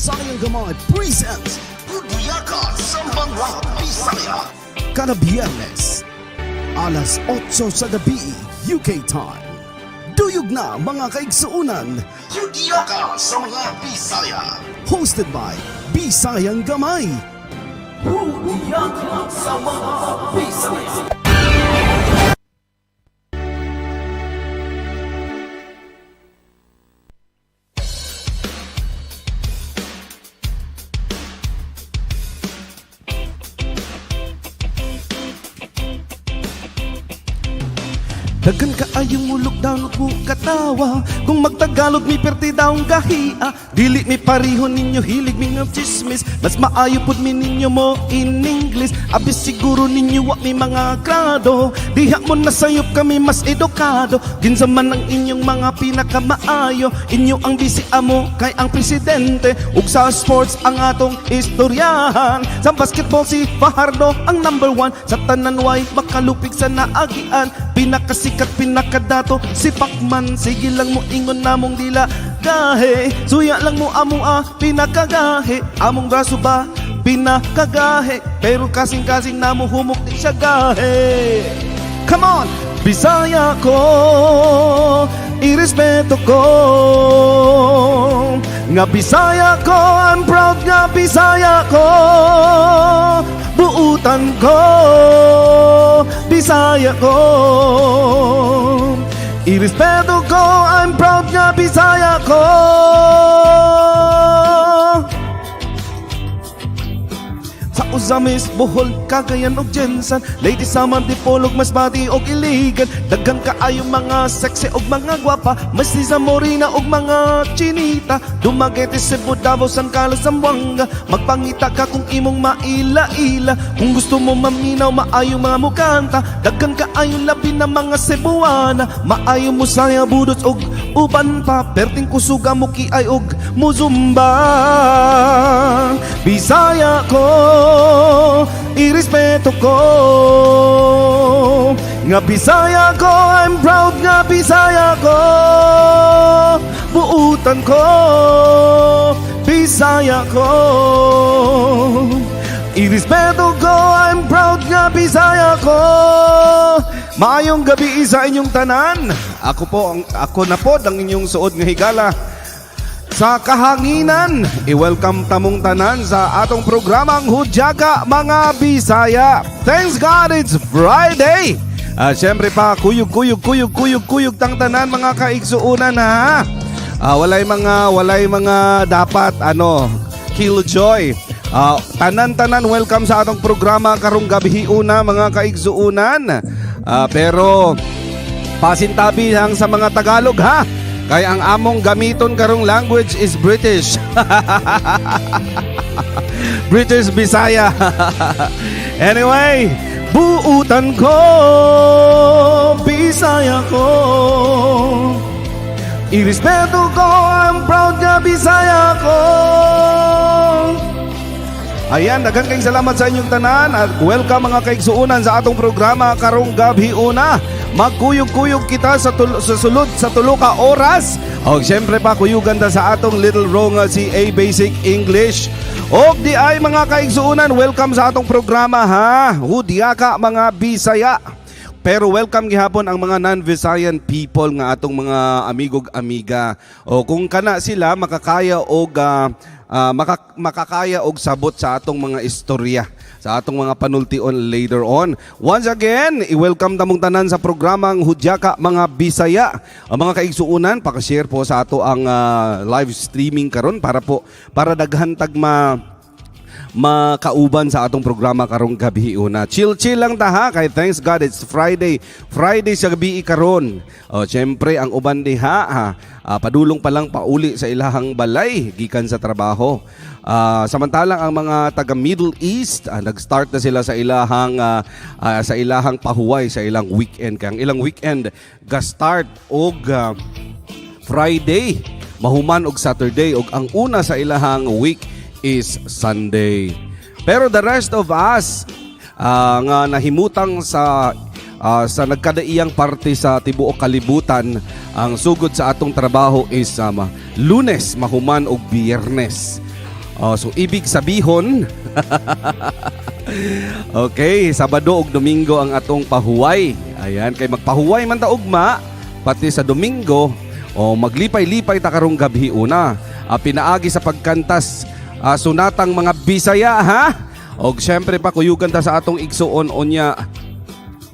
Bisayang Gamay presents Hudyaka sa mga Bisaya. Kada Biyernes, alas 8 sa gabi, UK time. Duyog na, mga kaigsuunan. Hudyaka sa mga Bisaya. Hosted by Bisayang Gamay. Hudyaka sa mga Bisaya. Daghan kaayong mulok daw ko katawa. Kung magtagalog mi perti daw ang gahia. Dili mi pariho ninyo, hilig mi nga chismis. Mas maayo pud mi ninyo mo in English. Abis siguro ninyo wa mi mga grado. Diha mo nasayop kami mas edukado. Kinsa man ang inyong mga pinakamaayo, inyo ang bisi amo kay ang presidente. Ug sa sports ang atong istoryahan. Sa basketball si Fajardo ang number one. Sa tanan way makalupig sa naagian. Pinakasikat, pinakadato si Pacman. Sige lang mo ingon namong dila gahe. Suya lang mo among pinakagahe. Among braso ba pinakagahe? Pero kasing-kasing namo humok di siya gahe. Come on! Bisaya ko, irespeto ko. Nga Bisaya ko, I'm proud nga Bisaya ko. Buutan ko, Bisaya ko. Irespeto ko, I'm proud nga Bisaya ko. Sa Ozamis, Bohol, Cagayan ug GenSan, Lady Samar, Dipolog, Masbate ug Iligan. Daghan kaayo mga sexy ug mga gwapa. Mas di sa Morena ug mga chinita. Dumaguete, Cebu, Davao, San Carlos, Zamboanga. Magpangita ka kung imong maila-ila. Kung gusto mo maminaw, maayo mga mukanta. Daghan kaayo labi na mga Cebuana. Maayo mo saya budots og uban pa. Perting kusuga mo kiay og muzumba. Bisaya ko, irespeto ko. Nga Bisaya ko, I'm proud nga Bisaya ko. Buutan ko, Bisaya ko. Irespeto ko, I'm proud nga Bisaya ko. Maayong gabi sa inyong tanan. Ako po, ako na po ang inyong suod nga higala sa kahanginan. I-welcome tamong tanan sa atong programang Hudyaka mga Bisaya. Thanks God it's Friday. Siyempre pa, kuyog, kuyog, kuyog, kuyog, kuyog tang tanan mga kaigsuunan ha. Walay mga dapat ano, killjoy. Tanan-tanan welcome sa atong programa karong gabi una mga kaigsuunan. Pero pasintabi lang sa mga Tagalog ha. Kaya ang among gamiton karong language is British. British Bisaya. Anyway, buutan ko, Bisaya ko. Irespeto ko, I'm proud nga Bisaya ko. Ayan, daghan kayong salamat sa inyong tanan at welcome mga kaigsuunan sa atong programa karong gabi una. Magkuyog-kuyog kita sa sulod sa tulo ka oras. Og syempre pa kuyugan ta sa atong little wrong si A Basic English. Og di ay mga kaigsuunan, welcome sa atong programa ha. Hudyaka mga Bisaya. Pero welcome gihapon ang mga non-Visayan people nga atong mga amigog amiga. O kung kana sila makakaya og makakaya og sabot sa atong mga istorya, sa atong mga panultion later on. Once again, i-welcome tamong tanan sa programang Hudyaka mga Bisaya. Ang mga kaigsuunan, paka-share po sa ato ang live streaming karon para daghan tag makauban sa atong programa karong gabi una. Chill chill lang ta ha kay thanks God it's Friday. Friday sa gabi karon. O syempre ang uban diha ha, padulong pa lang pauli sa ilahang balay gikan sa trabaho. Samantalang ang mga taga Middle East, nag-start na sila sa ilahang pahuway sa ilang weekend. Kay ang ilang weekend ga-start og Friday, mahuman og Saturday og ang una sa ilahang week is Sunday. Pero the rest of us nga nahimutang sa nagkadaiyang parte sa tibuok kalibutan, ang sugod sa atong trabaho is Lunes mahuman og Biyernes. Oh, so ibig sabihon, okay, Sabado ug Domingo ang atong pahuway. Ayan, kay magpahuway man ta ugma, pati sa Domingo, o maglipay-lipay ta karong gabi una. Pinaagi sa pagkantas sunatang mga Bisaya, ha? Og syempre pa kuyugan ta sa atong igsuon unya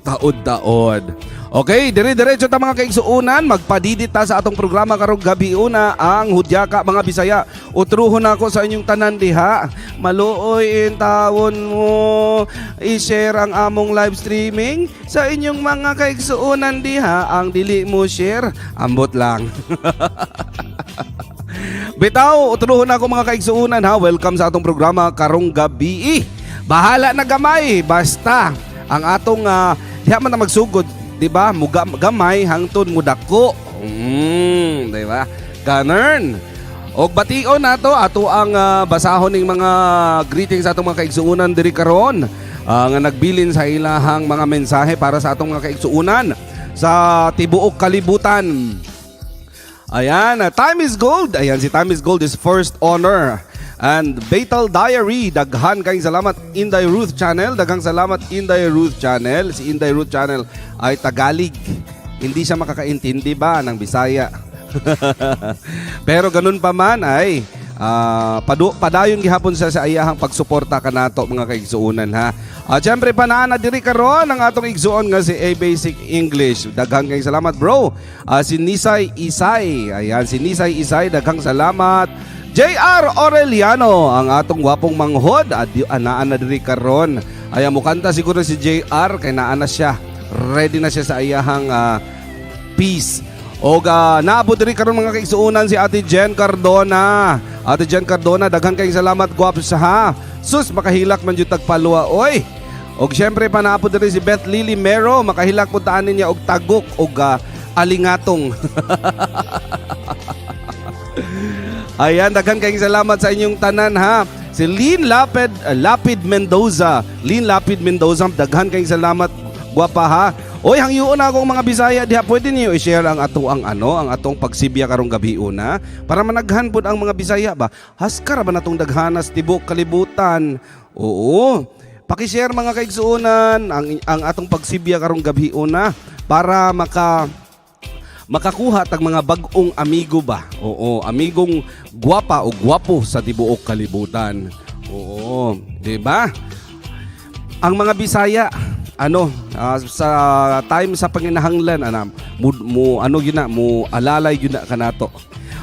taod-taod. Okay, dire-diretso ta, mga kaigsuonan, magpadidit ta sa atong programa karong gabi una, ang Hudyaka mga Bisaya. Utruhon ako sa inyong tanan diha. Maluoy in tawon mo i-share ang among live streaming sa inyong mga kaigsuonan diha. Ang dili mo share, ambot lang. Bitaw, utruhon ako, mga kaigsuonan, ha. Welcome sa atong programa karong gabi. Bahala na gamay, basta ang atong diha man na magsugod, di ba? Muga, gamay hangtod mudako. Di ba? Ganern. Og bation nato ato ang basahon ning mga greetings sa atong mga kaigsuonan diri karon nga nagbilin sa ilahang mga mensahe para sa atong mga kaigsuonan sa tibuok kalibutan. Ayan, Time is Gold. Ayan, si Time is Gold is first honor. And Betal Diary, daghan kayong salamat, Inday Ruth Channel. Daghang salamat, Inday Ruth Channel. Si Inday Ruth Channel ay Tagalig. Hindi siya makakaintindi ba ng Bisaya. Pero ganun pa man ay padayon gihapon sa iyahang pagsuporta kanato, mga kaigsuonan, ha. At syempre pa naa na diri karon ang atong igsuon nga si A Basic English. Daghang kayong salamat, bro. Si Nisay Isay. Ayan, si Nisay Isay, daghang salamat. JR Aureliano, ang atong gwapong manghod, adi anaa na diri karon. Ayan, mukanta siguro si JR kay naa na siya. Ready na siya sa iyahang peace. Og naabot diri karon, mga kaigsuonan, si Ate Jen Cardona. Ate Jen Cardona, daghan kayong salamat, gwapo sa ha. Sus, makahilak man jud tagpalwa oy. Og syempre pa naabot diri si Beth Lily Mero, makahilak pud taan niya og tagok og alingatong. Ayan, daghan kayong salamat sa inyong tanan, ha. Si Lynn Lapid Mendoza. Lynn Lapid Mendoza, daghan kayong salamat, gwapa, ha. Oy, hangyoon na akong mga Bisaya diha. Pwede niyo i-share ang ato ang ano, ang atong pagsibya karong gabi una para managhan pud ang mga Bisaya ba. Haskara ba natong daghanas tibok kalibutan? Oo. Paki-share, mga kaigsuonan, ang atong pagsibya karong gabi una para makakuha tag mga bag-ong amigo ba? Oo, amigong gwapa o gwapo sa tibuok kalibutan. Oo, 'di ba? Ang mga Bisaya, ano, sa time sa panginahanglan ana mo ano gyud na mo alalay gyud na kanato.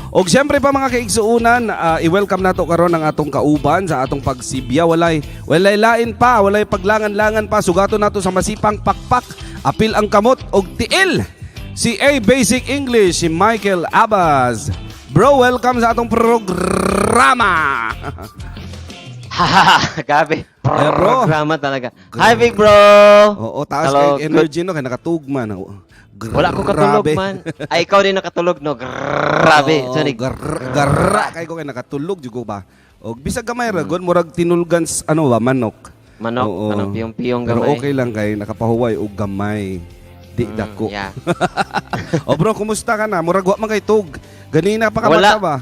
Og siyempre pa, mga kaigsuonan, i-welcome nato karon ang atong kauban sa atong pagsibya. Walay lain pa, walay paglangan-langan pa. Sugaton nato sa masipang pakpak, apil ang kamot og tiil. Si A Basic English, si Michael Abbas. Bro, welcome sa atong programa. Hahaha, grabe. Ay, bro. Programa talaga. Hi, big bro. Oo, taas Hello, kay energy no kay nakatugma na. Wala ko katulog Grabe. man. Ay, ikaw din nakatulog, no? Grabe. Oo, Sorry. gara kay ko kay nakatulog jud ko ba. Og bisag gamay ra gud, murag tinulgan ano ba, manok. Manok, Oo. anong piyong-piyong Pero gamay. okay lang kay nakapahuway og gamay. Di dako. O bro, kumusta ka na? Murag wa man kay tug. Ganina pa ka Wala. bata ba?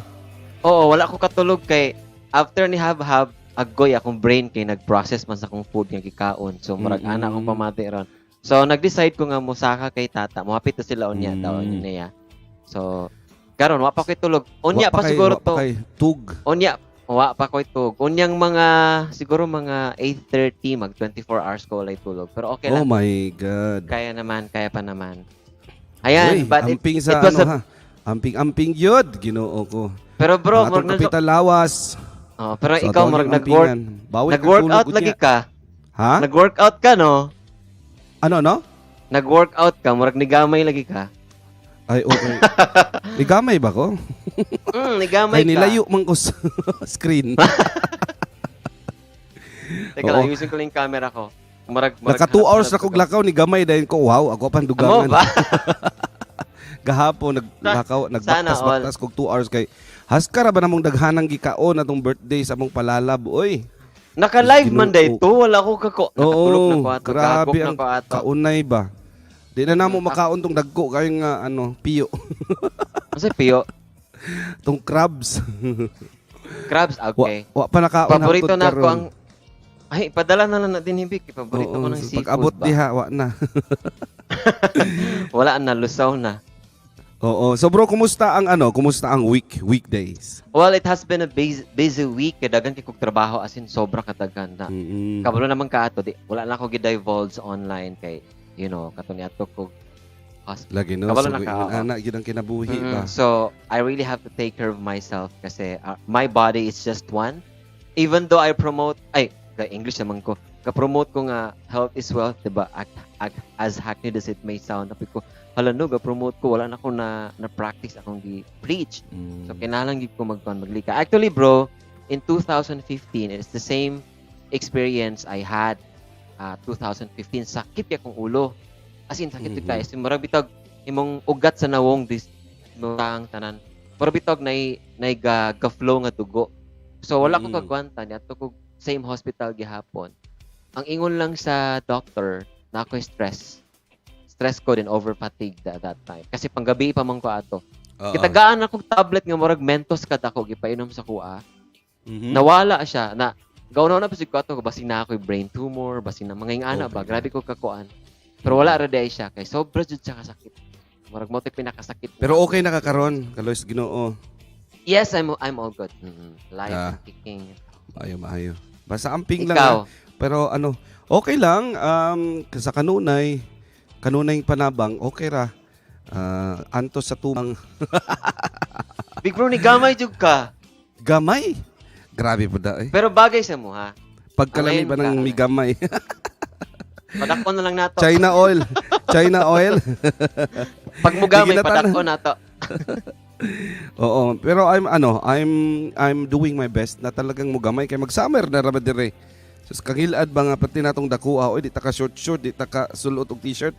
Oo, wala ko katulog kay after ni Hab-Hab, agoy akong brain kay nag-process man sa akong food nga gikaon. So murag ana akong pamati ron. So nag-decide ko nga mosaka kay tata. Mohapit na sila unya daw niya. So karon wa pa ko'y tulog. Unya Wa pa siguro wa pa to. kay tug. Unya wa pa ko'y tug. Unyang mga siguro mga 8:30, mag 24 hours ko walay tulog. Pero okay Oh lang. my God. Kaya naman, kaya pa naman. Ayan, Uy, but amping sa it was ano a, ha. Amping-amping yun, Ginoo ko. Pero bro, Ang atong murag kapital lawas. Oh, pero So, ikaw ato murag ang nag-work ampingan. Bawi kag nag-workout tulog lagi unya. ka. Ha? Nag-workout ka, no? Ano no? Nag-workout ka, murag nigamay lagi ka. Ay, okay. Igamay ba ko? Nigamay Ay, ka. nilayo man ko sa screen. Teka lang, Oo. ayusin ko lang yung camera ko. Murag Naka 2 hours na harap-harap kog lakaw ni gamay dahil ko, wow, ako pang Amo dugangan. ba? Gahapon naglakaw, Sana nagbaktas-baktas kog 2 hours kay haskara ba namong daghanang gikaon atong birthday sa among palalab, oy. Naka-live man Ginoo. day to, wala ko kako. Nakatulog na Oo, ko ato, grabe gagok na ang ko ato. kaunay ba. Di na namo makaon tong dagko kayo nga ano, piyo. Unsa piyo? Tong crabs. Crabs, okay. Wa pa nakaon Paborito hangtod na ako karon. ang. Ay, padala na lang na din hibik. Paborito Oo, ko ng so seafood pag-abot ba? diha, wa na. Wala na, lusaw na. Oo. So bro, kumusta ang ano? Kumusta ang weekdays? Well, it has been a busy, busy week. Kay daghan kay kog trabaho, as in sobra kadaghan na. Kabalo naman ka ato, di, wala na ako gi-divulge online kay kato ni ato ko hospital. Lagi no, Kabalo so na ka, oo. ana gyud ang kinabuhi ba. So, I really have to take care of myself kasi my body is just one. Even though I promote, ay, ka English naman ko. Ka-promote ko nga health is wealth, diba? As hackneyed as it may sound. Tapi ko, hala no, ga-promote ko, wala na ko na practice akong gi-preach. So, kinahanglan gid ko magkuan, maglika. Actually, bro, in 2015, it's the same experience I had 2015. Sakit kay akong ulo. As in, sakit mm kaayo. Murag bitag imong ugat sa nawong this ang tanan. Murag bitag nay ga flow nga dugo. So wala ko kagwanta niadto ko same hospital gihapon. Ang ingon lang sa doctor na ako stress. Stress ko din, over fatigue at that time. Kasi panggabi pa man ko ato. Gitagaan akong tablet nga murag Mentos kadako, gipainom sa kuha. Nawala siya na gawon na pa ko ato, basin na ako brain tumor, basin na mga ingana ba, grabe ko kakuan. Pero wala ra diay siya kay sobra jud siya kasakit. Murag mo pinakasakit. Pero okay na ka karon, kaloy sa Ginoo? Yes, I'm all good. Life and kicking. Maayo, maayo. Basta amping lang. Ikaw? Ah. Pero ano, okay lang sa kanunay, kanunay panabang, okay ra. Ah, antos sa tumang. Big bro, ni gamay jud ka. Gamay. Grabe po da eh. Pero bagay sa mo ha. Pagkalami Alain ba ng ka. migamay? Padakon na lang nato. China oil. China oil. Pag mo gamay, Sige na, tanan. padakon nato. Oo, pero I'm ano, I'm doing my best na talagang mugamay kay mag-summer na ra ba dire. So kangilad ba nga pati natong dakuha, oy, di ta ka short short, di ta ka sulot og t-shirt.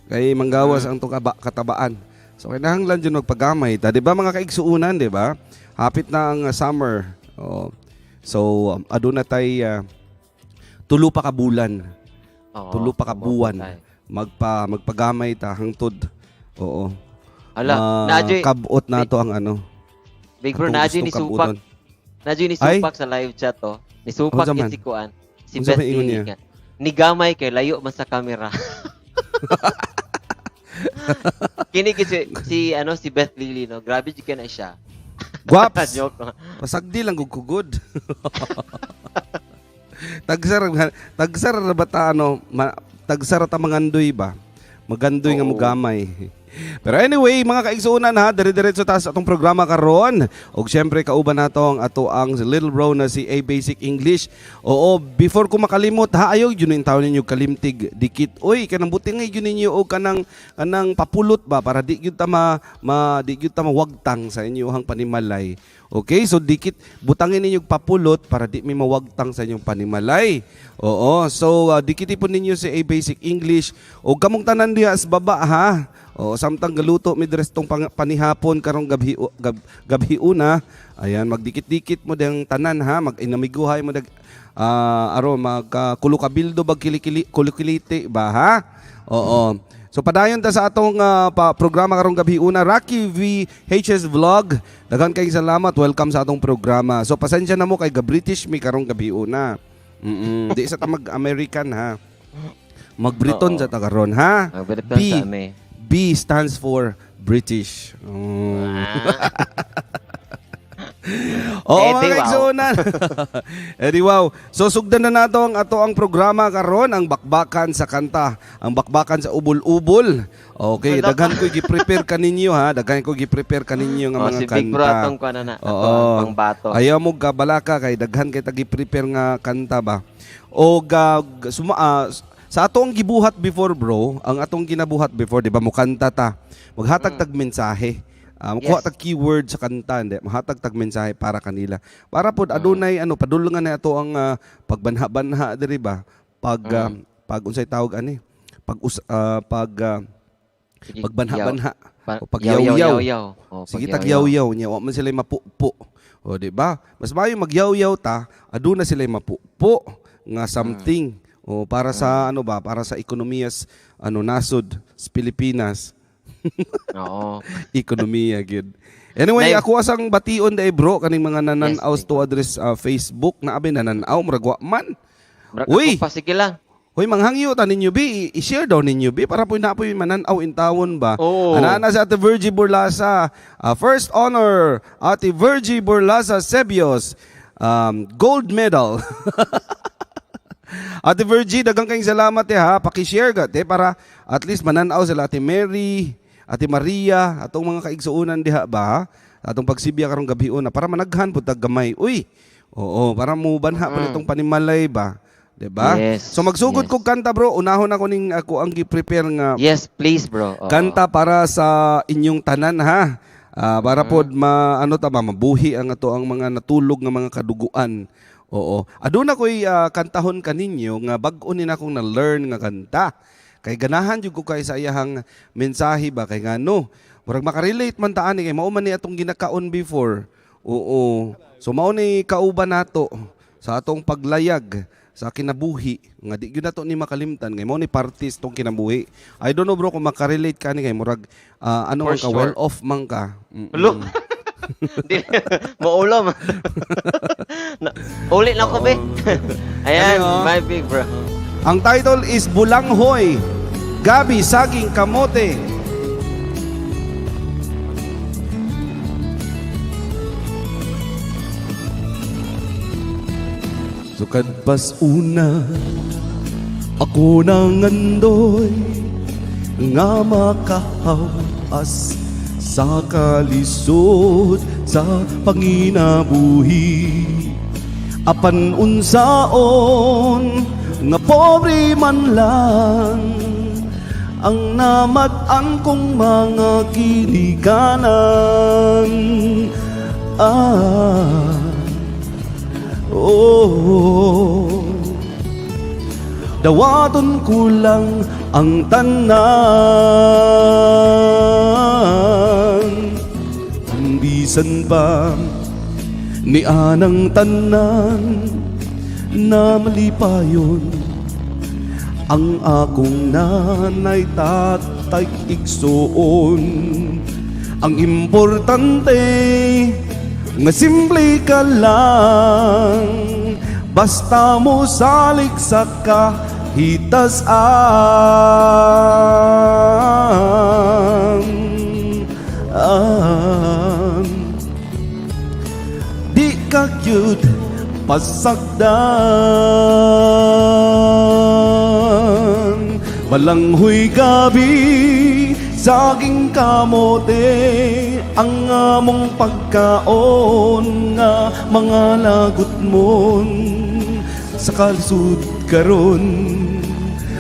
Kay manggawas ang tong katabaan. So kinahanglan jud magpagamay ta, di ba mga kaigsuunan, di ba? Hapit na ang summer. Oo. So aduna tay 3 pa ka bulan. Oo, 3 pa ka buwan. tay. Magpagamay ta hangtod. Oo. Hala, Ma- naadyoy, kabot na to ang ano. Big bro, atong naadyoy ni gustong Supak. kabuton. Naadyoy ni Ay. Supak sa live chat oh. Ni Supak Unsa yun man? si Kuan. Si Unsa Beth man ingon Lily niya? nga. Ni gamay kay layo man sa camera. Kini si, si ano si Beth Lily no. Grabe jud kay na siya. Guwaps. Joke lang. Pasagdi lang gud kugod. Tagsar tagsar ra ba ta ano, tagsar ta mangandoy ba? Magandoy nga Oo. mugamay. Pero anyway, mga kaigsuonan ha, dire-diretso ta sa atong programa karon. Og syempre kauban nato ang ato ang little bro na si A Basic English. Oo, before ko makalimot ha, ayaw yun yung taon ninyo kalimtig dikit. Uy, kanang buti nga yun ninyo og kanang papulot ba para di gyud ta ma di gyud ta mawagtang sa inyohang panimalay. Okay, so dikit butangin ninyo og papulot para di mi mawagtang sa inyong panimalay. Oo, so dikiti po ninyo si A Basic English og kamong tanan diha sa baba ha. Oo, samtang galuto mi dres tong panihapon karong gabhi una. Ayan, magdikit-dikit mo diyang tanan ha, mag-inamiguhay mo dag aro magkulo-kabildo bag kilikili kulukiliti ba ha? Oo. So padayon ta sa atong programa karong gabi una, Rocky V HS Vlog. Daghan kayong salamat. Welcome sa atong programa. So pasensya na mo kay ga British mi karong gabi una. Di sa ta mag-American ha. Mag-Briton sa ta karon ha. Mag-Briton B. sa ami. B stands for British. Oo, Eh, mga di wow. kaigsuonan. Eh, di wow. So sugdan na nato ang ato ang programa karon, ang bakbakan sa kanta, ang bakbakan sa ubol-ubol. Okay, Wala. daghan ko gi-prepare kaninyo ha, daghan ko gi-prepare kaninyo nga Oh, mga si Big Bro kanta. atong kuan na, ato Oo. ang pangbato. Ayaw mo gabalaka kay daghan kay tagi-prepare nga kanta ba. O sa atong gibuhat before bro, ang atong ginabuhat before, di ba mo kanta ta. Maghatag tag mensahe. Mukuha tag keyword sa kanta, hindi. Mahatag tag mensahe para kanila. Para pod adunay ano padulungan na ato ang pagbanha-banha diri ba. Pag unsay tawag ani? Pag Sige, pagbanha-banha. O Yaw, pagyaw-yaw. yaw, yaw. O, Sige pagyaw-yaw. tagyaw-yaw niya, wa man sila mapupo. O di ba? Mas maayo magyaw-yaw ta, aduna sila mapupo nga something. O para sa ano ba, para sa ekonomiya ano nasod sa Pilipinas. Oo. Ekonomiya gid. Anyway, ako asang bation dai, bro, kaning mga nananaw to address Facebook na abi nananaw murag wa man. Murag Uy! ako pa, sige lang. Hoy, manghangyo ta ninyo bi, i-share daw ninyo bi para po na po mananaw in tawon ba. Oo. Ana na si Ate Virgie Burlasa. First honor, Ate Virgie Burlasa Sebios. Gold medal. Ate Virgie, daghang kayong salamat eh, ha. Paki-share ka te para at least mananaw sila Ate Mary, Ate Maria, atong mga kaigsuonan diha ba ha? Atong pagsibya karong gabi una para managhan pud tag gamay. Uy. Oo, para mo banha pa nitong panimalay ba? 'Di ba? Yes, So magsugod yes. kog kanta, bro, unahon ako ning ako ang gi-prepare nga Yes, please, bro. Oo. kanta para sa inyong tanan ha. Para pod ma ano ta ba mabuhi ang ato ang mga natulog nga mga kaduguan. Oo. Aduna ko'y kantahon kaninyo nga bag-o ni na akong na-learn nga kanta. Kay ganahan jud ko kay sa iyahang mensahe ba kay ngano. Murag makarelate man ta ani kay mao man ni atong ginakaon before. Oo. So mao ni kauban nato sa atong paglayag sa kinabuhi nga di gyud nato ni makalimtan kay mao ni partis tong kinabuhi. I don't know, bro, kung makarelate ka ni kay murag ano For man ka, sure. well off man ka. Ulo. Di, maulo man. Uli na ko, be. Ayan, Ano, oh? my big bro. Ang title is Bulanghoy. Gabi, Saging, Kamote. Sukad pas una ako nangandoy nga makahawas sa kalisod sa panginabuhi. Apan unsaon nga pobre man lang ang namat-an kong mga ginikanan. Ah, oh, dawaton ko lang ang tanan. Ang bisan pa ni anang tanan na malipayon ang akong nanay, tatay, igsoon. Ang importante nga simple ka lang, basta mo salik sa kahitasan. An di ka gyud pasagdan. Balanghoy gabi, saging kamote ang among pagkaon nga mga lagot mon sa kalisod karon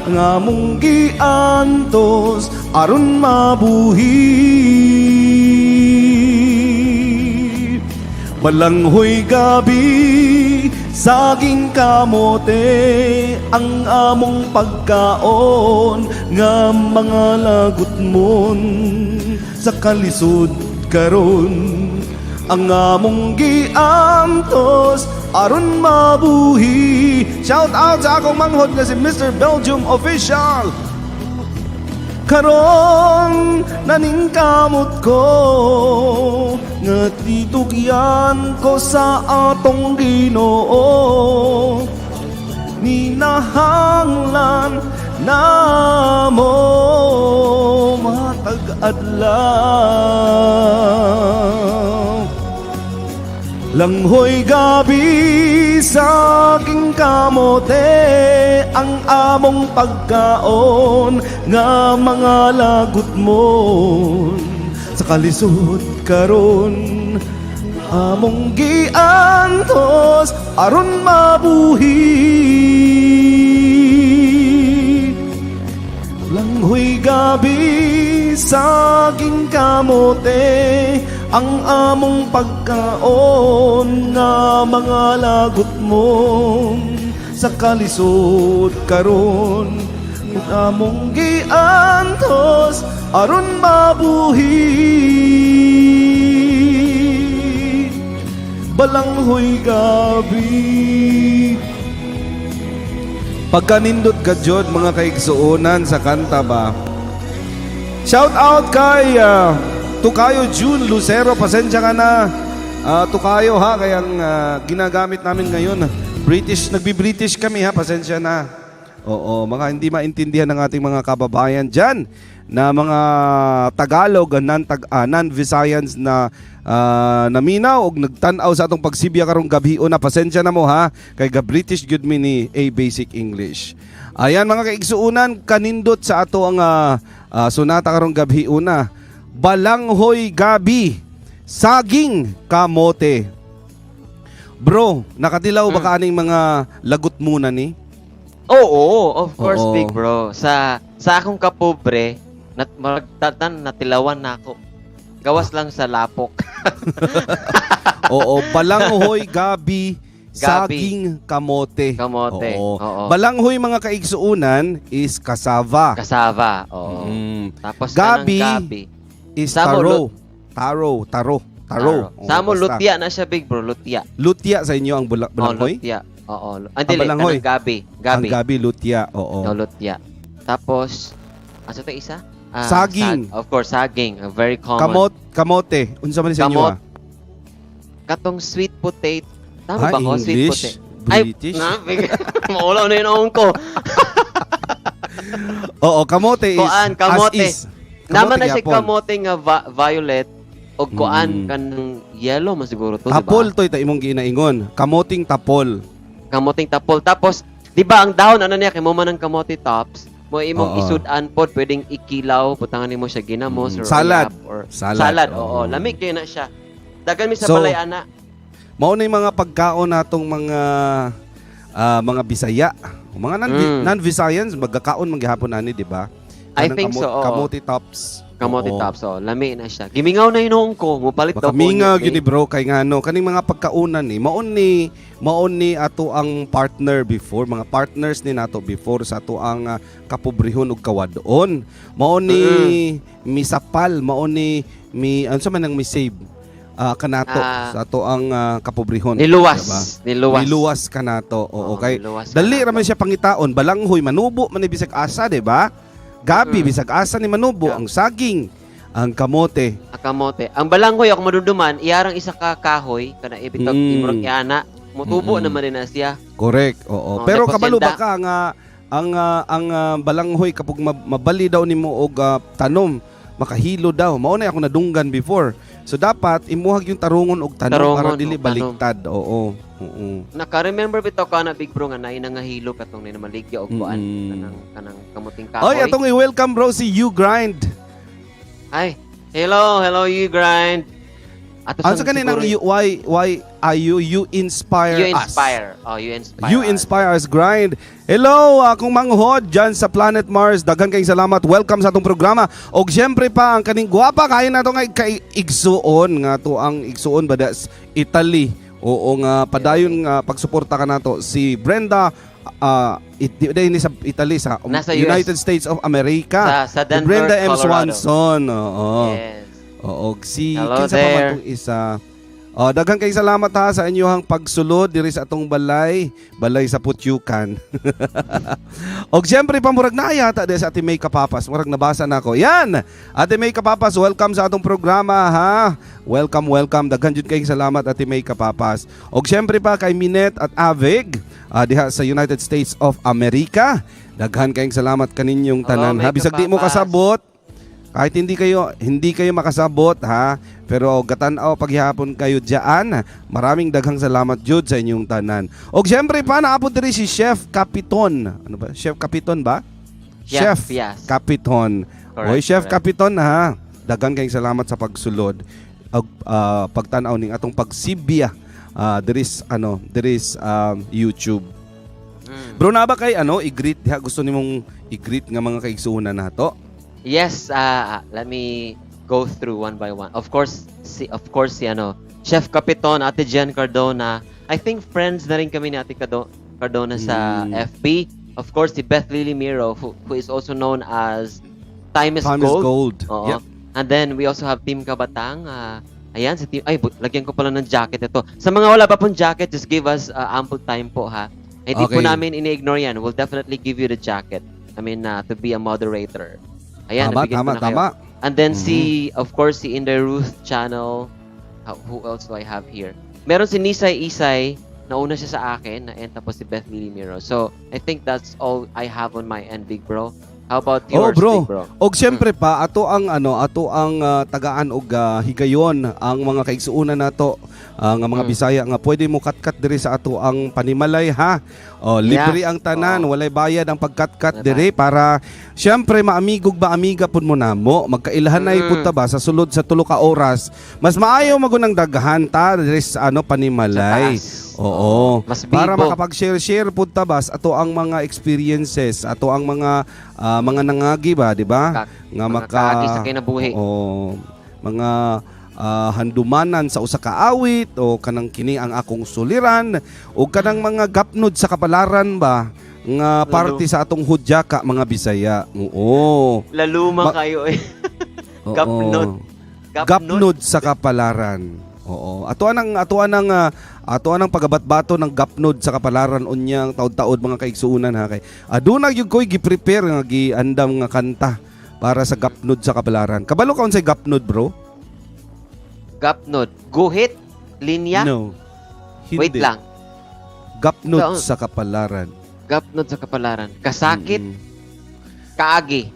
ang among giantos aron mabuhi. Balanghoy gabi, saging kamote ang among pagkaon nga mga lagot mon sa kalisod karon ang among giantos aron mabuhi. Shout out sa akong manghod nga si Mr. Belgium Official. Karon naningkamot ko nga titugyan ko sa atong Ginoo, ninahanglan namo matag adlaw. Langhoy gabi, saging kamote ang among pagkaon nga mga lagot mo sa kalisod karon among giantos aron mabuhi. Langhoy gabi, saging kamote ang among pagkaon nga mga lagot mo sa kalisod karon ang among giantos aron mabuhi. Balanghoy gabi. Pagkanindot ka jud, mga kaigsuonan, sa kanta ba? Shout out kay Tukayo June Lucero. Pasensya ka na. Tukayo ha, kaya ang ginagamit namin ngayon, British, nagbi-British kami ha, pasensya na. Oo, mga hindi maintindihan ng ating mga kababayan dyan na mga Tagalog, non-Visayans na naminaw og nagtan-aw sa atong pagsibya karong gabi na, pasensya na mo ha, kay ga British gud mi ni a basic English. Ayan, mga kaigsuunan, kanindot sa ato ang sonata karong gabi una. Balanghoy gabi, saging kamote. Bro, nakatilaw ba ka aning mga lagot muna ni? Oo, of course, big bro. Sa akong kapobre, nat magtatan natilawan na ako. Gawas lang sa lapok. Oo, balanghoy gabi, Gabi. Saging kamote. Kamote. Oo. Oo. Balanghoy, mga kaigsuunan, is cassava. Cassava. Oo. Tapos Gabi, kanang gabi. Is Samo, taro. Taro, taro, taro. Oo, Samo basta. lutia na siya, big bro, lutia. Lutia sa inyo ang Oh, balanghoy? lutia. Oo. Ah, dili, Balanghoy. kanang gabi. Gabi. Ang gabi, lutia. Oo. No, lutia. Tapos, asa to isa? Ah, Saging. Of course, saging. Very common. Kamote. Unsa man sa inyo Kamot. ah? Katong sweet potato. Tama Ah, ba ko? Sweet English? potato. Ay, British? na, maulaw na yun ko. Oo, kamote is Kuan, kamote. as is. Naman na siya Gyapon. Kamote nga violet o kuan kanang yellow man siguro to, di ba? Tapol to ita imong ginaingon. Kamoting tapol. Kamoting tapol. Tapos, di ba ang dahon ano niya kay mo man ang kamote tops, mo imong isud-an pod, pwedeng ikilaw, butangan nimo siya ginamos or Salad. uyab or Salad. salad. Oo, lami kay na siya. Dagan mi sa So, balay ana. Mao na yung mga pagkaon natong mga mga Bisaya. Mga non-Visayans magkakaon man gihapon ani, di ba? I Kanang think so, oo. Kamote tops. Kamote Oo. tops, oh. Lami na siya. Gimingaw na hinuong ko, mupalit daw ko Makamingaw niya, gyud ni bro kay ngano kaning mga pagkaunan ni maon ni ato ang partner before, mga partners ni nato before sa ato ang kapobrehon ug kawadon. Maon ni misapal, maon ni mi unsa man ang mi-save kanato sa ato ang kapobrehon. Niluwas. Diba? Niluwas. Niluwas kanato. Oo, Oo, kay niluwas dali kanato. ra man siya pangitaon, balanghoy manubo man ni bisag asa, di ba? Gabi bisag asa ni manubo ang saging, ang kamote. Ang kamote. Ang balanghoy ako madunduman, iyarang isa ka kahoy kana ibitag imurag iana, mutubo naman din na siya. Correct. Oo. Oh, Pero tapos kabalo yung ba ka nga ang balanghoy kapag mabali daw nimo og tanom, makahilo daw. Mao na ako nadunggan before. So dapat imuhag yung tarungon og tanom Tarungon para dili og tanom. baliktad. Oo. Oo. Naka-remember bitaw ka na, big bro, nga naay nangahilo katong ni maligya og kuan kanang kanang kamuting kahoy. Oy, atong i-welcome bro si You Grind. Ay, hello, hello you grind. Ato Ano sa kaninang siguro- you, why are you you inspire You us? inspire. Oh, you inspire. You us. inspire us, grind. Hello, akong manghod dyan sa Planet Mars. Daghan kayong salamat. Welcome sa atong programa. Og siyempre pa, ang kaning guwapa, kaya na ito nga kay igsuon. Nga to ang igsuon ba das Italy. Oo nga, padayon nga pagsuporta ka nato si Brenda di, ni sa Italy sa Nasa US. United States of America. Sa Si Denver, Brenda M. Colorado. Swanson. Oo. Yes. Oo, si Hello kinsa pa man there. tong isa. Oh, daghan kay salamat ha sa inyong pagsulod diri sa atong balay, balay sa Putyukan. Og siyempre pa murag naa yata di sa Ate May Kapapas, murag nabasa na ako. Yan. Ate May Kapapas, welcome sa atong programa ha. Welcome, welcome. Daghan jud kayong salamat, Ate May Kapapas. Og siyempre pa kay Minet at Avig diha sa United States of America. Daghan kayong salamat kaninyong Hello, tanan May ha. Bisag di mo Kapapas. kasabot, kahit hindi kayo makasabot ha, pero gatan-aw paghihapon kayo diyan. Maraming daghang salamat jud sa inyong tanan. Og syempre pa naapod diri si Chef Capiton. Ano ba? Chef Capiton ba? Chef, yes. Capiton. Correct, Oy, Chef correct. Capiton ha. Daghan kayong salamat sa pagsulod og pagtan-aw ning atong pagsibya diri ano, diri YouTube. Bro, na ba kay ano, i-greet diha gusto nimong i-greet nga mga kaigsuonan nato? Yes, let me go through one by one. Of course si ano, Chef Capiton, Ate Jen Cardona. I think friends na rin kami ni Ate Cardona sa FB. Of course, si Beth Lily Miro, who is also known as Time is Time is Gold. gold. Oo. Yep. And then we also have Team Kabatang. Ayan, si Team, ay, lagyan ko pala ng jacket ito. Sa mga wala pa pong jacket, just give us ample time po ha. Hindi po namin ini-ignore yan. We'll definitely give you the jacket. I mean, to be a moderator. Ayan, Tama, nabigyan tama, ko na kayo. tama. And then si, of course, si Inday Ruth channel. Who else do I have here? Meron si Nisay Isay. Nauna siya sa akin. And tapos si Beth Lily Miro. So, I think that's all I have on my end, big bro. How about Oh, yours, bro. big bro? Og siyempre pa ato ang ano, ato ang tagaan og higayon ang mga kaigsuonan nato nga mga Bisaya nga pwede mo katkat diri sa ato ang panimalay, ha. Oh, libre ang tanan, walay bayad ang pagkatkat Walay diri para siyempre maamigog ba amiga pud mo namo, magkailhanay pud ta ba sa sulod sa 3 ka oras. Mas maayo magunang daghan ta diri sa ano panimalay. Sa taas. Oo. Mas Para bibo. makapag-share-share pud ta ba sa ato ang mga experiences, ato ang mga nangagi ba, di ba? Nga Mga maka kaagi sa kinabuhi. Oo. Mga handumanan sa usa ka awit o kanang kini ang akong suliran o kanang mga gapnod sa kapalaran ba nga parte sa atong hudyaka mga Bisaya. Oo. Laluma kayo eh. Oo. Gapnod. Gapnod. Gapnod sa kapalaran. Oo. Ato anang pagabatbato ng gapnod sa kapalaran unyang taod-taod, mga kaigsuonan, ha, kay aduna gyud koy gi-prepare nga giandam nga kanta para sa gapnod sa kapalaran. Kabalo ka unsay gapnod, bro? Gapnod. Guhit? Linya? No. Hindi. Wait lang. Gapnod So, sa kapalaran. Gapnod sa kapalaran. Kasakit? Kaagi.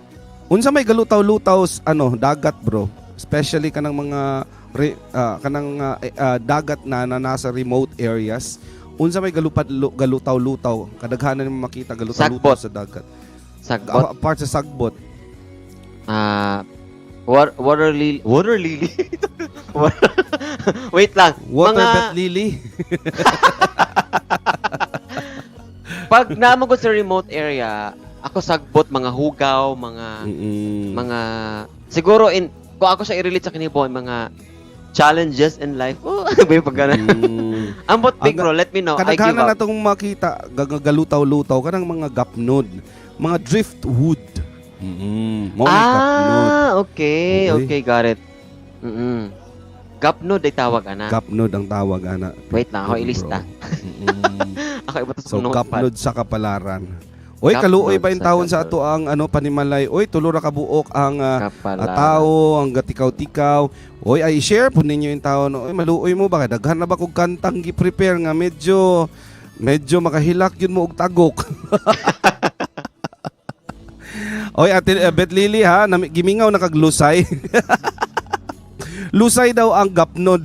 Unsa may galutaw-lutaw ano dagat, bro? Especially kanang mga kanang dagat na nasa remote areas. Unsa may galutaw-lutaw? Kadaghanan mo makita galutaw-lutaw Sagbot. sa dagat. Sagbot. Apart sa sagbot. Ah, water lily. Water lily. Wait lang. Water Mga bed lily. Pag naamog ko sa remote area, ako sagbot mga hugaw, mga mga siguro in kung ako siya i-relate sa kinibuhi, mga challenges in life. Oh, ba yung pag ganun? Ambot, big bro, let me know. I give Kadaghanan up. na itong makita galutaw-lutaw kanang mga gapnod, mga driftwood. Mao ni gapnod. Ah, okay. Uy. Okay, got it. Gapnod ay tawag, ana. Gapnod ang tawag ana. Wait lang, ako Bro. ilista. Ako ibato sa So notepad. gapnod sa kapalaran. Oy, Gapnod kaluoy ba yung sa taon sa kapalaran. ato ang ano panimalay? Oy, tulo ra ka buok ang Kapalaran. tao, ang gatikaw-tikaw. Oy, ay share po ninyo yung taon. Oy, maluoy mo ba? Daghan na ba kog kantang gi-prepare nga medyo medyo makahilak yun mo og tagok. Oy, Ate Beth Lily ha, gimingaw na kag lusay. Lusay daw ang gapnod.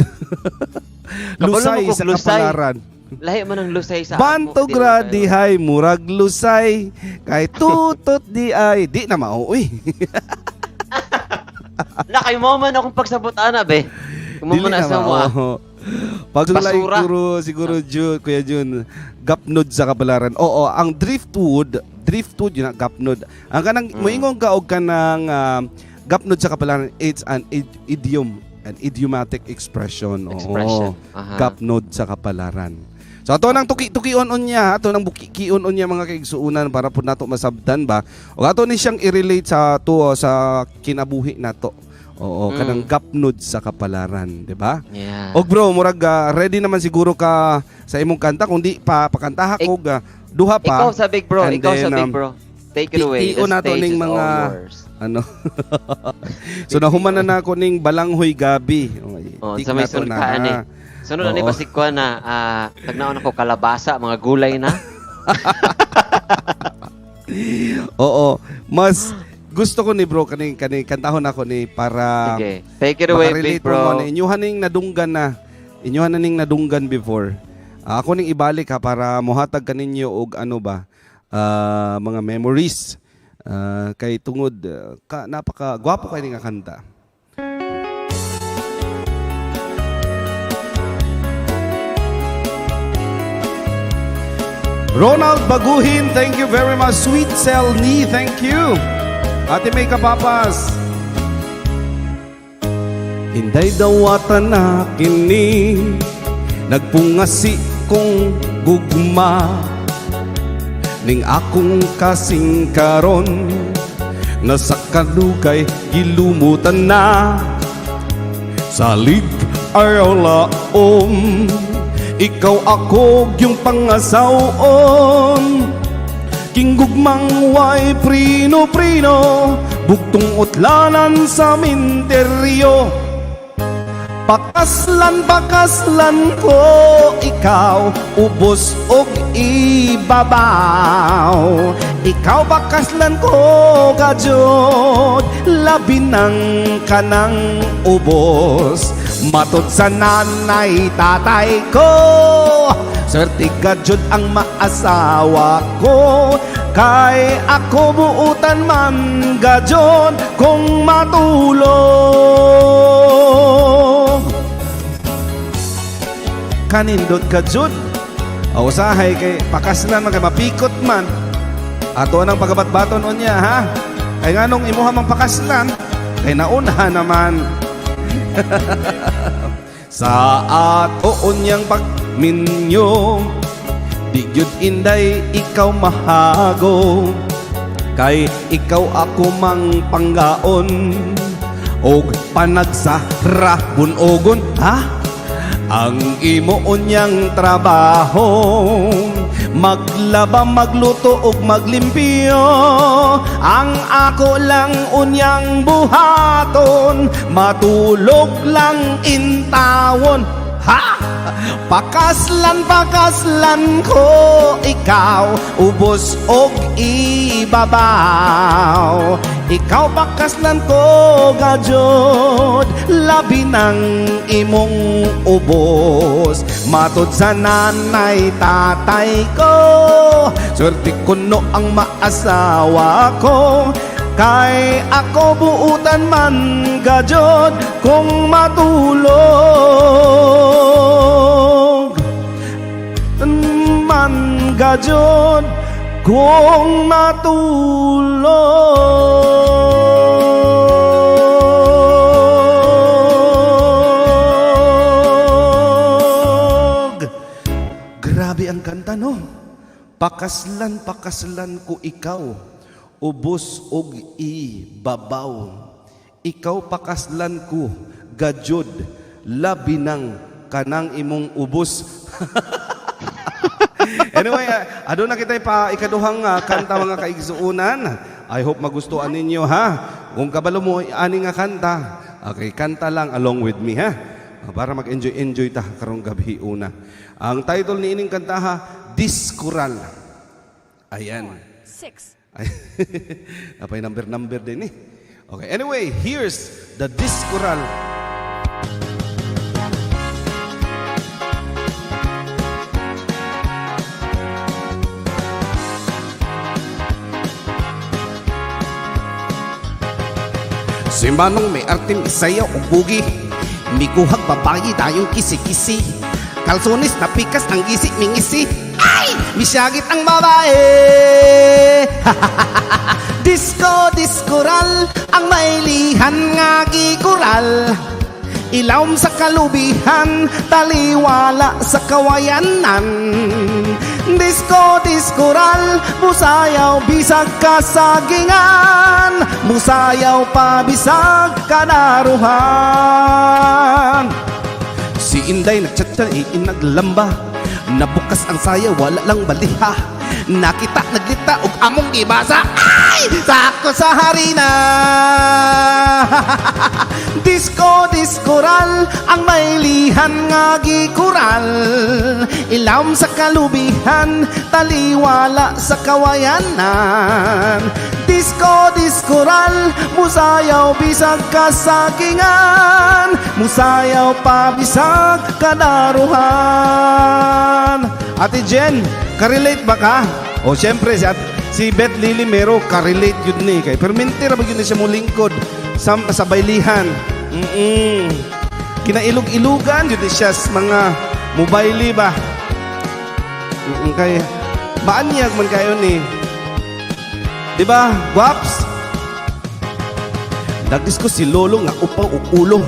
Kabalo Lusay mo kog sa lusay. kapalaran. Lahi man ang lusay sa amo. Banto Di na gradi kayo. hay murag lusay kay tutot di ay di na mauoy. Na kay mo man akong pagsabot ana be. Kung mo Dili na sa mo. Ah. mao. Pagsulay Basura. siguro siguro Jun, Kuya Jun, gapnod sa kapalaran. Oo, ang driftwood, driftwood yun ang gapnod. Ang kanang moingon ka og kanang gapnod sa kapalaran, it's an idiom, an idiomatic expression. Oo. Expression. Aha. Gapnod sa kapalaran. So ato nang tuki-tukion unya, ato nang bukikion unya, mga kaigsuonan, para pud nato masabtan ba. O ato ni siyang i-relate sa to sa kinabuhi nato. Oo, kanang gapnod sa kapalaran, di ba? Yeah. Og bro, murag ready naman siguro ka sa imong kanta, kung di pa pakantaha ko duha pa. Ikaw sa big bro, And ikaw sa then, big bro. Take it away. tio The nato stage ning is all yours. ano. So nahuman na nako ning Balanghoy Gabi. Okay, Oh, tik sa may nato sunod na, ka, ani. ha. Sunod ani Oo. basig ko na tagnaon ako kalabasa, mga gulay na. Oo, mas gusto ko ni bro kaning kaning kantahon ako ni para Sige. Take it away, big makarelate mo bro. ni inyuhan ning nadunggan na. Inyuhan na ning nadunggan before. Ako ning ibalik ha para mohatag kaninyo og ano ba mga memories. Kay tungod ka, napaka gwapo kay nga kanta. Ronald Baguhin, thank you very much. Sweet Cell Ni, thank you. Ate May Kapapas. Inday dawatan na kini, nagpungasi kong gugma ning akong kasing karon nasa kanugay gilumutan na. Salig ayaw laom, ikaw ako yung pangasawon. Kinggugmang way prino-prino. Bugtong utlanan sa minteryo. Pakaslan, pakaslan ko ikaw, ubos og ibabaw. Ikaw pakaslan ko gajud, labi ng kanang ubos. Matod sa nanay tatay ko, swerte gajud ang maasawa ko, kay ako buutan man gajud kung matulog. Kanindot ka jud. O usahay kay pakaslan man kay mapikot man. Ato nang pagabatbaton unya ha. Kay nganong imuha mang pakaslan kay naunha naman. Sa ato unyang pagminyo, di gyud inday ikaw mahago, kay ikaw ako mang panggaon og panagsara bunogon ha. Ang imo unyang trabaho, maglaba, magluto ug maglimpyo. Ang ako lang unyang buhaton, matulog lang intawon ha. Pakaslan, pakaslan ko ikaw, ubos og ibabaw. Ikaw pakaslan ko gajud, labi ng imong ubos. Matod sa nanay tatay ko, swerte kuno ang maasawa ko, kay ako buutan man gajud kung matulog man gajud kung matulog. Grabe ang kanta, no? Pakaslan, pakaslan ko ikaw, ubos og ibabaw. Ikaw pakaslan ko, gajud, labi ng kanang imong ubos. Anyway, aduna kita pa ikaduhang kanta, mga kaigsuunan. I hope magustuhan ninyo ha. Kung kabalo mo ani nga kanta, okay, kanta lang along with me ha. Para mag-enjoy enjoy ta karong gabi una. Ang title ni ining kanta ha, Diskural. Ayan. Six. Ay, napay number number din eh. Okay, anyway, here's the Diskural. Si Manong may arte misayaw og bugi. Mikuhag babayi dayong kisi-kisi. Kalsonis na pikas ang gisi mingisi. Ay! Misyagit ang babae. Disco, diskural, ang mailihan nga gikural. Ilawom sa kalubihan, taliwala sa kawayanan. Disco, diskural, musayaw bisag kasagingan, musayaw pa bisag kanaruhan. Si Inday nagchatcha, naglamba. Nabukas ang saya, wala lang baliha. Nakita, naglita, ug among gibasa. Ay! Sako sa harina. Disco, diskural, ang mailihan nga gikural. Ilawom sa kalubihan, taliwala sa kawayanan. Disco, diskural, musayaw bisag kasagingan, musayaw pa bisag kanaruhan. Ate Jen, ka-relate ba ka? O siyempre, si Beth Lily Mero, ka-relate yun ni. Kay perminti ra ba yun ni siya mulingkod sa baylihan. Kinailog-ilugan yun ni siya sa mga mobile ba. Kay maanyag man kayo ni. Di ba? Guaps? Nagdisko si Lolo nga upaw og ulo.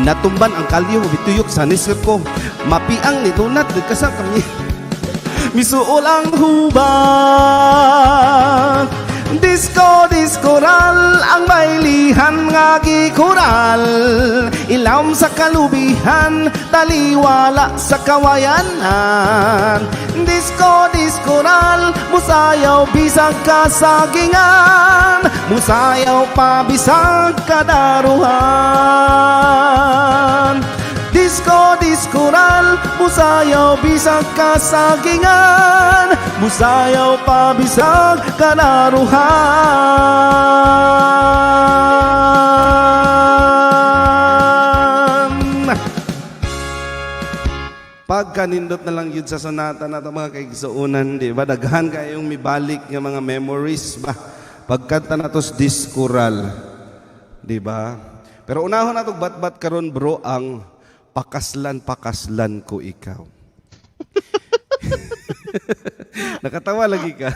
Natumban ang kalyo, bituyok sa nisir ko. Mapiang nitunat, nagkasa kami. Misuol ang hubag. Disco, diskoral, ang bailihan nga gikural. Ilawom sa kalubihan, taliwala sa kawayanan. Disco, diskoral, musayaw bisag kasagingan, musayaw pa bisag kadaruhan. Disco, diskoral, musayaw bisag kasagingan, musayaw pa bisag kadaruhan. Pagkanindot na lang yun sa sonata na ito, mga kaigsuunan, di ba? Daghan kayong mibalik nga mga memories ba? Pagkanta na to's diskural, di ba? Pero unahon na batbat karon, bro, ang "Pakaslan, Pakaslan Ko Ikaw." Nakatawa lagi ka.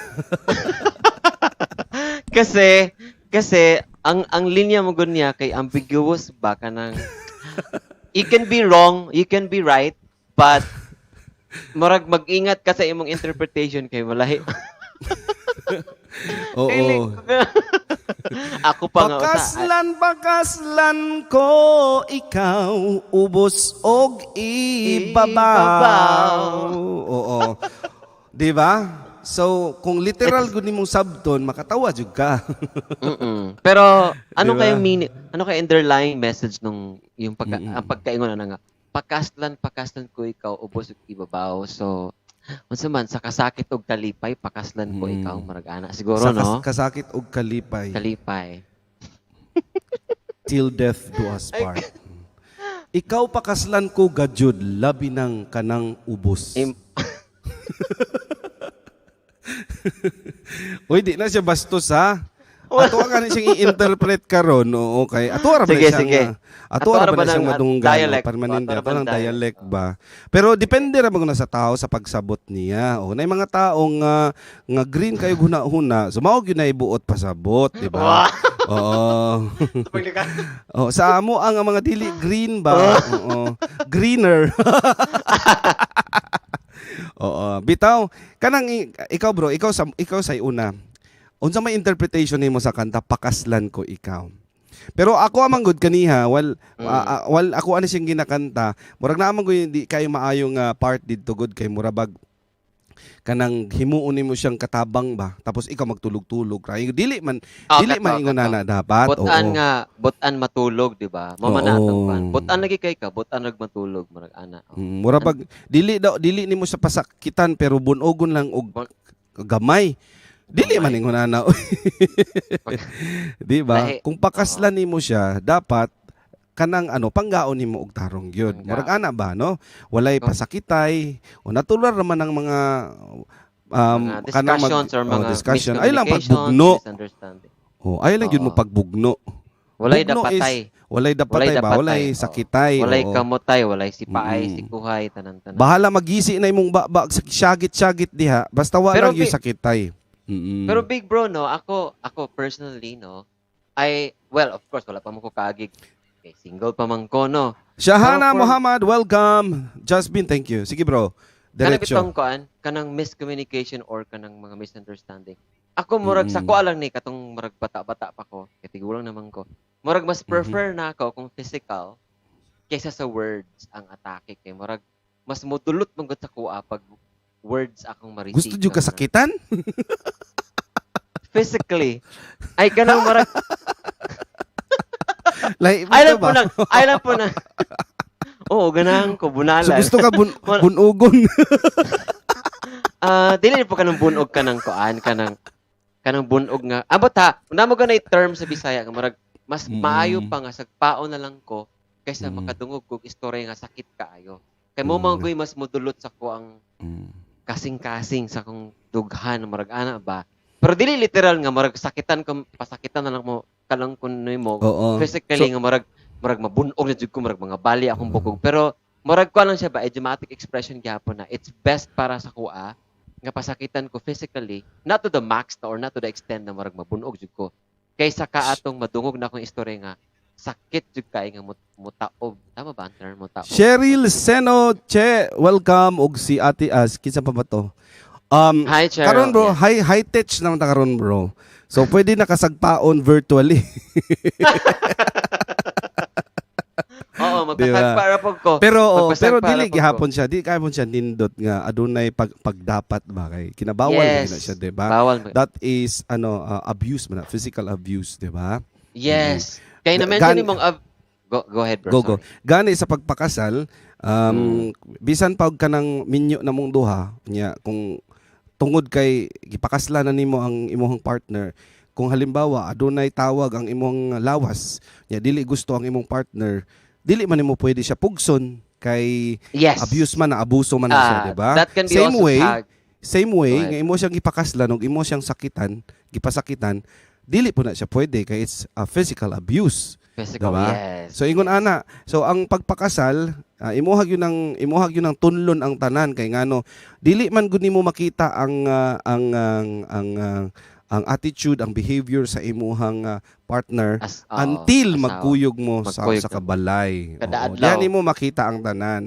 Kasi ang linya mo gud niya kay ambiguous ba, kanang you can be wrong, you can be right, but murag mag-ingat ka sa imong interpretation kay malahi. Oo. Ako pa nga usa. Pakaslan, pakaslan ko ikaw, ubos og ibabaw. Ibabaw. Oo. Di ba? So, kung literal gud nimong sabton, makatawa jud ka. Pero ano Di ba? Kayong meaning, ano kay underlying message nung yung pagka, ang pagkaingon na nga "Pakaslan, pakaslan ko ikaw, ubos ug ibabaw"? So unsa man, sa kasakit og kalipay pakaslan ko ikaw, murag ana siguro, Sa no? kasakit og kalipay. Kalipay. Till death do us part. Ikaw pakaslan ko gajud, labi ng kanang ubos. Uy, di na siya bastos ha. Ato ka na siyang i-interpret karon, oo, kay ato ra ba Sige, siyang sige. Ato ra ba na siyang madunggan, dialect. permanente Ato ra ato ba lang ng dialect ba. Pero depende ra man na sa tao sa pagsabot niya. O nay mga tao nga nga green kayo huna-huna, so mao gyud na ibuot pasabot, di ba? Oo. Oh, sa amo ang mga dili green ba? Oo. Greener. Oo. Bitaw, kanang ikaw, bro, ikaw sa una. Unsa may interpretation nimo sa kanta "Pakaslan Ko Ikaw"? Pero ako amang good kaniha, wal wal ako ani siyang ginakanta. Murag naa man gud hindi kayo maayong part didto gud kay murabag kanang himuon nimo siyang katabang ba, tapos ikaw magtulog-tulog ra. Dili man Oh, dili man kato, ingon kato. na dapat. Butan nga, butan matulog, di ba? Mama na atong pan. Butan lagi kay ka, butan nag matulog, murag ana. Oh. Mura pag dili daw, dili nimo sa pasakitan pero bunogon lang og gamay. Dili man Gamay. ingon ana. Di ba? Lahi. Kung pakaslan nimo siya, dapat kanang ano, panggaon nimo og tarong gyud. Panggaon. Murag ana ba, no? Walay pasakitay o natural raman ang mga Mga kanang discussions or oh, mga discussion. Ay lang miscommunications, pagbugno. misunderstanding. Oh, ay lang gyud mo pagbugno. Walay Bugno is dapatay. Walay dapatay ba? Dapatay, Walay oo. sakitay. Walay kamotay, walay sipaay, sikuhay, tanan-tanan. Bahala magisi na imong ba syagit-syagit diha basta wala Pero lang yung sakitay. Pero big bro, no, ako personally, no, I, well, of course, wala pa mo ko kaagig. Okay, single pa man ko, no. Shahana Pero Muhammad, welcome. Jasmine, thank you. Sige, bro. Kanang Diretso. bitong kuan, kanang miscommunication or kanang mga misunderstanding. Ako murag sa ko lang ni katong murag bata-bata pa ko, kay tigulang naman ko. Murag mas prefer na ako kung physical kaysa sa words ang atake kay murag mas mudulot man gud sa kuha pag words akong ma-receive. Gusto jud kasakitan? Physically. Ay, kanang murag Lahi ay lang ba? po nang, ay lang po na. Oo, ganahan ko bunalan. So gusto ka bunugon? Ah, dili po kanang bunog, kanang kuan, kanang kanang bunog nga. Abot ha, una mo ganay term sa Bisaya nga murag mas maayo pa nga sagpaon na lang ko kaysa makadungog kog istorya nga sakit kaayo. Kay mo man mas mudulot sa ko ang kasing-kasing sa kong dughan, murag ana ba. Pero dili literal nga murag sakitan ko, pasakitan na lang mo kalang kunoy mo physically nga murag murag mabunog na jud ko, murag mga bali akong bukog, pero murag ko lang siya ba, idiomatic expression gyapon na it's best para sa kuha nga pasakitan ko physically, not to the max na or not to the extent na murag mabunog jud ko, kaysa kaatong madungog na akong istorya nga sakit jud kay nga mutaob. Tama ba ang term, mutaob? Cheryl Seno Che, welcome og si Ate As, kinsa pa ba to? Hi, Cheryl. Karon, bro, Yeah. high high tech naman ta karon, bro. So pwede na kasagpaon virtually. Oo, Di ba? magpasagpa ra pud ko. Pero oh, Magpasagpa pero ra dili pud ko. gihapon siya, di gihapon siya nindot nga adunay pagdapat ba kay kinabawal na siya, di ba? Bawal. That is ano abuse man na, physical abuse, di ba? Yes. Kay na-mention nimong go ahead, bro. Go go. Sorry. Gani sa pagpakasal, bisan pa og kanang minyo na mong duha nya kung tungod kay gipakasla na nimo ang imong partner, kung halimbawa adunay tawag ang imong lawas nya dili gusto ang imong partner, dili man nimo pwede siya pugson kay abuse man na, abuso man na siya, Ah, di ba? that can be Same also way, tagged. same way Go ahead. nga imo siyang gipakaslan ug imo siyang sakitan, gipasakitan, dili po na siya pwede kay it's a physical abuse. Physical, Diba? yes. So ingon ana, so ang pagpakasal, imuha gyud ang tunlon ang tanan kay ngano dili man gud nimo makita ang attitude, ang behavior sa imuhang partner Oo, until asawa. magkuyog mo sa Magkuyog sa ka. kabalay. Kada Oo. adlaw. Diyan nimo makita ang tanan.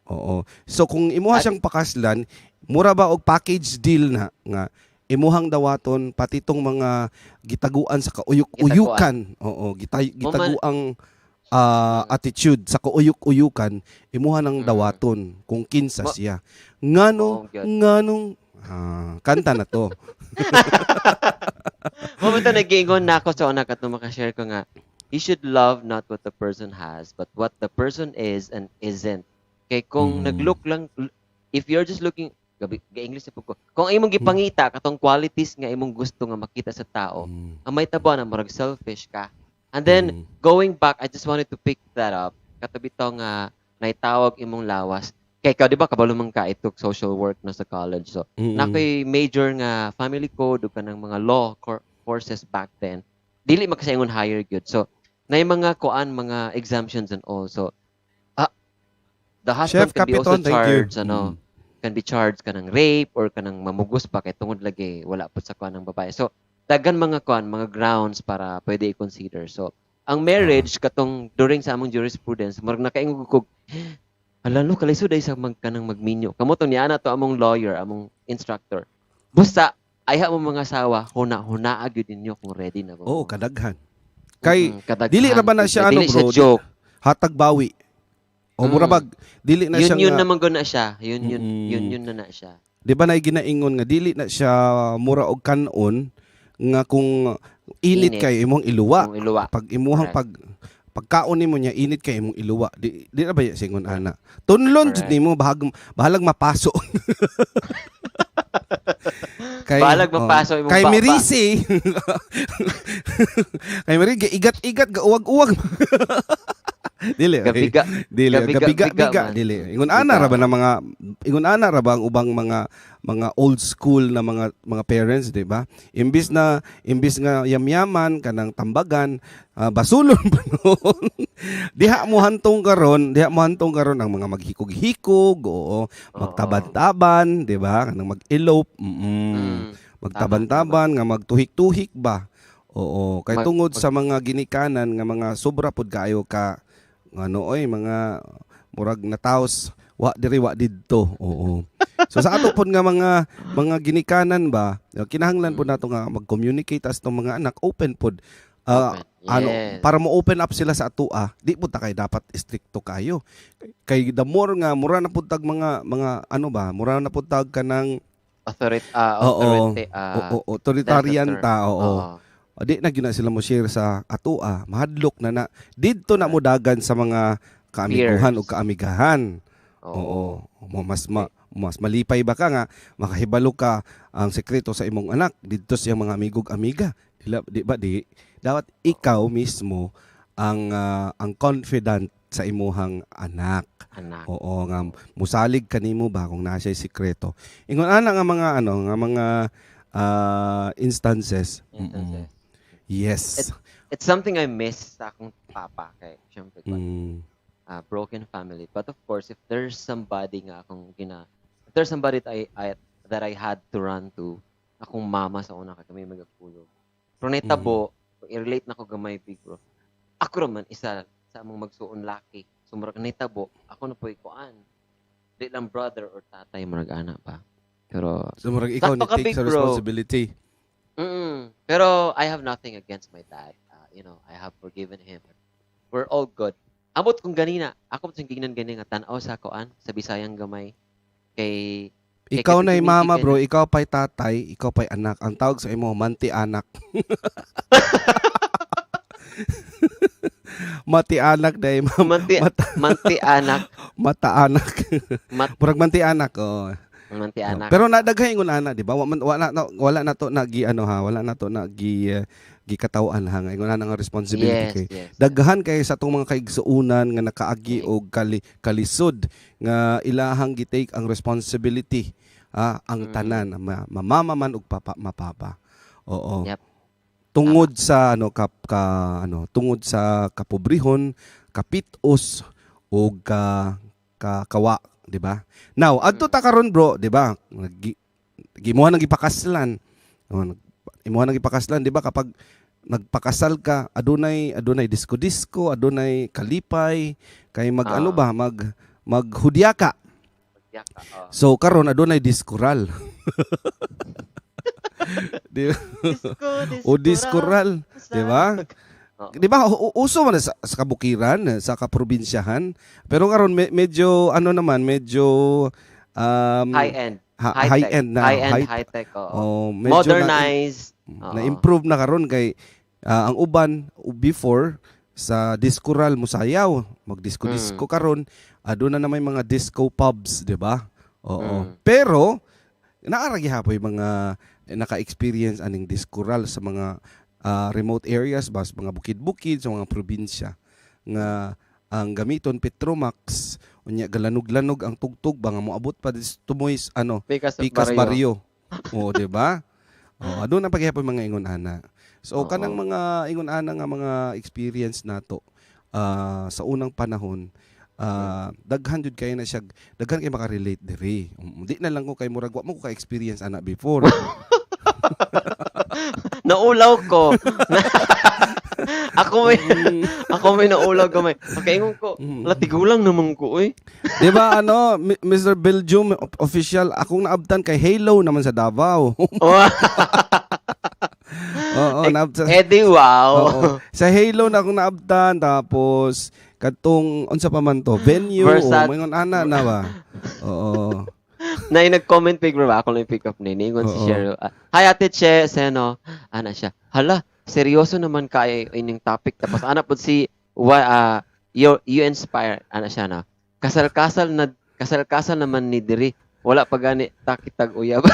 Oo. So kung imuha siyang pakaslan, mura ba og package deal na nga imuhang dawaton pati tong mga gitaguan sa kauyuk-uyukan. Oo, gitaguang attitude sa kauyuk-uyukan, imuha ng dawaton kung kinsa siya. Ngano Oo, gyud. nganong kanta na to. Mo to nag-iingon na ako sa una kato makashare ko nga, you should love not what the person has, but what the person is and isn't. Kay kung naglook lang, if you're just looking, gabi, ga-English na po ko. Kung imong gipangita katong qualities nga imong gusto nga makita sa tao, ang may tabo na murag selfish ka. And then going back, I just wanted to pick that up. Kato bitaw nga naitawag imong lawas. Kay ikaw, di ba, kabalo man ka itok social work no sa college. So, nakoy major nga family code ug kanang mga law courses back then. Dili makasaingon higher gyud. So, naay mga kuan, mga exemptions and all. So, the husband Chef can be also Capiton, thank you. charged ano, can be charged kanang rape or kanang mamugos pa kay tungod lagi wala pud sa kuan ng babae. So, daghan mga kuan, mga grounds para pwede i-consider. So, ang marriage katong during sa among jurisprudence, murag nakaingon ko, "Hala no, kalisod ay sa mag kanang magminyo." Kamo to niana to among lawyer, among instructor. Busa ayha mo mga asawa, huna-huna gyud ninyo kung ready na ba Oo, mo. Kadaghan. Kay Kadaghan. dili ra ba na siya ano, Dili siya bro? joke. Hatag bawi. O mura bag dili na Yun siya yun nga, naman gud na siya. Yun yun yun yun na na siya. Di ba na ginaingon nga dili na siya mura og kanon nga kung init Init. kay imong iluwa. Kung iluwa. Pag imuhang Correct. pag pagkaon nimo niya init kay imong iluwa. Di na ba singon ana? Tunlon jud nimo bahag bahalag mapaso. Kay Bahalag oh, mapaso imong kay baba. Mirisi. Kay Mirisi igat-igat gauwag-uwag. Dili. Okay. Gabiga. Dili, Gabiga, gabiga, biga biga, man. dili. Ingon ana ra ba na mga ingon ana ra ba ang ubang mga old school na mga parents, di ba? Imbis nga yamyaman kanang tambagan, basulon pa noon. Diha mo hantong karon ang mga maghikog-hikog, oo, magtaban-taban, di ba? Kanang mag-elope, Magtaban-taban nga magtuhik-tuhik ba. Oo, kay tungod sa mga ginikanan nga mga sobra pud kaayo ka ano oy, mga murag nataos wa diri wa didto. Oo. So sa ato pod nga mga ginikanan ba, kinahanglan pod nato nga mag-communicate as tong mga anak, open pod. Open. Ano para mo open up sila sa atoa, di pud ta kay dapat strikto kayo. Kay the more nga mura na pud tag mga ano ba, mura na pud tag kanang Authority, authority, oo, authoritarian that's the term. ta, oo. O, di na gyud na sila mo share sa atoa, mahadlok na na. Didto na mo dagan sa mga kaamiguhan Peers. o kaamigahan. Oo. Mo mas malipay ba ka nga makahibalo ka ang sekreto sa imong anak didto sa iyang mga amigog amiga. Dila, di ba di dapat ikaw mismo ang confident sa imuhang anak. Anak. Oo nga musalig kanimo ba kung naa siya sekreto. Ingon ana nga mga ano nga mga instances. Instances. Yes. It's something I miss sa akong papa kay syempre broken family. But of course, if there's somebody that I had to run to, akong mama sa una kay kami magapulog. Pero nahitabo, i-relate na ko gamay, big bro. Ako raman isa sa among magsuon laki. So murag nahitabo, ako na po'y kuan. Di lang brother or tatay, murag ana pa. Pero So murag ikaw sakto ni ka, take big sa bro. responsibility. Pero I have nothing against my dad. I have forgiven him. We're all good. Amot kung ganina, ako sa gingnan gani nga tan-aw sa koan sa Bisayang gamay kay Ikaw na mama, kay bro, ikaw pa'y tatay, ikaw pa'y anak. Ang tawag sa imo, manti anak. Mati anak dahil Manti manti anak. Mata anak. Murag manti anak, oh. Manti anak. Pero nadaghay ingon ana, di ba? Wala na to na gi ano ha, wala na to na gi gikatawan ha, nga ingon ana nga responsibility kay daghan kay sa atong mga kaigsuonan nga nakaagi og kalisod nga ilahang gi-take ang responsibility, ang tanan, mamama man ug papa, mapapa. Oo. Tungod sa ano kap, ka ano tungod sa kapobrehon, kapitos ug ka, ka kawa, di ba? Now, adto ta karon, bro, di ba? Gimuha nang gipakaslan. Oh, imuha nang gipakaslan, di ba? Kapag nagpakasal ka, adunay disco-disco, adunay kalipay, kay mag ano ba, maghudyaka. Yaka, oh. So karon adunay diskural. Di ba? Disco, O diskural, di ba? Oo. Di ba uso man sa kabukiran, sa kaprobinsyahan. Pero karon medyo ano naman, medyo High end. high High-tech. end na, High end, high, high tech. Oo. oh, medyo na, Modernized. Oo. na-improve na karon kay ang uban before sa diskural musayaw, magdisko-disko. Karon aduna na may mga disco pubs, di ba? Oo. Pero naa ra gihapoy mga naka-experience aning diskural sa mga remote areas ba, sa mga bukid-bukid, sa mga probinsya nga ang gamiton Petromax, unya galanog-lanog ang tugtog ba nga moabot pa dis tumoy ano Pikas, Pikas Barrio. Barrio. Oo, di ba? Oh, aduna pa gihapon mga ingon ana. So kanang mga ingon ana nga mga experience nato sa unang panahon, daghan jud kay na siya, daghan kay makarelate diri. Di na lang ko kay murag wa mo ko ka-experience ana before. Naulaw ko. Ako may naulaw gamay. Okay, ingon ko. Wala, tigulang naman ko oy. Di ba ano, Mr. Belgium official, akong naabtan kay Halo naman sa Davao. Oh, Oo, naabtan. Edi wow. Oo. Sa Halo na akong naabtan, tapos kadtong unsa pa man to, venue o moingon ana na ba. Oo. Na yung nag-comment pig bro, ako lang yung pick up ni. Niingon si Cheryl. "Hi Ate Che, Seno." Ana siya. "Hala, seryoso naman kay ining topic." Tapos ana po si wa, you inspire ana siya na. "Kasal-kasal na kasal-kasal naman ni diri. Wala pa gani takitag uyab."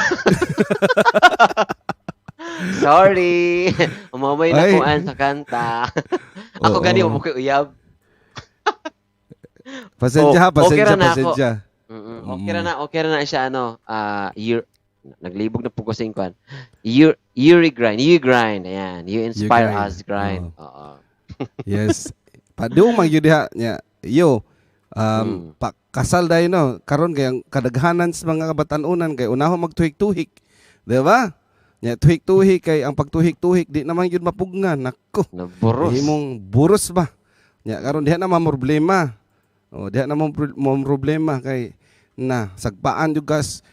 Sorry. Umamay na Ay. kuan sa kanta. Ako gani mo koy uyab. Pasensya ha, Oh, okay pasensya, ra na ako. pasensya. Okay ra na, okay ra na siya ano, year naglibog na po ko sa ingkwan. You you grind, you grind. Ayan, you inspire Grind. us grind. Oo. Yes. Padung man gyud diha nya. Yo, pa, kasal dayon no. Karon kay ang kadaghanan sa mga kabatan-unan kay unahon magtuhik-tuhik. Di ba? Nya tuhik-tuhik kay ang pagtuhik-tuhik di naman gyud mapugnan. Nako. Naburos. Himong buros ba? Nya karon diha na problema. Oh, diha na mo problema kay na sagpaan jud gas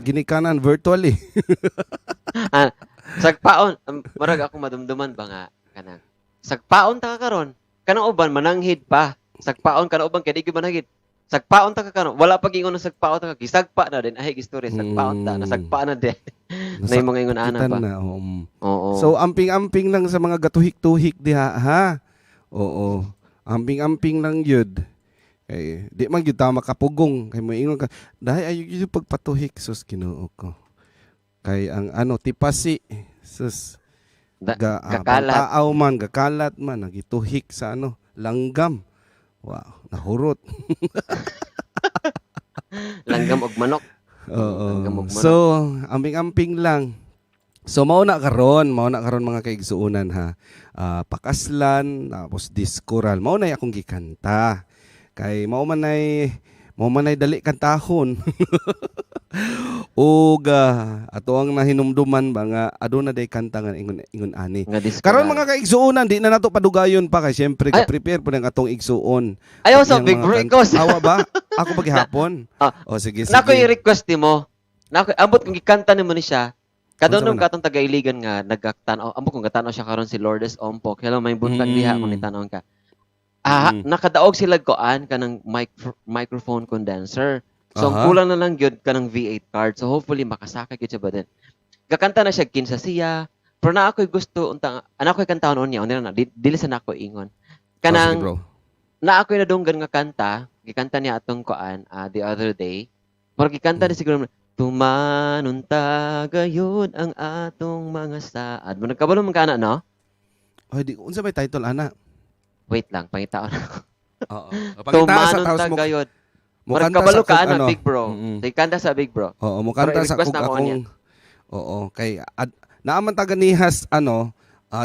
ginikanan virtually. Ah, sagpaon, murag ako madumduman ba nga kanang. Sagpaon ta ka karon. Kanang uban mananghid pa. Sagpaon kana uban kay di gyud mananghid. Sagpaon ta ka karon. Wala pa giingon ng sagpaon ta ka. Gisagpa na din. Ay, gistorya sagpaon ta. Nasagpa na din. Na yung mga ingon ana Nasakitan ba. na. Oo. Oo. So amping-amping lang sa mga gatuhik-tuhik diha ha. Oo. Amping-amping lang yun. Kay di man gyud ta makapugong kay moingon ka dahil ayo gyud pagpatuhik, sus Ginoo ko. Kay ang ano tipasi sus ga gakalat. bantaaw man, gakalat man, nagituhik sa ano langgam. Wow, nahurot. Langgam og manok. Oo. Langgam og manok. So, amping-amping lang. So mao na karon mga kaigsuonan ha. Pakaslan tapos diskural. Mao na akong gikanta. Kay mao man ay dali kantahon. Ug ato ang nahinumduman ba nga aduna day kanta nga ingon ingon ani. Nga diskural. Karon mga kaigsuonan, di na nato padugayon pa kay syempre Ay. ka-prepare po ng atong igsuon. Ayaw sa Iyang big mga bro, kanta. ikaw sa Awa ba? Ako pa gihapon. Ah, O sige, sige. Nako i-request nimo. Nako ambot kung gikanta nimo ni siya. Kadungog Unsa man na? Katong taga-Iligan nga nagtan-aw, amo kung gatan-aw siya karon, si Lourdes Ompok. Hello, may buntag diha kung nitanaw ka. Ah, nakadaog sila koan kanang microphone condenser. So ang kulang na lang gyud kanang V8 card. So hopefully makasaka gyud siya ba din. Gakanta na siya kinsa siya. Pero na ako'y gusto unta ana ako'y kantahon unya unya na dili sa nako ingon. Oh, sige, Kanang bro. Na ako'y nadunggan nga kanta, gikanta niya atong koan the other day. Pero gikanta ni siguro "Tumanon ta gayud ang atong mga saad." Mo nagkabalo man kana, no? Ay, di unsa may title ana? Wait lang, pangitaon. Oo. Pangita sa "Tumanon tapos ta mo gayud." mo Murag kanta kabalo sa ka kog ana, ano. big bro. Sige, kanta sa, big bro. Oo, mo Pero kanta sa i-request kog na ako akong. Oo, kay naaman ta ganihas ano,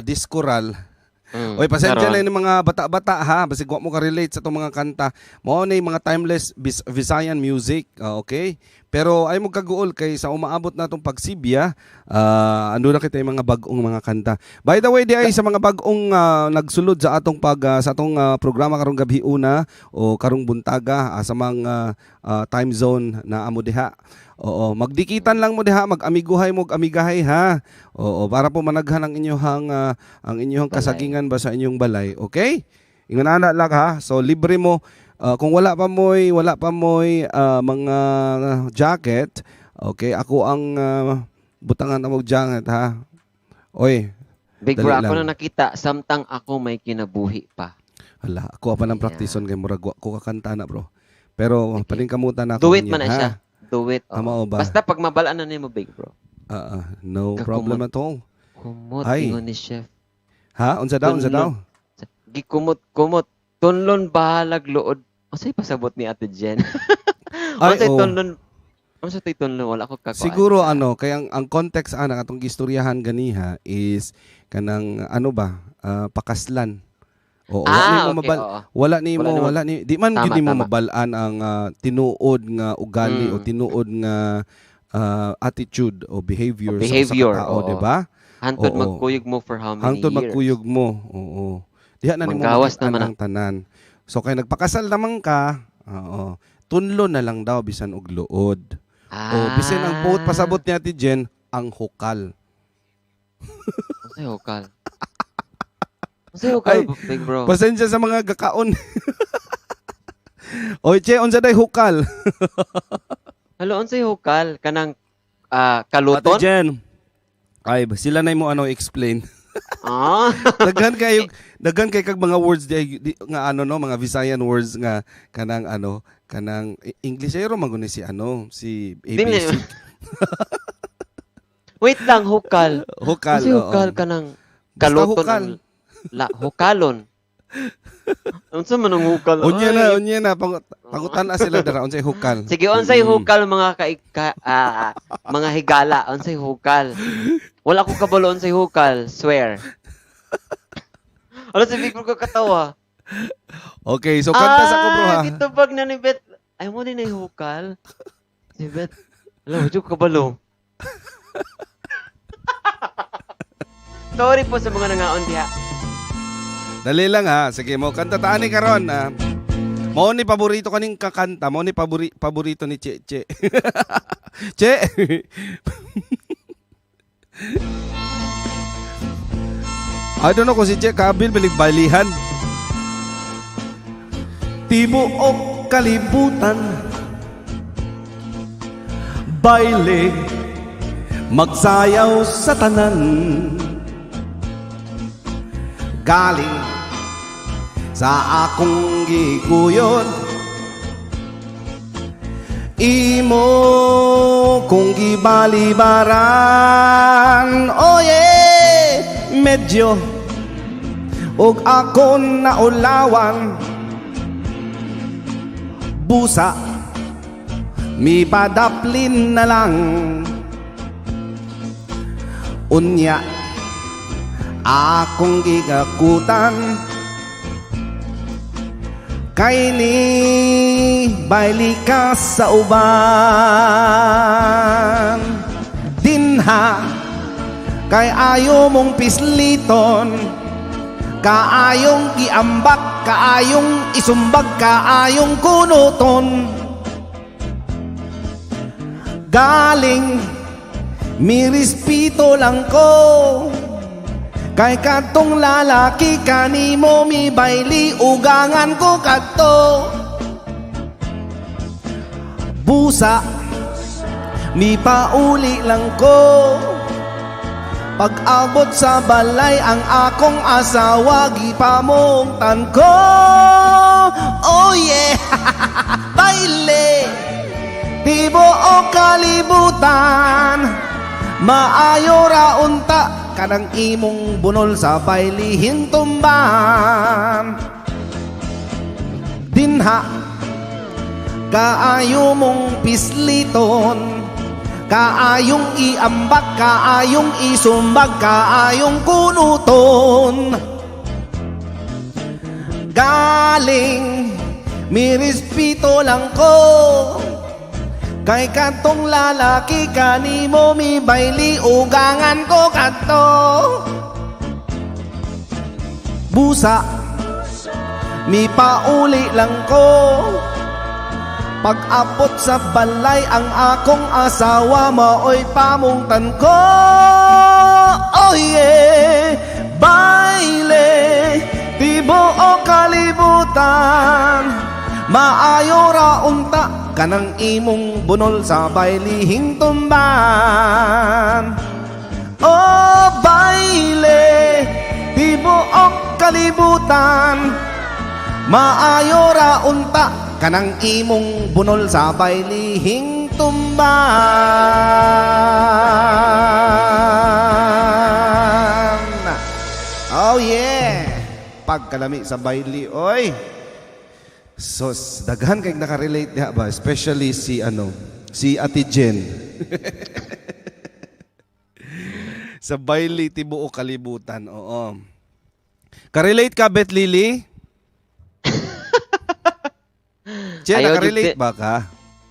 Diskural. Oy, pasensya Karon. na yung mga bata-bata ha, basig wa mo ka-relate sa itong mga kanta. Mao na yung mga timeless Visayan music, okay? Pero ay mo kaguol kay sa umaabot na itong pagsibya, ando na kita yung mga bag-ong mga kanta. By the way, di ay sa mga bag-ong nagsulod sa atong pag sa atong programa karong gabi una o karong buntaga sa mga time zone na amo diha. Oo, magdikitan lang mo diha, mag-amiguhay mo, amigahay ha. Oo, para po managhan ang inyong Balay. Kasagingan ba sa inyong balay, okay? Ingon ana lang ha. So libre mo kung wala pa mo'y mga jacket, okay? Ako ang butangan na mo jacket ha. Oy, Big dali bro, ako lang. na nakita samtang ako may kinabuhi pa. Hala, ako pa ng praktison kay murag wa ko kakanta na, bro. Pero Sige. paningkamutan na ako Do it niya, man na ha? siya. Do it. Oo. Tama o ba? Basta pag mabalaan na nimo, big bro. No Kakumot. problem at all. Kumot Ay. ingon ni chef. Ha? Unsa daw? Unsa daw? Gikumot kumot. Tunlon bahalag luod. Unsay pasabot ni Ate Jen? Ay, Unsay oo. tunlon? Unsa tay tunlon? Wala ko kakuan. Siguro ano, kay ang context ana atong gistoryahan ganiha is kanang ano ba, pakaslan. Oo, wala Ah, nimo okay, oo. wala nimo Wala nimo- wala ni di man Tama, gyud nimo tama. mabal-an ang tinuod nga ugali o tinuod nga attitude o behavior, O behavior, sa usa ka tao, oo. di ba? Hantod magkuyog mo for how many Hangtod years? magkuyog mo. Oo. Diha na nimo Manggawas makitaan naman ang tanan. So kay nagpakasal naman ka, oo. Tunlo na lang daw bisan og luod. Ah. O bisan ang buot pasabot ni Ate Jen, ang hukal. Unsay hukal? Unsay hukal, Ay, big bro? pasensya sa mga gakaon. Oy, che, unsa day hukal? Halo, unsay hukal? Kanang Ate kaluton? Jen. Ay, sila na mo ano explain. Daghan kay kag mga words di nga ano no, mga Visayan words nga kanang ano, kanang English pero man guni si ano, si Di ABC. Wait lang, hukal. Hukal. Unsay Oo. hukal kanang Basta kaluton? hukal. La, hukalon. Unsa man ang hukal? Unya na, Ay. unya na pangutan na sila dara unsay hukal. Sige, unsay hukal mga mga higala, unsay hukal? Wala ko kabalo unsay hukal, swear. Ano si Big Bro ko katawa? Okay, so kanta sa ko, bro, ha. Ah, gitubag na ni Beth. Ay mo din ay hukal. Si Beth. Alam, mo kabalo. Sorry po sa mga nangaon diha. Dali lang ha. Sige mo, kanta taan ni karon ha. Mao ni paborito kaning kakanta, mao ni paborito ni Che Che. Che. I don't know kung si Che kaabil bilig balihan. Tibuok kalibutan, baile, magsayaw sa tanan. Galing sa akong gikuyon, imo kong gibalibaran. Oye, medyo ug ako naulawan. Busa mi padaplin na lang. Unya akong gigakutan kay ni baili ka sa uban. Dinha kay ayo mong pisliton, kaayong giambak, kaayong isumbag, kaayong kunuton. Galing Mirespeto lang ko kay katong lalaki kanimo mibayli, ugangan ko kadto. Busa, mipauli lang ko. Pag-abot sa balay, ang akong asawa gipamungtan ko. Oh yeah, baile, tibuok kalibutan. Maayo ra unta kanang imong bunol sa baylihing tumban. Dinha kaayo mong pisliton, kaayong iambak, kaayong isumbag, kaayong kunuton. Galing, mirespeto lang ko kay katong lalaki kanimo mibayli, ugangan ko kadto. Busa, mipauli lang ko. Pag-abot sa balay, ang akong asawa maoy pamungtan ko. Oh yeah, baile, tibuok kalibutan. Maayo ra unta kanang imong bunol sa baylihing tumban. Oh baile, tibuok kalibutan. Maayo ra unta kanang imong bunol sa baylihing tumban. Oh yeah! Pagkalami sa bayli, oy! Sos, daghan kay nakarelate diha ba, especially si ano, si Ate Jen. Sa bayli tibuok kalibutan, oo. Ka-relate ka, Beth Lily? Jen, Ayaw, nakarelate jud ba ka?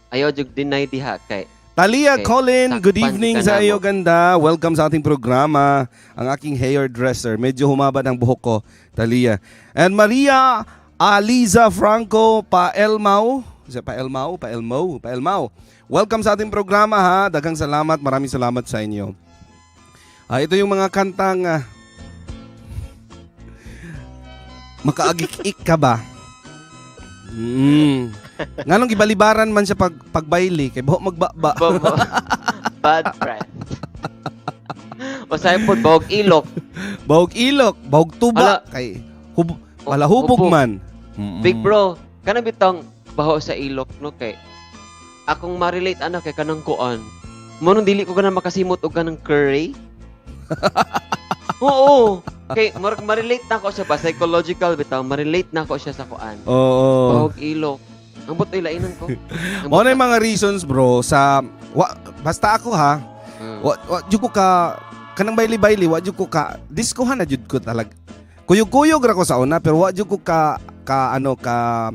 Ayaw jud deny diha kay Talia Okay, Colin, good sakpan evening ka sa na iyo, mo. ganda. Welcome sa ating programa. Ang aking hairdresser. Medyo humaba ng buhok ko, Talia. And Maria Aliza Franco Paelmao. Is it Paelmao? Paelmo? Paelmao. Welcome sa ating programa ha. Daghang salamat. Maraming salamat sa inyo. Ito yung mga kantang makaagik-ik ka ba? Nganong gibalibaran man siya pag pagbayli kay buhok magbaba. Bobo. Bad breath. Usahay po, bahog ilok. Bahog ilok, bahog tuba Ala. kay hub, wala hubog Hubog. man. Big bro, kanang bitong baho sa ilok no kay akong ma-relate ano kay kanang kuan. Mo nung dili ko ganang makasimot og kanang curry. Oo. Kay murag ma-relate na ako siya ba psychological bitaw, ma-relate na ako siya sa kuan. Oo. Bahog ilok. Ang butoy lainan ko. Ang Mao na yung mga reasons, bro, sa wa, basta ako ha, wa jud ko ka kanang bayli-bayli, wa jud ko ka diskohan na jud ko talaga. Kuyog-kuyog ra ko sa una pero wa jud ko ka ka ano ka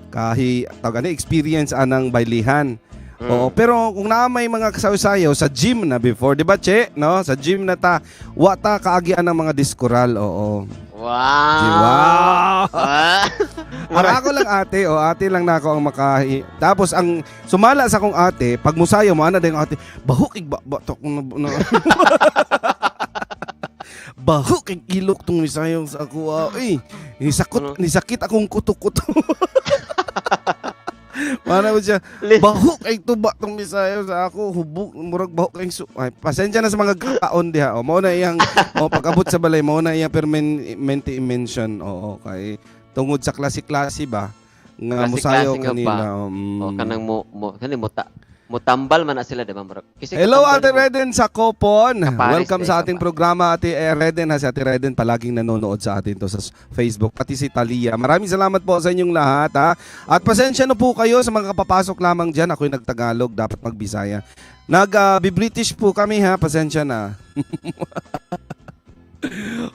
ka hi, tawag ani, experience anang baylihan. Oo, pero kung naa may mga kasayo-sayo sa gym na before, di ba, Che? No? Sa gym na ta, wa ta kaagian ng mga diskoral, oo. Wow. Di ba? Ah. Ang ako lang ate, o ate lang na ako ang makahi. Tapos ang sumala sa akong ate, pag musayo mo ana din ang ate, bahok ig ba, ba to na, na. Bahok ig ilok tong misayo sa ako. Ah. Uy, nisakot, Ano? nisakit akong kuto-kuto. Para mo siya, bahok ay tuba tong misayo sa ako, hubog, murag bahok ay su. Ay, pasensya na sa mga kaon diha. O, mao na iyang, o, pag-abot sa balay, mao na iyang permanente mention. Oo, kay tungod sa klase-klase ba nga Klase-klase musayo nga kanila. ba? O kanang mo mo kani mo ta mo tambal man na sila di ba murag. Kasi Hello, katambal Ate mo. Reden sa Kopon. Kapares Welcome eh, sa ating kapares. programa, Ate Reden. Ha, si Ate Reden palaging nanonood sa atin to sa Facebook. Pati si Talia. Maraming salamat po sa inyong lahat. Ha? At pasensya na po kayo sa mga kapapasok lamang dyan. Ako'y nagtagalog, dapat magbisaya. Nag-British po kami ha. Pasensya na.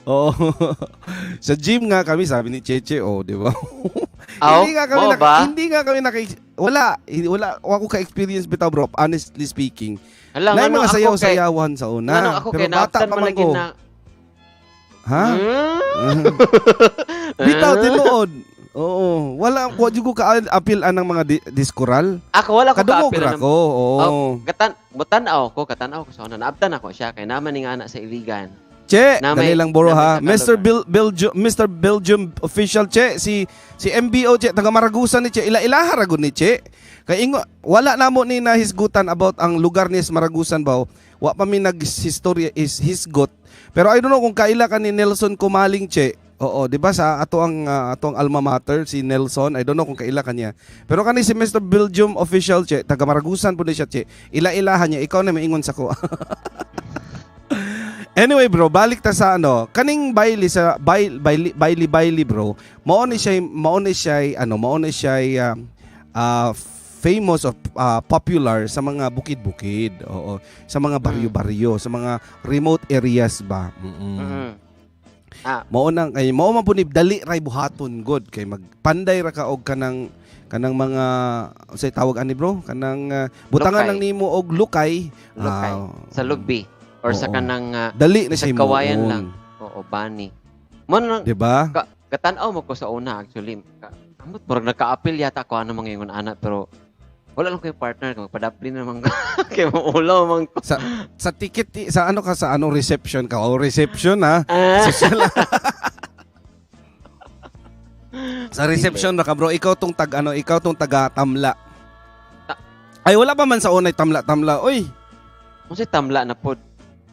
Oo. Sa gym nga kami, sabi ni Cheche, oh, di ba? Aw, Hindi nga kami mo ba? Hindi nga kami naka wala, hindi, wala ako ka-experience bitaw, bro, honestly speaking. Hala, Na ngano mga ako kay sayaw-sayawan sa una. ngano ako Pero kay bata naabtan pa man man lagi ko. na. Ha? Hmm? Bitaw tinuod. Oo, wala ko jud ko ka-apil anang mga diskoral. Ako wala ko Kadungog kaapil ra anang ko. Oo. Oh, katan mutan-aw ko, katan-aw ko sa una. Naabtan ako siya kay naman ni nga ana sa Iligan. Che, Na dali lang bro na may ha. Tagalog Mr. na. Bill, Belgium, Mr. Belgium official, che, si si MBO, che, taga Maragusan ni che, ila-ilaha ra gud ni che. Kay ingo wala namo ni nahisgutan about ang lugar ni Maragusan ba. Wa pa mi naghistorya is hisgot. Pero I don't know kung kaila ka ni Nelson Kumaling, che. Oo, di ba sa ato ang alma mater si Nelson, I don't know kung kaila ka niya. Pero kani si Mr. Belgium official, che, taga Maragusan po ni siya, che. Ila-ilahan niya, ikaw na maingon sa ko. Anyway bro, balik ta sa ano, kaning Bailey sa Bailey Bailey Bailey bro. Mao ni siya ano, mao ni siya famous of popular sa mga bukid-bukid. Oo, sa mga baryo-baryo, sa mga remote areas ba. Ah, Mao nang kay mao man pud ni dali ray buhaton god kay magpanday ra ka og kanang kanang mga unsay tawag ani bro, kanang butangan Lukay. lang nimo og lukay. Lukay. Ah, Sa lugbi or sa kanang dali na sa siya kawayan himuon. lang. Oo, bani. Mo na Di ba? Katan-aw mo ko sa una actually. Kamot murag nagka-appeal yata ako ano mga ingon ana, pero wala lang ko'y partner kung magpadapli na naman kay maulaw man ko. Sa sa ticket sa ano ka, sa ano, reception ka. Oh, reception ha. Ah. Social. Sa reception ra ka bro, ikaw tong tag ano, ikaw tong taga tamla. Ay, wala pa man sa unay tamla-tamla. Oy, Unsay tamla na pod?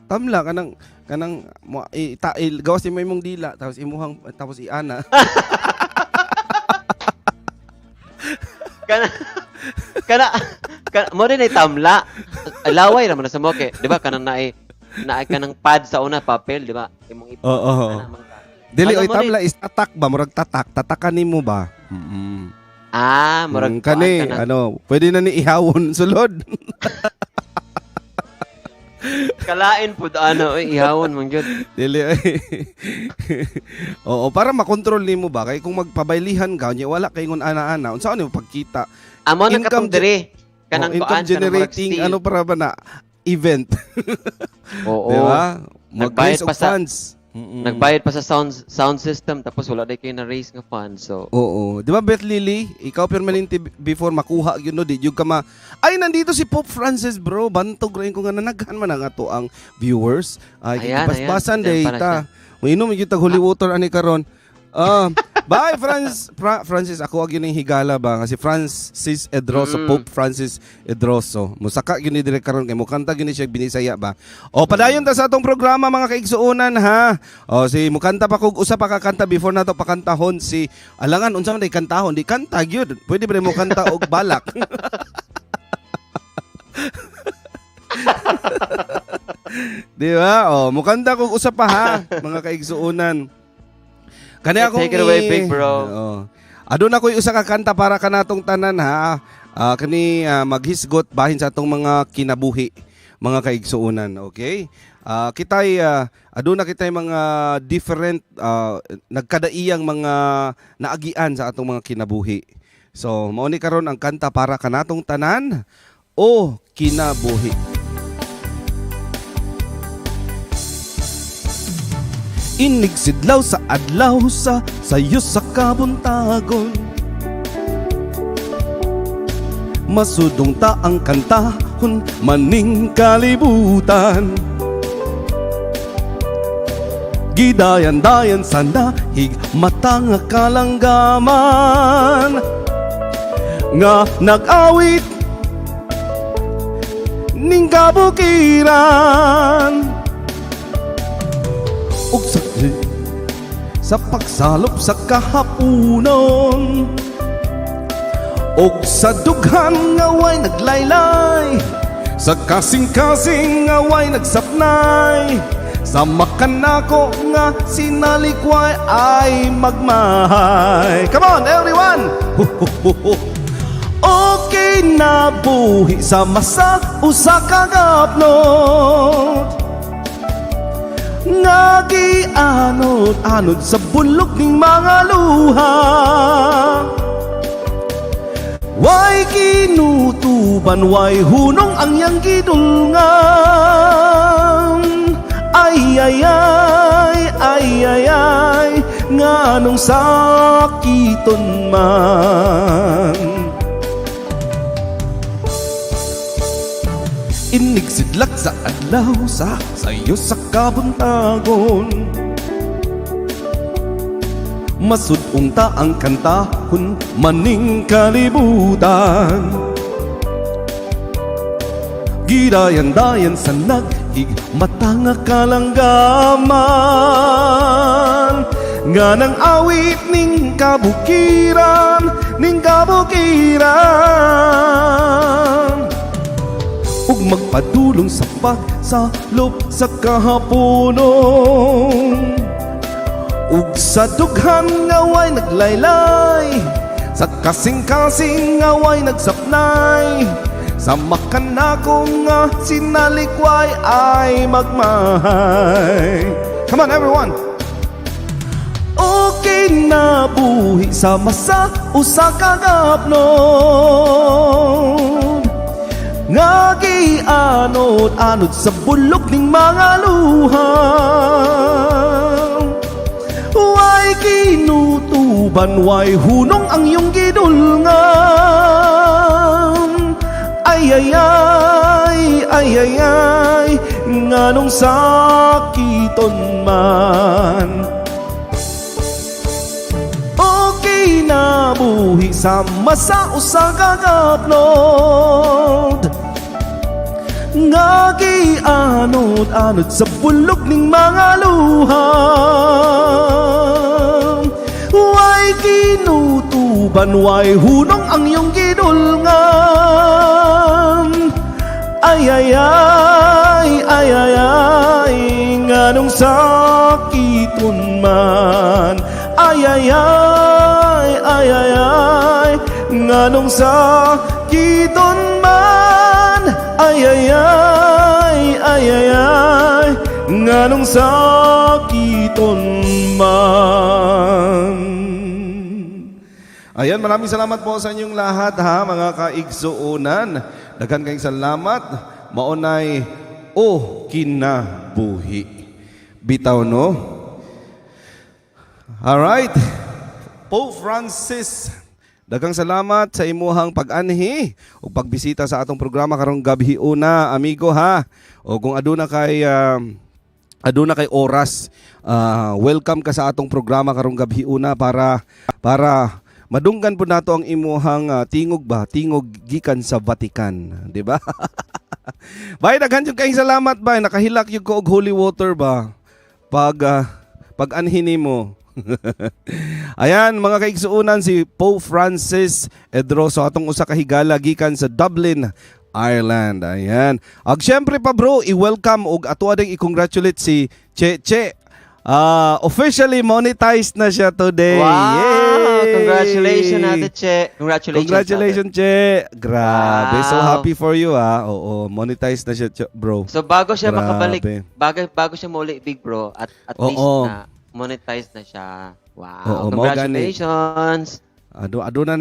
Tamla kanang kanang mo i, ta, i, gawas nimo imong dila tapos imuhang tapos iana. Kana kana kana mo rin ay tamla. Laway naman na sa mo kay, di ba, kanang naay naay kanang pad sa una, papel, di ba? Imong Oo. ana man ka. Dili Ano oy mo tamla is tatak ba, murag tatak, tatakan nimo ba? Ah, murag Kani kuan kanang ano, pwede na ni ihawon sulod. Kalain pud ano, oy, ihawon man gyud. Dili ay. Oo, para makontrol nimo ba kay kung magpabaylihan ka nya wala kay ngon ana-ana, unsa nimo pagkita? Amo na Income katong diri kanang Oh, income kuan kanang murag generating steel. ano para ba na event, Oo. di ba? Nagbayad Mag-raise pa og funds. Nagbayad pa sa sound sound system tapos wala day kayo na raise nga funds. So Oo. Di ba, Beth Lily, ikaw permanente before makuha yun no, di yung ka ma... Ay, nandito si Pope Francis, bro. Bantog rin ko nga nanaghan man ang ato ang viewers. Ay, Ayan, basbasan ayan. day Diyan pala ta. Mainom yung tag holy water ani karon. Ah, bye Francis, ako ag yun yung higala ba kasi Francis Edroso, Pope Francis Edroso. Musaka gyud ni dire karon kay mukanta gyud ni siya binisaya ba. O padayon ta sa atong programa mga kaigsuonan ha. O si mukanta pa kog usa pa ka kanta before nato pakantahon si alangan unsa man day kantahon, di kanta gyud. Pwede ba mo kanta og balak? Di ba? O mukanta kog usa pa ha mga kaigsuonan. Kani akong Take it away, big bro. Oo. Aduna ko'y usa ka kanta para kanatong tanan ha. Ah, kani maghisgot bahin sa atong mga kinabuhi, mga kaigsuonan, okay? Ah, kitay aduna kitay mga different nagkadaiyang mga naagian sa atong mga kinabuhi. So, mao ni karon ang kanta para kanatong tanan o kinabuhi. Inigsidlaw sa adlaw sa sayo sa kabuntagon. Masudong ta ang kantahon maning kalibutan. Gidayan-dayan sa nahig mata nga kalanggaman nga nag-awit ning kabukiran ug sa pagsalop sa kahaponon ug sa dughan nga way naglaylay sa kasing-kasing nga way nagsapnay sa makanako nga sinalikway ay magmahay. Come on, everyone! Ho, ho, ho, ho. Okay na buhi sa masa usa ka gapnot nga gianod-anod sa bulok ning mga luha. Way kinutuban, way hunong ang iyang gidulngan. Ay, ay, ay, ay, ay, ay, nga Nganong sakiton man. Inigsidlak sa adlaw sa sayo sa kabuntagon. Masudong ta ang kantahon maning kalibutan. Gidayan-dayan sa naghigmata nga kalanggaman. Nga nang awit ning kabukiran, ning kabukiran. Ug magpadulong sa pagsalop sa kahaponon. Ug sa dughan nga way naglaylay, sa kasing-kasing nga way nagsapnay, sa makanako nga sinalikway ay magmahay. Come on, everyone! Okay na buhi sama sa usa ka gapnon nga gianod-anod sa bulok ning mga luha. Way kinutuban, way hunong ang iyong gidulngan. Ay, ay, ay, ay, ay, ay, nganong sakiton man. Okay na buhi sama sa usa ka gapnod nga gianod-anod sa bulok ning mga luha. Way kinutuban, way hunong ang iyong gidulngan. Ay, ay, ay, ay, ay, ay, nganong sakiton man. Ay, ay, ay, ay, ay, ay, nganong sakiton man. Ay, ay, ay, ay, ay, ay, nganong sakiton man. Ayan, maraming salamat po sa inyong lahat ha, mga kaigsuunan. Daghan kayong salamat. Maunay o kinabuhi. Bitaw, no? Alright. Pope Francis, daghang salamat sa imuhang pag-anhi ug pagbisita sa atong programa karong gabi una, amigo ha. O kung aduna kay oras, welcome ka sa atong programa karong gabi una para madunggan po nato ang imuhang tingog ba, tingog gikan sa Vatican, di ba? Bay, daghan jud kayong salamat bay, nakahilak jud ko og holy water ba pag anhi nimo. Ayan, mga kaigsuunan, si Pope Francis Edroso, atong usa ka higala gikan sa Dublin, Ireland. Ayan. Ag syempre pa, bro, i-welcome ug ato ding i-congratulate si Che Che. Officially monetized na siya today. Wow! Yay! Congratulations, Ate Che. Congratulations. Congratulations, Che. Grabe. So happy for you, ah. Oo, monetized na siya, Che, bro. Ate. So bago siya Grabe. makabalik, bago siya muli, big bro, at least na monetized na siya. Wow. Oo, mao gani. Congratulations. Aduna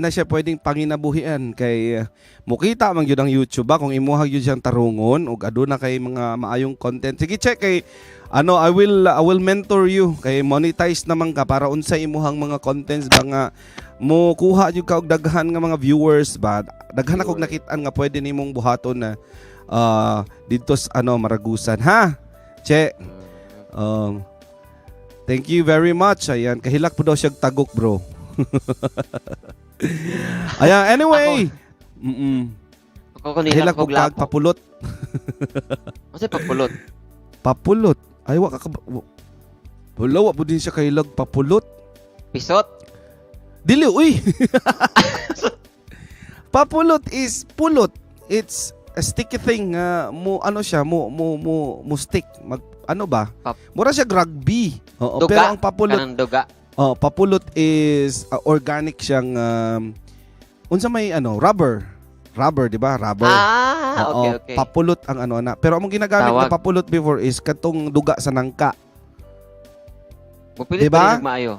na siya pwedeng panginabuhian kay mukita man gyud ang YouTube ba kung imuha gyud siyang tarungon ug aduna kay mga maayong content. Sige, check kay ano, I will mentor you kay monetize naman ka para unsay imuhang mga contents ba nga mo kuha jud ka og daghan nga mga viewers ba. Daghan akong nakit-an nga pwede nimong buhaton na didto sa ano Maragusan ha. Che. Thank you very much. Ayan, kahilak po daw siya tagok, bro. Ayan, anyway. Ako kanila Kahilak ko po kag papulot. Kasi papulot. Papulot. Ay, wa ka wala, wa po din siya kahilag papulot. Pisot. Dili, uy. Papulot is pulot. It's a sticky thing mo ano siya mo mo mo mo stick mag ano ba? Mura siya rugby. Oo, Duga. pero ang papulot Kanang duga. Oh, papulot is organic siyang unsa may ano, rubber. Rubber, di ba? Rubber. Ah, Oo, okay. Papulot ang ano na. Pero among ginagamit Tawag. na papulot before is katong duga sa nangka. Mupilit Diba? pa rin maayo.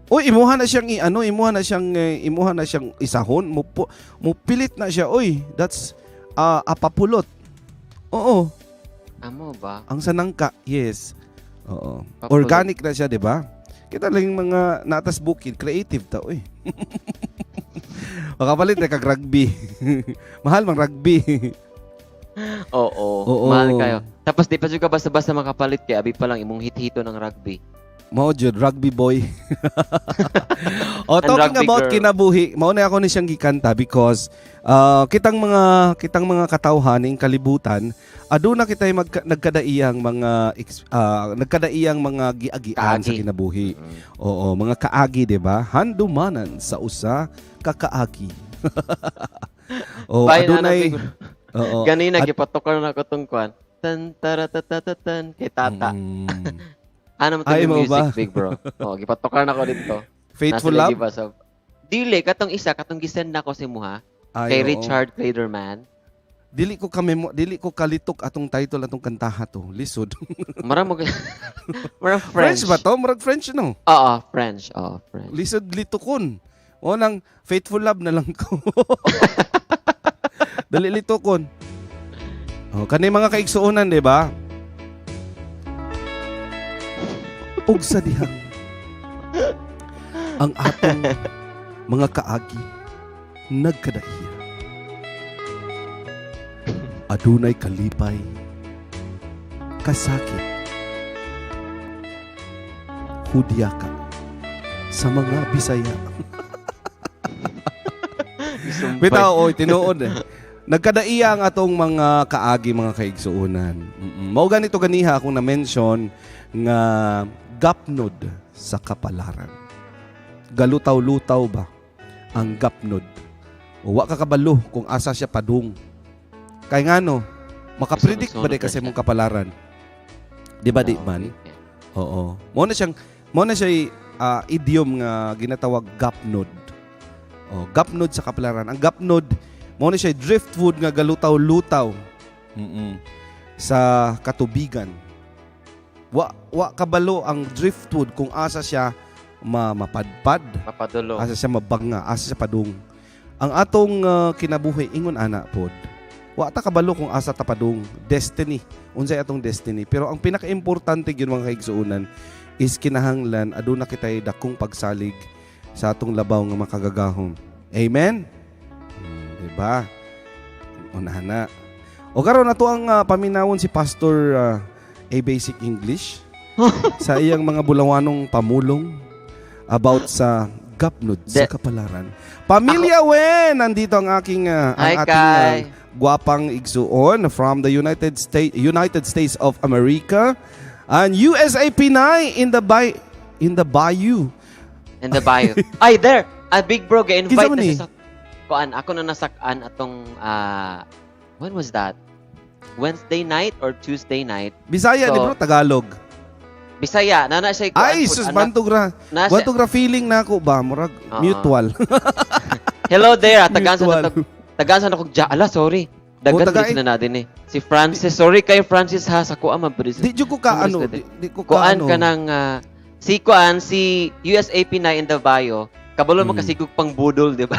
Uy, imuha na siyang i-ano, imuha na siyang isahon, mupilit na siya. Uy, that's a papulot. Oo, Amo ba? ang sanangka. Yes. Oo. Papulot. Organic na siya, di ba? Kita lang yung mga natas bukid, creative ta oy. Makapalit na kag rugby. Mahal mang rugby. Oo. Oo. Mahal kayo. Tapos di pa juga basta-basta makapalit kay abi pa lang imong hit-hito ng rugby. Mao jud rugby boy. Oh, And talking rugby about girl. kinabuhi, mao na ako ni siyang gikanta because kitang mga katawhan ning kalibutan, aduna kitay nagkadaiyang mga giagian sa Kaagi. kinabuhi. Oo, mga kaagi, 'di ba? Handumanan sa usa ka kaagi. Oh, Bayan, adunay ano, oo. Ganina gipatukar na ko tong kwan. Tan taratatatan kay Tata. Ano mo Ay, to mao music, ba? big bro? Oh, gipatukar na ko dito. Faithful Nasa Love. lagi ba sa Dili katong isa katong gisend na ko si muha Ay, kay oo. Richard Clayderman. Dili ko kalitok atong title atong kantaha to. Lisod. Mara mo mara French French. ba to? Murag French, no? Oo, French. Oo, French. Lisod litukon. O nang Faithful Love na lang ko. Dali litukon. Oh, kani mga kaigsuonan, di ba? Ug sa dihang ang atong mga kaagi nagkadaiya. Adunay kalipay, kasakit, hudyaka sa mga Bisaya. Isumpay. Bitaw, oy, tinuod eh. Nagkadaiya ang atong mga kaagi, mga kaigsuonan. Mao ganito ganiha akong na-mention nga gapnod sa kapalaran. Galutaw-lutaw ba ang gapnod? O wa ka kabalo kung asa siya padung. Kay ngano, makapredict ba di kasi Sunod-sunod mong kapalaran? Di ba di man? Oo. Mao na siya idiom nga ginatawag gapnod. Oh, gapnod sa kapalaran. Ang gapnod mao na siya driftwood nga galutaw-lutaw. Sa katubigan. Wa kabalo ang driftwood kung asa siya mapadpad, Mapadulo. asa siya mabanga, asa siya padung. Ang atong kinabuhi ingon ana pod. Wa ta kabalo kung asa ta padung. Destiny. Unsay atong destiny. Pero ang pinakaimportante gyud, mga kaigsuonan, is kinahanglan aduna kitay dakong pagsalig sa atong labaw nga makagagahom. Amen? Di ba? Unahan na. O karon ato ang paminawon si Pastor A Basic English sa iyang mga bulawanong pamulong about sa gapnod sa kapalaran. Pamilya Wen, nandito ang aking ang Hi, ating Kai. Gwapang igsuon from the United States of America and USA Pinay in the bayou. In the bio. Ay, there! Ah, big bro, Kinsa ga-invite man na ni? siya sa kuan. Ako na nasakan atong when was that? Wednesday night or Tuesday night? Bisaya ni So, bro, Tagalog? Bisaya, nana siya kuan Ay, pud, sus, anak- bantog ra. na siya- Bantog ra feeling na ako ba murag Oo. mutual. Hello there, tagaan sa Mutual. Tagaan sa nakog. Ala, sorry. Dagan Oh, taga- oh, na natin eh. Si Francis, sorry kay Francis ha, sa kuan man Di jud ko ka ano, di ko ka Kuan ano. ka ng si kuan si USAP na in the bio. Kabalo mo kasigog pang budol, di ba?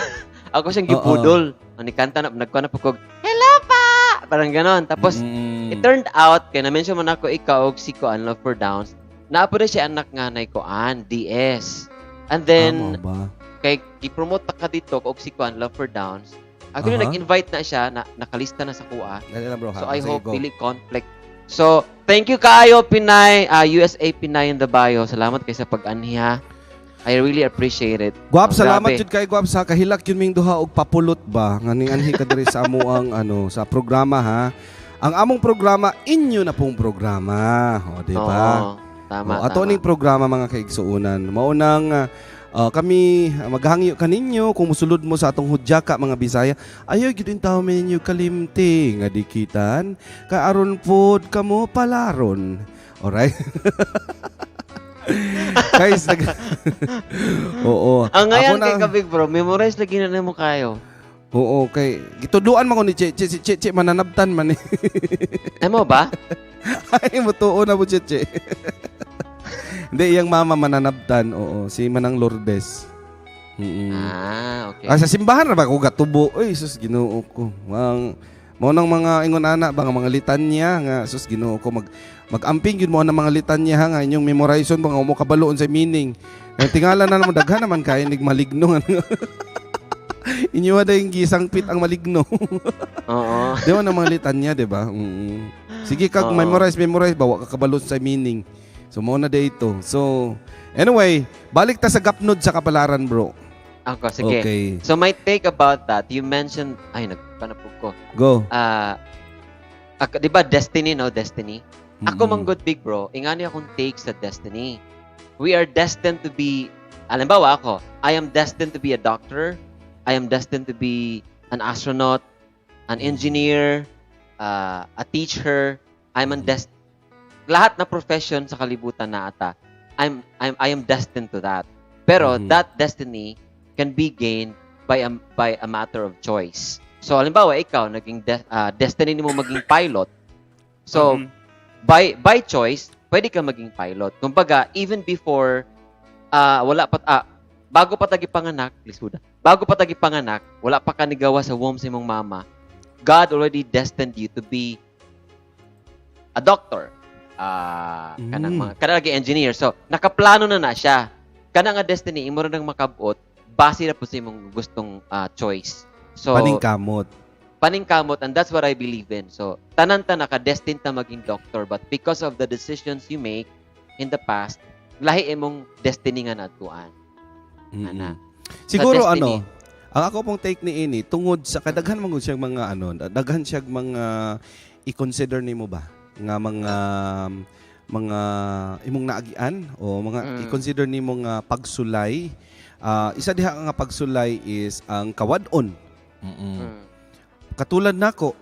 Ako siyang Oo. gibudol. Ani kanta na nagkuan na pag "Hello pa." Parang ganon. Tapos it turned out kay na-mention man ako ikaw og si kuan Love for Downs. Naa po na siya anak nga nay kuan DS. And then Amo ba? Kay gi-promote ta ka dito og si kuan Love for Downs. Actually nag-invite na siya na nakalista na sa kuha. Dali lang, bro ha. So I Sige, hope go. dili conflict. So thank you kaayo Pinay, USA Pinay in the bio. Salamat kay sa pag-anhi ha. I really appreciate it. Guwap, Oh, salamat grabe. jud kay Guwap sa kahilak yun ming duha og papulot ba nga ning anhi ka diri sa amo ang ano sa programa ha. Ang among programa inyo na pong programa, o di ba? Oo, tama, O, ato tama. ning programa, mga kaigsuonan. Mao nang kami maghangyo kaninyo kung musulod mo sa atong hudyaka mga Bisaya. Ayaw gyud intaw ninyo kalimti nga dikitan kay aron pod kamo palaron. Alright? Guys, oo. Ang ngayon Ako na- kay ka big bro, memorize lagi na nimo kayo. Oo, kay gituduan man ko ni Cheche, si Cheche mananabtan man eh. Ay mo ba? Ay, mutuo na mo Cheche. Hindi, iyang mama mananabtan, oo, si Manang Lourdes. Ah, okay. Ah, sa simbahan ra ba ko gatubo? Uy, sus, Ginoo ko. Mang Mao nang mga ingon ana ba nga mga litanya nga, sus, Ginoo ko, mag-amping gyud mo ang mga litanya ha, nga inyong memorization ba nga mo kabalo sa meaning. Kay tingala na naman, daghan naman kay nig maligno nga. Inyo da yung gisangpit ang maligno. Di ba ng mga litanya, di ba? Sige kag memorize, memorize ba, wa ka kabalo sa meaning. So mao na dito. So anyway, balik ta sa gapnod sa kapalaran, bro. Ako, sige. Okay. So my take about that, you mentioned, ay, nagpanapog ko. Go. Ah, di ba destiny, no? Destiny. Ako man good, big bro, ingani akong take sa destiny. We are destined to be, alimbawa ako, I am destined to be a doctor, I am destined to be an astronaut, an engineer, a teacher. I'm an lahat na profession sa kalibutan na ata. I am destined to that. Pero that destiny can be gained by a matter of choice. So halimbawa ikaw, naging destiny nimo maging pilot. So by choice, pwede ka maging pilot. Kumbaga, even before wala pa bago pa ta gipanganak, lisuda. Bago pa ta gipanganak, wala pa ka nigawa sa womb sa imong mama. God already destined you to be a doctor. Kanang mga kanang lagi engineer. So, nakaplano na na siya. Kana nga destiny imo ra nang makabot base ra po sa imong gustong choice. So, Paningkamot. Paningkamot, and that's what I believe in. So, tanan ta naka-destined ta maging doctor, but because of the decisions you make in the past, lahi imong destiny nga natuan. Ana. Siguro Sa destiny. ano, ang ako pong take ni ini tungod sa kadaghan man gud siyang mga ano, daghan siyang mga i-consider nimo ba nga mga imong naagian o mga i-consider nimo nga pagsulay. Ah, isa diha nga pagsulay is ang kawad-on. Katulad nako,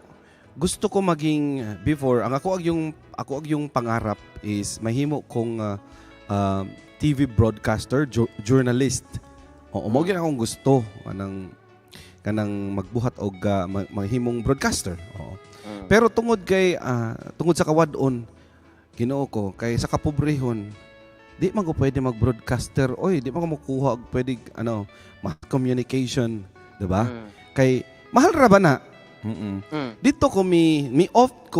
gusto ko maging before ang ako ag yung pangarap is mahimo kong TV broadcaster, journalist. Oo, mao gyud akong gusto anang kanang magbuhat og mahimong broadcaster. Oo. Pero tungod kay tungod sa kawad-on, Ginoo ko, kay sa kapobrehon, di man ko pwede mag-broadcaster. Oy, di man ko makuha og pwede ano, mass communication, di ba? Kay mahal ra ba na? Dito ko mi opt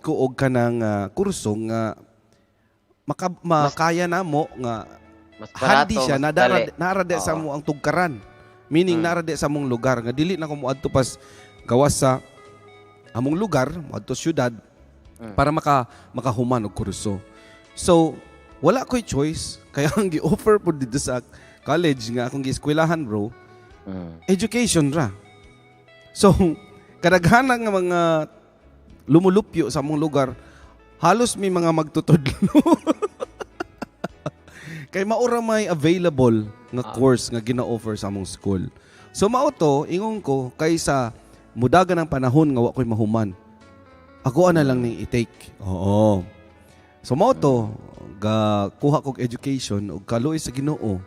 ko og kanang kurso nga makaya namo nga Mas barato, handi siya mas na dara dali. Naara di sa mo ang tugkaran. Meaning naara di sa among lugar nga dili na ko moadto pas gawas sa among lugar, moadto syudad para makahuman og kurso. So wala ko'y choice kaya ang gi-offer po dito sa college nga akong gieskwelahan, bro, education ra. So, kadaghanan nga mga lumulupyo sa among lugar, halos may mga magtutudlo. Kay maura may available nga course nga gina-offer sa among school. So mao to, ingon ko, kaysa mudagan ang panahon nga wa ko'y mahuman. Ako na lang ning i-take. Oo. So mao to, ga kuha kog education ug kaluoy sa Ginoo.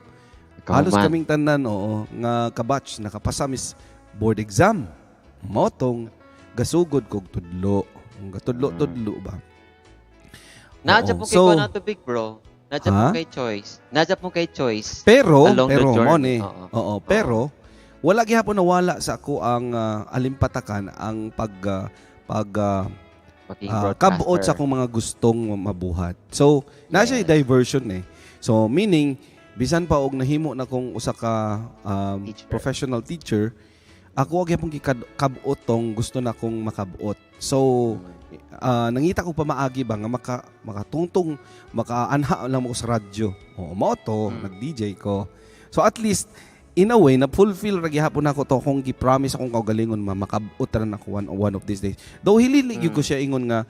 Ikaw Halos man. kaming tanan, oo, nga kabatch nakapasa mis board exam. Mao tong gasugod kog tudlo. Gatudlo-tudlo ba? Naa Oo. po kay So, ko na to, big bro. Naa Ha? po kay choice. Naa po kay choice. Pero Along the pero journey. mo ni. Oo. Oo, pero wala gihapon nawala sa ako ang alimpatakan ang pag Maging broadcaster. kabuot sa akong mga gustong mabuhat. So, naa siya diversion eh. So, meaning bisan pa og nahimo na kong usa ka Teacher. Professional teacher, ako og gyapon gikabot tong gusto na kong makabuot. So, nangita ko pamaagi ba nga makatungtong, makaanha lang mo sa radyo. Oo, mao to, nag-DJ ko. So at least in a way na fulfill ra gihapon nako to kung gi-promise akong kaugalingon ma makabot ra nako one of these days. Though hili gyud ko siya ingon nga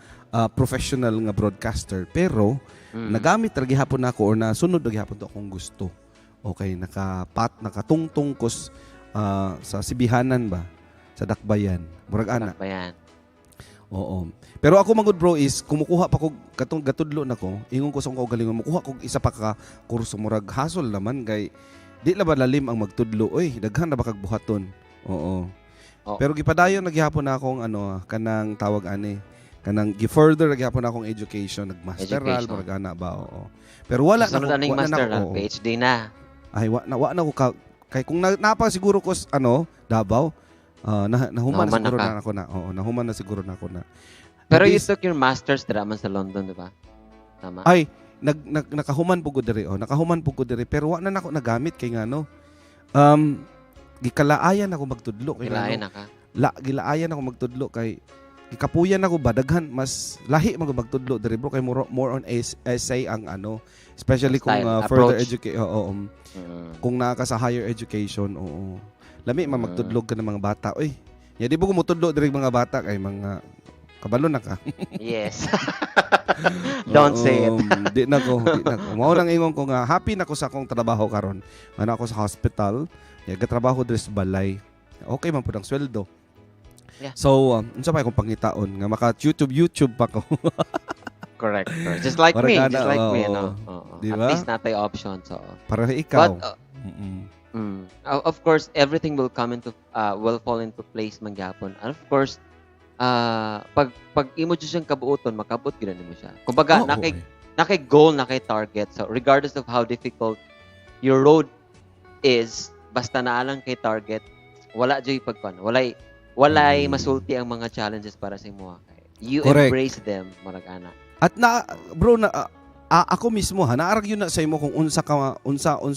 professional nga broadcaster, pero nagamit ra gihapon nako or nasunod ra gihapon to akong gusto. Okay, nakatungtong ko sa sibihanan ba sa dakbayan. Murag ana. Ba yan? Oo. Pero ako man gud, bro, is kumukuha pa ko katong gatudlo nako, ingon ko sa akong kaugalingon mukuha kog isa pa ka kurso, murag hasol naman kay di la ba lalim ang magtudlo oy, daghan na ba kag buhaton. Oo. Oo. Pero gipadayon na gihapon na akong ano kanang tawag ani kanang gi-further na gihapon na akong education, nagmasteral, Education. murag ana ba, oo. Pero wala na Sunod ko, aning wa na master na, na, oo. PhD na. Ay, wa na ko ka, kay kung napa siguro ko ano Davao, Na, nahuman na Nahuman siguro na ka. Na ako na. Oo, nahuman na siguro na ako na. Pero you took your masters dira man sa London, di ba? Tama. Ay, nag, nag nakahuman po ko diri, oh. Nakahuman po ko diri, pero wa na nako nagamit kay ngano. Gikalaayan ako magtudlo kay Kilaayan ngano. Na ka. La gilaayan ako magtudlo kay gikapuyan ako ba, daghan mas lahi man gud magtudlo diri, bro, kay more on essay ang ano, especially kung Style, further approach. Education, oo, kung naa ka sa higher education, oo. Lami man magtudlog ka ng mga bata. Uy, ya di ba ko motudlo diri mga bata kay mga kabalo na ka. Yes. Don't say it. Oo, di na ko, di na ko. Mao lang ingon ko nga happy na ko sa akong trabaho karon. Ano ako sa hospital, ya gatrabaho diri sa balay. Okay man pud ang sweldo. So, unsa pa akong pangitaon nga maka YouTube YouTube pa ko. Correct. Just like me, Baragana, just like me, oo. no? Oo. Di At ba? least natay option, so. Para ikaw. But, of course, everything will fall into place man gyapon. And of course, pag imo jud siyang kabuoton, makabot gyud nimo siya. Kumbaga, nakay goal, nakay target. So, regardless of how difficult your road is, basta naa lang kay target, wala jud pagkuan. Walay masulti ang mga challenges para sa imo. You embrace them, murag ana. At na bro na ako mismo ha, naarag yun na sa imo kung unsa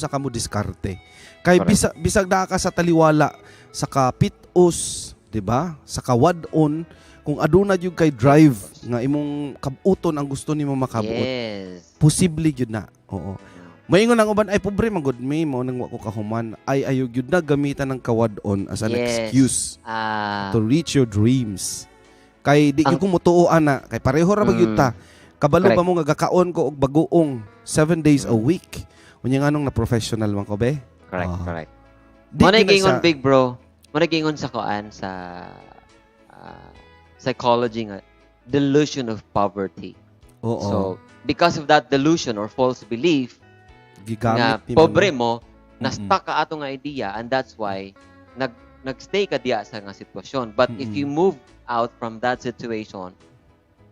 ka mo diskarte. Kay bisag naa ka sa taliwala sa kapitos, di ba? Sa kawadon, kung aduna jud kay drive nga imong kabuton ang gusto nimo makabot, posible gyud na. Oo. Maingon ang uban, "Ay, pobre man gud mi, mao nang wa ko kahuman." Ay, ayo gyud na gamitan ng kawadon as an excuse to reach your dreams. Kay di gyud ko motuo ana, kay pareho ra ba gyud ta. Kabalo ba mo nga gakaon ko og bagoong 7 days a week? Unya nganong na professional man ko be? Correct, Ah. correct. Di Mo na gyud na gingon, big bro. Mo na gingon sa koan sa psychology nga delusion of poverty. So, because of that delusion or false belief Gigamit nga nimo, pobre no? mo, na-stuck ka ato nga idea and that's why nagstay ka diya sa nga sitwasyon. But if you move out from that situation,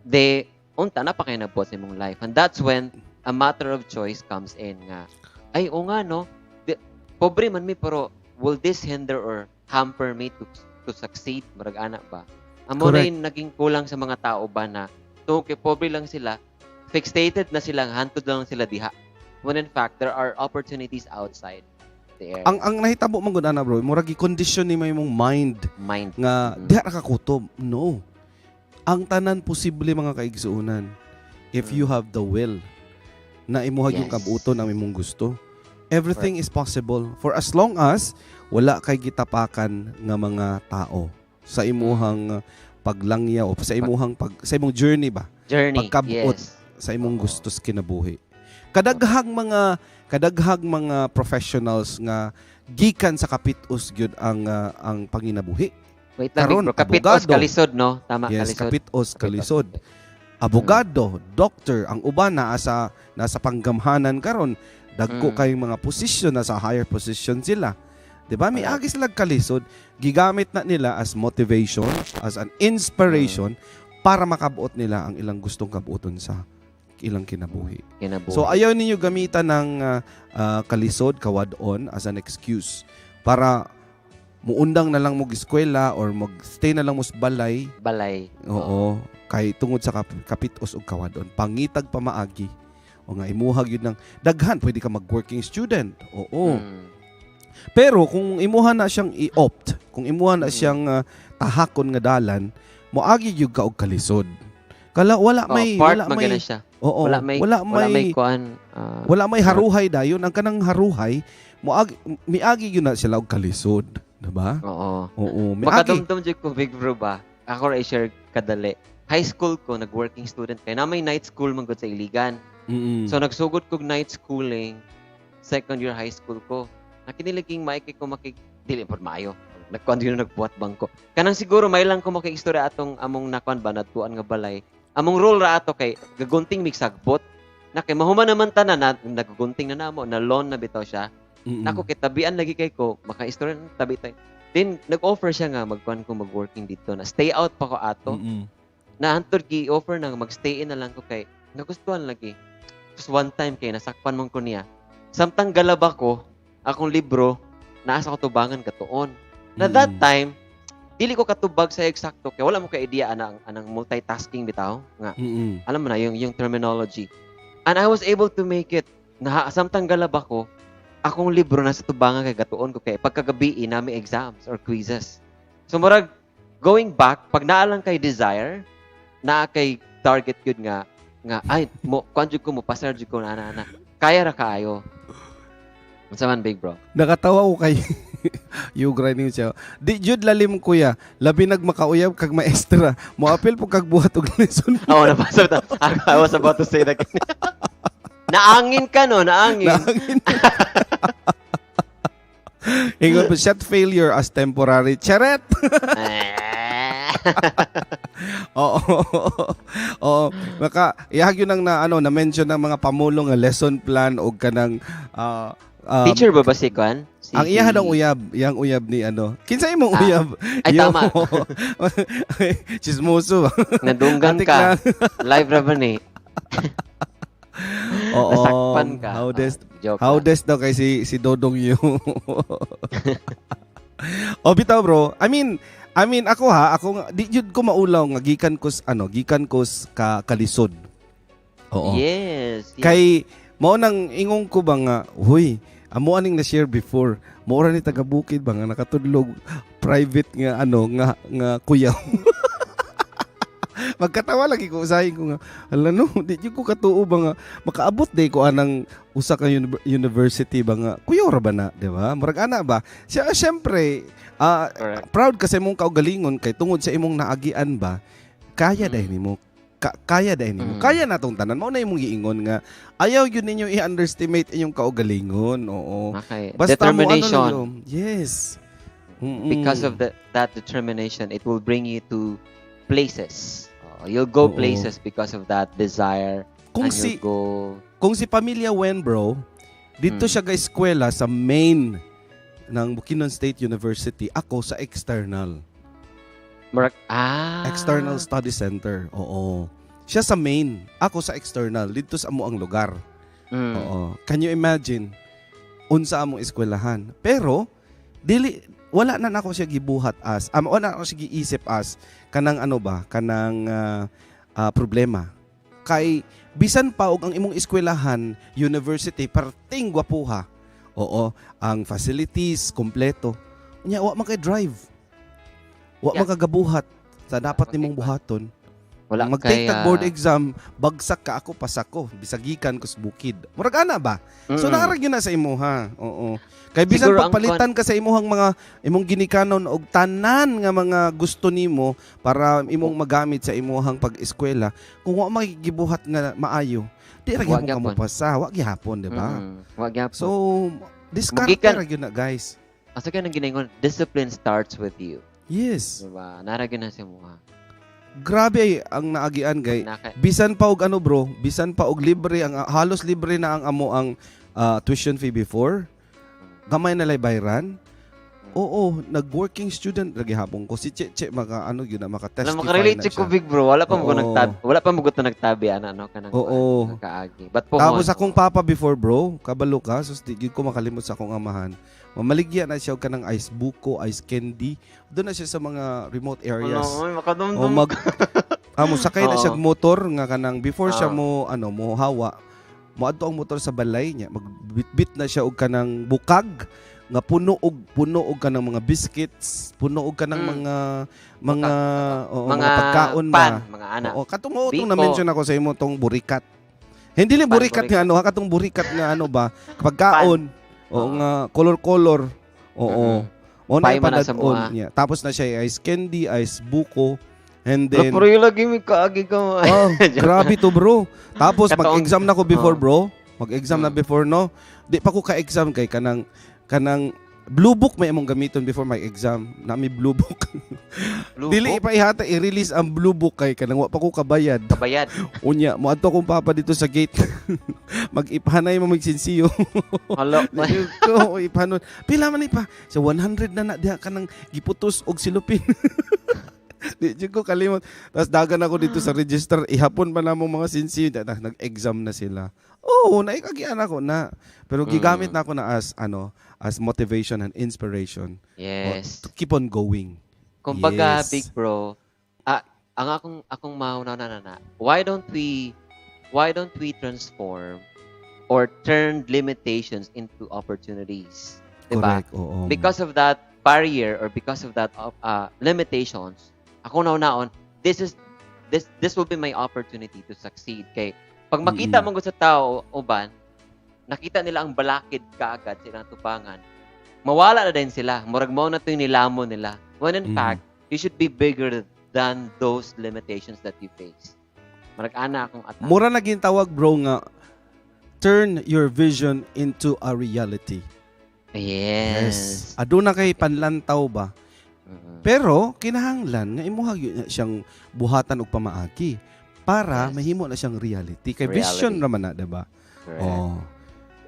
de unta na pa kay nabuhat sa imong life. And that's when a matter of choice comes in nga, "Ay, o nga no, di, pobre man mi, pero will this hinder or hamper me to succeed?" Murag ana ba? Amo na yung naging kulang sa mga tao ba na tungkol kay pobre lang sila, fixated na silang hantod lang sila diha. When in fact, there are opportunities outside there. Ang nahitabo man gud ana, bro, murag gi-condition nimo imong mind Mind. nga diha ra ka kutob. No. Ang tanan posible, mga kaigsuonan, if you have the will na imuha yung kabuton ang imong gusto. Everything is possible for as long as wala kay gitapakan nga mga tao sa imuhang paglangya o sa imuhang pag sa imong journey ba, Journey. pagkabuot sa imong gusto sa kinabuhi. Kadaghang mga professionals nga gikan sa kapitos gyud ang panginabuhi. Wait lang, Karon, big bro. Kapitos, abogado. kalisod, no? Tama, Yes, kalisod. kapitos, kalisod. Abogado, doctor, ang uban nasa panggamhanan karon, dagko kay mga posisyon, nasa higher position sila. 'Di ba? May agi sila kalisod, gigamit na nila as motivation, as an inspiration para makabuot nila ang ilang gustong kabuoton sa ilang kinabuhi. Kinabuhi. So ayaw ninyo gamitan ng kalisod, kawadon as an excuse para muundang na lang mo eskwela or mag-stay na lang mo sa balay. Balay. Oo, kay tungod sa kapitos ug kawadon. Pangitag pamaagi. O nga imuha gyud ng daghan, pwede ka mag-working student. Oo. Pero kung imuha na siyang i-opt, kung imuha na siyang tahakon nga dalan, moagi gyud ka og kalisod. Kala wala Oh, may part wala man may gana siya. Oo, Wala may wala wala may may kuan ah, wala may haruhay dayon. Ang kanang haruhay, moagi miagi gyud na sila og kalisod, diba? Oo. Oo, miagi. Makadumdum jud ko, big bro ba. Ako ra i-share kadali. High school ko, nag-working student kay na may night school man gud sa Iligan. So nagsugod kog night schooling second year high school ko. Nakinilaging maiki ko makig dili pod maayo. Nagkuan yun, nagbuhat bangko. Kanang siguro may lang ko makiistorya atong among nakuan ba, natuan nga balay. Among role ra ato kay gagunting mig sagbot. Na kay mahuman naman tanan na nagagunting na namo na lawn na bitaw siya. Nako kay tabian lagi kay ko makaistorya ng tabi tayo. Then nag-offer siya nga magkuan ko mag-working dito na stay out pa ko ato. Na hantod gi-offer na nga mag-stay in na lang ko kay nagustuhan lagi. Tapos one time kay nasakpan man ko niya. Samtang galaba ko, akong libro, naa sa ko tubangan katuon. Na that time, Dili ko katubag sa eksakto kay wala mo ka idea ana anang multitasking bitaw nga alam mo na yung terminology. And I was able to make it. Na samtang galab ako, akong libro nasa tubangan kay gatuon ko kay pagkagabi nami exams or quizzes. So murag going back, pag naa lang kay desire, naa kay target yun nga ay mo kuan jud ko, mo pasar jud ko na ana ana. Kaya ra kaayo. Unsa man, big bro? Nakatawa ko kay Yugra niyo siya. Di jud lalim, kuya. Labi nag makauyab kag maestra. Moapil po kag buhat og lesson. Oo, nabasa ta. I was about to say that. Naangin ka, no? Naangin. Naangin. Ingon po, set failure as temporary. Charet! Eh. Oo. Oo. Maka ihag yun ang na ano na mention ng mga pamulong nga lesson plan og kanang Teacher ba si Kwan? Si, ang iya ang uyab, iyang uyab ni ano. Kinsa imong Ah, uyab? Ay, tama. Chismoso. Nadunggan Atik ka. lang. Live ra ba ni? Oo. Nasakpan ka. How des Ah, joke How lang. des daw kay si Dodong yu. O bitaw, bro. I mean ako ha, ako nga di jud ko maulaw nga gikan ko ano, gikan ko ka kalisod. Oo. Kay mao nang ingong ko ba nga, huy, amo aning na share before. Mao ra ni taga bukid ba nga nakatudlog private nga ano nga kuyaw. Magkatawa lagi ko, usahin ko nga, ala no, di jud ko katuo ba nga makaabot day ko anang usa ka university ba nga kuyaw ra ba na, di ba? Murag ana ba? Siya syempre, proud ka sa imong kaugalingon kay tungod sa imong naagian ba, kaya dahil nimo kaya dahil nimo. Kaya natong tanan. Mao na imong giingon nga ayaw yun ninyo i-underestimate inyong kaugalingon. Oo. Okay. Basta mo ano Determination. lang yun. Yes. Because of that determination, it will bring you to places. Oh, you'll go Oo. places because of that desire. Kung And si you'll go kung si Pamilya Wen, bro, dito siya ga eskwela sa main ng Bukidnon State University, ako sa external. Murag, ah. External Study Center. Oo. Siya sa main, ako sa external dito sa amo ang lugar. Oo. Can you imagine unsa among eskwelahan? Pero dili wala na nako siya gibuhat as wala na ako siya giisip as kanang ano ba, kanang problema. Kay bisan pa og ang imong eskwelahan, university perting gwapuha. Oo, ang facilities kompleto. Unya wa man kay drive. Wa man kagabuhat sa dapat Wala nimong man kay buhaton. Wala Mag-take kay, tag board exam, bagsak ka, ako pasak ko, bisagikan ko sa bukid. Murag ana ba? So naarag yun na sa imuha. Oo. Kay bisan Siguro ang pagpalitan ka sa imuhang mga imong ginikanon og tanan nga mga gusto nimo para imong magamit sa imuhang pag-eskwela, kung wa magigibuhat nga maayo, di ra Wa gyud ka gyapon. mo pasa, wa gihapon, di ba? Wa gyapon. So diskarte ra gyud na, guys. Asa ka nang ginaingon, discipline starts with you. Yes. Diba? Nara gyud na sa imuha. Grabe ay ang naagian kay bisan pa og ano, bro, bisan pa og libre ang halos libre na ang amo ang tuition fee before. Gamay na lay bayran. Oo, nag-working student lagi hapon ko si Che Che maka ano yun na maka-testify Alam mo, makarelate na ko, siya. big bro. Wala pa mo nagtabi. Wala pa mo gusto nagtabi ana no kanang Oo. kaagi. But pohon. Tapos akong papa before, bro, kabalo ka, sus di gyud ko makalimot sa akong amahan. Mamaligya na siya og kanang ice buko, ice candy. Doon na siya sa mga remote areas. Ano, ay, makadumdum. O mag amo sakay na siya og motor nga kanang before siya mo ano mo hawa, moadto ang motor sa balay niya, magbitbit na siya og kanang bukag nga puno og kanang mga biscuits, puno og kanang mga oo, mga, mga pagkaon pan, ba. Mga ana. Oo, katong mo itong Biko. na-mention ako sa imo tong burikat. Hindi lang Pan, burikat nga ano, ha, katong burikat nga ano ba, pagkaon. Oo nga color-color. Oo. Mo na Pay man na sa ipadad-on mua. niya. Tapos na siya ice candy, ice buko, and Then, then pero yung lagi may kaagi ka mo. Oh, grabe to, bro. Tapos mag-exam na ko before, bro. Mag-exam na before, no. Di pa ko ka-exam kay kanang blue book may imong gamiton before my exam. Nami blue book. Blue Dili book, pa ihata i-release ang blue book kay kanang wa pa ko kabayad. Kabayad. Unya, moadto akong papa dito sa gate. Mag-ipahanay mo magsinsiyo. Halo. Ko ipanon. Pila man ipa? Sa 100 na na diha kanang giputos og silupin. Di jud ko kalimot. Tapos dagan ako dito sa register, ihapon pa namong mga sinsiyo. Nag-exam na sila. Oo, naikagian ako na. Pero gigamit na ako na as ano, as motivation and inspiration. To keep on going. Kumbaga, big bro, ang akong mauna na na, why don't we transform or turn limitations into opportunities? Diba? Correct, oo. Because of that barrier or because of that limitations, ako naon, this is this this will be my opportunity to succeed. Kay pag makita mo sa tao uban, nakita nila ang balakid kaagad sa ilang tubangan, mawala na din sila. Murag mao na to yung nilamon nila. When in fact, you should be bigger than those limitations that you face. Murag ana akong attack. Mura na gintawag, bro, nga turn your vision into a reality. Aduna kay panlantaw ba? Pero kinahanglan nga imuha gyud na siyang buhatan og pamaagi para mahimo na siyang reality. Kay vision Reality. raman na, diba? Correct. Oh.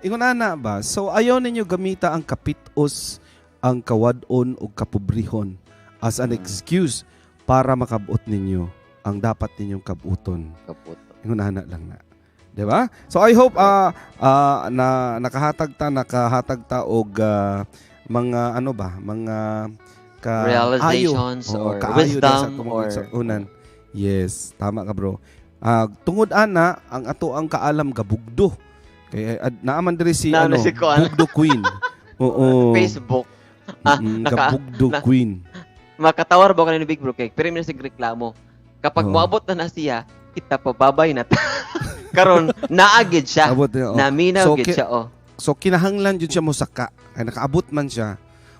Ingon ana ba? So ayaw ninyo gamita ang kapitos, ang kawadon ug kapobrehon as an excuse para makabot ninyo ang dapat ninyong kabuton. Kaputo. Ingon ana lang na. 'Di ba? So I hope na nakahatag ta og mga ano ba, mga ka Realizations ayo. Oo, or kaayo dahil sa wisdom atong or sa unan. Yes, tama ka, bro. Tungod ana ang ato ang kaalam gabugdo. Kay naaman diri si Naa ano, na si Kuan. Bugdo Queen. Oo. Facebook. Ah, Gabugdo Queen. Makatawar ba ka ni Big Bro kay pero mi sig reklamo. Kapag moabot na na siya, kita pababay na ta. Karon naagid siya. Abot niya, oh. Naminaw So, gid siya oh. So kinahanglan jud siya mosaka. Kay nakaabot man siya.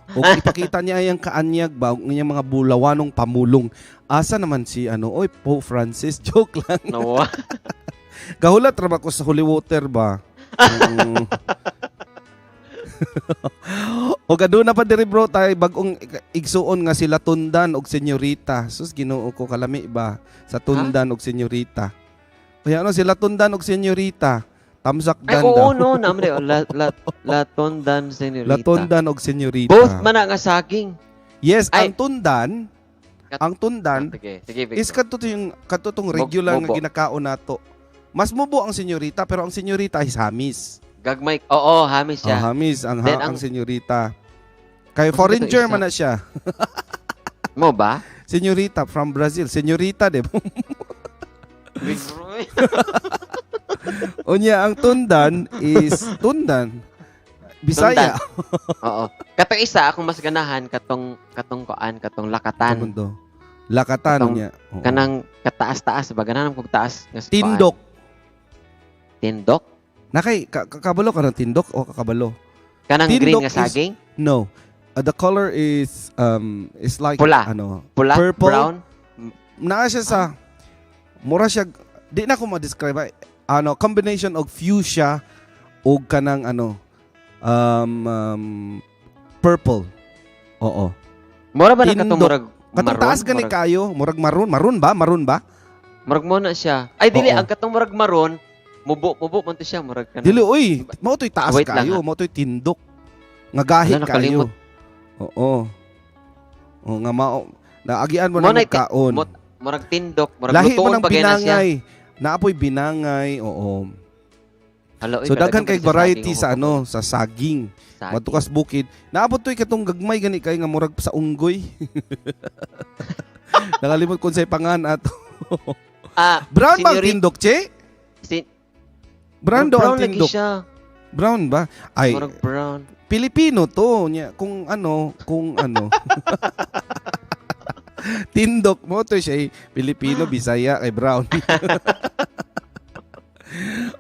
O ipakita niya ang kaanyag ba ug iyang mga bulawanong pamulong. Asa naman si ano, oy, Pope Francis, joke lang. No. Gahulat ra ba ko sa holy water ba? O aduna pa diri, bro, tay bag-ong igsuon nga sila Tundan og Senyorita. Sus, Ginoo ko, kalami ba sa Tundan og Senyorita. Kaya ano sila Tundan og Senyorita? Tamsak Ay dan oo daw. no, namre oh, la la la Tondan Senorita. La Tundan og Senyorita. Both man na nga saging. Yes, Ay. ang Tundan, ang Tundan Sige, sige Big is Bro. kadto to yung kadto tong regular nga mubo. ginakaon nato. Mas mubo ang Senyorita pero ang Senyorita is hamis. Gagmay. Oo, hamis siya. Oh, hamis ang Then ang Senyorita. Kay Ano foreigner ito isa? man na siya. Mo ba? Senyorita from Brazil. Senyorita, di ba? Big Bro. Unya, ang Tundan is Tundan. Bisaya. Oo. Katong isa akong mas ganahan katong katong kuan katong Lakatan. Mundo. Lakatan unya. Oo. Kanang kataas-taas ba ganahan kog taas nga sa kuan. Tindok. Tindok? Nakay kabalo ka ng tindok o kakabalo? Kanang green Tindok nga saging? No. The color is like Pula. ano, Pula? purple. Brown? Naa siya sa mura siya, di na ko ma-describe ay, ano, combination og fuchsia og kanang ano um, purple. Oo. Mura ba na katong Tindok. murag Katong maroon? taas gani kaayo, murag maroon, maroon ba? Maroon ba? Murag mo na siya. Ay dili Oo. ang katong murag maroon, mubo mubo man to siya murag kanang. Dili oy, mao to'y taas Wait lang, kaayo, mao to'y tindok. Nga gahi Wala, kaayo. nakalimot. Oo. Oo nga mao naagian mo Mo na na kaon. Murag tindok, murag Lahi mo lutuon ng pa gay na siya. binangay. Naapoy binangay, oo. Hala, oy, So daghan kadaghan kay pa siya variety saging, sa oh. ano, sa saging. Saging. Matukas bukid. Naabot to'y katong gagmay gani kay nga murag sa unggoy. Nakalimot kun say pangan ato. Ah, Brown ba ang tindok, che? Brown Brown daw ang lagi tindok. siya. Brown ba? Ay, Murag brown. Pilipino to niya kung ano, kung ano. Tindok mo to siya, eh. Pilipino, Bisaya kay brown.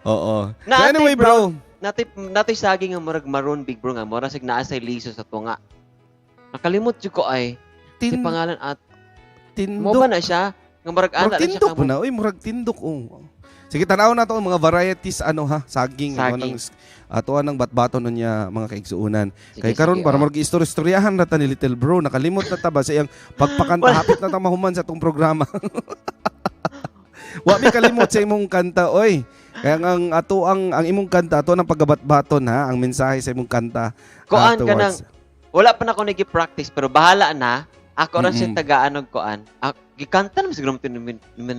Oo. So Naatay anyway, bro. Natay saging nga murag maroon, big bro, nga mura sig naa say liso sa tunga. Nakalimot jud ko ay si pangalan at mo Tindok. ba na siya? Nga murag ana Murag lang siya tindok kamo. na. Uy, murag tindok oh. Sige, tanaw na to ang mga varieties ano ha, saging, Saging. ano nang ato nang batbaton nun niya mga kaigsuunan. Sige, Kay karon sige, para oh. murag istorya-istoryahan ra ta ni Little Bro, nakalimot na ta ba sa iyang pagpakanta, hapit na ta mahuman sa atong programa. Wa mi kalimot sa imong kanta, oy. Kaya nga ang ato ang imong kanta ato nang pagabatbaton ha, ang mensahe sa imong kanta. Kuan ka towards- nang wala pa na ako nag-practice pero bahala na. Ako ra siya tagaan og kuan. Gikanta naman siguro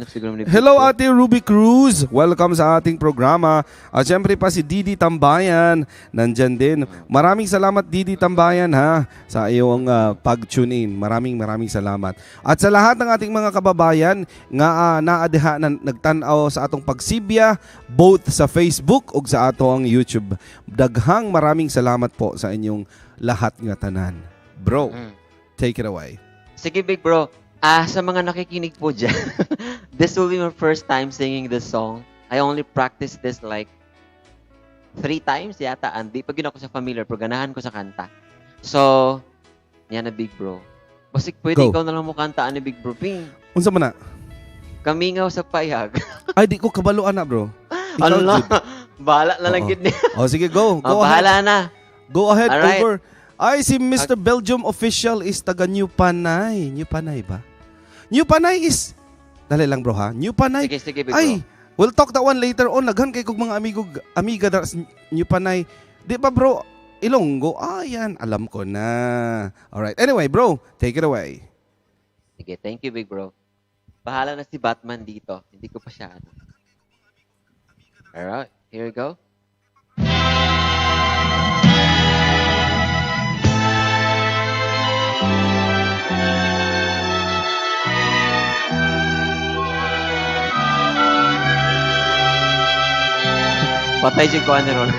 siguro ni Big Hello, Bro. Ate Ruby Cruz. Welcome sa ating programa. At syempre pa si Didi Tambayan, nandyan din. Maraming salamat, Didi Tambayan, ha, sa iyong pag-tune in. Maraming maraming salamat. At sa lahat ng ating mga kababayan nga naadiha na nagtan-aw sa atong pagsibya both sa Facebook ug sa ato ang YouTube. Daghang maraming salamat po sa inyong lahat nga tanan. Bro, take it away. Sige, Big Bro. Sa mga nakikinig po dyan, this will be my first time singing this song. I only practiced this like three times yata. Andi, pag yun ako sa familiar, pero ganahan ko sa kanta. So, yan na, Big Bro. Basig pwede Go. ikaw na lang mo kantaan ni Big Bro. Ping, Unsa man na? Kamingaw sa Payag. Ay, di ko kabalo ana, bro. Ikaw, Ano na? Jud. Bahala na lang Oo. gid niya. Oh, sige, go. Oh, Go ahead. bahala na. Go ahead, Alright. over. Ay, si Mr. Belgium official is taga New Panay. New Panay ba? New Panay is... Dali lang, bro, ha? New Panay. Sige, sige, Big Ay, Bro. we'll talk that one later on. Naghan kay kog mga amigo, amiga dara sa New Panay. Di ba, bro? Ilonggo. Ah, yan. Alam ko na. Alright. Anyway, bro, take it away. Sige, thank you, Big Bro. Bahala na si Batman dito. Hindi ko pa siya ano. Alright, here we go. Patay siya ko ano ron.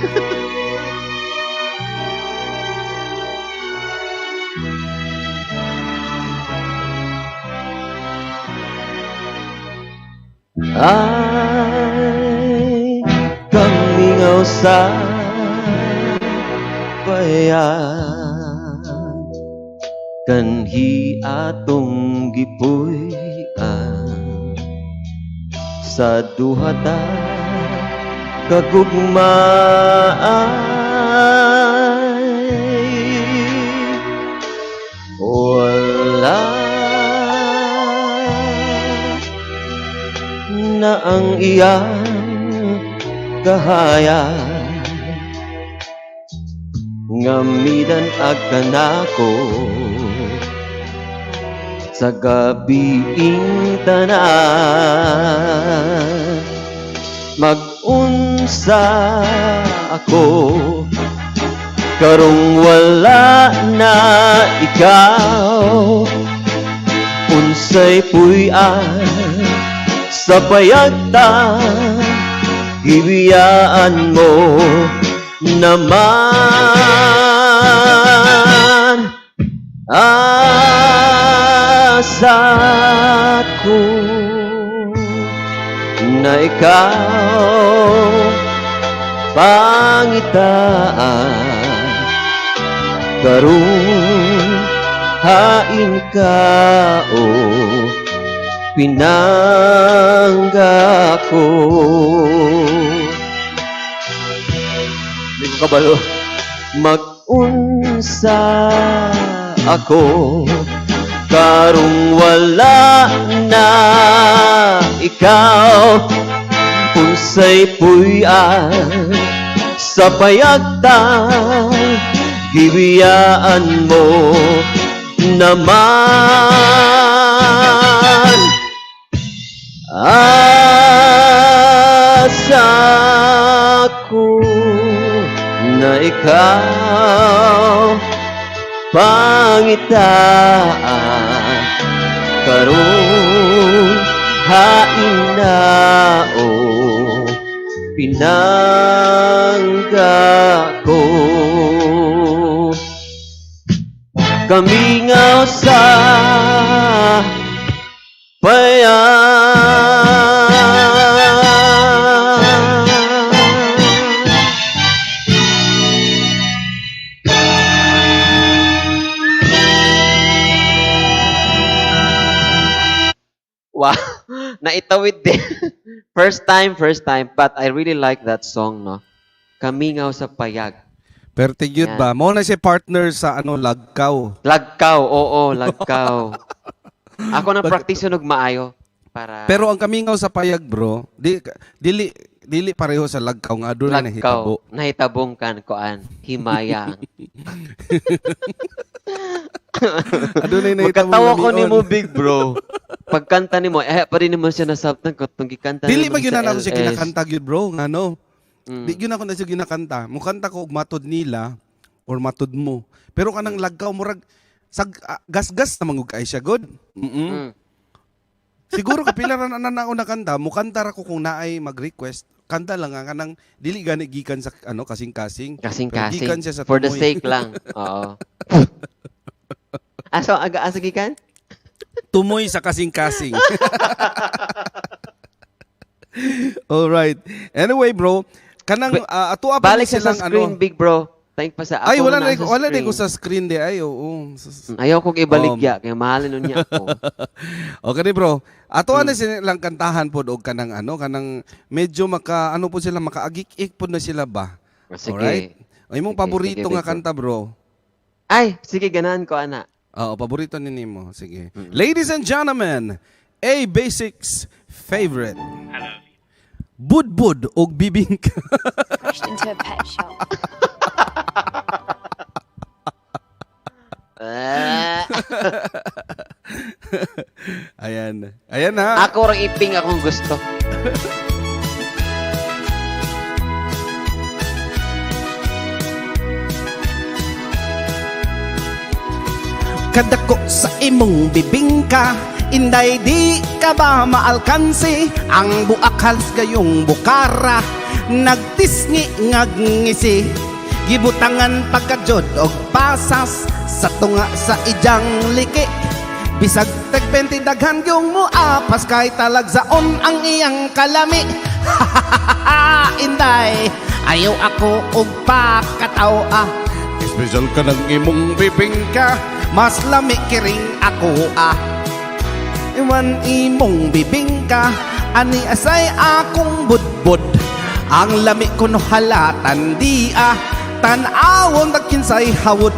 Ay, kamingaw sa payag, kanhi atong gipuy-an sa duha ta kagugmaan. Wala na ang iyang kahayag ngamidan ag kanako sa gabiing tanan. Mag-unsa ako karong wala na ikaw? Unsay puy-an sa payagta, gibiyaan mo naman? Asa ko na ikaw pangitaan, karon hain ka o pinangga ko. Hindi ko kabalo. Mag-unsa ako karong wala na ikaw? Unsay puy-an sa payagta, gibiyaan mo naman? Asa ko na ikaw pangitaan, karon hain na o pinangga ko? Kamingaw sa payag. Wow, naitawid din. First time, first time. But I really like that song, no? Kamingaw sa Payag. Pero yun Yan. ba? Mo na siya partner sa ano, Lagkaw. Lagkaw, oo, lagkaw. Ako na practice og maayo para Pero ang Kamingaw sa Payag, bro, di dili dili pareho sa lagkaw nga adunay nahitabo. Lagkaw, nahitabong kan koan, himaya. Adunay nahitabong Magkatawa ko lamion. nimo, big bro. Pagkanta nimo, eh pa rin nimo siya nasabtan ko tong gikanta Dili nimo man gyud sa na ako siya LS. ginakanta gyud, bro, ngano. Di gyud ako na siya ginakanta. Mukanta ko og matod nila or matod mo. Pero kanang lagkaw murag sag gasgas na mangug kay siya god. Siguro kapila ra na ako nakanta, mukanta ra ko kung naay mag-request. Kanta lang ang kanang dili gani gikan sa ano kasing-kasing. Pero Kasing-kasing. gikan siya sa For the tumoy. sake lang. Oo. Aso aga asa gikan? Tumoy sa kasing-kasing. All right. Anyway, bro, kanang ato pa Balik ni siya sa silang screen, ano. big bro. Thank pa sa ako Ay, wala na na nasa wala na ko screen. sa screen di ay, oo. Ayaw kong ibaligya kay mahalin nun niya ako. Okay ni bro. Ato na silang kantahan pod og kanang ano, kanang medyo maka ano po sila makaagik-ik pod na sila ba. Sige. Alright? O imong Sige, paborito sige, nga big bro. kanta, bro. Ay, sige, ganahan ko ana. Oo, paborito ni nimo. Sige. Ladies and gentlemen, A Basic's favorite. Budbud og bibingka. Crashed into a pet shop. Ah, Ayan. Ayan ha. Ako rang iping akong gusto. Kadako sa imong bibingka, inday, di ka ba maalkansi? Ang buak halos gayong bukara, nagtisngi ngagngisi. Gibutangan pagkajod og pasas sa tunga sa ijang liki. Bisag tag 20 daghan yung muapas, kay talagsaon ang iyang kalami. Inday, ayaw ako og pakataw ah. Espesyal ka ng imong bibingka. Mas lami kiring ako ah. Iwan imong bibingka, ani asay akong budbud. Ang lami ko no halatan di ah. Tan-awon tag kinsay hawod.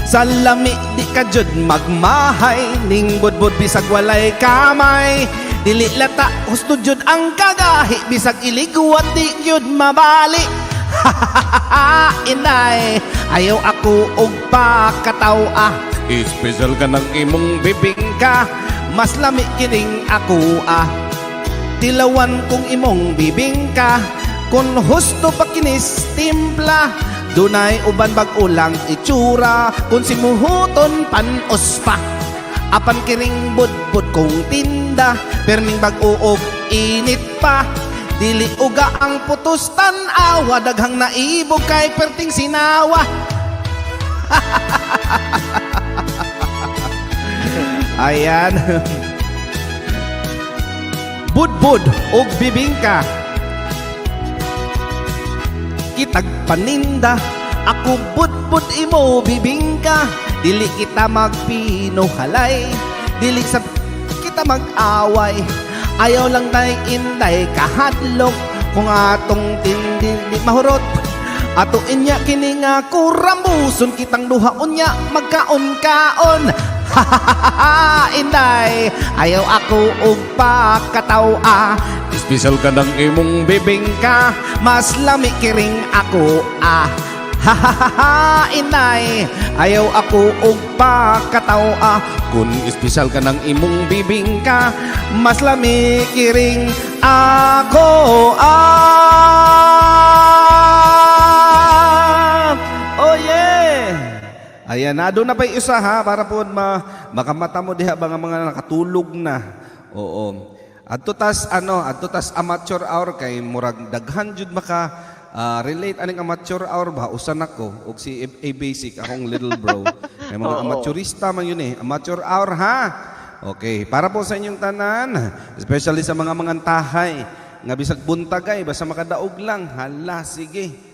Sa lami di ka jud magmahay, ning budbud bisag walay kamay. Dili lata husto jud ang kagahi, bisag iligwat di jud mabali. Inday, ayaw ako og pakataw ah. Espesyal ka ng imong Bibingka, mas lami kining ako ah. Tilawan kong imong bibingka, kung husto pa kinis timpla. Dunay uban bag-o lang itsura, kung simuhuton panos pa. Apan kiring budbud kong tinda, perming bag-o og init pa. Dili uga ang putos tan-awa, daghang naibog kay perting sinawa. Ayan. Budbud og bibingka. Kitag paninda, ako budbud imo bibingka. Dili kita magpinuhalay, dili sa kita mag-away. Ayaw lang tay inday kahadlok, kung atong tindi di mahurot. Ato inya kini nga kurambuson, kitang duha unya magkaon-kaon. Inday, ayaw ako og pakataw ah. Espesyal ka ng imong Bibingka, mas lami kiring ako ah. Inday, ayaw ako og pakataw ah. Kung espesyal ka ng imong Bibingka, mas lami kiring ako ah. Oh yeah! Ayan na, doon na pa isa ha, para po makamata mo diha ba nga mga nakatulog na. Oo. Adto tas ano, adto tas amateur hour kay murag daghan jud maka relate aning amateur hour ba usan ako og si A Basic akong little bro. Kay mga amateurista man yun eh. Amateur hour ha. Okay, para po sa inyong tanan, especially sa mga mangantahay nga bisag buntagay basta makadaog lang. Hala, sige.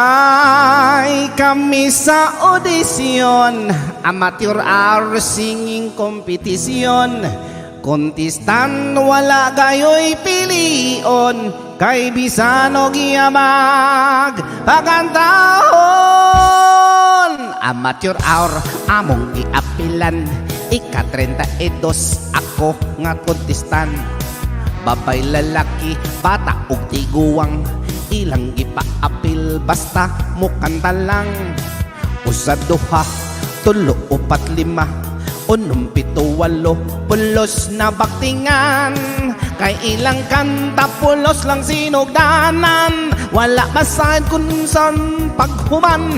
Nag-ilugay kami sa audition, amateur hour singing competition. Kontestan wala gayo'y pilion, kay bisan og giyamag pagantahon. Amateur hour among giapilan, ika-32 ako nga kontestan. Babay, lalaki, bata ug tiguang, ilang gipaapil basta mukanta lang. Usa, duha, tulo, upat, lima, unom, pito, walo, pulos na baktingan. Kay ilang kanta pulos lang sinugdanan, wala masayod kung saan paghuman.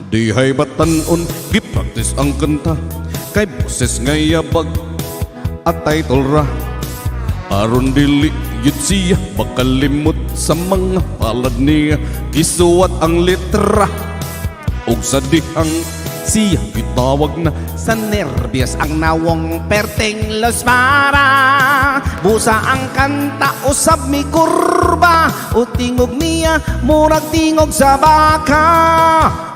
Dihay batanon, gipractice ang kanta, kay boses nga yabag at title ra. Aron dili yun siya makalimot sa mga palad niya, gisuwat ang litra. Ug sa dihang siya gitawag na. Sa nervyos ang nawong perting los para busa ang kanta, usab mi kurba, o tingog niya murag tingog sa baka.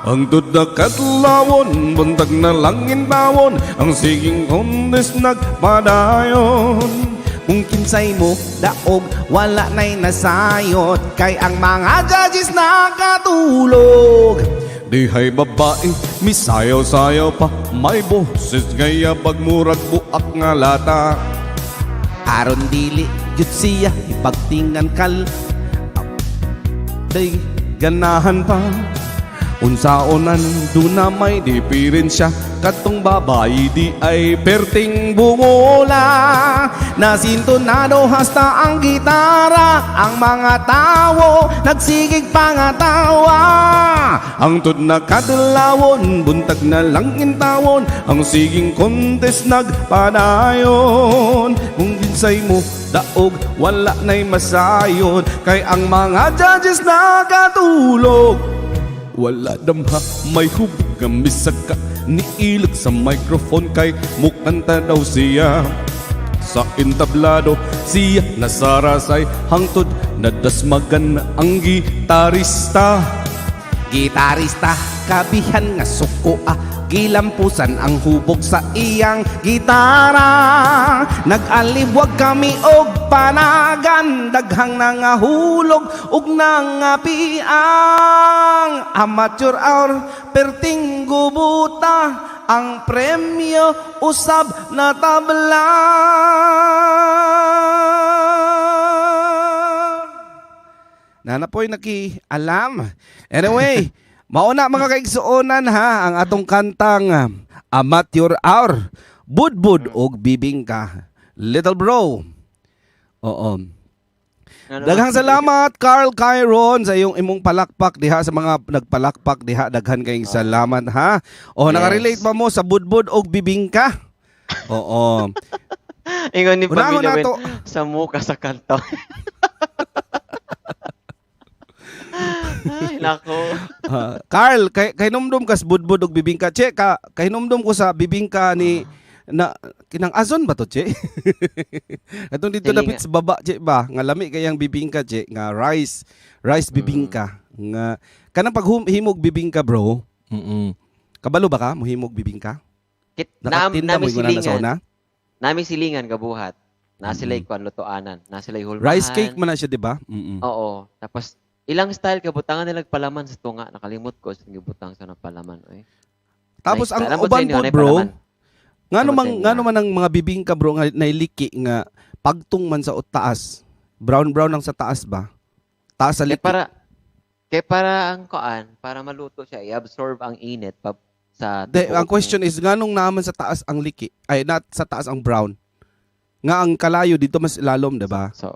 Ang tuda kadlawon, buntag na langin tawon, ang siging contest nagpadayon. Kung kinsay mo daog, wala na'y nasayot, kay ang mga judges nakatulog. Dihay babae, misayaw-sayaw pa, may boses nga yabag murag buak nga lata. Aron dili jud siya ipagtingan kal Day ganahan pa. Unsaonan duna may diferensya, katong babae di ay perting bungola. Nasintonado hasta ang gitara, ang mga tawo nagsigig pangatawa. Ang na kadlawon, buntag na lang intawon, ang siging contest nagpadayon. Kung kinsay mo daog, wala na'y masayon, kay ang mga judges nakatulog. Wala damha, may hubog nga misaka, niilag sa microphone kay mukanta daw siya. Sa entablado siya nasarasay, hangtod nadasmagan ang gitarista. Gitarista kabihan nga suko ah, gilampusan ang hubog sa iyang gitara. Nag-aliwag kami og panagan, daghang nangahulog ug nangapiang. Amateur hour perting gubuta, ang premyo usab na tabla. Nana po'y nakialam. Anyway, mauna mga kaigsuonan ha, ang atong kantang Amateur Hour, Budbud og Bibingka. Little bro. Oo. Ano Daghang salamat, Carl Kyron, sa iyong imong palakpak diha, sa mga nagpalakpak diha, daghan kayong salamat ha. O nakarelate ba mo sa budbud og bibingka? Oo. Ingon ni Unahon Pamilya na Wen, to. sa muka sa kanto. Ay, nako. Ah, Carl, kay numdum kas budbud og bibingka. Che, kay numdum ko sa bibingka ni na kinang azon ba to, che? Atong dito Dili dapit sa baba, che, ba nga lami kayang bibingka, che, nga rice rice bibingka nga kanang paghimog bibingka, bro. Kabalo ba ka mohimog bibingka? Kit, nam, Nakatinda mo nami yung na sa silingan. una? Nami silingan gabuhat. Na sila'y kwan lutoanan. Na sila'y hulmahan. Rice cake man na siya, di ba? Oo. Tapos ilang style ka butangan nila palaman sa tunga. Nakalimot ko sa gibutang sa palaman oy. Tapos Nice ang style. Ambot sa uban inyo, po, anay bro, palaman. ngano Ambot man sa inyo, ngano ah. man ang mga bibingka, bro, nga nailiki nga pagtung man sa taas. Brown brown lang sa taas ba? Taas sa Kay liki. para ang koan, para maluto siya, i-absorb ang init pa sa De, tibuok ang question is nganong naaman sa taas ang liki? Ay, not sa taas ang brown. Nga ang kalayo dito mas ilalom, di ba? So,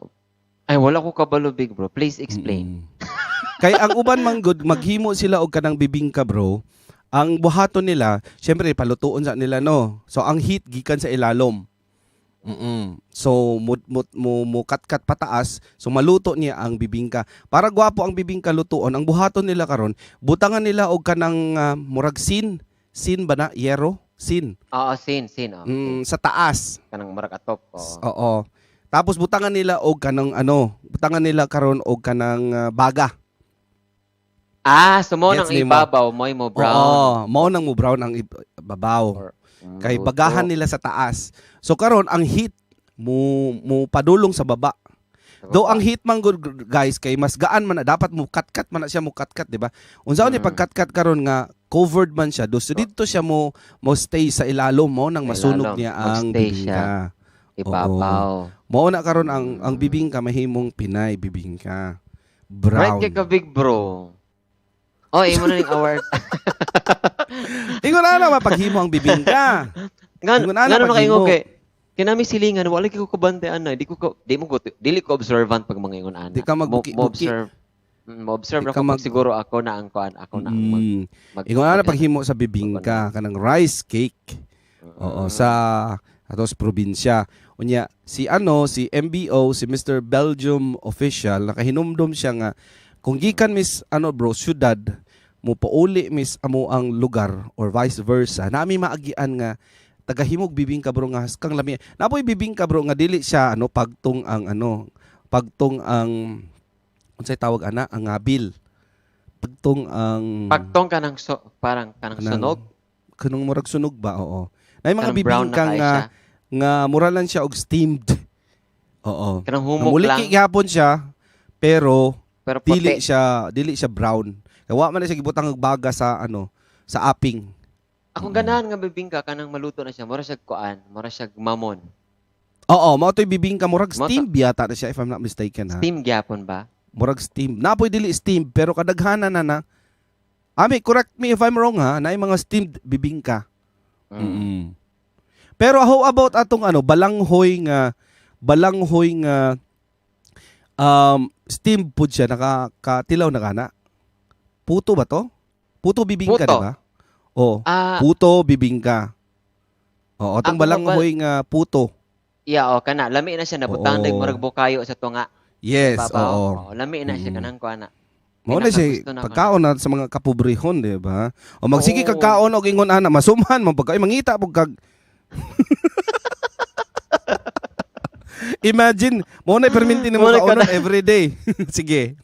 ay, wala ko kabalo, big bro. Please explain. Kay ang uban man good, maghimo sila og kanang bibingka, bro. Ang buhaton nila, syempre palutuon sa nila, no. So ang heat gikan sa ilalom. So mo mo mo, mo katkat pataas, so maluto niya ang bibingka. Para gwapo ang bibingka lutuon, ang buhaton nila karon, butangan nila og kanang murag sin, sin ba na yero, sin. Oo, sin, sin. Oh, Sa taas. Kanang murag atop. Oo. Oo. Tapos butangan nila og kanang ano, butangan nila karon og kanang baga. Ah, so mo Gets nang nimo. ibabaw, mo brown. Oo, mao nang mo brown ang babaw. Kay Luto. bagahan nila sa taas. So karon ang heat mo mo padulong sa baba. Sa Though baba. ang heat man good, guys, kay mas gaan man na, dapat mo katkat man na siya, mo katkat, di ba? Unsaon ni pagkatkat karon nga covered man siya do, so didto siya mo mo stay sa ilalom mo nang Sa masunog ilalom. niya ang Magstay siya. bibingka. Ibabaw. Mao na karon ang bibingka mahimong Pinay bibingka. Right Brown. kay ka, big bro. Oh, imo na ning award. Ingon ana mapaghimo ang bibingka. Ngan Ingon ana ngano na paghimo. kaingon kay kinami silingan wala kay ko kabante ana, di ko di mo ko dili ko observant pag mga ingon ana. Di ka Mo, magbuki- mo observe. Mo observe Di ako ka pag siguro ako na ang kuan, ako na ang mag, mag Ingon ana paghimo sa bibingka kanang rice cake. Oo, sa atos probinsya. Unya si ano si MBO, si Mr. Belgium official, nakahinumdom siya nga kung gikan mis ano bro syudad mo pauli mis amo ang lugar or vice versa, nami maagian nga tagahimog bibingka bro nga haskang lami. Napoy bibingka bro nga dili siya ano pagtong ang ano pagtong ang unsay tawag ana ang ngabil. Pagtong ang Pagtong kanang so, parang kanang Kanang sunog, kanang murag sunog ba, oo. Na mga kanang brown na bibingka kay nga siya. nga mura lang siya og steamed. Oo. Kanang humok Namuliki lang gihapon siya pero pero dili puti. siya dili siya brown. Kaya wa man na siya gibutang og baga sa ano sa aping. Akong ganahan nga bibingka kanang maluto na siya, mura siya kuan, mura siya mamon. Oo, mao to'y bibingka murag Mao to- steamed yata na siya if I'm not mistaken ha. Steam gyapon ba? Murag steam. Napoy dili steam pero kadaghanan na na. Ami, correct me if I'm wrong ha, naay mga steamed bibingka. Mm. Pero how about atong ano balanghoy nga steamed food siya naka katilaw na kana? Puto ba to? Puto bibingka, Puto. di ba? Oh, Ah, puto bibingka. Oo, atong Ako nga balanghoy nga puto. Yeah, oh, kana lami na siya nabutang Oo. dag murag bukayo sa tunga. Yes, Babaw. oo. Oo, lami na siya kanang kuan na. Mao na siya Pinakagusto na ako. pagkaon na sa mga kapobrehon, di ba? O magsige Oo. kag kaon og ingon ana, masumhan man pagka ay mangita pug kag. Imagine, mo na perminti nimo Mo na kaonon every day. Sige.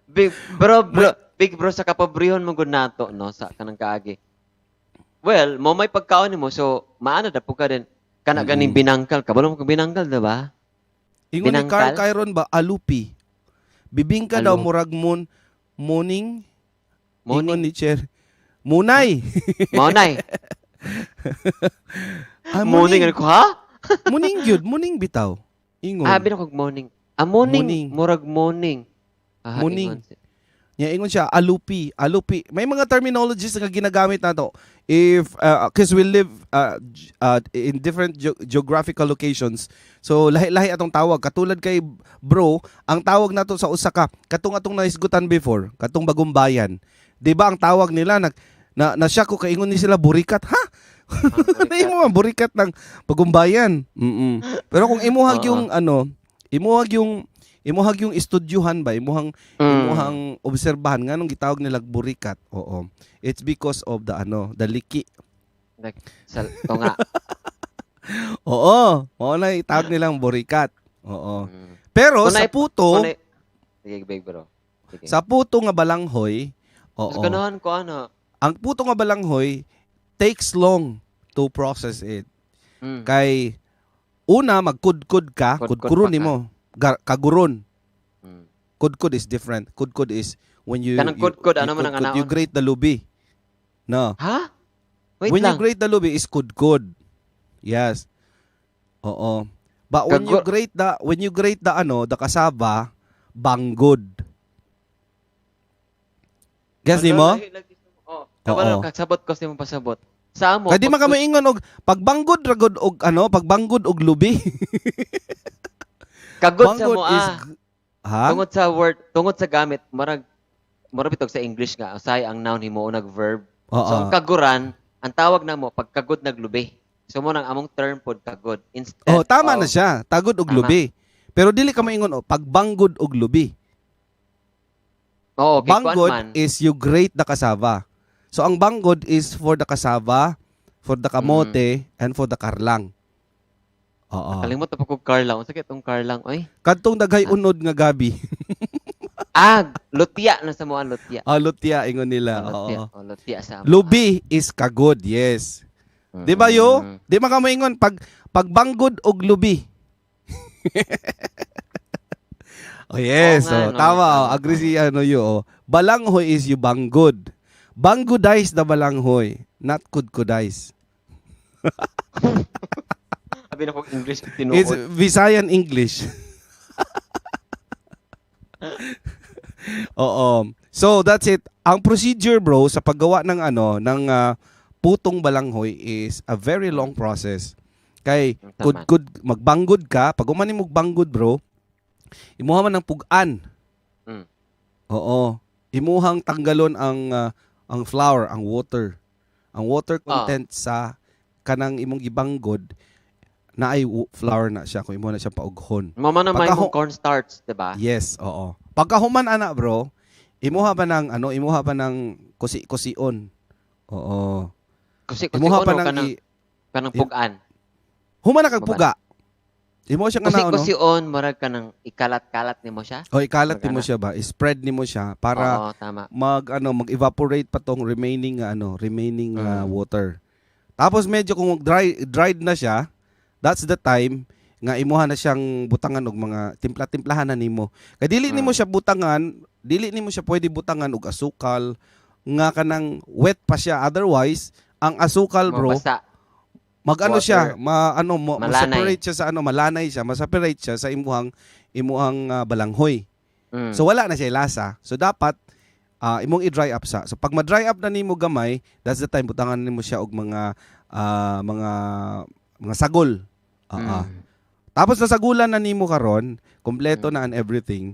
Big bro, bro, big bro sa kapobrehon mo gud nato no sa kanang kaagi. Well, mo may pagkaon nimo so maana da pud ka din kana ganing binangkal kabalo mo kag binangkal, di ba? Ingon ni Carl Binangkal? Kyron ba alupi. Bibingka daw Alu- murag mon morning. Ingon Morning. ni Cher. Munay. Mao nay. Ah, Morning ano ko ha? Muning gyud, muning bitaw. Ingon. Ah, binakog morning. Ah, morning, Morning. murag morning. Ah, Morning. ingon si- Nya ingon siya alupi, alupi. May mga terminologies nga ginagamit nato if 'cause we live in different geographical locations. So lahi-lahi atong tawag. Katulad kay bro, ang tawag nato sa usa ka katong atong nahisgutan before, katong Bagong Bayan. 'Di ba ang tawag nila nag na, na siya ko kaingon ni sila burikat, ha? Imo ang burikat ng Bagong Bayan. Pero kung imuhag Oo. yung ano, imuhag yung estudyuhan ba, imuhang imuhang obserbahan nganong gitawag nilag burikat. Oo. It's because of the ano, the liki. Like, sa tunga. Oo. Mao na itawag nilang burikat. Oo. Pero Kunay- sa puto, Sige, big bro. Sige. sa puto nga balanghoy, Mas oo. ganahan ko ano. Ang puto nga balanghoy takes long to process it. Kay una magkudkod ka, Kudkod kudkuron pa ka. nimo. Kaguron. Kudkod is different. Kudkod is when you Kanang you, kudkod, you ano man ang kudkod, you anaon? grate the lubi. No. Ha? Wait When lang. you grate the lubi is kudkod. Yes. Oo. But when you grate the ano, the cassava, banggod. Guess Ano, nimo? Oh, kabalo Oo. kasabot ko sa imong pasabot. Sa amo. Kay di man ka moingon og pagbanggod ra gud og ano, pagbanggod og lubi. Kagod sa Banggod mo is ah. Ha? Tungod sa word, tungod sa gamit, murag bitog sa English nga usay ang noun himo nag verb. Oo. So ang kaguran, ang tawag na mo pagkagod naglubi. So mo nang among term pod kagod instead. Oh, tama of- na siya. Tagod og Tama. lubi. Pero dili ka moingon og pagbanggod og lubi. Oo, kay kuan Banggod man. is you grate the cassava. So ang banggod is for the cassava, for the kamote, and for the karlang. Oo. Kalimot na pa ko karlang. Unsa kay tong karlang oy? Kadtong daghay unod nga gabi. Ah, lutia na sa mo ang lutia. Ah, lutia ingon nila. Oh, lutia. Oo. Oh, lutia sa amo. Lubi is kagod, yes. Di ba yo? Di man ka moingon pag pagbanggod og lubi. Oh yes, Oo nga, oh, no? tama. Oh, Tama, agree si ano yo. Oh. Balanghoy is you banggod. Banggodize the balanghoy, not kudkudize. Labi na kung English tinuod. It's Visayan English. Oo. So that's it. Ang procedure, bro, sa paggawa ng ano ng putong balanghoy is a very long process. Kay kud magbanggod ka, pag human nimo banggod, bro, imuha man ang pug-an. Oo. Imuhang tanggalon ang flour, ang water. Ang water content sa kanang imong gibanggod na ay flour na siya kung imo na siya paughon. Mama na may mong cornstarch, di ba? Yes, oo. Pagkahuman ana, bro, imuha pa ng ano, imuha pa ng kusi-kusion. Oo. Kasi Imuha pa ono ng kanang kanang pugan. Human na kag puga. Imo siya nga Kasi na ano. kusion murag kanang ikalat-kalat nimo siya. O ikalat nimo Mag-ana. siya ba? I-spread nimo siya para Oo, tama. mag ano, mag-evaporate pa tong remaining ano, remaining water. Tapos medyo kung dried na siya, that's the time nga imuha na siyang butangan og mga timpla-timplahan na nimo. Kay dili nimo siya butangan, dili nimo siya pwede butangan og asukal nga kanang wet pa siya, otherwise ang asukal, bro, Mabasa. mag-ano Water. siya, ma ano mo, Malanay. ma-separate siya sa ano, malanay siya, ma-separate siya sa imuhang balanghoy. So wala na siya lasa. So dapat imong i-dry up sa. So pag ma-dry up na nimo gamay, that's the time butangan nimo siya og mga mga sagol. Tapos nasagulan na nimo karon, kompleto na and everything.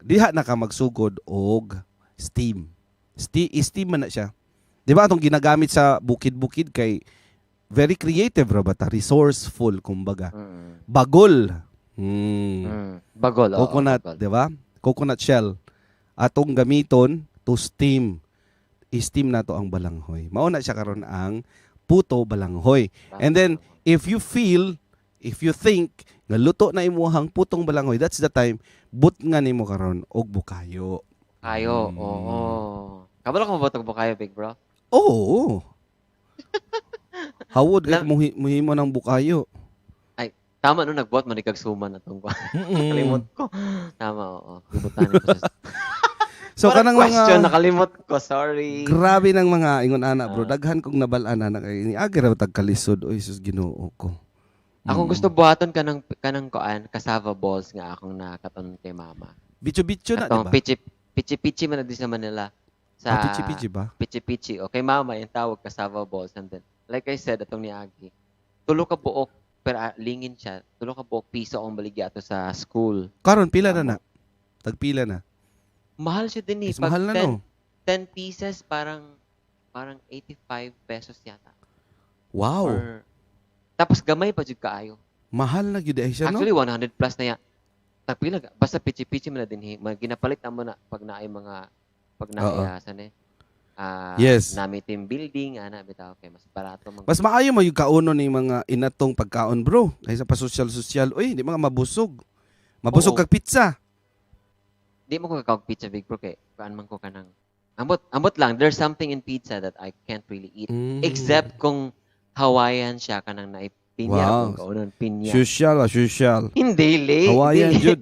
Diha na ka magsugod og steam. Steam man na siya. Di ba atong ginagamit sa bukid-bukid kay very creative ra ba ta, resourceful kumbaga. Bagol. Bagol, oo, Coconut, bagol. di ba? Coconut shell. Atong gamiton to steam. I-steam nato ang balanghoy. Mao na siya karon ang puto balanghoy. And then if you feel, if you think nga luto na imuhang putong balanghoy, that's the time but nga nimo karon og bukayo. Kayo, oo. Kabalo ka mabuhat og bukayo, big bro? Oo. Hawod kay muhimo ng bukayo. Ay, tama no, nagbuhat man ikag suman na tong Nakalimot ko. Tama, oo. Gibutan ko sa So Parang kanang mga question, nakalimot ko, sorry. Grabe ng mga ingon ana, bro. Daghan kong nabal-an ana kay ni agi ra tag kalisod, oy sus Ginoo ko. Akong gusto buhaton kanang kuan, cassava balls nga akong nakatunon kay mama. Bicho-bicho na, di Atong ba? pichi pichi pichi man na di sa Manila. Sa Ah, pichi-pichi ba? Pichi-pichi. Okay, mama, yung tawag cassava balls. And then, like I said, atong ni Agi, tulo ka buok, pero lingin siya, tulo ka buok piso akong baligya ato sa school. Karon pila na na? Tagpila na. Mahal siya din eh. Mas mahal na, no? 10 pieces, parang 85 pesos yata. Wow. Or, tapos gamay pa jud kaayo. Mahal na gyud ay siya, no? Actually, 100 plus na ya. Tagpila, basta pichi-pichi man na din. Ginapalit na mo na pag naay mga, pag naay, san eh. Nami team building, ana, bitaw, okay, mas barato man. Mas maayo mo yung kauno ni mga inatong pagkaon, bro. Kaysa pa social-social. Uy, di mga mabusog. Mabusog Oo. kag pizza. Di mo ko kakaog pizza, big bro, kay kuan man ko kanang ambot lang, there's something in pizza that I can't really eat. Except kung Hawaiian siya, kanang naipinya akong kaunon, pinya. Social, social. Hindi, li. Hawaiian, Dili. jud.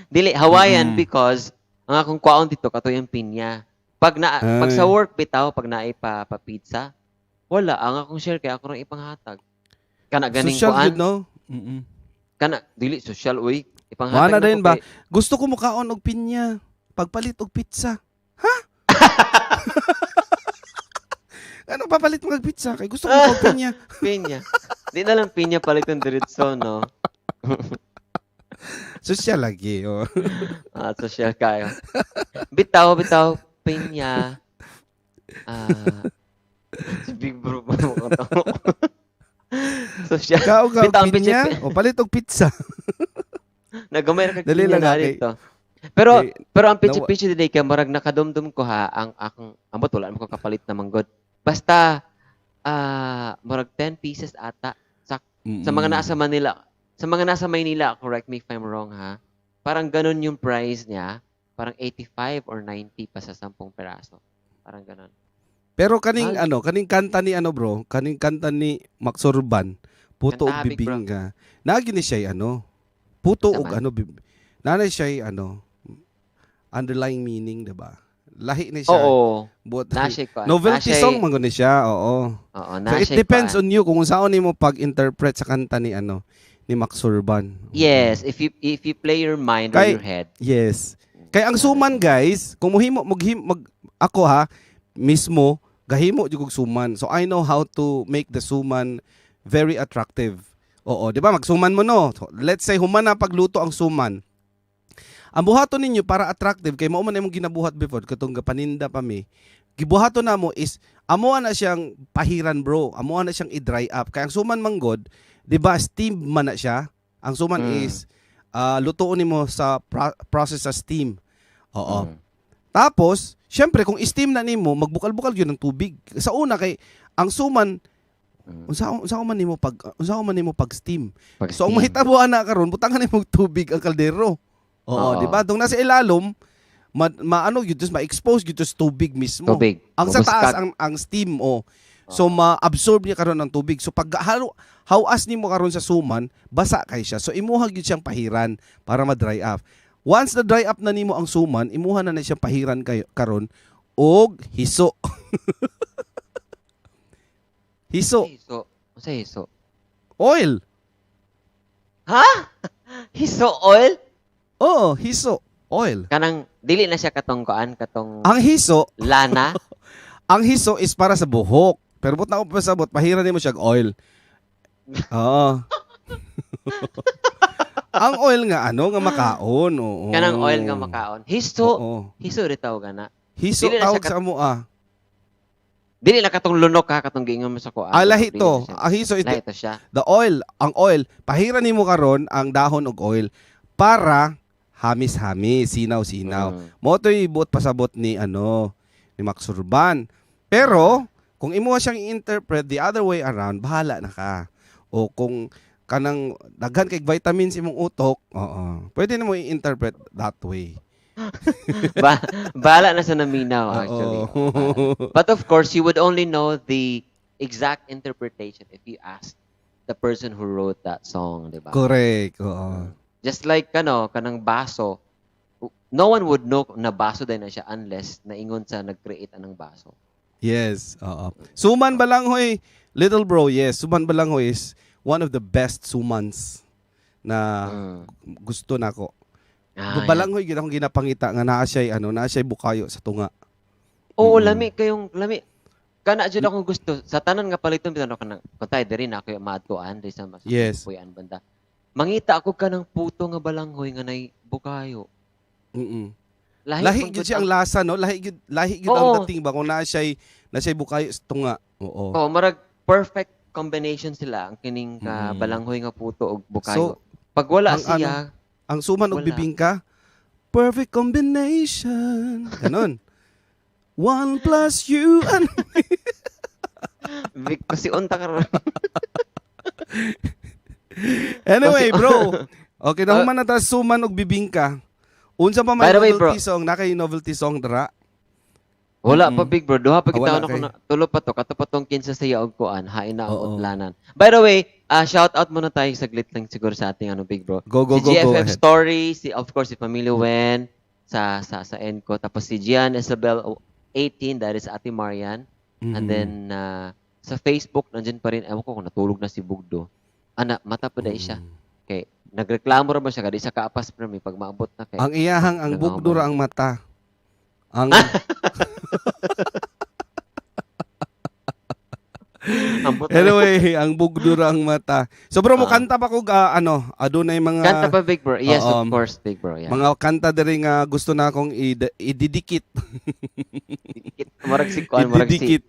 Dili, Hawaiian because ang akong kwaon dito kato yung pinya. Pag na pag sa work bitaw, pag naay pa pizza, wala ang akong share kay ako rang ipanghatag. Kana ganing Social kuan. jud, no? Kana dili social uy. Ipanghatag Wala na din ko ba? kay Gusto ko mukaon og pinya. Pagpalit og pizza. Ha? Ano papalit mo og pizza? Kay gusto ko og pinya. Pinya. Di na lang pinya palit ng diretso, no? Social lagi. Oh. Social kayo. Bitaw, bitaw, pinya. Si Big Bro ba mo to? Social. Kaon ka og Bitaw, ang pinya o palit og pizza. Nagamay ra kag Dali pinya lang, na okay. dito. Pero Okay. pero ang pichi-pichi dinay kay murag nakadumdum ko ha ang akong ambot wala man ko kapalit na manggod. Basta murag 10 pieces ata sa mga nasa Manila, sa mga nasa Maynila, correct me if I'm wrong ha. Parang ganun yung price niya, parang 85 or 90 pa sa 10 peraso. Parang ganun. Pero kaning Mahal. ano, kaning kanta ni ano, bro, kaning kanta ni Max Urban, Puto og Kanta, big bro. Bibingka. Naagi ni siya ano, puto Sa og man. ano, nanay siya ano, underlying meaning, diba? Lahi ni siya. Oo. But, Na siya kuan. novelty Na siya- song man gud ni siya, oo. Oo, So na it siya depends kuan. on you kung unsaon nimo pag-interpret sa kanta ni ano ni Max Surban. Yes, if you play your mind or your head. Yes. Kay ang suman, guys, kung muhimo maghim mag ako ha mismo gahimo jud kog suman. So I know how to make the suman very attractive. Oo, di ba? Magsuman mo, no. So, let's say human na pagluto ang suman. Ang buhaton ninyo para attractive kay mao man imong ginabuhat before katong gapaninda pa mi. Gibuhaton namo is amo na siyang pahiran, bro. Amo na siyang i-dry up. Kay ang suman manggod, di ba, steam man na siya. Ang suman is lutuon nimo sa process sa steam. Oo. Tapos, syempre kung steam na nimo, magbukal-bukal gyud ng tubig. Sa una kay ang suman unsa man nimo pag steam. Pag So ang steam. mahitabo ana karon, butangan nimo og tubig ang kaldero. Oo, di ba? Dung nasa ilalom, maano gyud, just ma-expose gyud sa tubig mismo. Tubig. Ang sa taas Mabuskag. ang steam, oh. So ma-absorb niya karon ang tubig. So pag halo hawas nimo karon sa suman, basa kay siya. So imuha gyud siyang pahiran para ma-dry up. Once na dry up na nimo ang suman, imuha na na siyang pahiran kayo karon og hiso. Hiso, Hiso. Unsa hiso? Oil. Ha? Hiso oil? Oo, hiso, oil. Kanang dili na siya katong kuan, katong Ang hiso, lana. ang hiso is para sa buhok. Pero but na ako pasabot, pahiran nimo siya og oil. Oo. Ang oil nga ano nga makaon, oo. Kanang oil nga makaon. Hiso, Oo. hiso ri tawag ana. Hiso Dili na tawag siya sa amo ah. Dili na katong lunok ha, katong giingon mo sa kuan. Ah, lahi Dili to. na siya. Ang hiso is Lahi to siya. the oil, ang oil. Pahiran nimo karon ang dahon og oil para hamis-hamis, sinaw-sinaw. Mo to'y buot pasabot ni ano ni Max Surban. Pero kung imo siyang i-interpret the other way around, bahala na ka. O kung kanang daghan kay vitamins imong utok, oo. Pwede nimo i-interpret that way. Bahala na sa naminaw actually. Oo. Bahala. But of course, you would only know the exact interpretation if you ask the person who wrote that song, di ba? Correct. Oo. Just like ano, kanang baso, no one would know na baso din na siya unless naingon sa nag-create anang baso. Yes, oo. Suman Balanghoy, little bro, yes. Suman Balanghoy is one of the best sumans na gusto nako. Balanghoy gyud akong ginapangita nga naa siya ano, naa siya bukayo sa tunga. Oo, lami kayong lami. Kana jud akong gusto sa tanan nga paliton bitaw no kanang kung tayo diri na ako maadtuan diri sa mas puyan banda. Mangita ako kanang puto nga balanghoy nga nay bukayo. Lahi, Lahi man gyud gud siya ang lasa, no? Lahi gyud ang dating ba kung naa siya bukayo sa tunga. Oo. Oo, marag perfect combination sila ang kining ka balanghoy nga puto og bukayo. So, Pag wala ang siya, ang suman og wala. Bibingka, perfect combination. Ganon. One plus you and Vic, kasi unta ka ron. Anyway, bro. Okay, na human na ta suman og bibingka. Unsa pa may By the way, novelty song? Na kay novelty song dra? Wala pa, big bro. Duha pa Ah, kita wala ano ko kay. na, tulo pa to. Kato pa tong kinsa siya og kuan, hain na ang Oo. utlanan. By the way, shout out muna tayo saglit lang siguro sa ating ano, big bro. Go, go, Si go, go GFF ahead. Story, si of course si Pamilya Wen sa Enco, tapos si Gian Isabel 18, that is Ate Marian. And then sa Facebook nandiyan pa rin, ewan ko kung natulog na si Bugdo. Ana, mata pa dai siya. Kay nagreklamo ra ba siya kadi sa kaapas pero may pag maabot na kay Ang iyahang ang Nangaw bugdo man. ra ang mata. Ang Ambot na. Anyway, ang bugdo ra ang mata. So bro, mo kanta pa kog ano, adunay mga Kanta pa, big bro. Yes, Oo. of course, big bro. Yeah. Mga kanta diri nga gusto na akong ididikit. Murag si kuan, murag si Ididikit.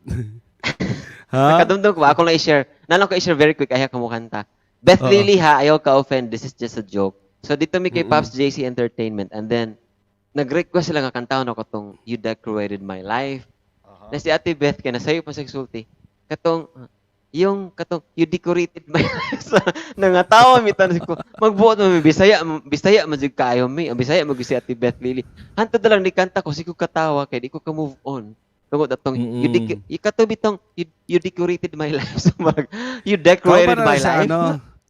Ha? Nakadumdum ko ba? Ako lang i-share. Nalang ko i-share very quick. Ayaw ka mo kanta. Beth Lily ha, ayaw ka offend. This is just a joke. So dito mi kay Pops JC Entertainment and then nag-request sila nga kantahon ako tong "You Decorated My Life." Na si Ate Beth kay nasayo pa sa sulti. Katong yung katong "You Decorated My Life." So, nangatawa mi tanan ko. Magbuot mo mi Bisaya, Bisaya man jud kaayo mi. Ang Bisaya man gyud si Ate Beth Lily. Hantod na lang ni kanta ko sigo katawa kay di ko ka move on. Tungod atong you you kato bitong you decorated my life." So mag "You Kauban decorated na my sa life." ano,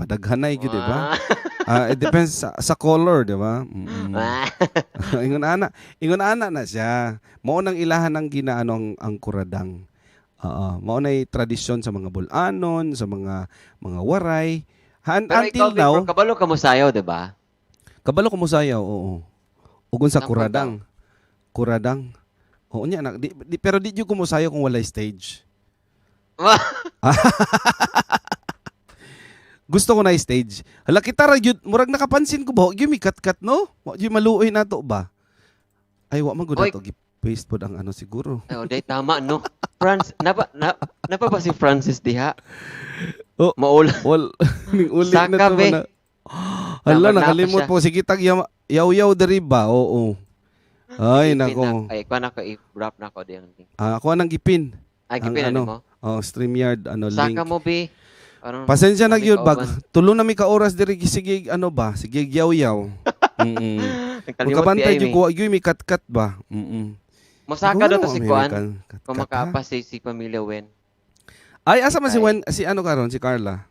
Padaghanay gyud, di ba? Ah. Ah, it depends sa color, di ba? Ah. Ingon ana na siya. Mao nang ilahan ang ginaano ang kuradang. Oo, mao nay tradisyon sa mga bulanon, sa mga waray. Han, Pero until ikaw, Big now, Bro, kabalo ka mo sayaw, di ba? Kabalo ko mosayaw, oo. Ugon sa Sample. kuradang. Kuradang. Oo niya anak, pero di jud ko mosayaw kung walay stage. Gusto ko na stage. Hala kita ra gyud, murag nakapansin ko ba, wa gyud mi kat-kat no? Wa gyud maluoy nato ba? Ay wa man gud Oy. nato gi-paste pod ang ano siguro. Ay, oh, day, tama, no? Franz, napa ba si Francis diha? Oh. Maula. Wal ning uli na Saka, to be. na. Hala Tama, napa nakalimot siya. po sige tag yaw-yaw diri ba? Oo. Ay Ipin nako. Ay, kuha na ko, i-wrap na ko diyang link. Ah, ako nang gipin. Ay, Ang gipin na ano, mo. Oh, StreamYard ano link. Saka mo, be. Parang, Pasensya na kami gyud bag. kauban. Tulo na mi ka oras diri sige ano ba? Sige yaw-yaw. Nagkalimot Magkabantay di ay, gyud mi. ko gyud mi kat-kat ba? Mosaka Ano, daw to si Kuan. American kat-kat, Kung ha? makaapa si Pamilya Wen. Ay asa man si Ay. Wen si ano karon si Carla?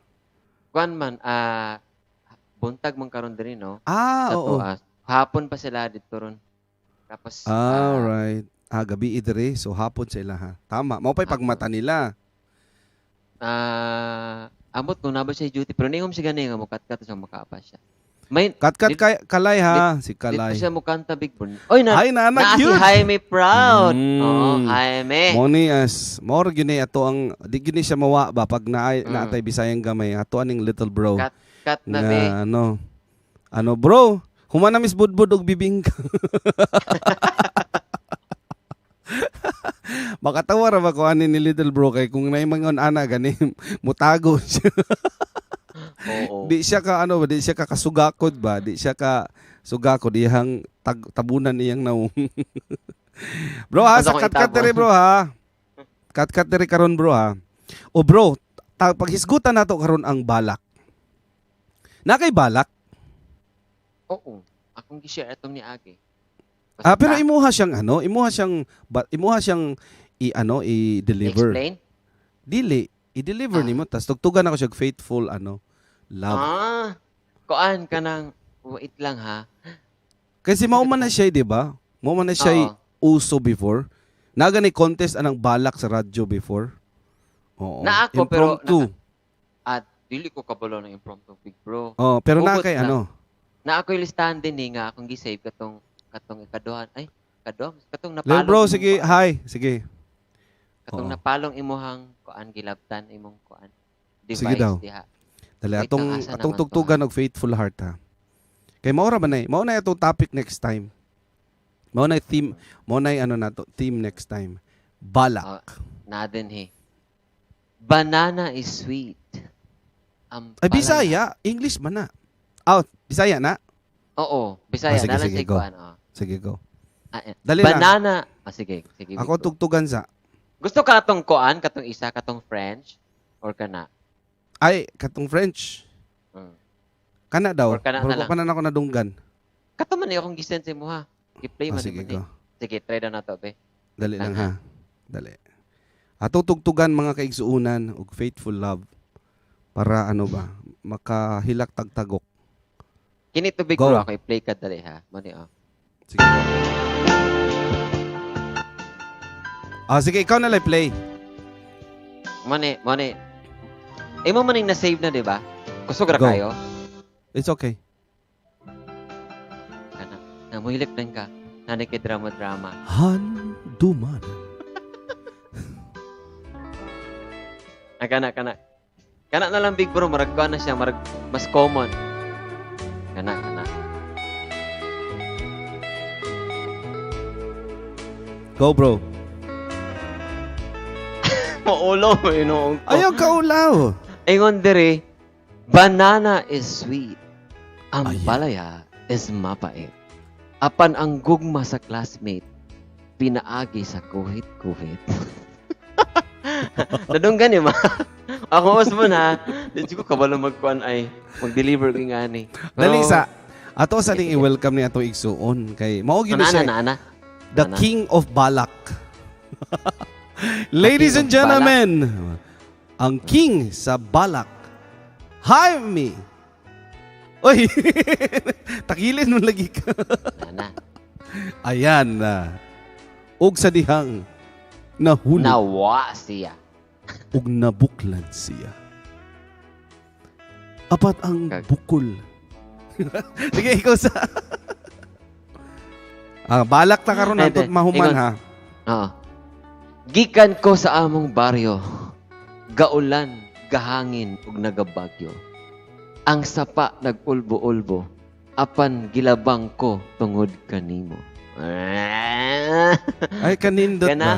Kuan man, buntag man karon diri, no? Ah, Sa oo. tuas. Hapon pa sila dito ron. Tapos, All right. Ah, gabi idere so hapon sila ha. Tama. Mao pay Hapon. pagmata nila. Amot kung naba siya duty pero ningom siya gani nga mukat-kat siya makaapa siya. May Kat-kat kay Kalay ha, si dito Kalay. siya mukanta, Big Bro. Oy na, Ay na na anak si yun. Jaime Proud. Oo, Jaime. Mo ni as mao ra gyud ni ato ang di gyud ni siya mawa ba pag naay naatay Bisayang gamay ato aning little bro. Kat kat na nga be. ano ano bro, humana mis budbud og bibingka. Makatawa ra ba ko ani ni little bro kay kung naay mga ana gani mutago siya. Oo. Di siya ka ano ba, di siya ka kasugakod ba, di siya ka sugakod iyang tabunan iyang naong. Bro ha, Ano sa kung kat-kat itabon? diri bro ha. Kat-kat diri karon bro ha. O bro, paghisgutan nato karon ang balak. Na kay balak? Oo. Akong gi-share atong ni Agi. Ah, pero imuha siyang ano, imuha siyang i ano, i-deliver. Explain? Dili, i-deliver Ah. nimo tas tugtugan ako siya og faithful ano, love. Ah. Kuan ka nang wait lang ha. Kasi mao man na siya, di ba? Mao man na siya Oo. uso before. Naga ni contest anang balak sa radyo before. Oo. Na ako, pero Impromptu. At dili ko kabalo ng impromptu, Big Bro. Oh, pero na Hugot kay na. ano. Na ako'y listahan din eh, nga akong gi-save katong ikaduhan. Ay, ikaduha katong Lil napalong bro, imong sige, kuan. hi, sige. Katong Oo. napalong imuhang kuan gilabtan imong kuan device Sige daw. diha. Dali Wait atong lang, asa atong naman to, tugtugan og faithful heart ha. Kay mao ra ba nay? Mao na atong topic next time. Mao na theme, mao na ano nato, theme next time. Balak. Ah, na din he. Banana is sweet. Ang Ay palaya- Bisaya, English man na. Out, Bisaya na. Oo, Bisaya Ah, sige, na lang sige, say go. kuan. Oh. Sige go. Ah, eh. Dali lang. Banana. Ah, sige, sige. Ako Big Bro. tugtugan sa. Gusto ka atong kuan katong isa katong French or kana? Ay, katong French. Kana daw. Or kana na Murag lang. pa na ako nadunggan. Kato man ni akong gisend sa imo ha. Gi-play Ah, man sige ni mo ni. go. Sige, try na nato be. Dali lang Lang, ha. Dali. Ato tugtugan mga kaigsuunan og faithful love para ano ba makahilak tagtagok. Kini to, Big Go. Bro, ako i-play ka dali ha. Mo ni oh. Sige go. Ah, sige, ikaw na lang play. Mo ni. Imo man ning na-save na, di ba? Kusog ra Go. kayo. It's okay. Kana. Namuhilip lang ka. Nanay kay drama drama. Han Duman. Ah, kana kana. Kana na lang, Big Bro, marag kuan na siya, marag mas common. Kana kana. Go bro. Maulo mo inoong ko. Ayaw kaulaw. Ingon diri, banana is sweet. Ang Ayan. palaya is mapait. Apan ang gugma sa classmate, pinaagi sa kuhit-kuhit. Nadunggan eh, ma. Ako mas mo na. Di ko kabalo magkuan ay mag-deliver ko nga ni. Pero- Dali sa ato sa Sige, ning sige. i-welcome ni atong igsuon kay mao gyud Ana, siya ana, ana. the ana. king of balak. Ladies king and of gentlemen, ang king sa balak. Jaime. Oy, takilin mo lagi ka. Nana. Ayan na. Og sa dihang nahulog Nawa siya. ug nabuklan siya. Apat ang bukol. Sige, ikaw sa... Ah, balak ta karon Ay, antot di. mahuman Ingon. ha. Oo. Gikan ko sa among baryo. Gaulan, gahangin ug nagabagyo. Ang sapa nagulbo-ulbo. Apan gilabang ko tungod kanimo. Ay kanindot Gana? ba?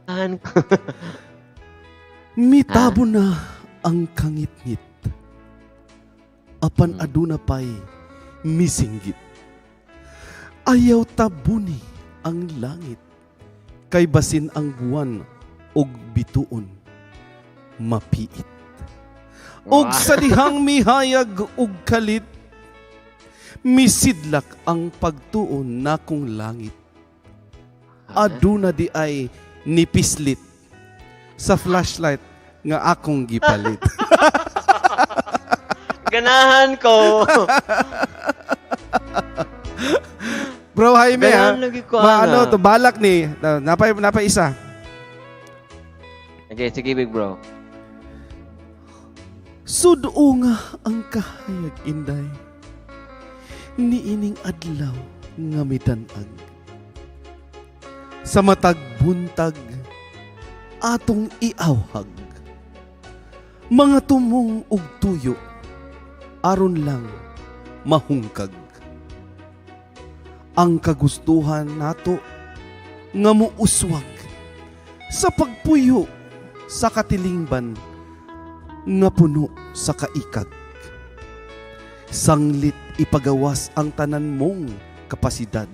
An ko. Mitabo na ang kangitngit. Apan aduna pay misinggit. Ayaw tabuni ang langit. Kay basin ang buwan og bituon mapiit. Og sa dihang mihayag og kalit, misidlak ang pagtuon nakong langit. Aduna di ay nipislit sa flashlight nga akong gipalit. Ganahan ko. Bro Jaime ha, Ganahan lagi ko ma ana. ano to balak ni napay napay isa. Okay, sige, big bro. Sudo nga ang kahayag, inday. Niining adlaw nga midan-ag. Sa matag buntag atong iawhag. Mga tumong ug tuyo aron lang mahungkag. Ang kagustuhan nato nga muuswag sa pagpuyo sa katilingban nga puno sa kaikag. Sanglit ipagawas ang tanan mong kapasidad.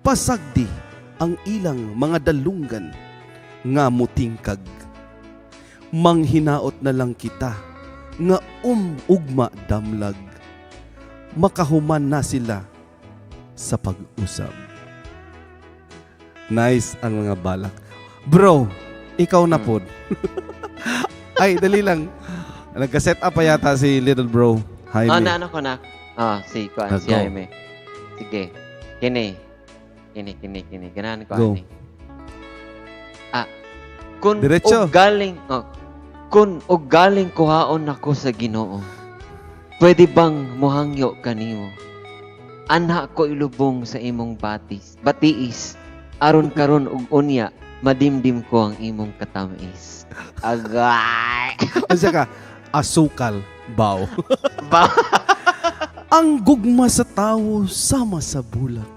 Pasagdi ang ilang mga dalunggan nga mutingkag. Manghinaot na lang kita nga umugma damlag. Makahuman na sila sa pag-usab. Nice ang mga balak. Bro, ikaw na pod. Ay, dali lang. Nagka-set up pa yata si little bro. Jaime. Ah, na ano ko na. Ah, si ko Ah, si go. Jaime. Sige. Kini. Kini kini kini. Ganahan ko Go. ani. Ah, kun Diretso. og galing, oh, kun og galing kuhaon nako sa Ginoo. Pwede bang mohangyo kanimo? Anha ko ilubong sa imong batis, batiis. Aron karon og unya, madimdim ko ang imong katamis. Agay. Unsa ka? Asukal baw. Ba Ang gugma sa tawo sama sa bulak.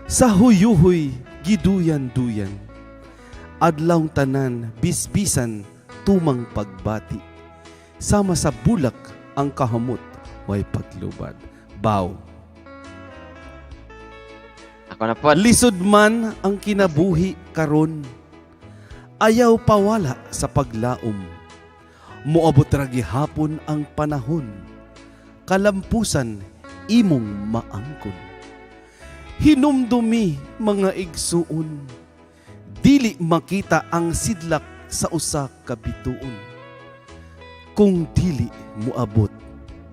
Sa huyuhoy giduyan-duyan. Adlawng tanan bisbisan tumang pagbati. Sama sa bulak ang kahamot way paglubad. Baw. Ako na po. Lisod man ang kinabuhi karon. Ayaw pawala sa paglaom. Moabot ra gihapon ang panahon. Kalampusan imong maangkon. Hinumdumi mga igsuon. Dili makita ang sidlak sa usa ka bituon. Kung dili moabot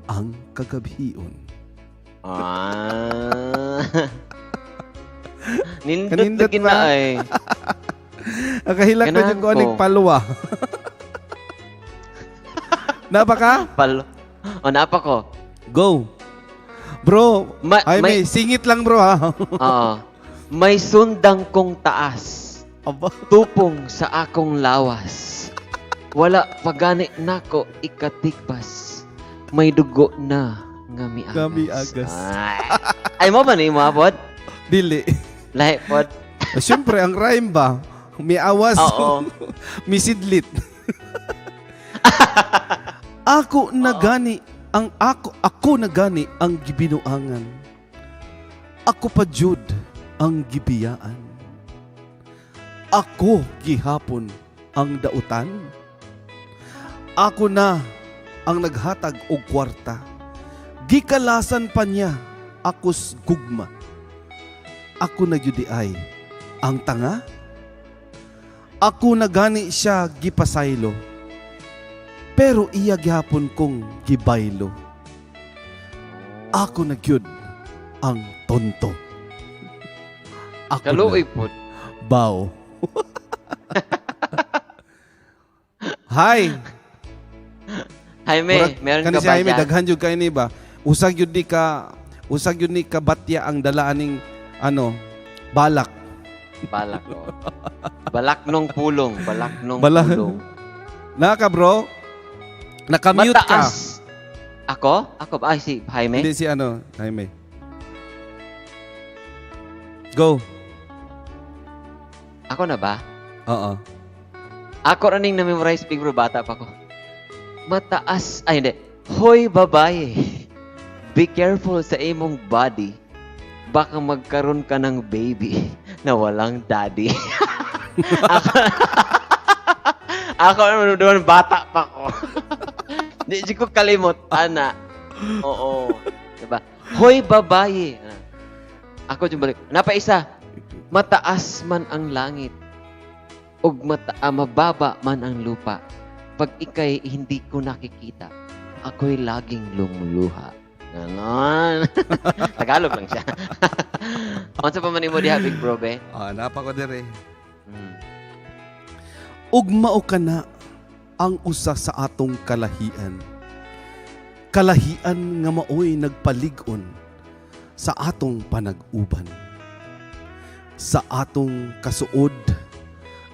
ang kagabhion. Ah. Nindot Kanindot lagi ba? na ay. Ang kahilak na Ganahan dyan ko aning ko. palwa. Napa ka? Palo. O, napa ko. Go. Bro, ay may singit lang bro ha. Oo. May sundang kong taas. Aba. Tupong sa akong lawas. Wala pagani nako ikatikpas. May dugo na nga miagas. Nga miagas. Ay, ay mo ba ni mo pod? Dili. Lahi pod. Siyempre, ang rhyme ba? May awas. Oo. Misidlit. Ako na gani ang ako na gani ang gibinuangan. Ako pa jud ang gibiyaan. Ako gihapon ang dautan. Ako na ang naghatag og kwarta. Gikalasan pa niya akos gugma. Ako na gyud ay ang tanga. Ako na gani siya gipasaylo. Pero iya gihapon kong gibaylo. Ako na gyud ang tonto. Ako na Kaluoy pod. Bao. Hi. Jaime, Murag- meron kani ka si ba Jaime dyan? daghan jud kay ni ba? Usag yun ni ka batya ang dala aning ano balak. Balak ko. Balak nung pulong, balak nung pulong. Naka bro. Naka-mute ka. Mataas. Ako? Ako ba? Ay, si Jaime? Hindi si ano, Jaime. Go. Ako na ba? Oo. Ako raning na-memorize, big bro, bata pa ko. Mataas, ay hindi. Hoy, babae. Be careful sa imong body. Baka magkaroon ka ng baby na walang daddy. Ako naman doon, bata pa ko. Di ko kalimot, ana. Oo. Diba? Hoy, babae. Ana. Ako yung balik. Napa isa. Mataas man ang langit ug mababa man ang lupa. Pag ika'y hindi ko nakikita, ako'y laging lumuluha. Ganon. Tagalog lang siya. Unsa pa man imo diha, big bro, be? Ah, napa ko dire. Ug mao ka na ang usa sa atong kalahian. Kalahian nga maoy nagpalig-on sa atong panag-uban. Sa atong kasuod,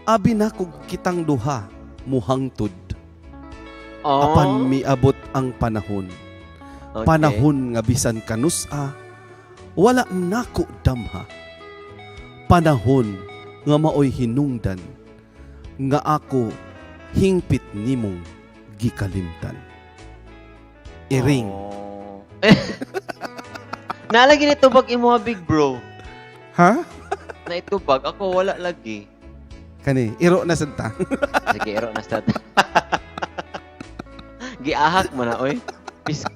abi na kog kitang duha muhangtod. Oh, Apan miabot ang panahon. Panahon nga bisan kanusa, wala nako damha. Panahon nga maoy hinungdan, nga ako hingpit nimong gikalimtan. Iring. Oh. Nalagi ni tubag imo, big bro. Ha? Naitubag ako, wala lagi. Kani, iro na santa. Sige, ero na start. Giahak mo na, oy. Pisko.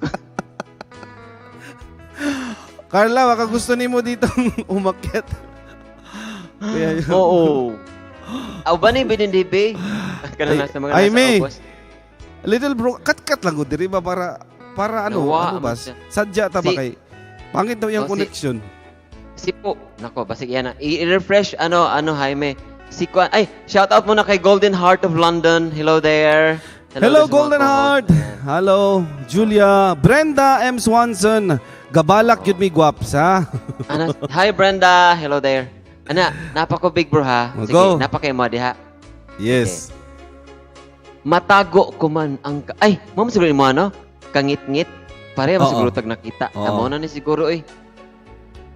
Carla, baka gusto nimo dito umakyat. Kaya yun. Oo. Aw ba ni binindibi? Kana na sa mga Ay, nasa May. ubos. Little bro, cut-cut lang ko diri ba para ano, Nawa, ano ba? man siya. Sadya ta ba kay pangit daw yung Oh, connection. Si po. Nako, basig yan na. I-refresh ano Jaime. Si Kwan, ay, shout out muna kay Golden Heart of London. Hello there. Hello, sa mga Golden co-host. Heart. Ayan. Hello, Julia, Brenda M Swanson. Gabalak yun mi guwaps ha. Ano, hi Brenda, hello there. Ana, napa ko, big bro, ha. Oh, Sige, go. napa kay mo diha. Yes. Matago ko man ang ay, mo man siguro mo ano? Kangit-ngit. Pareha ba Oo. siguro tag nakita? Oo. Amo na ni siguro eh.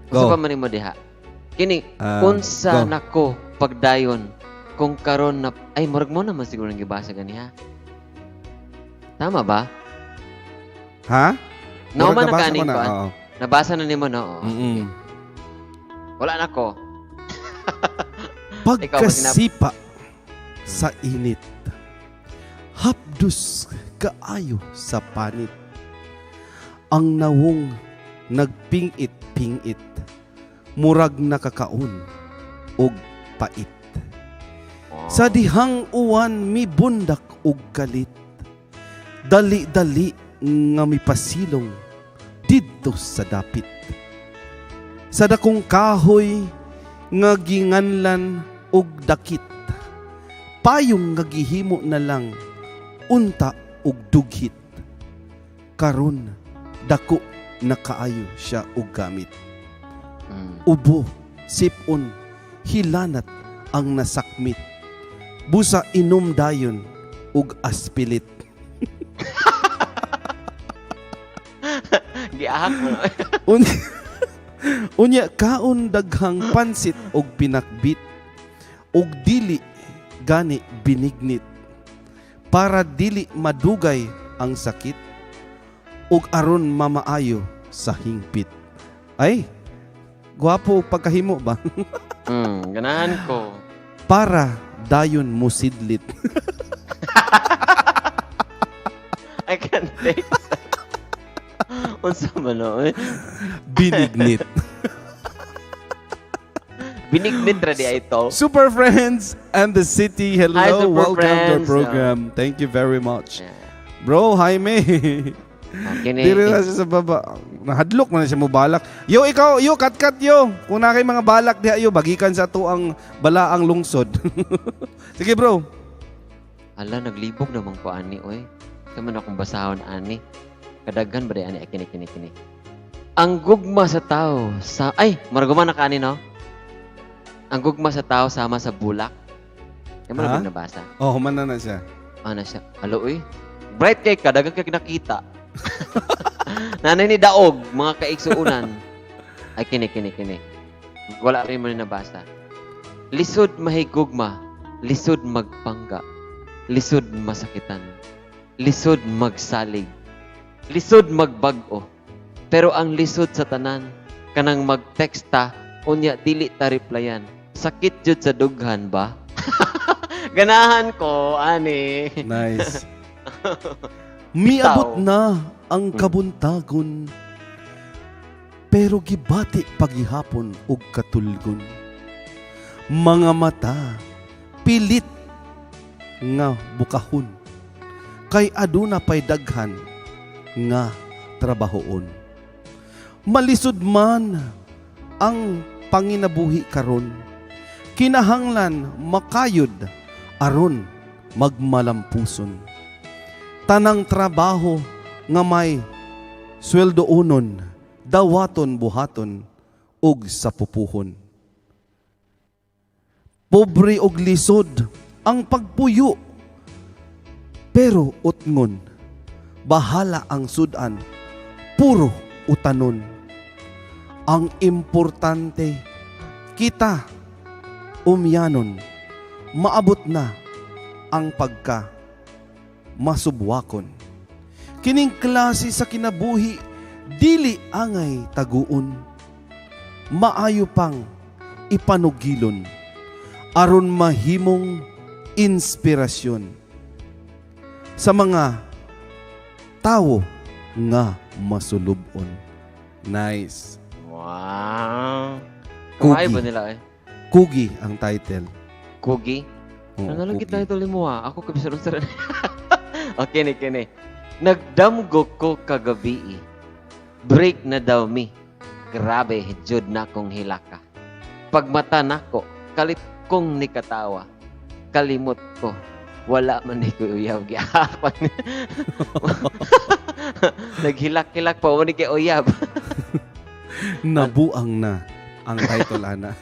Go. Unsa pa man nimo diha? Kini Ah, unsa go. nako pagdayon kung karon na ay murag mo naman siguro nang gibasa gani ha. Tama ba? Ha? Nauman na Murag nabasa kaning ko na, kuan. oo. Nabasa na nimo no. Oo. Mm-mm. Wala na ko. Pagkasipa sa init. Hapdos kaayo sa panit. Ang nawong nagpingit-pingit. Murag nakakaon og pait. Sa dihang uwan mibundak og kalit. Dali-dali nga mipasilong didto sa dapit. Sa dakong kahoy nga ginganlan og dakit. Payong nga gihimo na lang unta og dughit. Karon dako na kaayo siya og gamit. Ubo, sipon, hilanat ang nasakmit. Busa inom dayon ug aspilit. Giahak mo na. Unya kaon daghang pansit og pinakbit ug dili gani binignit para dili madugay ang sakit ug aron mamaayo sa hingpit. Ay, gwapo pagkahimo ba? Ganahan ko. Para dayon musidlit. I can't take that. Unsa man no? Binignit. Binignit ra di ay to. Super Friends and the City, hello. Hi, Super Welcome to our Friends. program. Thank you very much. Yeah. Bro, Jaime. Oh, kini, Diri na siya sa baba. Nahadlok man na siya mo balak. Yo, ikaw, yo, kat-kat yo. Kung na kay mga balak diha yo, bagikan sa to ang balaang lungsod. Sige, bro. Ala, naglibog naman ko ani, oy. Sa man akong basahon ani. Kadaghan ba di ani? Ay, kini, kini, kini. Ang gugma sa tao sa... Ay, maraguma na ka ani, no? Ang gugma sa tao sama sa bulak. Yan mo Ha? na nabasa. Oh, humana na siya. Ano siya? Alo, uy. Bright kay ka, daghang kay nakita. Nanay ni Daog, mga kaigsuunan. Ay, kini, kini, kini. Wala rin mo ni nabasa. Lisod mahigugma, lisod magpangga, lisod masakitan, lisod magsalig, lisod magbag-o. Pero ang lisod sa tanan, kanang magteksta, unya dili ta replyan. Sakit jud sa dughan ba? Ganahan ko, ani. Nice. Miabot Bitaw. Na ang kabuntagon, pero gibati paghihapon og katulgon. Mga mata pilit nga bukahon kay aduna pay daghan nga trabahoon. Malisod man ang panginabuhi karon, kinahanglan makayod aron magmalampuson. Tanang trabaho nga may sweldo unon, dawaton buhaton ug sa pupuhon. Pobre og lisod ang pagpuyo, pero utngon, bahala ang sudan, puro utanon. Ang importante, kita umyanon, maabot na ang pagka masubwakon. Kining klase sa kinabuhi, dili angay taguon. Maayo pang ipanugilon aron mahimong inspirasyon sa mga tawo nga masulubon. Nice. Wow. Kugi. Kumain ba nila eh? Kugi ang title. Kugi? Oo, Ano lang Kugi. kita ito mo ah. Ako kabisan sa rin. Okay, kini, kini. Nagdamgo ko kagabi eh. Break na daw mi. Grabe, jud na kong hilaka. Pagmata nako, kalit kong nikatawa. Kalimot ko. Wala man ni ko uyab gihapon. Naghilak-hilak pa wala ni kay uyab. Nabuang na ang title ana.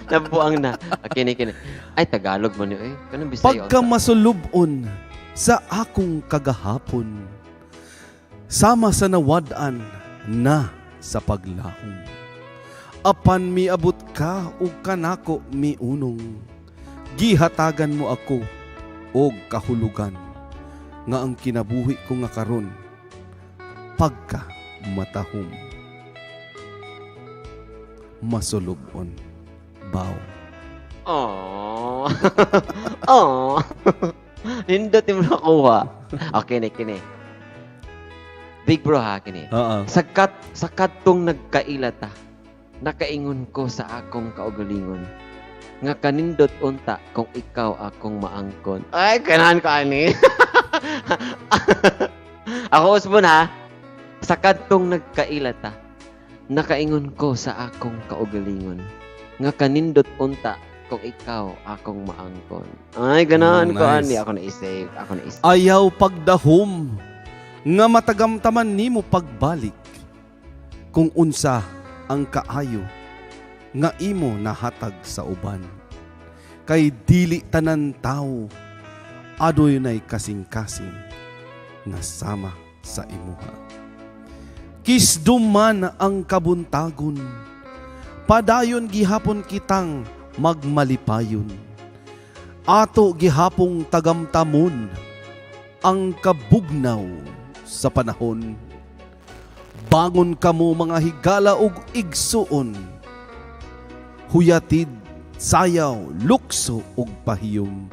Nabuang na. Ah, kini, kini. Ay, Tagalog man yun eh. Kanang Bisaya. Pagka masulubon sa akong kagahapon, sama sa nawad-an na sa paglaom. Apan miabot ka ug kanako miunong, gihatagan mo ako og kahulugan nga ang kinabuhi ko nga karon pagka matahom. Masulubon. Bow. Aww. Aww. Nindot yung nakuha. Okay, kini, kini. Big bro ha, kini. Oo. Sakat, sa kadtong nagkailata, nakaingon ko sa akong kaugalingon nga kanindot unta kung ikaw akong maangkon. Ay, kanahan ko ani. Ako usbon ha. Sa kadtong nagkailata, nakaingon ko sa akong kaugalingon nga kanindot unta kung ikaw akong maangkon. Ay, ganahan ko Nice. ani. Ako na i-save. Ako na i-save. Ayaw pagdahom nga matagamtaman nimo pagbalik kung unsa ang kaayo nga imo nahatag sa uban. Kay dili tanan tawo adunay kasing-kasing nga sama sa imuha. Kisdum man ang kabuntagon, padayon gihapon kitang magmalipayon. Ato gihapong tagamtamon ang kabugnaw sa panahon. Bangon kamo mga higala ug igsuon. Huyatid, sayaw, lukso ug pahiyom.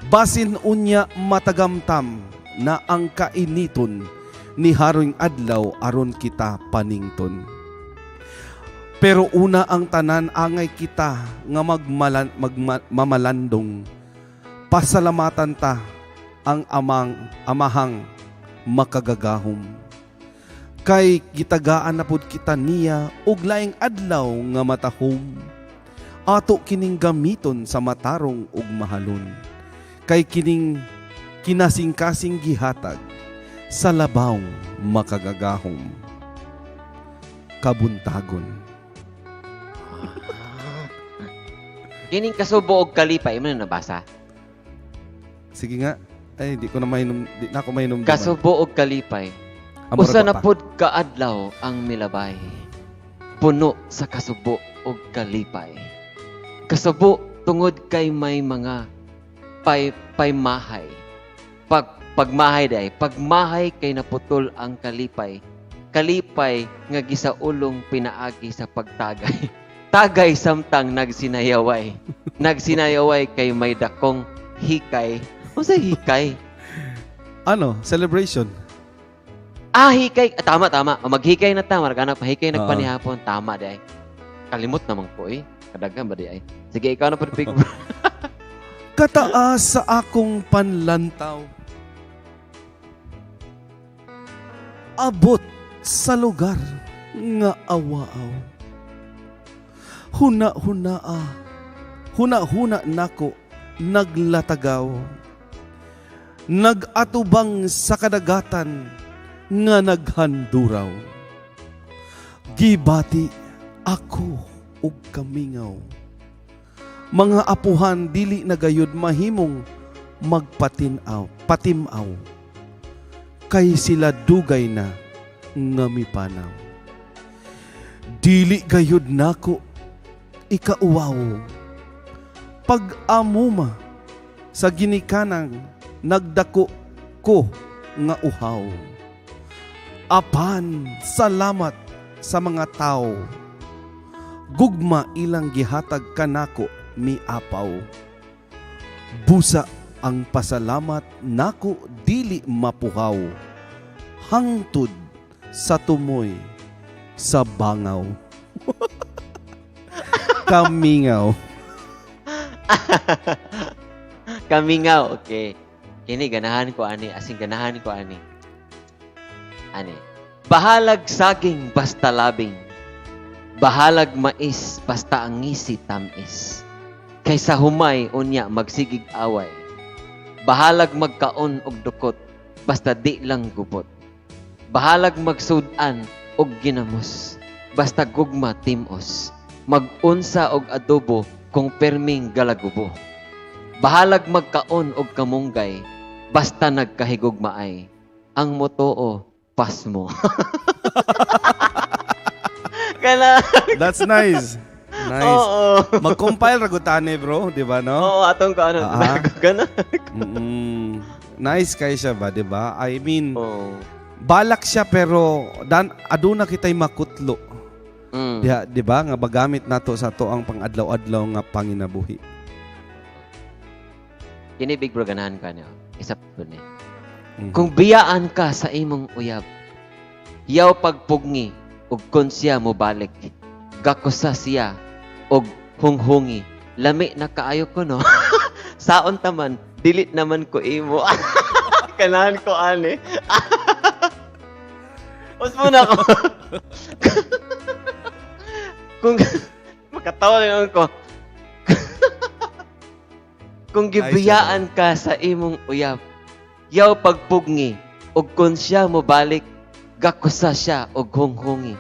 Basin unya matagamtam na ang kainiton ni haring adlaw aron kita panington. Pero una ang tanan angay kita nga mamalandong. Pasalamatan ta ang amang amahang makagagahom. Kay gitagaan na pud kita niya og laing adlaw nga matahom. Ato kining gamiton sa matarong ug mahalon. Kay kining kinasingkasing gihatag sa labaw makagagahom. Kabuntagon. Kining kasubo og kalipay mo na nabasa. Sige nga. Ay, di ko na mainom, di na ako mainom. Kasubo og kalipay. Usa na pud kaadlaw ang milabay. Puno sa kasubo og kalipay. Kasubo tungod kay may mga paymahay. Pagmahay day, pagmahay kay naputol ang kalipay. Kalipay nga gisaulong pinaagi sa pagtagay. Tagay samtang nagsinayaway. Nagsinayaway kay may dakong hikay. Unsa hikay? Ano? Celebration. Ah, hikay. Ah, tama, tama. O, maghikay na ta. Marag anak, mahikay nagpanihapon. Tama, di ay. Kalimot naman ko eh. Kadaghan ba di ay? Sige, ikaw na po, big bro. Kataas sa akong panlantaw. Abot sa lugar nga awaaw. Huna-huna huna-huna nako naglatagaw. Nag-atubang sa kadagatan nga naghanduraw. Gibati ako og kamingaw. Mga apuhan dili na gayud mahimong magpatinaw, patimaw. Kay sila dugay na nga mipanaw. Dili gayud nako ikauwaw. Pag-amuma sa ginikanang nagdako ko nga uhaw. Apan salamat sa mga tao. Gugma ilang gihatag kanako miapaw. Busa ang pasalamat nako dili mapuhaw. Hangtod sa tumoy sa bangaw. Kamingaw. Kamingaw, okay. Kini, ganahan ko ani. Asing ganahan ko ani. Ani. Bahalag saging basta labing. Bahalag mais basta ang ngisi tamis. Kaysa humay unya magsigig away. Bahalag magkaon og dukot basta di lang gubot. Bahalag magsud-an og ginamos basta gugma timos. Magunsa og adobo kung perming galagubo. Bahalag magkaon og kamunggay basta nagkahigugmaay. Ang motoo pasmo. Kana. That's nice. Nice. Oo. Mag-compile ra gud tani, bro, di ba no? Oo, atong ko ano. Kana. Nice kay siya ba, di ba? I mean, Oo. Balak siya pero dan aduna kitay makutlo. Diha, di ba nga bagamit nato sa ato ang pangadlaw-adlaw nga panginabuhi. Kini, big bro, ganahan ka niyo. Isa po ni. Kung biyaan ka sa imong uyab, yaw pagpugngi ug kon siya mobalik. Gakusa siya og hunghungi. Lami na kaayo ko no. Saon taman, dili naman ko imo. Kanahan ko ani. Usmo na ako. Kung makatawa lang ko. Kung gibiyaan ka sa imong uyab, yaw pagpugngi ug kun siya mobalik, gakusa siya og hunghungi.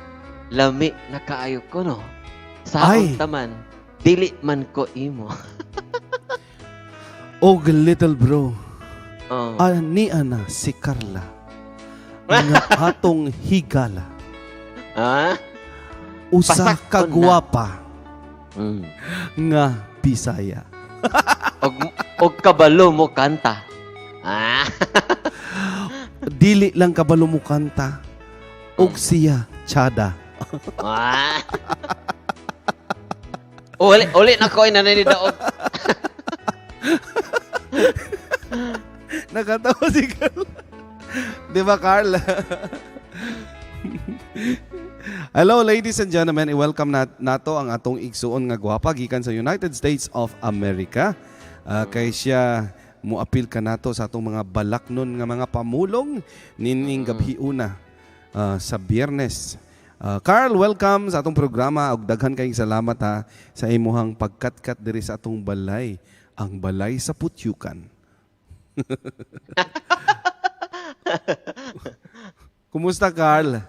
Lami na kaayo ko no. Ay. Saon taman, dili man ko imo. Og little bro, Oh. ani ana si Carla nga atong higala. Ah? Usa Pasakton ka na. gwapa nga Bisaya. Og kabalo mo kanta. Ah. Dili lang kabalo mo kanta og siya tsada. Ah. Uli, uli na ko inaninidaog. Nakatawa si Carl. Di ba, Carl? Hello, ladies and gentlemen. I-welcome na nato ang atong igsuon nga gwapa gikan sa United States of America. Kay siya Muapil ka nato sa atong mga balaknon nga mga pamulong nining gabhiuna sa Biyernes. Carl, welcome sa atong programa ug daghan kayong salamat ha sa imuhang pagkatkat diri sa atong balay, ang balay sa Putyukan. Kumusta, Carl?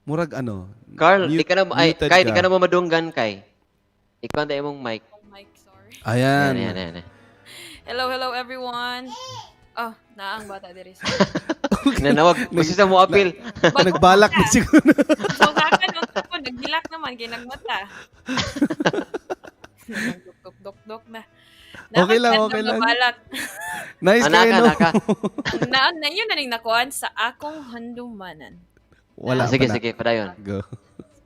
Murag ano? Carl, di ka na ay muted kay di ka na mo madunggan kay. Ikaw ang imong mic. Oh, mic, sorry. Ayan. Ayan, ayan, ayan, ayan. Hello, hello everyone. Oh, naang bata diri. Nanawag, gusto sa mo apil. Nagbalak na siguro. So kakan ko naghilak naman kay nagmata. Dok dok dok dok na. Okay lang, okay lang. Balak. Nice Anaka, kayo, no? anaka. Na na yun na ning nakuan sa akong handumanan. Wala Ah, sige, pa na. sige, padayon. Go.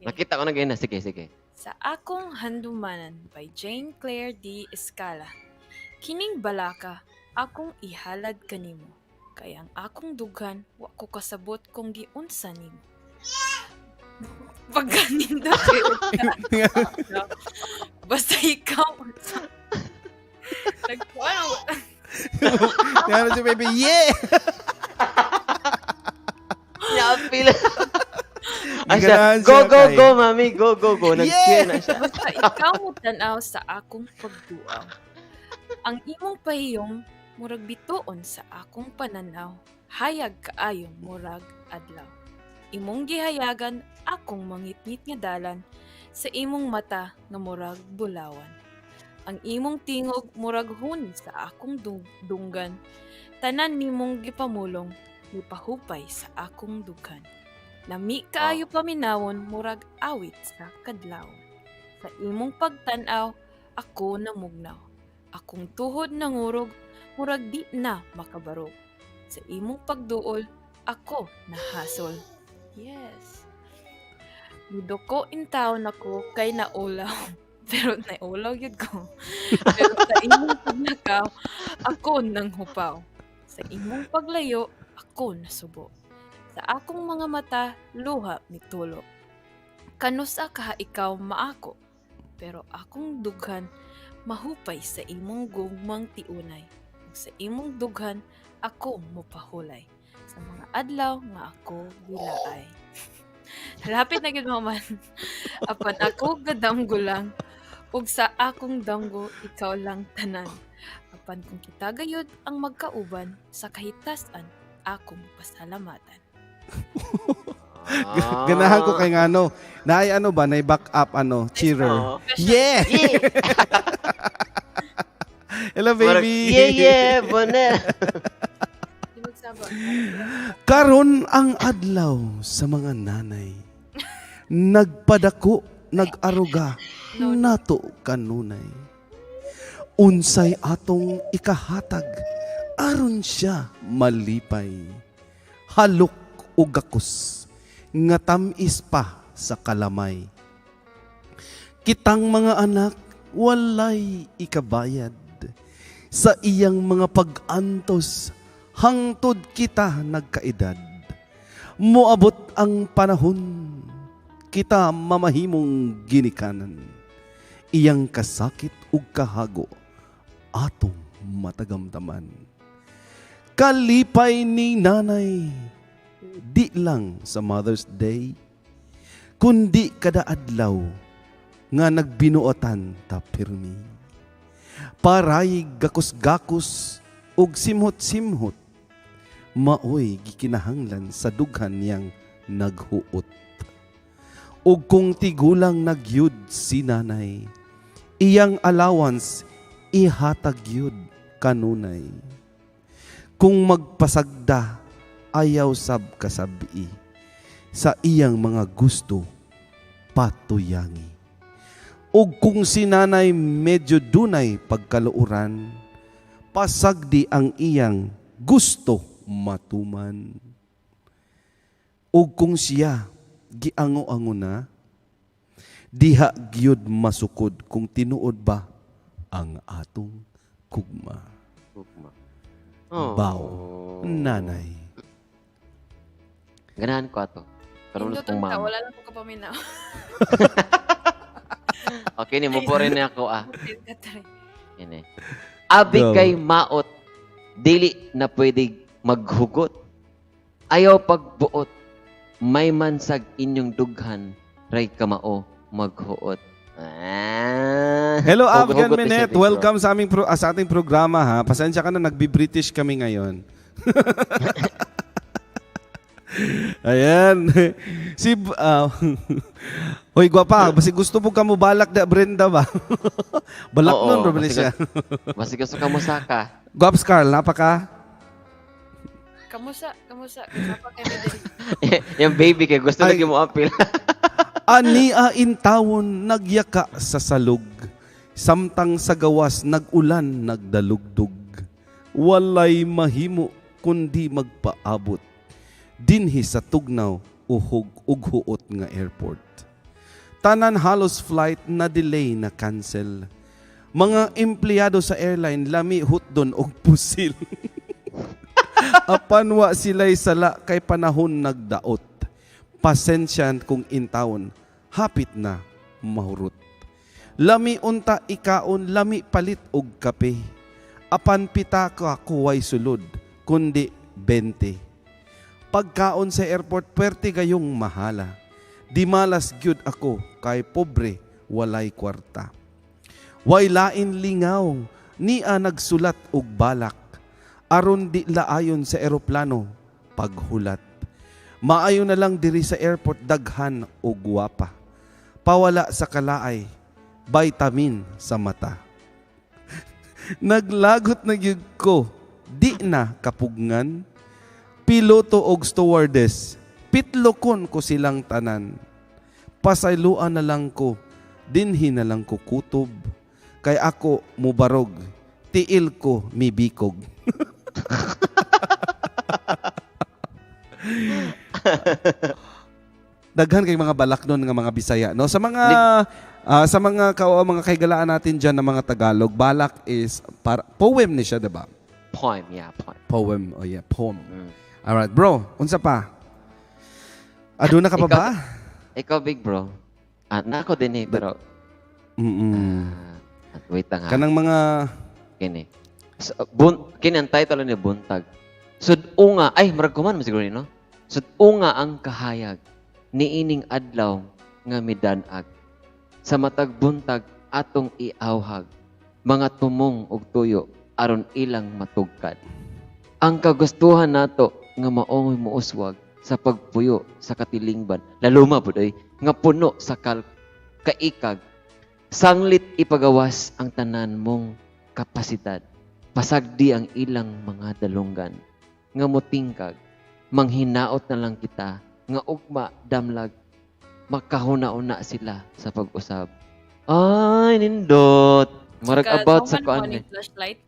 Nakita ko na ganyan na. Sige, sige. Sa akong handumanan by Jane Claire D. Escala. Kining balaka, akong ihalad kanimo. Kay ang akong dughan, wa ko kasabot kung giunsa nimo. Pagkanindot kay basta ikaw. Nagkuan. Yan si baby. Yeah! Naapil. Ay, siya, Ganahan go, siya go, kay- go, mami. Go, go, go. Nag-cheer na siya. Basta ikaw mo tan-aw sa akong pagduaw. Ang imong pahiyom murag bituon sa akong pananaw. Hayag kaayo murag adlaw. Imong gihayagan akong mangitngit nga dalan sa imong mata nga murag bulawan. Ang imong tingog murag huni sa akong dunggan. Tanan nimong gipamulong mipahupay sa akong dughan. Lami kaayo paminawon murag awit sa kadlawon. Sa imong pagtan-aw, ako namugnaw. Akong tuhod nangurog, murag di na makabarog. Sa imong pagduol, ako nahasol. Yes. Midoko intaw nako kay naulaw. Pero naulaw yun ko. Pero sa imong pagnakaw, ako nang hupaw. Sa imong paglayo, ako nasubo. Sa akong mga mata, luha mitulo. Kanusa kaha ikaw maako, pero akong dughan mahupay sa imong gugmang tiunay. Ug sa imong dughan ako mopahulay. Sa mga adlaw nga ako gilaay. Lapit na gyud man. Apan ako gadamgo lang ug sa akong damgo ikaw lang tanan. Apan kung kita gayud ang magkauban sa kahitasan akong pasalamatan. Ah. Ganahan ko kay ngano. Naay ano ba? Naay back up ano? Cheerer. Oo. Yeah! Yeah! Hello, Murag, baby! Yeah, Bonel. Di magsaba. Karon ang adlaw sa mga nanay. Nagpadako, nag-aruga, nato kanunay. Unsay atong ikahatag, aron siya malipay. Halok o gakos, nga tamis pa sa kalamay. Kitang mga anak, walay ikabayad. Sa iyang mga pag-antos, hangtod kita nagkaedad. Moabot ang panahon, kita mamahimong ginikanan. Iyang kasakit ug kahago, atong matagamtaman. Kalipay ni nanay, di lang sa Mother's Day, kundi kada adlaw nga nagbinuotan ta pirmi. Paray gakos-gakos ug simhot-simhot, maoy gikinahanglan sa dughan niyang naghuot. Ug kung tigulang nagyud si nanay, iyang allowance ihatag yud kanunay. Kung magpasagda, ayaw sab kasabi, sa iyang mga gusto patuyangi. Ug kung si nanay medyo dunay pagkaluoran, pasagdi ang iyang gusto matuman. Ug kung siya giango-ango na, diha gyud masukod kung tinuod ba ang atong kugma. Gugma. Oh. Bow. Nanay. Ganahan ko ato. Pero Nindot kong ang ta, mama. wala lang ko kapaminaw. Okay, ni mo po rin ako ah. Katry. Ini. Abi Go. kay maot, dili na pwede maghugot. Ayaw pagbuot, may mansag inyong dughan, ray kamao maghuot. Ah. Hello, Afghan Hugot-hugot ni siya, Minet. big bro. Welcome sa ating programa ha. Pasensya ka na, nagbi-British kami ngayon. Ayan. Si Hoy, gwapa, basi gusto mo ka mo balak da Brenda ba? Balak Oo, nun, bro, basi siya. Basi gusto ka mosaka. Guwaps Carl, napaka. Kamusa, kamusa. Kasapa kay mi diri. Yung baby kay gusto Ay. lagi mo apil. Ani a intawon nagyaka sa salog. Samtang sa gawas nag-ulan nagdalugdog. Walay mahimo kundi magpaabot. Dinhi sa tugnaw uhog ug huot nga airport. Tanan halos flight na delay na cancel. Mga empleyado sa airline lami hutdon og pusil. Apan wa sila'y sala kay panahon nagdaot. Pasensya kung intawon, hapit na mahurot. Lami unta ikaon, lami palit og kape. Apan pitaka kuway sulod, kundi 20. Pagkaon sa airport, pwerte gayong mahala. Di malas gyud ako kay pobre walay kwarta. Way lain lingaw, nia nagsulat og balak. Aron di laayon sa eroplano paghulat. Maayo na lang diri sa airport daghan og gwapa. Pawala sa kalaay, vitamin sa mata. Naglagot na gyud ko, di na kapugngan. Piloto og stewardess, pitlokon ko silang tanan. Pasayloan na lang ko, dinhi na lang ko kutob. Kay ako mubarog, tiil ko mibikog. Daghan kay mga balak nun nga mga Bisaya, no? Sa mga kahigalaan natin diyan ng mga Tagalog, balak is para poem ni siya, diba? Poem, yeah, poem. Poem. Oh yeah, poem. Alright, bro, unsa pa? Aduna ka pa ba? Ikaw, big bro. Ah, nako din eh, pero wait lang ha. Kanang mga Kini. So, kini ang title ni Buntag. Sud-unga, ay, murag kuman man siguro ni, no? Sud-unga ang kahayag niining adlaw nga midanag. Sa matag buntag atong iawhag mga tumong og tuyo aron ilang matugkad. Ang kagustuhan nato nga maoy mouswag sa pagpuyo sa katilingban, laluma pud oy, nga puno sa kaikag. Sanglit ipagawas ang tanan mong kapasidad. Pasagdi ang ilang mga dalunggan nga motingkag, manghinaot na lang kita nga ugma damlag makahuna-una sila sa pag-usab. Ay, nindot. Murag about sa Kasama kuan ni eh. flashlight.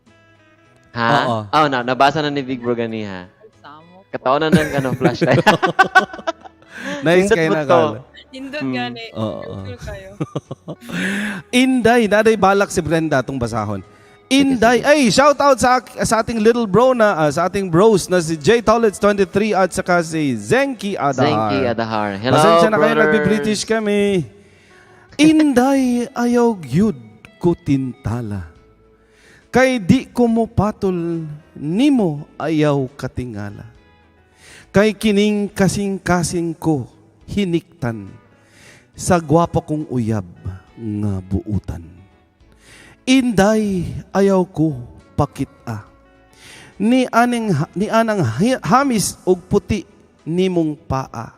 Ha? Oo. Oh, na, nabasa na ni Big Bro gani ha. Samo. Kataon na ng ano, flashlight. Nice Nindot kay mo na to. Carl. Nindot gani. Oo. Cool kayo. Inday, naday balak si Brenda atong basahon. Inday, ay shout out sa ating little bro na sa ating bros na si J Tollets 23 at saka si Zenki Adahar. Zenki Adahar. Hello, Pasensya na kayo, brothers. nagbi-British kami. Inday, ayaw gyud ko tintala. Kay di ko mo patol, nimo ayaw katingala. Kay kining kasing-kasing ko hiniktan sa gwapo kong uyab nga buutan. Inday, ayaw ko pakita. Ni anang hamis og puti nimong paa.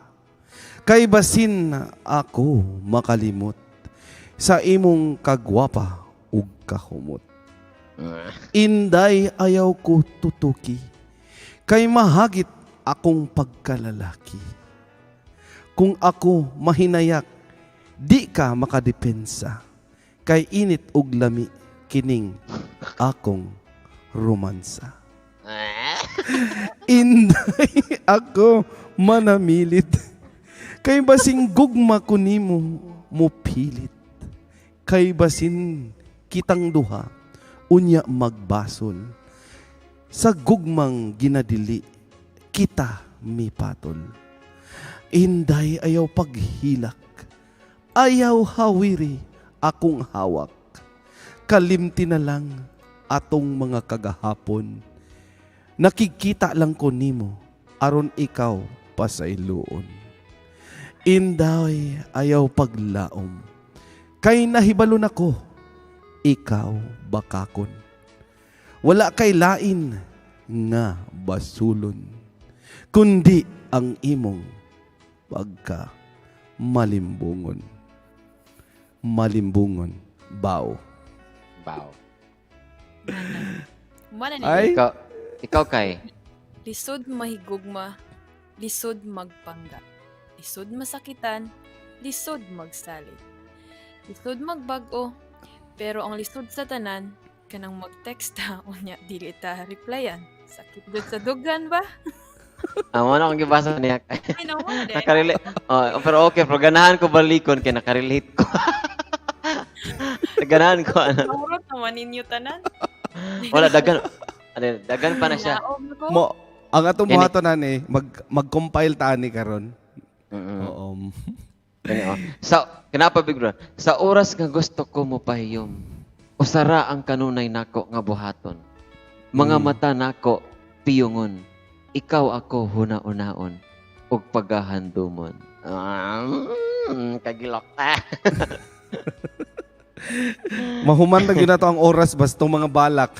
Kay basin ako makalimot sa imong kagwapa ug kahumot. Inday, ayaw ko tutuki. Kay mahagit akong pagkalalaki. Kung ako mahinayak, di ka makadepensa. Kay init og lami kining akong romansa. Inday, ako manamilit. Kay basing gugma ko nimo mopilit. Kay basin kitang duha, unya magbasol. Sa gugmang ginadili, kita mipatol. Inday, ayaw paghilak, ayaw hawiri akong hawak. Kalimti na lang atong mga kagahapon. Nakikita lang ko nimo aron ikaw pasayloon. Inday, ayaw paglaom. Kay nahibalo nako, ikaw bakakon. Wala kay lain nga basulon, kundi ang imong pagka malimbungon. Malimbungon, bao. Bow. Mana ni Ay. Ikaw kay. Lisod mahigugma, lisod magpangga, lisod masakitan, lisod magsalig. Lisod magbag-o, pero ang lisod sa tanan, kanang mag-text ta, unya dili ta replyan. Sakit gud sa dughan ba? Ah, mo na akong gibasa niya. Ay, no, wala. Nakarelate. Oh, pero okay, pero ganahan ko balikon kay nakarelate ko. Ganahan ko ano. Maurot naman ninyo tanan. Wala dagan. Ano, dagan pa na siya. Naog na ko. Mo, ang atong Kini. buhaton nani, mag-compile ta ani karon. Oo. Kani, oh. Sa kinapa, big bro. Sa oras nga gusto ko mo pahiyom. Usara ang kanunay nako nga buhaton. Mga mata nako piyungon. Ikaw ako huna-unaon ug pagahandumon. Ah, kagilok. Ah. Mahuman na gyud nato ang oras basta mga balak.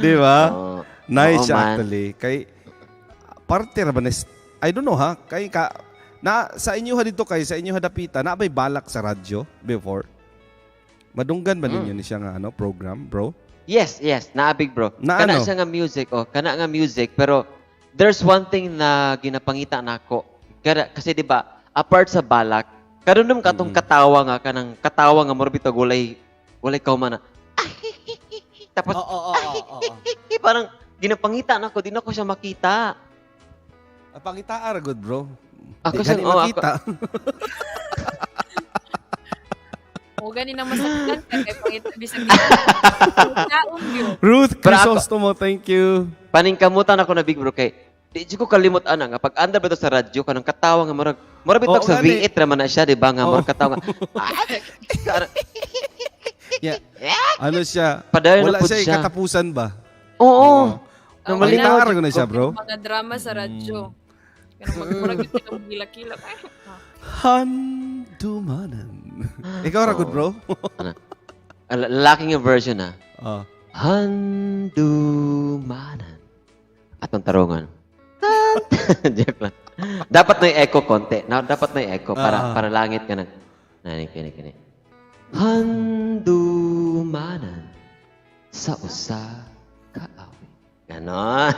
Di ba? Oo. Nice Oo, siya man. actually. Kay parte ra ba na I don't know ha, kay ka na sa inyo ha dito kay sa inyo hadapita na ba'y balak sa radyo before? Madunggan ba ninyo ni siya nga ano program, bro? Yes, naabig bro. Na Kana ano? siya nga music, oh, kana nga music, pero there's one thing na ginapangita nako. Kada, kasi 'di ba, apart sa balak, kadunom ka tong katawa nga kanang katawa nga mura bitag walay walay kauman na. Tapos Oo, parang ginapangita nako, di nako siya makita. Pangita ra good, bro. Ako Di siya, gani oh, ako, makita. O gani na masakitan ka kay pangit bisag di. Taon gyud. Ruth Pero ako- Crisostomo, thank you. Paningkamutan ako na big bro kay di jud ko kalimot ana nga pag andar ba to sa radyo kanang katawa nga murag murag bitag Oo, sa gani. V8 ra man na siya di ba nga Oo. murag katawa nga. Ah, Yeah. Ano siya? Padayon na Wala pud siya siya. katapusan ba? Oo. Oo. Malinaw Pangita ra na siya, bro. Mga drama sa radyo. Kanang magmurag gyud sila gilak-kilak. Ay, ah. Handumanan. Ikaw ra good, bro? Ah, lalaki nga version ah. Ah. Handumanan. Atong tarungan. Tan! Joke lang. Dapat na echo konti. Na, dapat na echo para para langit ka na. Nani kini kini. Handumanan sa usa ka awit. Ganon.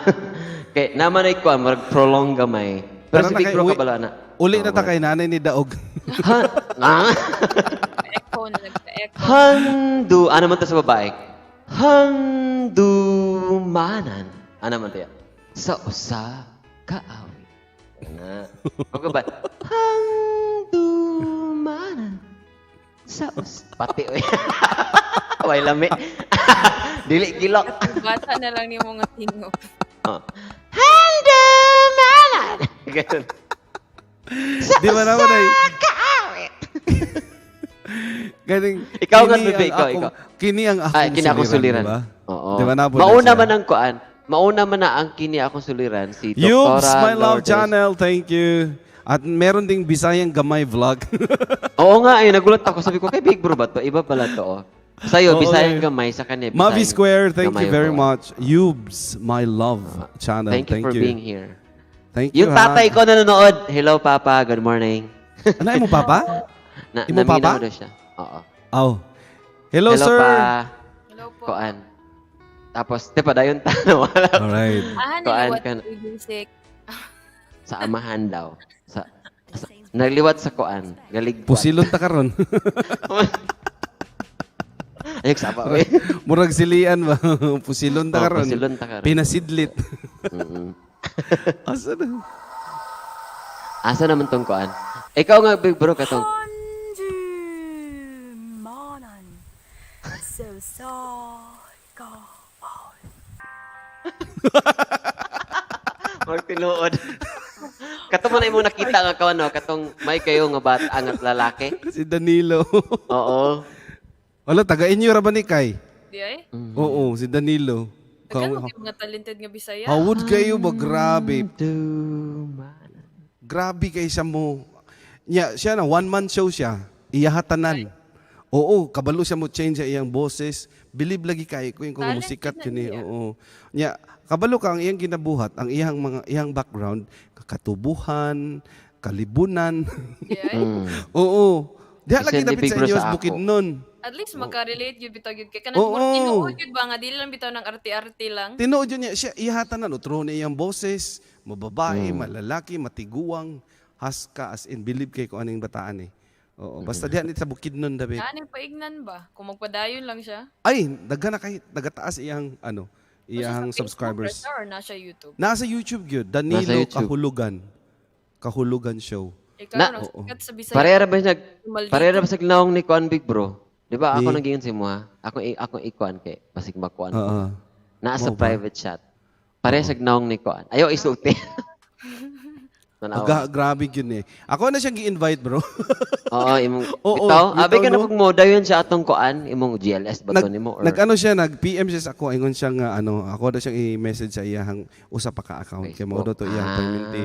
Kay naman ay kuan murag prolong gamay. Pero Tara si na Big kay Bro uwi. kabalo na. Uli na ta kay nanay ni Daog. Ha? Ah? Echo na nagka-echo. Handu, ano man to sa babae? Handumanan. Ano man to yan? Sa usa kaawit. Ano? Okay ba? Handumanan. Sa usa. Pati, oy. Way lami. Dili gilok. Bata na lang ni mga tingog. Oh. Handumanan. Ganun. Di ba naman ay... Ganing, Ikaw nga, kini Bebe, ang ikaw, akong- ikaw. Kini ang akong Ay, kini akong suliran. Di ba? Oo. Di ba nabot na Mauna siya? man ang kuan. Mauna man na ang kini akong suliran si Dr. Yubs, my love Lourdes. channel, thank you. At meron ding Bisayang Gamay vlog. Oo nga, eh, nagulat ako. Sabi ko, kay Big Bro ba to? Iba pala to, oh. Sa'yo, Oo, Bisayang eh. Gamay, sa kanya, Mavi Bisayang Square, thank you Gamay very vlog. much. Yubs, my love channel, Thank you for being here. Thank you, Yung ha. tatay ko nanonood. Hello, Papa. Good morning. Ano mo, Papa? Na, Imo, naminaw Papa? daw siya. Oo. Oh. Hello, Hello, sir. Pa. Hello po. Koan. Tapos, di pa, dayon tano. Wala. Alright. Ah, Kuan niliwat ka na. ko yung music. Sa amahan daw. Sa nagliwat sa koan. Galigwat. Pusilon ta karon. Ayok, sapa. Oy. Murag silian ba? Pusilon ta Oh, karon. pusilon ta karon. Pinasidlit. Asa na? Asa naman tong koan? Ikaw nga, Big Bro, katong Handumanan sa usa ka Marag tinuod. Kato mo na imong nakita nga kawan no, katong may kayo nga bata ang lalaki. Si Danilo. Oo. Wala, taga inyo ra ba ni Kai? Di ay? Oo, si Danilo. Daghan mo kay mga talented nga Bisaya. Hawod kayo ba? Grabe. Dumanan. Grabe kay siya mo. Nya, siya na, one man show siya. Iyahatanan. Oo, kabalo siya mo change sa iyang boses. Believe lagi kay ko yung kung Talented musikat na yun eh. niya. Oo. Nya, kabalo ka ang iyang ginabuhat, ang iyang mga iyang background, katubuhan, kalibunan. Di ay? Oo. Diha lagi Bisan ni dapit Big sa Bro inyo sa sa ako. bukid nun. At least makarelate yun bitaw yun kay kanang Oo. murag tinuod yun ba nga dili lang bitaw ng arte-arte lang. Tinuod yun niya, siya ihatanan, utro na iyang boses, mababae, malalaki, matiguang, haska, as in, believe kay kung anong bataan eh. Oo, basta diha ni sa bukid nun, David. Ano paignan ba? Kung magpadayon lang siya. Ay, daghan na kay nagataas iyang ano, O siya iyang sa Facebook subscribers. ra siya or nasa YouTube. Nasa YouTube gyud, Danilo Nasa YouTube. Kahulugan. Kahulugan Show. Ikaw Na- nang sikat sa Bisaya. Pareha ra ba siya Maldito. pareha ra ba sa gnaong ni Kuan Big Bro? Di ba ako Ni- nang giingon sa imo ha? Ako ikuan kay basig makuan. Oo. Naa sa Mao ba? private chat. Pareha sa gnaong ni Kuan. Ayaw isulti. Tanaw. Grabe gyud eh. Ako na siyang gi-invite, bro. Oo, imong Oo, bitaw. Abi bitaw, ka na no? kung mo dayon siya atong kuan imong GLS ba to nimo or Nag-ano siya, nag-PM siya sa ako, ingon siya nga ano, ako na siyang i-message sa iyang usa pa ka account kay mao daw to iyang Ah, permanente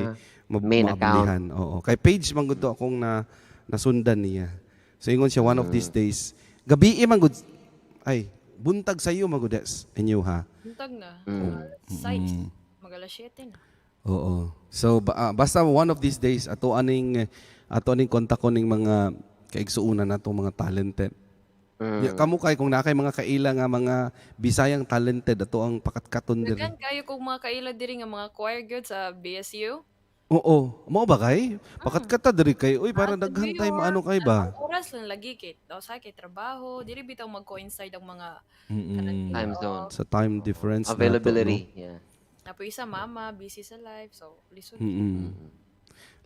main account. maablihan. Oo. Kay page man gud to akong na nasundan niya. So ingon siya one of these days, gabi man gud ay buntag sa iyo man gud des inyo ha. Buntag na. Size. Mag alas 7 na. Oo. So basta one of these days ato aning kontak ko ning mga kaigsuonan nato mga talented. Ya, kamo kay kung naa kay mga kaila nga mga Bisayang talented ato ang pakatkaton diri. Daghan kayo kog mga kaila diri nga mga choir gyud sa BSU. Oo, mao ba kay? Pakatkata diri kay. Uy, para Ah, sa daghan New tayo York, maano kay ba? ang oras lang lagi kay daw sa kay trabaho, diri bitaw mag-coincide ang mga Time zone. Sa time difference nato, Availability. Yeah. Napo isa mama busy sa life so lisod. No?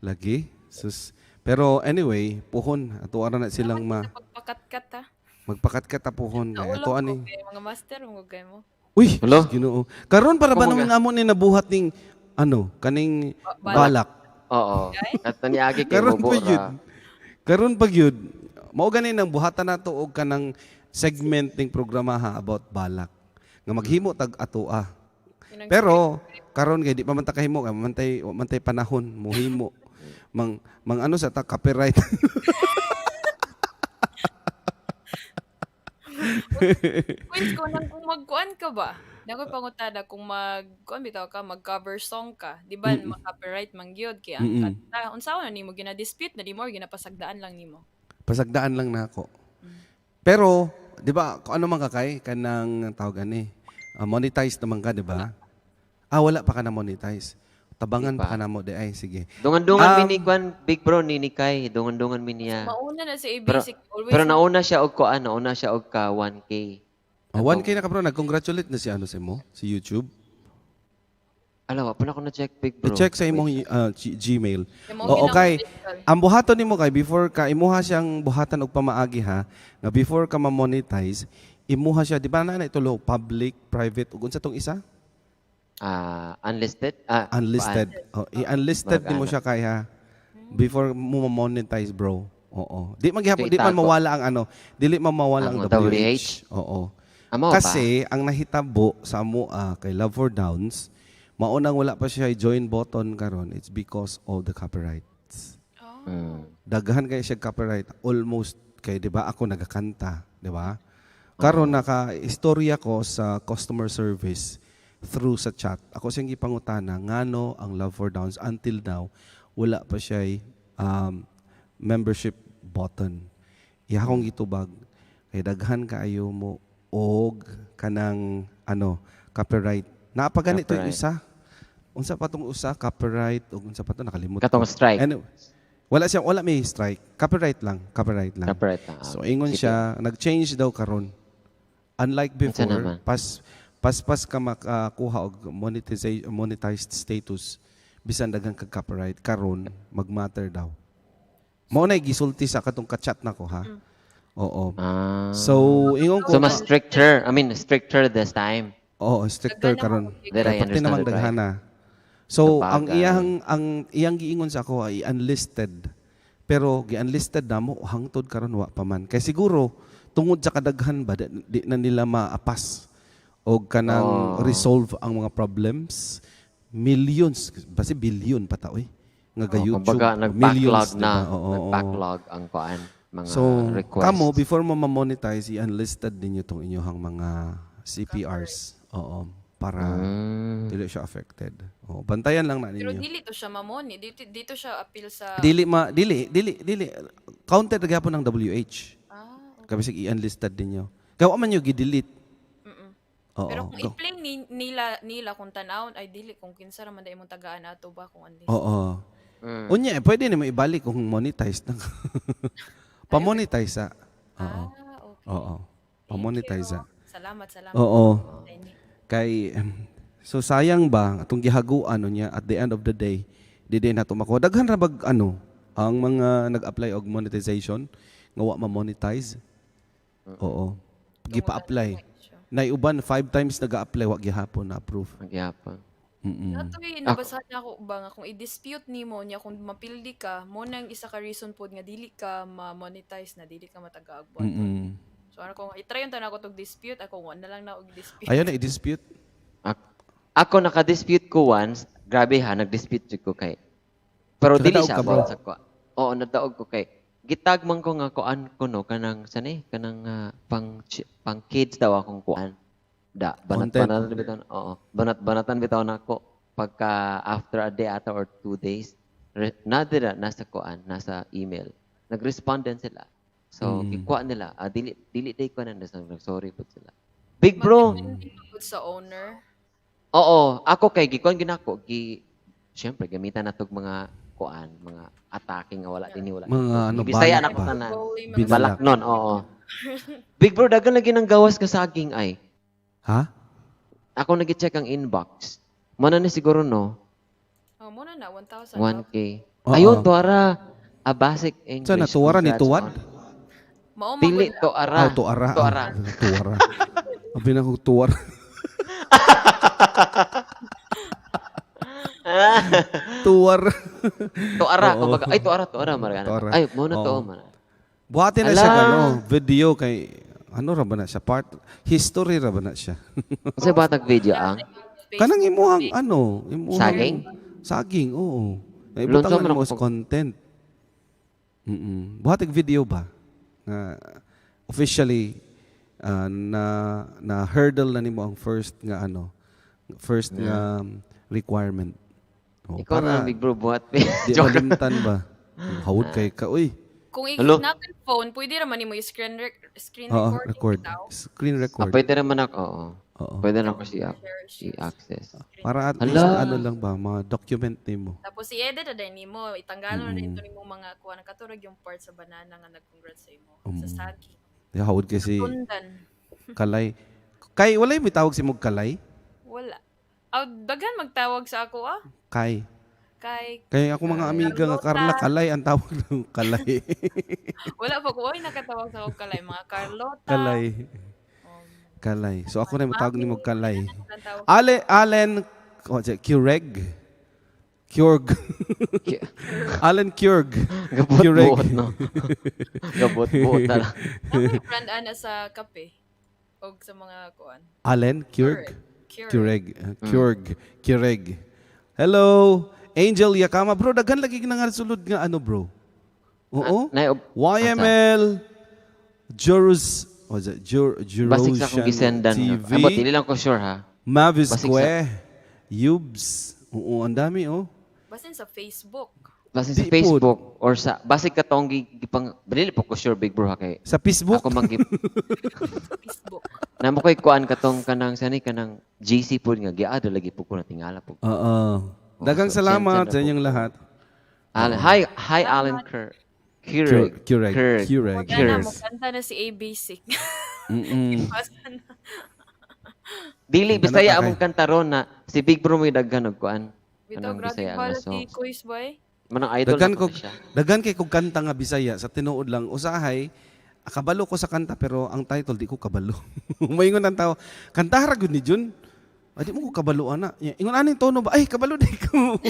Lagi. Sus. Pero anyway, puhon ato ara na silang ma Sa pagpakatkat ha. magpakatkat ta puhon kay Naulog ato ko ani. kay mga master mo kay mo. Uy, Hello? Ginoo. Karon para ba Kumaga. naman amo ni nabuhat ning ano, kaning balak. balak. Oo. At niagi kay Karon Bobo pa yun. ra. Karon pa gyud. Mao gani nang buhatan nato og kanang segment ning programa ha about balak. Nga maghimo tag atoa. Yun ang Pero karon kay di pa man ta kahimo kay man tay panahon mohimo. Mang mang ano sa ta copyright. Wait, kung nang kung magkuan ka ba? Nakoy pangutada kung magkuan bitaw ka, mag-cover song ka, di ba ma-copyright man gyud kay ang kanta. Unsa na nimo gina-dispute na nimo or ginapasagdaan lang nimo? Pasagdaan lang nako. Pero di ba kung ano man ka kay kanang tawag ani, monetize naman ka, di ba? Ah, wala pa ka na monetize. Tabangan Di pa pa. ka na mo di ay sige. Dungan-dungan mi ni Kuan Big Bro ni ni Kai, dungan-dungan mi niya. Mauna na si Pero ABC always pero nauna siya og kuan, nauna siya og ka 1K. Ah, 1K na ka bro, nag-congratulate na si ano sa mo, si YouTube. Ala, wa pa na ako na-check Big Bro. I-check sa imong Gmail. Yung mga Oo, okay. ginang- Ang buhaton nimo kay before ka imuha siyang buhatan og pamaagi ha, nga before ka ma-monetize, imuha siya di ba na na itulo public, private ug unsa tong isa? Ah, unlisted? Ah, Unlisted. Oh, i-unlisted Mag- nimo ano. siya kay ha before mo ma-monetize, bro. Oo. Di man gihapon, So, di man itago. mawala ang ano, dili man mawala ang Ang WH. Oo. Amo ba? Kasi ang nahitabo sa amoa kay Love for Downs, maunang wala pa siya join button karon, it's because of the copyrights. Daghan kay siya copyright almost kay di ba ako nagakanta, di ba? Karon naka istorya ko sa customer service through sa chat. Ako siyang gipangutana ngano ang Love for Downs until now wala pa siya membership button. Iya akong gitubag kay daghan kaayo mo og kanang ano copyright. Naa pa ganito yung Copyright. isa. Unsa pa tong usa copyright ug unsa pa to nakalimot. Katong ko. strike. Anyway, wala siya wala may strike. Copyright lang, copyright lang. Copyright lang, ah, So ingon sige. siya, nag-change daw karon. Unlike Unsa before, naman? pas pas pas ka makakuha og monetization monetized status bisan daghang kag copyright karon magmatter daw. Mao na gisulti sa katong ka-chat nako ha. Oo. Ah. So ingon ko So mas stricter, I mean stricter this time. Oo, stricter Daghan karon. na mga Did I Pati understand namang it right? daghana. So ang Sabagay. iyang giingon sa ako ay unlisted. Pero gi-unlisted na mo hangtod karon wa pa man. Kay siguro tungod sa kadaghan ba di na nila maapas og kanang resolve ang mga problems. Millions, basi billion pa ta oy nga ga Oh, YouTube. kumbaga nag-backlog millions, na, diba? Oo. Nag-backlog ang kuan mga So, requests. kamo before mo ma-monetize, i-unlisted ninyo tong inyong mga CPRs. Oo, para dili siya affected. Oo, bantayan lang na Pero ninyo. dili to siya mamoni. Dito siya appeal sa Dili ma dili dili dili counted na gyapon ng WH. Ah, okay. Kabisig i-unlisted ninyo. Kaya wa man nyo gi-delete. Oo. Pero kung go. i-play nila kung tan-awon ay dili kung kinsa ra man dai imong tagaan ato ba kung unlisted. Oo. Unya, eh, pwede nimo ibalik kung monetize na. Pa-monetize sa. Oo. Ah, okay. Oo. Pa-monetize sa. Salamat, salamat. Oo. Lenny. Kay so sayang ba atong gihaguan ano niya at the end of the day di din nato makuha. Daghan ra bag ano ang mga nag-apply og monetization nga wa ma-monetize. Oo. Gipa-apply. Nay uban 5 times nag-apply wa gihapon na approve. Magyapon. Natoy nabasa na ako ba nga kung i-dispute nimo niya kung mapildi ka mo nang isa ka reason pod nga dili ka ma-monetize na dili ka matagaag buhat. So ano kung i-try unta na ako tog dispute ako wa na lang na og dispute. Ayaw na i-dispute. Ako naka-dispute ko once, grabe ha, nag-dispute jud ko kay. Pero dili Nakadaog siya ka, bro? about sa ko. Oo, nadaog ko kay. Gitag man ko nga kuan ko no kanang sani kanang pang kids daw akong kuan. Da banat Content. banatan bitaw, oo. Banat banatan bitaw nako pagka after a day ata or 2 days na dira nasa kuan, nasa email. Nag-respond din sila. So gikuha nila, dili dili day ko na nag sorry pud sila. Big bro. Mag-depende pud sa owner. Oo, ako kay gikuan ginako gi syempre gamitan natog mga kuan, mga atake nga wala dinhi wala. Mga ano, Bisaya balak na ko ba? tanan. Goalie, mga Binalak. Balak nun, oo. Big bro, dagan lagi ng gawas ka saging ay. Ha? Ako nag-check ang inbox. Muna ni siguro no, Oh, muna na 1,000. 1K. Oo. Ayun, tuara. A basic English. Sana tuwara ni Congrats tuwad? Mao man Dili gud to ara. Ah, tuara. Tuara. Ah, tuwara. Abi na kong tuwara. Tuwara. Tuara, kumbaga. Ay, tuara, tuara. Margana. Tuara. Ay, muna to. Oo. Mana. Buhatin na siya Ala. ano, video kay ano ra ba na siya part history ra ba na siya. Kasi batag video ang. Facebook Kanang imuhang page. ano, imuhang Saging? Saging, oo. Lunso Naibutangan man mo ako sa content. Buhatig video ba? Nga officially na na hurdle na nimo ang first nga ano, first nga requirement. Oh, Ikaw na ang big bro, buhat. di Joke. malimtan ba? Hawod kay ka, uy. Kung Hello? i na phone, pwede ra man nimo i-screen screen Oo, recording record. bitaw. Screen Ah, record. pwede naman ako, oo. Oo. Pwede na ako siya Share, share. i-access. Para at Hala. least ano lang ba, mga document nimo. Tapos i-edit na din nimo, itanggalon na dito nimo mga kuha ng katurag yung part sa banana nga nag-congrats sa imo, sa saging. Hawod kasi Tundan. kalay. Kay walay may tawag si mog kalay? Wala. Aw, daghan magtawag sa ako ah. Kay. Kay Kay ako mga amiga nga Carla Kalay ang tawag ng kalay. wala pa ko oy nakatawag sa ako kalay mga Carlota. Kalay. Kalay. So ako na matawag nimo kalay. Ang tawag. Ale Allen oh, Cureg. Curg. Allen Curg. Gabot Cureg. buot, no? Gabot buot na lang. Ako brand ana sa kape og sa mga kuan. Allen Curg. Keurig. Cureg. Curg. Cureg. Hello. Angel Yakama. Bro, daghan lagi na nga sulod nga ano, bro. Oo. Ah, YML Jurus what's it? Basig sa akong Jurosian gisendan. TV. Abot, dili lang ko sure ha. Mavis Basig Kwe. Yubs. Oo, ang dami oh. Basin sa Facebook. Basig sa Di po. Facebook or sa basig katong gipang dili po ko sure big bro ha kay Sa Facebook. ako man gi Facebook. namo koy kuan katong kanang sani kanang GC pod nga giada lagi po ko na tingala po. Oo. Daghang so, salamat send- send sa na po. inyong lahat. Alan, hi hi Alan Kerr. Keurig. Keurig. Keurig. Keurig. Wala na, Keurig. mo na si A Basic. Basta na. Dili Kanta na Bisaya ta kay. among kanta ron na si Big Bro may daghan og kuan. Bitaw, Kanang grabe Bisaya nga pala si songs. Kuis Boy. Manang idol Daghan na ko ko na siya. daghan kay kog kanta nga Bisaya sa tinuod lang usahay kabalo ko sa kanta pero ang title di ko kabalo. Maingon ang tao, kanta ra gyud ni Jun. Ay, di mo ko kabalo ana. Ingon aning tono ba? Ay, kabalo di ko.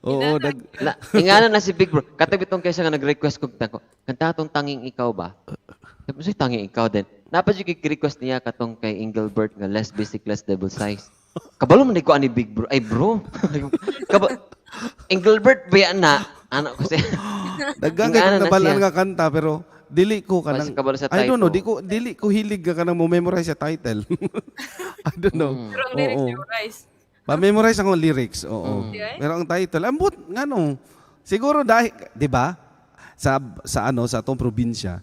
Oo, dag La, ingana na si Big Bro. Katabi tong kaysa nga nag-request ko ko. Kanta tong tanging ikaw ba? Sabi ko, "Tangi ikaw din." Naa pa jud request niya katong kay Engelbert nga "Less Basic, Less Double Size." Kabalo man di ko ani, big bro. Ay bro. Engelbert ba yan na? Ano ko siya? Daghan kay Ingana kong na nabalaan siya. nga kanta pero dili ko kanang Basta kabalo sa I don't know, title. di ko hilig ka kanang mo memorize sa title. I don't know. Pero ang lyrics Oo. memorize. Ma-memorize ang lyrics, oo. Di ay? Pero ang title, ambot ngano. Siguro dahil, 'di ba? Sa ano, sa atong probinsya,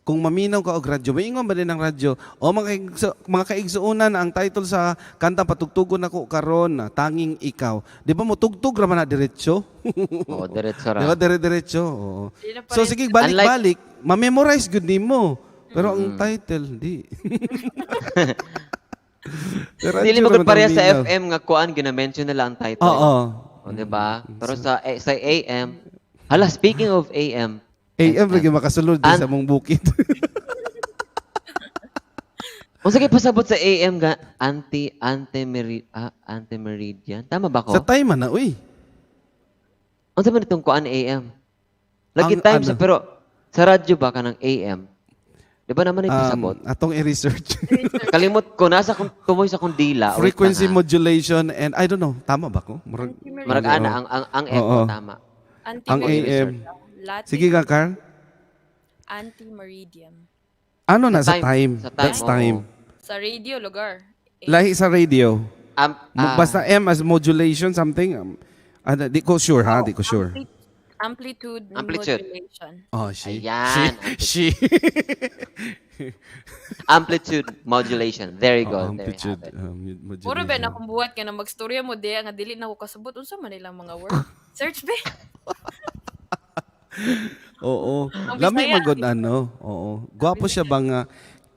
kung maminaw ka og radyo, maingon ba din ang radyo? O mga kaigsuonan, ang title sa kanta patugtugon nako karon, "Tanging Ikaw." 'Di ba mo tugtog ra man na diretso? Oo, diretso ra. 'Di ba dire-diretso? Oo. Di na So pareho. sige, balik-balik, ma-memorize gud nimo. Pero ang title, di. Pero Dili radyo mo gud ra man pareha sa ang minaw. FM nga kuan gina-mention nila ang title. Oo. O, di ba? Pero sa AM, hala, speaking of AM, AM lagi makasulod di sa mong bukid. Unsa kay pasabot sa AM ga anti anti meri, ah, anti meridian? Tama ba ko? Sa time man na, uy. Unsa man itong kuan AM? Lagi Ang time sa ano? pero sa radyo ba kanang AM? Di ba naman ay pasabot? Atong i-research. Kalimot ko nasa kung tumoy sa kong dila. Wait Frequency lang, ha. modulation and I don't know, tama ba ko? Murag, Murag ana ang echo Oo. tama. Anti Ang AM. Latin. Sige ka, Carl. Anti-meridian. Ano na Sa sa time. time? Sa time, That's oo. time. Sa radio, lugar. Lahi sa radio. Ah, Basta M as modulation something. Ano, di ko sure ha, di ko sure. Amplitude, Amplitude. modulation. Oh, she. Ayan. She. Amplitude modulation. There you go. Oh, There you amplitude have it. modulation. Puro ba na akong buhat ka na magstorya mo diya nga dili na ko kasabot unsa man ilang mga word. Search be. Oo. Ang Lami Bisaya, man gud ano. Oo. Gwapo siya ba nga.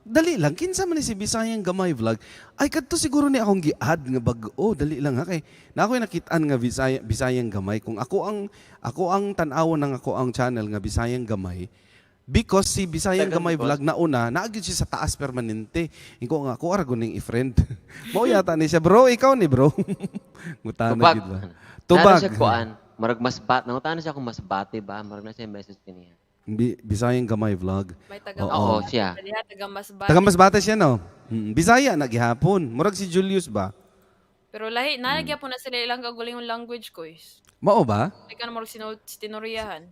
Dali lang kinsa man ni si Bisayang Gamay Vlog. Ay kadto siguro ni akong gi-add nga bag-o. Dali lang ha kay na ako'y nakitaan nga Bisaya, Bisayang Gamay kung ako ang tan-awon ng ako ang channel nga Bisayang Gamay because si Bisayang Tagang Gamay because? Vlog nauna naa gyud siya sa taas permanente. Inko nga ako ara ning i-friend. Mao yata ni siya bro, ikaw ni bro. Ngutana Tubag. gyud ba. Tubag. Tubag. siya kuan. Murag mas bat. Nangutana siya kung mas bate ba. Murag na siya message kaniya. Bisayang Gamay Vlog. May taga Oo. Oo, siya. Diha taga Masbate. Taga Masbate siya, no? Bisaya na gihapon. Murag si Julius ba? Pero lahi na gyapon na sila ilang kagaling language ko is. Mao ba? Ay ka na murag sinuriyahan.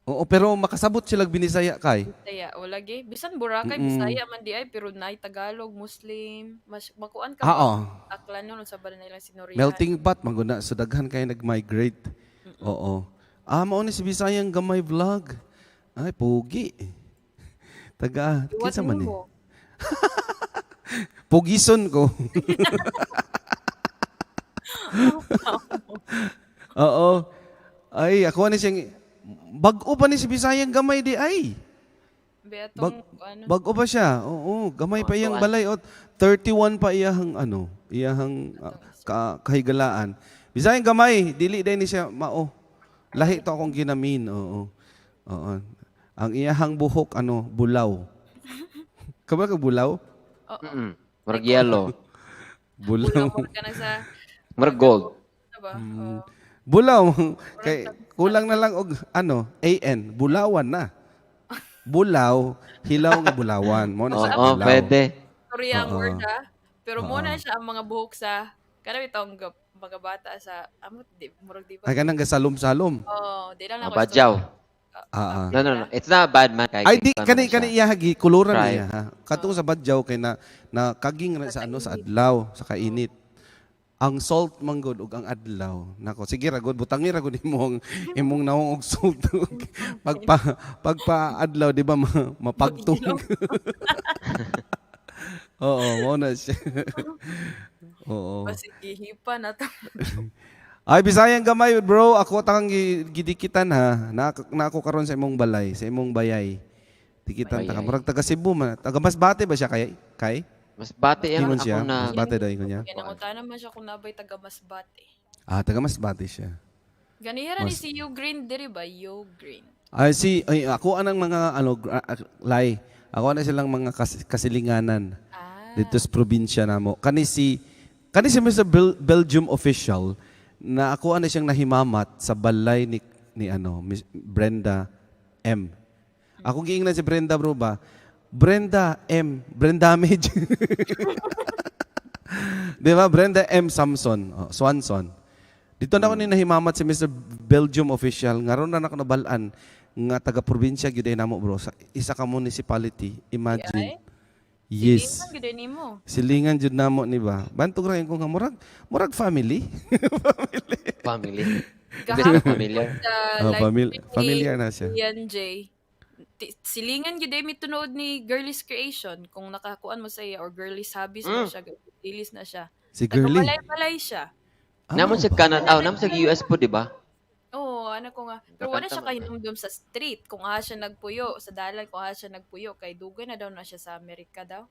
Oo, pero makasabot sila binisaya kay. Bisaya, o lagi. Bisan Boracay, Bisaya man di ay, pero naay Tagalog, Muslim, mas makuan ka Ah, oo. Aklan nun, unsa ba na ilang sinuriyahan. Melting pot man gud na so daghan kay nag-migrate. Oo. Ah, mao ni si Bisayang Gamay Vlog. Ay, pugi. Taga, Iwat kinsa man ni? mo. Pugison ko. Oo. Ay, ako ni siyang bag-o pa ni si Bisayang Gamay di ay. Beatong, ano, Bag-o pa siya. Oo, gamay pa Oh, iyang tuan. balay. O, 31 pa iyahang ano, iyahang kahigalaan. Bisayang gamay, dili day ni siya mao. Lahi to akong ginamin. Oo. Oo. Ang iyahang buhok ano, bulaw. Kabalo ka bulaw? Murag yellow. Bulaw. Bulaw mo ka na sa, Murag gold. ano ba? Oo. Bulaw. Kay kulang na lang og ano, AN, bulawan na. Bulaw, hilaw nga bulawan. Mo na Oo, sa oh, bulaw. pwede. Sorry ang word ha. Pero muna siya ang mga buhok sa, kana bitong mga bata sa, amot, di, murag di ba? Ay kanang gasalom-salom. Oh, di lang Ah, ako. badyaw. Ah, ah. No, no, no. It's not bad man. Kay, Ay di kay- kani ano kani siya. iya hagi kuluran Right. niya ha. Kadto sa badyaw kay na kaging na sa ano sa adlaw sa kainit. Ang salt manggod ug ang adlaw. Nako, sige ra gud butangi ra gud imong nawong og salt. Pagpa pagpa adlaw di ba mapagtong. Oo, mao na siya. Oo. Basig gihipa na to. Ay, Bisayang gamay, bro. Ako takang gidikitan ha. Na ako karon sa imong balay, sa imong bayay. Dikitan ta ka. Bayay. Murag taga Cebu man. Taga Masbate ba siya kay? Kay? Mas bate yan Ingon ako siya. na. Masbate daw ingon niya. Kaya nangutana man siya kung nabay taga Masbate. Ah, taga Masbate siya. Ganihira ni si Yu Green diri ba? Yu Green. Ay si ay ako anang mga ano lay. Ako ana silang mga kasilinganan dito sa probinsya namo. Kani si Mr. Belgium official na ako ana siyang nahimamat sa balay ni ano Miss Brenda M. Ako giingnan si Brenda bro ba? Brenda M. Brenda Damage. Di ba? Brenda M. Samson. Oh, Swanson. Dito na ako ni nahimamat si Mr. Belgium official. Ngaron na nako nabalaan nga taga-probinsya gyud ay namo bro, sa isa ka municipality. Imagine. Yes. Silingan gyud nimo. Silingan jud namo ni ba? Bantog ra ko nga murag murag family. Family. Gahapon Familiar. sa Oh, live stream ni familiar na siya. Ian J. Silingan gyud ay mitunood ni Girlies Creation kung nakakuan mo sa iya or Girlies Hobbies na siya, Girlies na siya. Si Girly. Taga-Balay-balay siya. Ah, Namon sa ba? Canada, oh, namon sa US po, di ba? Oo, ano ko nga. Pero wala Kakanta siya man. kahinumdum sa street. Kung aha siya nagpuyo, sa dalan kung aha siya nagpuyo, kay dugay na daw na siya sa Amerika daw.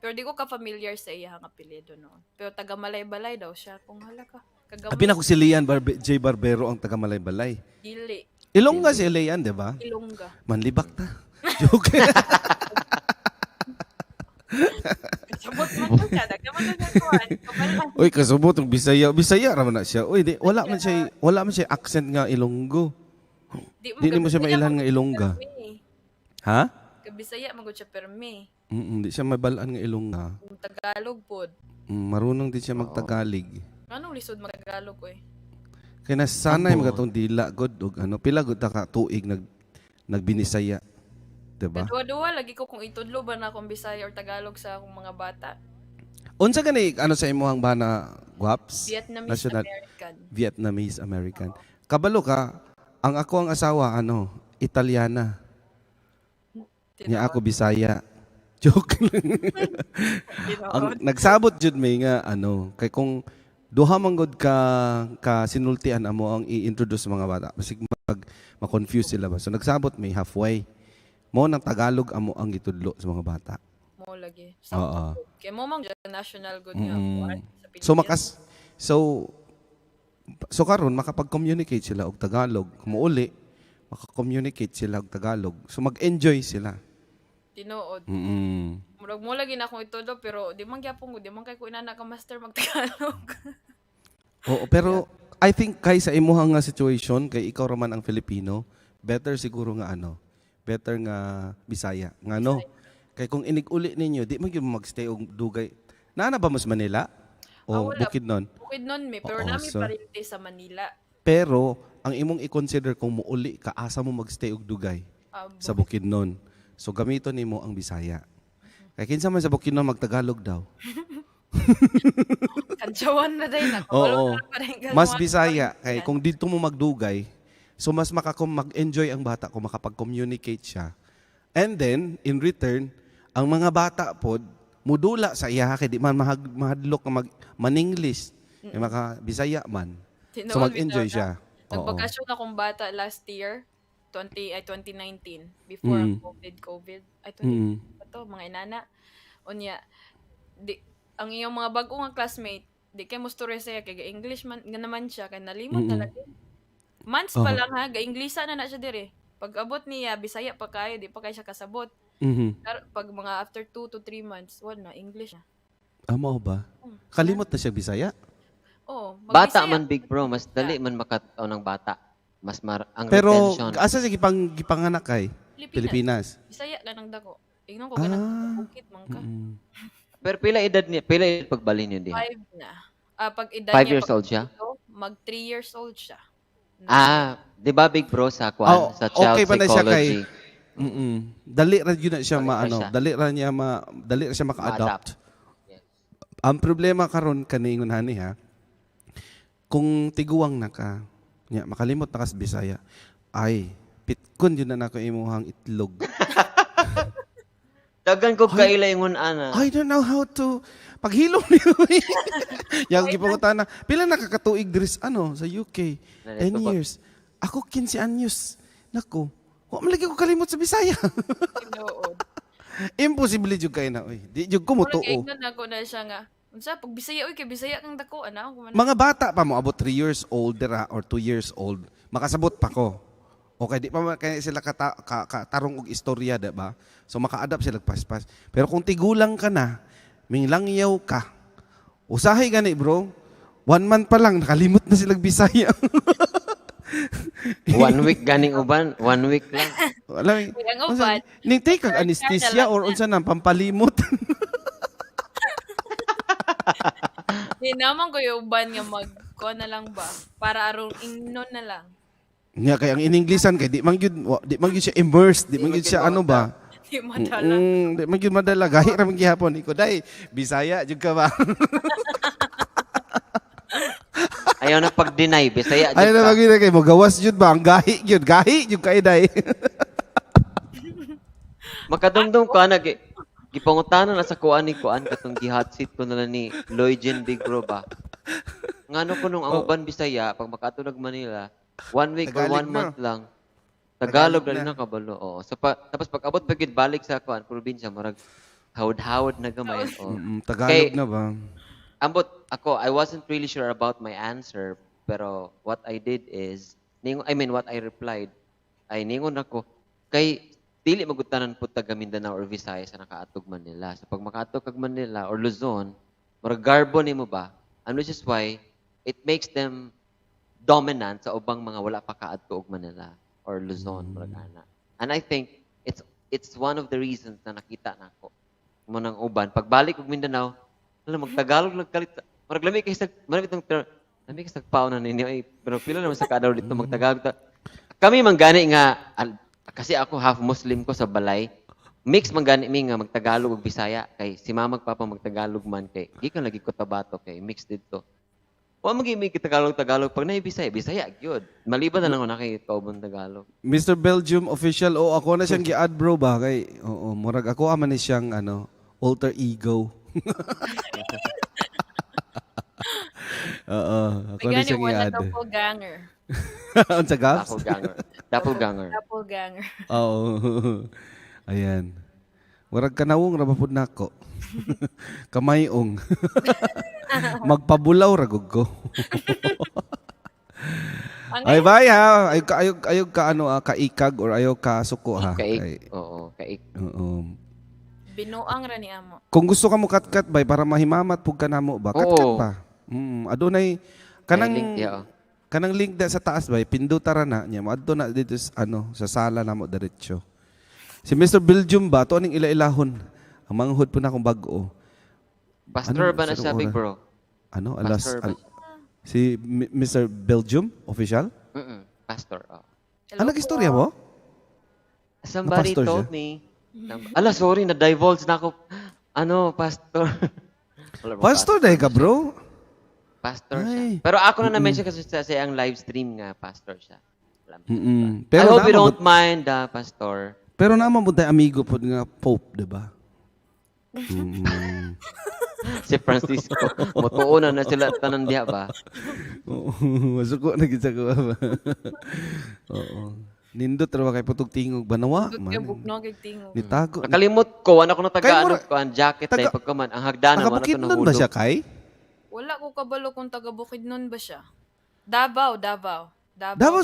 Pero di ko ka-familiar sa iya nga apelyido noon. Pero taga Malaybalay daw siya. Kung hala ka. Kagamay Abi na ko si Lian J. Barbero ang taga Malaybalay. Dili. Ilongga si Lian, di ba? Ilongga. Manlibak ta. Joke. Kasabot man to siya. Dagdaman to siya kuan. Kabal Uy, kasubot og Bisaya. Bisaya ra man na siya. Uy, di, wala man siya accent nga Ilonggo. Di Di nimo siya mailhan nga Ilongga. Ha? Kabisaya man gud siya permi. Di siya mabalaan nga Ilongga. Kung Tagalog pod. Marunong din siya magtagalig. Anong lisod mag-Tagalog ko eh? Kaya nasanay Amo. mga tong dila god og ano pila gud ta ka tuig nagbinisaya. Diba? Kaduwa-duwa lagi ko kung itudlo ba na akong Bisaya or Tagalog sa akong mga bata. Unsa gani ano sa imong bana guaps? Vietnamese National American. Vietnamese American. Kabalo ka, ang ako ang asawa ano, Italiana. Nya ako Bisaya. Joke lang. Ang nagsabot jud may nga ano, kay kung duha man gud ka sinultian amo ang i-introduce sa mga bata. Basig ma-confuse sila ba. So nagsabot may halfway. Mo nang Tagalog amo ang gitudlo sa mga bata. Mo lagi. Oo. Kay mo mang national good nga kuan sa So Pilipinas. makas so so karon makapag-communicate sila og Tagalog. Kumuuli, maka-communicate sila og Tagalog. So mag-enjoy sila. Tinuod. Murag mo lagi na akong itudlo pero di man gyapon ko, di man kay ko inana ka master magtagalog. Oo, pero I think kay sa imuha nga situation kay ikaw raman ang Filipino, better siguro nga ano, better nga Bisaya. Nga no. Kay kung inig-uli ninyo, di man gyud mo magstay og dugay. Naa na ba mo sa Manila? Ah, O wala. Bukidnon? Bukidnon mi pero Oo, nami parente sa Manila. Pero ang imong i-consider kung muuli ka asa mo magstay og dugay Ah, sa Bukidnon. So gamiton nimo ang Bisaya. Kay kinsa man sa Bukidnon magtagalog daw. Kantsawan na day na. Oo. Kabalo na pa rin Mas kalwa. Bisaya kay kung dito mo magdugay, so mas makakom mag-enjoy ang bata kung makapag-communicate siya. And then in return, ang mga bata pod mudula sa iya kay di man mahadlok nga mag maninglish, kay maka Bisaya man. Tinuod So mag-enjoy bitaw na. siya. Oo. Nagbakasyon akong bata last year, 20 ay 2019 before COVID ay 20 pa to mga inana. Unya di ang iyong mga bag-o nga classmate di kay mo storya siya kay ga-English man nga naman siya kay nalimot na lagi. Months pa lang ha, ga-Englisa na na siya dire. Pag abot niya Bisaya pa kayo, di pa kay siya kasabot. Pero pag mga after 2 to 3 months, wala na English na. Ah, mao ba? Kalimot na siya Bisaya? Oh, Bata mag-Bisaya. man big bro, mas dali man makatao ng bata. Mas ang Pero retention. asa siya gipanganak kay? Pilipinas. Pilipinas. Bisaya ganang dako. Ingnon ko ganang bukid man ka. Pero pila edad niya, pila edad pagbalhin yun diha? 5 na. Ah, pag edad 5 niya, years pag old siya? ito, mag 3 years old siya. Ah, 'di ba big bro sa kwan, Oh, sa child okay pa na siya kay psychology? Dali ra gyud na siya Dali ra maano, siya. dali ra siya maka-adapt. Ma-adapt. Yes. Ang problema karon kaniingon hani ha. Kung tiguang na ka, nya makalimot na ka sa Bisaya. Ay, pitkon yun na nako imuhang itlog. Dagan ko kaila ingon ana. I don't know how to paghilom niyo. Yang gipangutana, pila nakakatuig diri sa ano sa UK? Narito 10 ba? years. Ako 15 anyos. Nako, wa man lagi ko kalimot sa Bisaya. Tinuod. Imposible jud kay na oy. Di jud ko Murag motuo. ingnon ako na siya nga. Unsa pag Bisaya oy kay Bisaya kang dako ana ako man. Mga bata pa mo abot 3 years old dira or 2 years old, makasabot pa ko. Okay, di pa man kaya sila katarong og istorya, di ba? So maka-adapt sila paspas. Pero kung tigulang ka na, minglangyaw ka. Usahay gani bro. 1 month pa lang nakalimot na sila Bisaya. One week ganing uban, one week lang. Alam, Kay ang uban, ning take kag Sure, anesthesia na lang or unsa nang pampalimot. Di naman ko yung uban nga mag kuha na lang ba para aron ingnon na lang. Nga kay ang ininglisan kay di man gyud di man gyud siya immersed, di man gyud siya ano ba. Di madala. Di man gyud madala gahi ra man gihapon iko dai Bisaya jud ka ba? Ayaw na pag-deny, Bisaya Ay jud na ka. magyud kay mo gawas jud ba ang gahi gyud, gahi jud kay dai. Makadumdum ko ana gi gipangutana na sa kuan ni kuan katong gi-hot seat ko na lang ni Lloygen Big Bro ba. Ngano ko nung ang uban Bisaya pag makaadto nag Manila, one week or Tagalog one na. month lang. Tagalog Tagalog na na. na kabalo. Oo. So pa, tapos pag abot pa gyud balik sa kuan probinsya murag hawd-hawd na gamay. Oo. Tagalog Kay- na ba? Ambot ako, I wasn't really sure about my answer, pero what I did is, ningon, I mean, what I replied, ay ningon ako, kay dili magutanan pud taga Mindanao or Visayas sa nakaatog Manila. So pag makaatog kag Manila or Luzon, murag garbo nimo ba? And which is why it makes them dominant sa ubang mga wala pa kaadto og Manila or Luzon, murag ana. And I think it's one of the reasons na nakita nako mo nang uban pagbalik og Mindanao, wala magtagalog lang kalit, murag lami kay sa murag itong term lami kay sa paon na ninyo ay, pero pila naman sa kaadlaw dito magtagalog ta kami man gani nga kasi ako half Muslim ko sa balay, mix man gani mi nga magtagalog ug Bisaya kay si mama ug papa magtagalog man kay gikan lagi ko tabato kay mix didto. Wa man gyud mi Tagalog Tagalog pag naay Bisaya Bisaya gyud maliban na lang ako nakay kauban Tagalog. Mr. Belgium official, o ako na siyang gi-add bro ba kay oo, murag ako ama ni siyang ano, alter ego. Oo, ako May na gani siyang wala i-add. doppelganger. Unsa Gabs? Doppelganger, doppelganger. Doppelganger. Oo. Ayan. Murag kanawong ra ba pud nako. Kamayong. Magpabulaw ra gud ko. Ang Ay bye ha. Ayaw ka ayaw, ayaw ka ano ah, kaikag or ayaw ka suko ha. Kaik. Kay- Oo, kaik. Oo. Binuang ra ni amo. Kung gusto ka mo katkat bay para mahimamat pug ka namo ba. Katkat Oo. pa. Adunay kanang May link diya, oh. kanang link da sa taas bay pinduta ra na niya moadto na dito sa, ano sa sala namo diretso. Si Mr. Belgium ba to aning ila-ilahon. Ang manghod po na akong bag-o. Pastor Ano, ba na sa siya, big oras? bro? Ano alas Pastor ba si Mr. Belgium official? Pastor, oh. Hello Ano istorya mo? Somebody Na pastor told siya? me. Ala, sorry, na-divulge na ako. Ano, pastor. Wala ba, Pastor dahil ka bro. Pastor siya. Ay. Pero ako na na-mention kasi sa iyang live stream nga, pastor siya. Wala. Pero I hope you naman don't mind, pastor. Pero naman mo tayo amigo po nga Pope, di ba? Si Francisco. Mutuo na na sila tanan diha ba? Oo, masuko na gid sa ko ba. Oo. Nindot ra ba kay putog tingog banawa Kay man. bugno kay tingog. Nitago. Nakalimot ko, wala ko na Kay taga ano, mura- ang jacket taga- na pagkaman. Ang hagdanan, Taga wala to Bukidnon ba nahulog. siya kay? Wala ko kabalo kung taga Bukidnon ba siya. Davao, Davao. Davao. Davao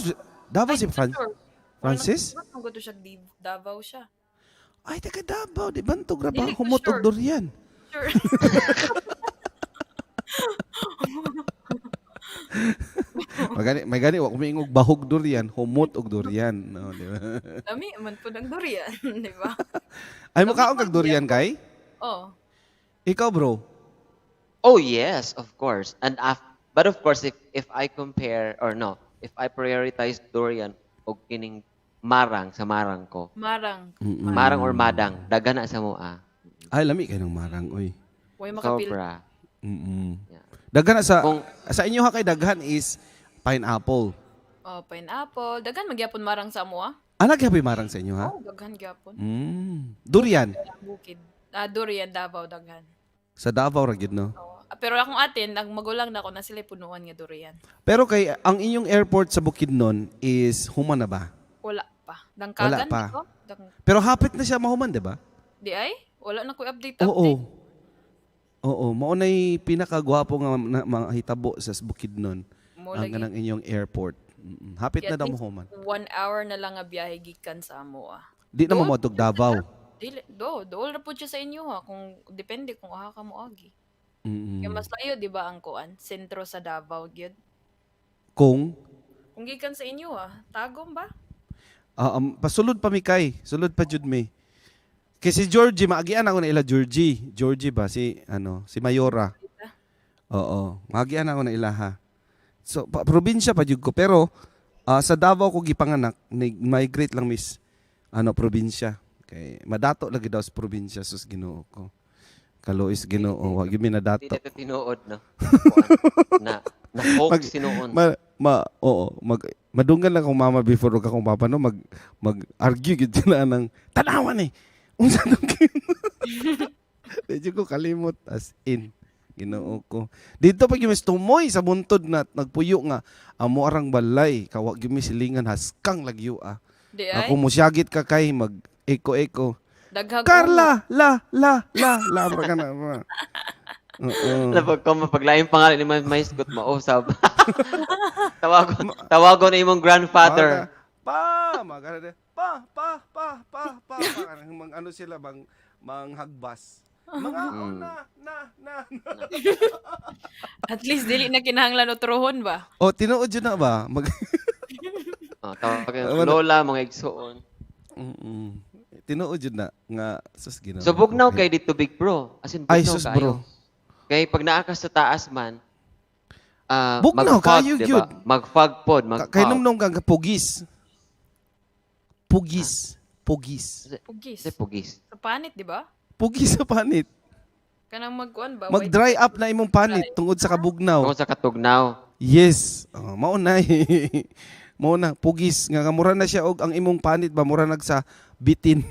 Davao Ay, si Fran sure. Francis? Wala ko siya Davao siya. Ay taga Davao, di bantog ra ba Dili ko humot og sure. durian. Sure. Magani magani wa kumiingog bahog durian, humot og durian, no, di ba? Lami man pud ang durian, di ba? Ay mukaon kag durian kay? Oh. Ikaw bro. Oh yes, of course. And but of course if I compare or no, if I prioritize durian og kining marang sa marang ko. Marang. Marang or madang, daga na sa moa. Ay lami kay ng marang oy. Way makapil. Sobra. Yeah. Daghan na sa Kung- sa inyo ha kay daghan is pineapple. Oh, pineapple. Daghan magyapon marang sa amoa. Ana gyapon marang sa inyo ha? Oh, daghan gyapon. Durian Bukid. Ah, durian Davao daghan. sa Davao ra gyud no. Oh. Ah, pero akong atin, nag magulang na ako na sila punuan nga durian. Pero kay ang inyong airport sa Bukidnon is human na ba? Wala pa. Dangkagan Wala pa. di ko? Pero hapit na siya mahuman, di ba? Di ay? Wala na ko update Oo. update. Oo, mao nay pinakagwapo nga mga hitabo sa Bukidnon. Mo Ang lagi. kanang inyong airport. Hapit Kaya na at daw least mahuman. 1 hour na lang nga biyahe gikan sa amoa. Di na Dool mo moadtog Davao. Dili do dool ra pud siya sa inyo ha kung depende kung aha ka moagi. Kay mas layo di ba ang kuan sentro sa Davao gyud. Kung Kung Kung gikan sa inyo ah, Tagum ba? Ah, pasulod pa mi kay, sulod pa jud mi. Kay si Georgie, maagian ako na ila Georgie. Georgie ba si ano, si Mayora. Oo, maagian ako na ila ha. So probinsya pa jud ko pero sa Davao ko gipanganak, migrate lang miss ano probinsya. Kay madato lagi daw sa probinsya sus Ginoo ko. Kalois Ginoo, wa gyud mi Hindi nadato. na ito tinuod, no? Na, na hoax sinuon. Ma, oo, madunggan lang akong mama before ug akong papa no mag mag argue gyud sila ng tanawan eh. Unsa tong Di jud ko kalimot as in. Ginoo ko. Dito pag yung tumoy sa buntod na nagpuyo nga amo arang balay kawa gyud mi silingan haskang lagyo ah. Di ay. Ako mosyagit ka kay mag eko eko. Daghag Carla la la la la bra ka na. Bra. Oo. Lapag ko, mapaglaing pangalan ni Maisgot, mausab. Tawagon na imong grandfather. Pa, magana pa pa pa pa pa pa mang ano sila bang manghagbas. Mga oh, na na na. Na. At least dili na kinahanglan utrohon ba? Oh, tinuod yun na ba? Mag Oh, tawagan Wala. lola, mga igsuon. Mm. Tinuod yun na nga sus Ginoo. So bugnaw kay dito big bro. As in Ay bugnaw sus kaayo. bro. Kay pag naa ka sa taas man, Bugnaw mag-fog, kaayo diba? gyud. Mag-fog pod, mag-fog. Kay numnum kang pugis. Pugis. Pugis. Pugis. Kasi pugis. Sa panit, di ba? Pugis sa panit. Kanang magkuan ba? Mag-dry up na imong panit tungod sa kabugnaw. Tungod sa katugnaw. Yes. Oh, mao na. Eh. Mao na pugis nga mura na siya og ang imong panit ba mura nag sa bitin.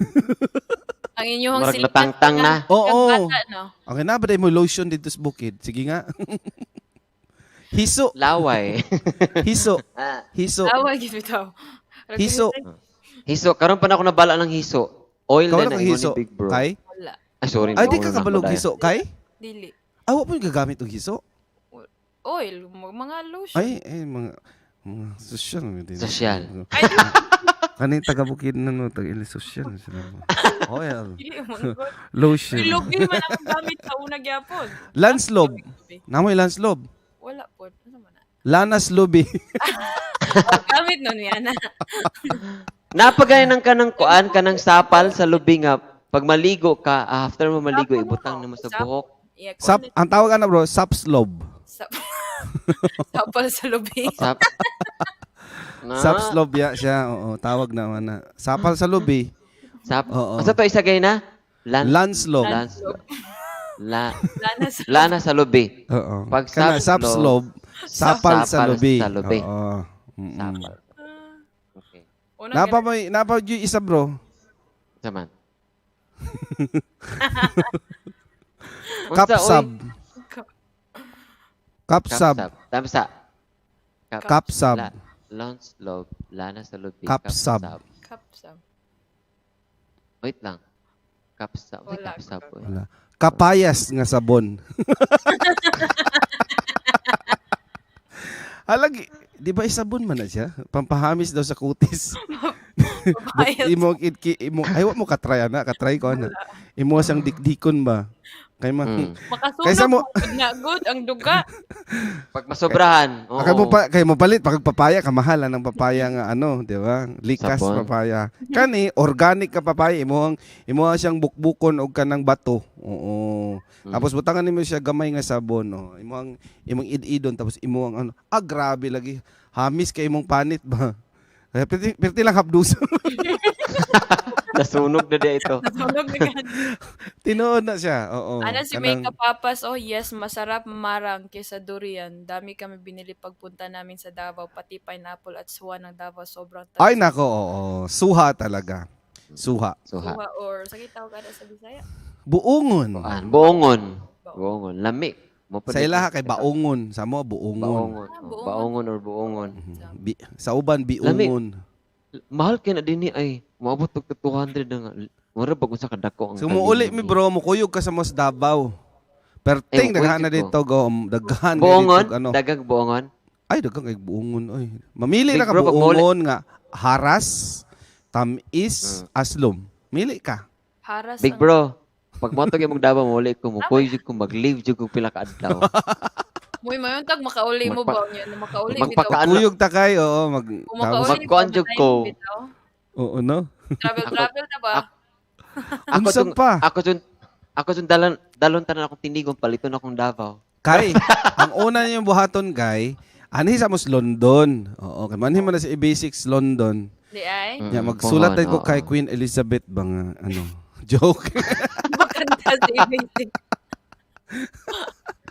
Ang inyong Murag silingan. natangtang na. Oo. Bata, no? Okay na ba mo lotion dito sa bukid? Sige nga. Hiso, Laway. hiso, Ah, hiso. Away gid bitaw. Hiso. Hiso, karon pa na ako nabala ng hiso. Oil Ikaw na na na kang ingon hiso. ni big bro. Kay? Wala. Ay, sorry. Ay, di nauna ka na ako kabalog dahil. hiso, kay? Dili. Ah, wa po yung gagamit og hiso? Oil, mga lotion. Ay, ay, mga sosyal. Sosyal. Ay, Kanin taga bukid na no, taga ili sosyal. Sila mo. Oil, dili man gud. lotion. Uy, lubi man ang gamit sa una gyapon. Landslob. Namoy landslob. Wala po. Ano man na? Lanas lubi. Oh, gamit nun yan. Napagay ng kanang kuan kanang sapal sa lubi nga pag maligo ka after mo maligo Sapal ibutang no. nimo sa Sap- buhok. Yeah, Sap, ang tawag ana bro, sapslob. Sapal sa lubi. Sap. Na. Sapslob ya siya. Oo, tawag na man na. Sapal sa lubi. Sap. Oo. Asa to isagay na? Lan Landslob. Lans. La Lana sa lana sa lubi. Oo. Pag Kana sapslob, sapslob, sapal sa sapal lubi. sa lubi. Oo. Mm-mm. Sapal. Okay. Unang Napa may napa yung isa bro. Saman. Unsa, oy? Kapsab. Kapsab. Kapsab. Tamsa. Kapsab. La, Landslob, lana sa lubi. Kapsab. Kapsab. Wait lang. Kapsab. Uy, Wala. kapsab. Oy. Wala. Kapayas nga sabon. Halagi, di ba isabon man na siya? Pampahamis daw sa kutis. Papayas. Imo itki imo ay wa mo katry ana, katry ko ana. Imo siyang dikdikon ba? Kay ma. Makasunog Kaysa mo- mo na good ang duga. Pag masobrahan. Oo. Kay mo pa kay mo palit pag papaya kamahalan ang papaya nga ano, di ba? Likas Sabon. papaya. Kani organic ka papaya imo ang imo siyang bukbukon og kanang bato. Oo. Tapos butangan nimo siya gamay nga sabon, no. Imo ang imong id-idon tapos imo ang ano. Ah, grabe lagi. Hamis kay imong panit ba? Kaya Perti, perti lang hapduso. Nasunog na di ito. Nasunog na gani. Tinuod na siya. Oo. Ana si May Kanang- Kapapas, oh yes, masarap marang kesa durian. Dami kami binili pagpunta namin sa Davao, pati pineapple at suwa ng Davao. Sobrang tamis. Ay nako, oo. Suha talaga. Suha. Suha. Suha or sakit tawag ka na sa Bisaya. Buungon. Kuan, buongon. Buongon. Lami. Mo pa Sa dito. ilaha kay baungon, sa mo buungon. Baongon. Ah, Oh, buongon. Baongon or buongon. Sa uban biungon. Mahal kay na dinhi ay moabot og 200 na nga. Mura pag unsa kadako ang So muuli kalimon mi ni. bro, mukuyog ka sa Mos Davao. Perting Ay, daghan na mukuyog ko. dito go, daghan kay Buongon, dito, ano. dagang buongon. Ay daghan kay buongon oy. Mamili Big ra ka bro, pag muuli- buongon nga haras, tamis, aslom. Mili ka. Haras Big ang- bro, pag mo imong Davao muli ko mo jud ko mag-leave jud ko pila ka adlaw. Muy mayon tag makauli mo ba niya? Makauli bitaw. Kuyog ta kay, oo, mag Kung tapos, makauli Magkuan jud ko. bitaw. Oo, no. Travel travel na ba? Ako Unsa tong pa? Ako tong dalon dalon tanan akong tinigong paliton akong Davao. Kay, ang una niyong buhaton kay, anhi sa mos London. Oo, kay manhi man na sa basics London. Di ay. Ya, magsulat Pohon, tayo ko oo. kay Queen Elizabeth ba nga ano, joke. Makanta sa basic.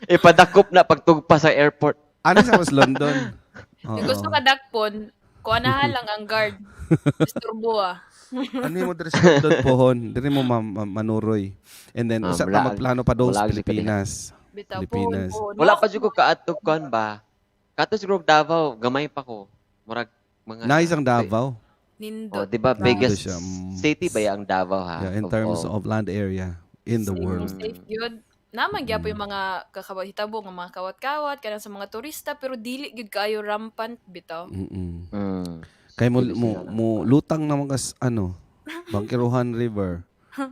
Ipadakop na pagtugpa sa airport. Ano sa mos London? Oo. Kung gusto ka dakpon, kuha na lang ang guard. Disturbo ah. Ano yung mo diri sa London pohon? Diri mo manuroy. And then Ah, usa ta magplano pa doon sa wala gyud ka diha. Pilipinas. Bitaw pohon Pilipinas. pohon. Wala pa jud ko kaadtog kuan ba. Kato siguro Davao, gamay pa ko. Murag mga Nice ang Davao. Nindot. Oh, di ba biggest Nindot siya. City ba ya ang Davao ha? Yeah, in terms of land area in the Safe, world. safe gyud. Naman gyapon yung mga kakabahitabo nga mga kawat-kawat kanang sa mga turista pero dili gyud kaayo rampant bitaw. Kay mo, Dili mo, sila mo lutang naman kas ano, Bangkerohan River.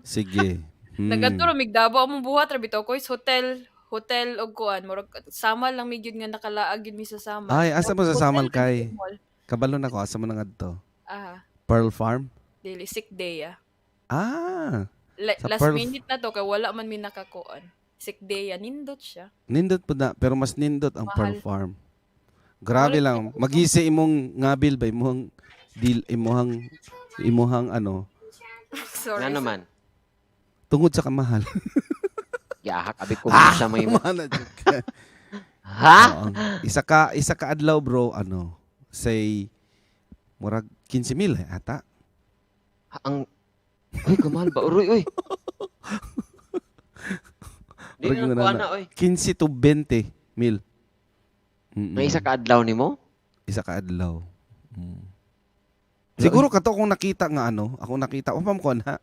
Sige. Nagadto ra mig Davao among buhat ra bitaw ko is hotel hotel og kuan murag sama lang mi gyud nga nakalaag gyud mi sa Samal. Ay, asa mo sa Hotel Samal ra gyud kay? mall. Kabalo na ko asa mo na ngadto? Ah, Pearl Farm? dili sick day ah. Ah, Sa Last Pearl- minute na to kay wala man mi nakakuan. Sick day ah, nindot siya. Nindot po na, pero mas nindot ang Pearl Mahal. Farm. Grabe Wala lang. Magisi imong ngabil ba imong deal imuhang imuhang ano Sorry. Nga naman. tungod sa kamahal. Giahak abi ko sa may Mahal na jud ka. Ha? Oo. Isa ka adlaw bro ano say murag 15 mil eh, ata. Ang Uy, kamahal ba? Uroy, uy. Di Murag na yun ko na. ana, oy. 15 to 20 mil. May isa ka adlaw nimo? Isa ka adlaw. Siguro kato akong nakita nga ano, ako nakita, oh, pam ko na.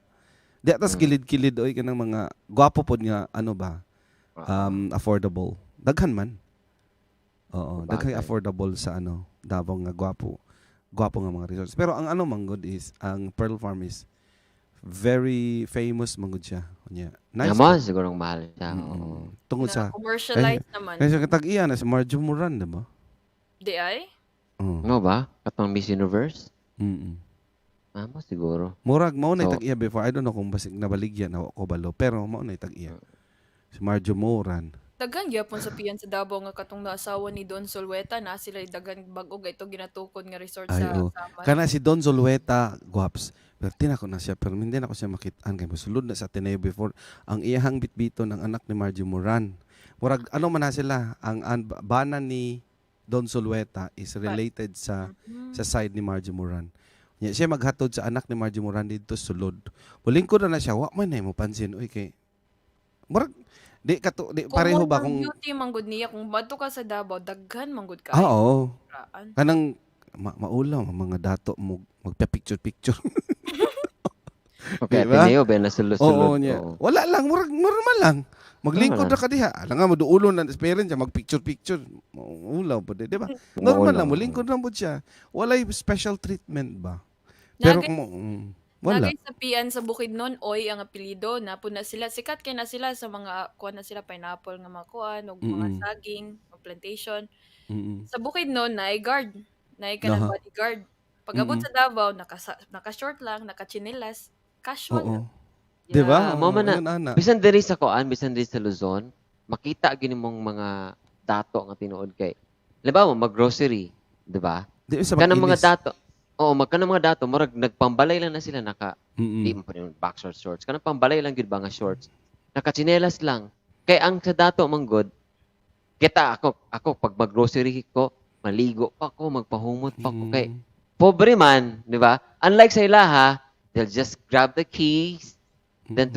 Di atas kilid-kilid oy kanang mga gwapo pod nga ano ba? Affordable. Daghan man. Oo, daghan Sabagay. affordable sa ano, Davao nga gwapo. Gwapo nga mga resorts. Pero ang ano man gud is ang Pearl Farm is very famous man gud siya. Unya. Nice. Naman siguro ang mahal siya. Oo. Tungod sa Na commercialized naman. kasi katag-iya na si Marjo Moran, di ba? Di ay? Oo. Ano ba? Katong Miss Universe? Amo siguro. Murag mao na So- tag-iya before. I don't know kung basig nabaligya na ko balo, pero mao na tag-iya. Si Marjo Moran. Daghan gyapon sa piyan sa Davao nga katong naasawa ni Don Solweta na sila daghan bag-o ito ginatukod nga resort Ay, sa oh. Samal. Kana si Don Zulueta, guwaps. Pero tinako na siya, pero hindi na ko siya makitaan kay mosulod na sa Ateneo before ang iyahang bitbito ng anak ni Margie Moran. Murag ano man na sila, ang bana ni Don Zulueta is related sa sa side ni Margie Moran. Nya siya maghatod sa anak ni Margie Moran didto sulod. Mulingkod na na siya, wa man na mo pansin oy kay murag di kato di pareho ba Kung kung beauty manggod niya kung badto ka sa Davao daghan manggod ka. Ah, oo. Kanang maulaw ang mga dato mo magpa-picture picture. Okay, Di ba? Ateneo ba na sulod-sulod? Oo, niya. Oo. Wala lang, murag normal lang. Maglingkod Normal ra ka diha. Alam nga moduulo na parents siya magpicture picture. Maulaw po di ba? Normal lang Maulaw. molingkod lang po siya. Walay special treatment ba? Pero kung wala. Nagay sa pian sa Bukidnon, Oy ang apelyido, napo na sila sikat kay na sila sa mga kuan na sila pineapple nga mga kuan ug mga saging, mga plantation. Sa Bukidnon naay guard, naay kanang bodyguard. Pag-abot sa Davao, naka naka-short lang, naka-tsinelas, casual Oo. lang. Di ba? Yeah, mao man na. Yun, ana. Bisan diri sa kuan, bisan diri sa Luzon, makita gini mong mga dato nga tinuod kay. Halimbawa, mag-grocery, di ba? Di sa Kanang mga mag-inis. dato. Oo, magkanang mga dato, murag nagpambalay lang na sila naka di mo pa rin boxer shorts. Kanang pambalay lang gyud ba nga shorts. Nakatsinelas lang. Kay ang sa dato man gud, kita ako ako pag mag-grocery ko, maligo pa ako, magpahumot pa ako kay pobre man, di ba? Unlike sa ilaha, they'll just grab the keys, then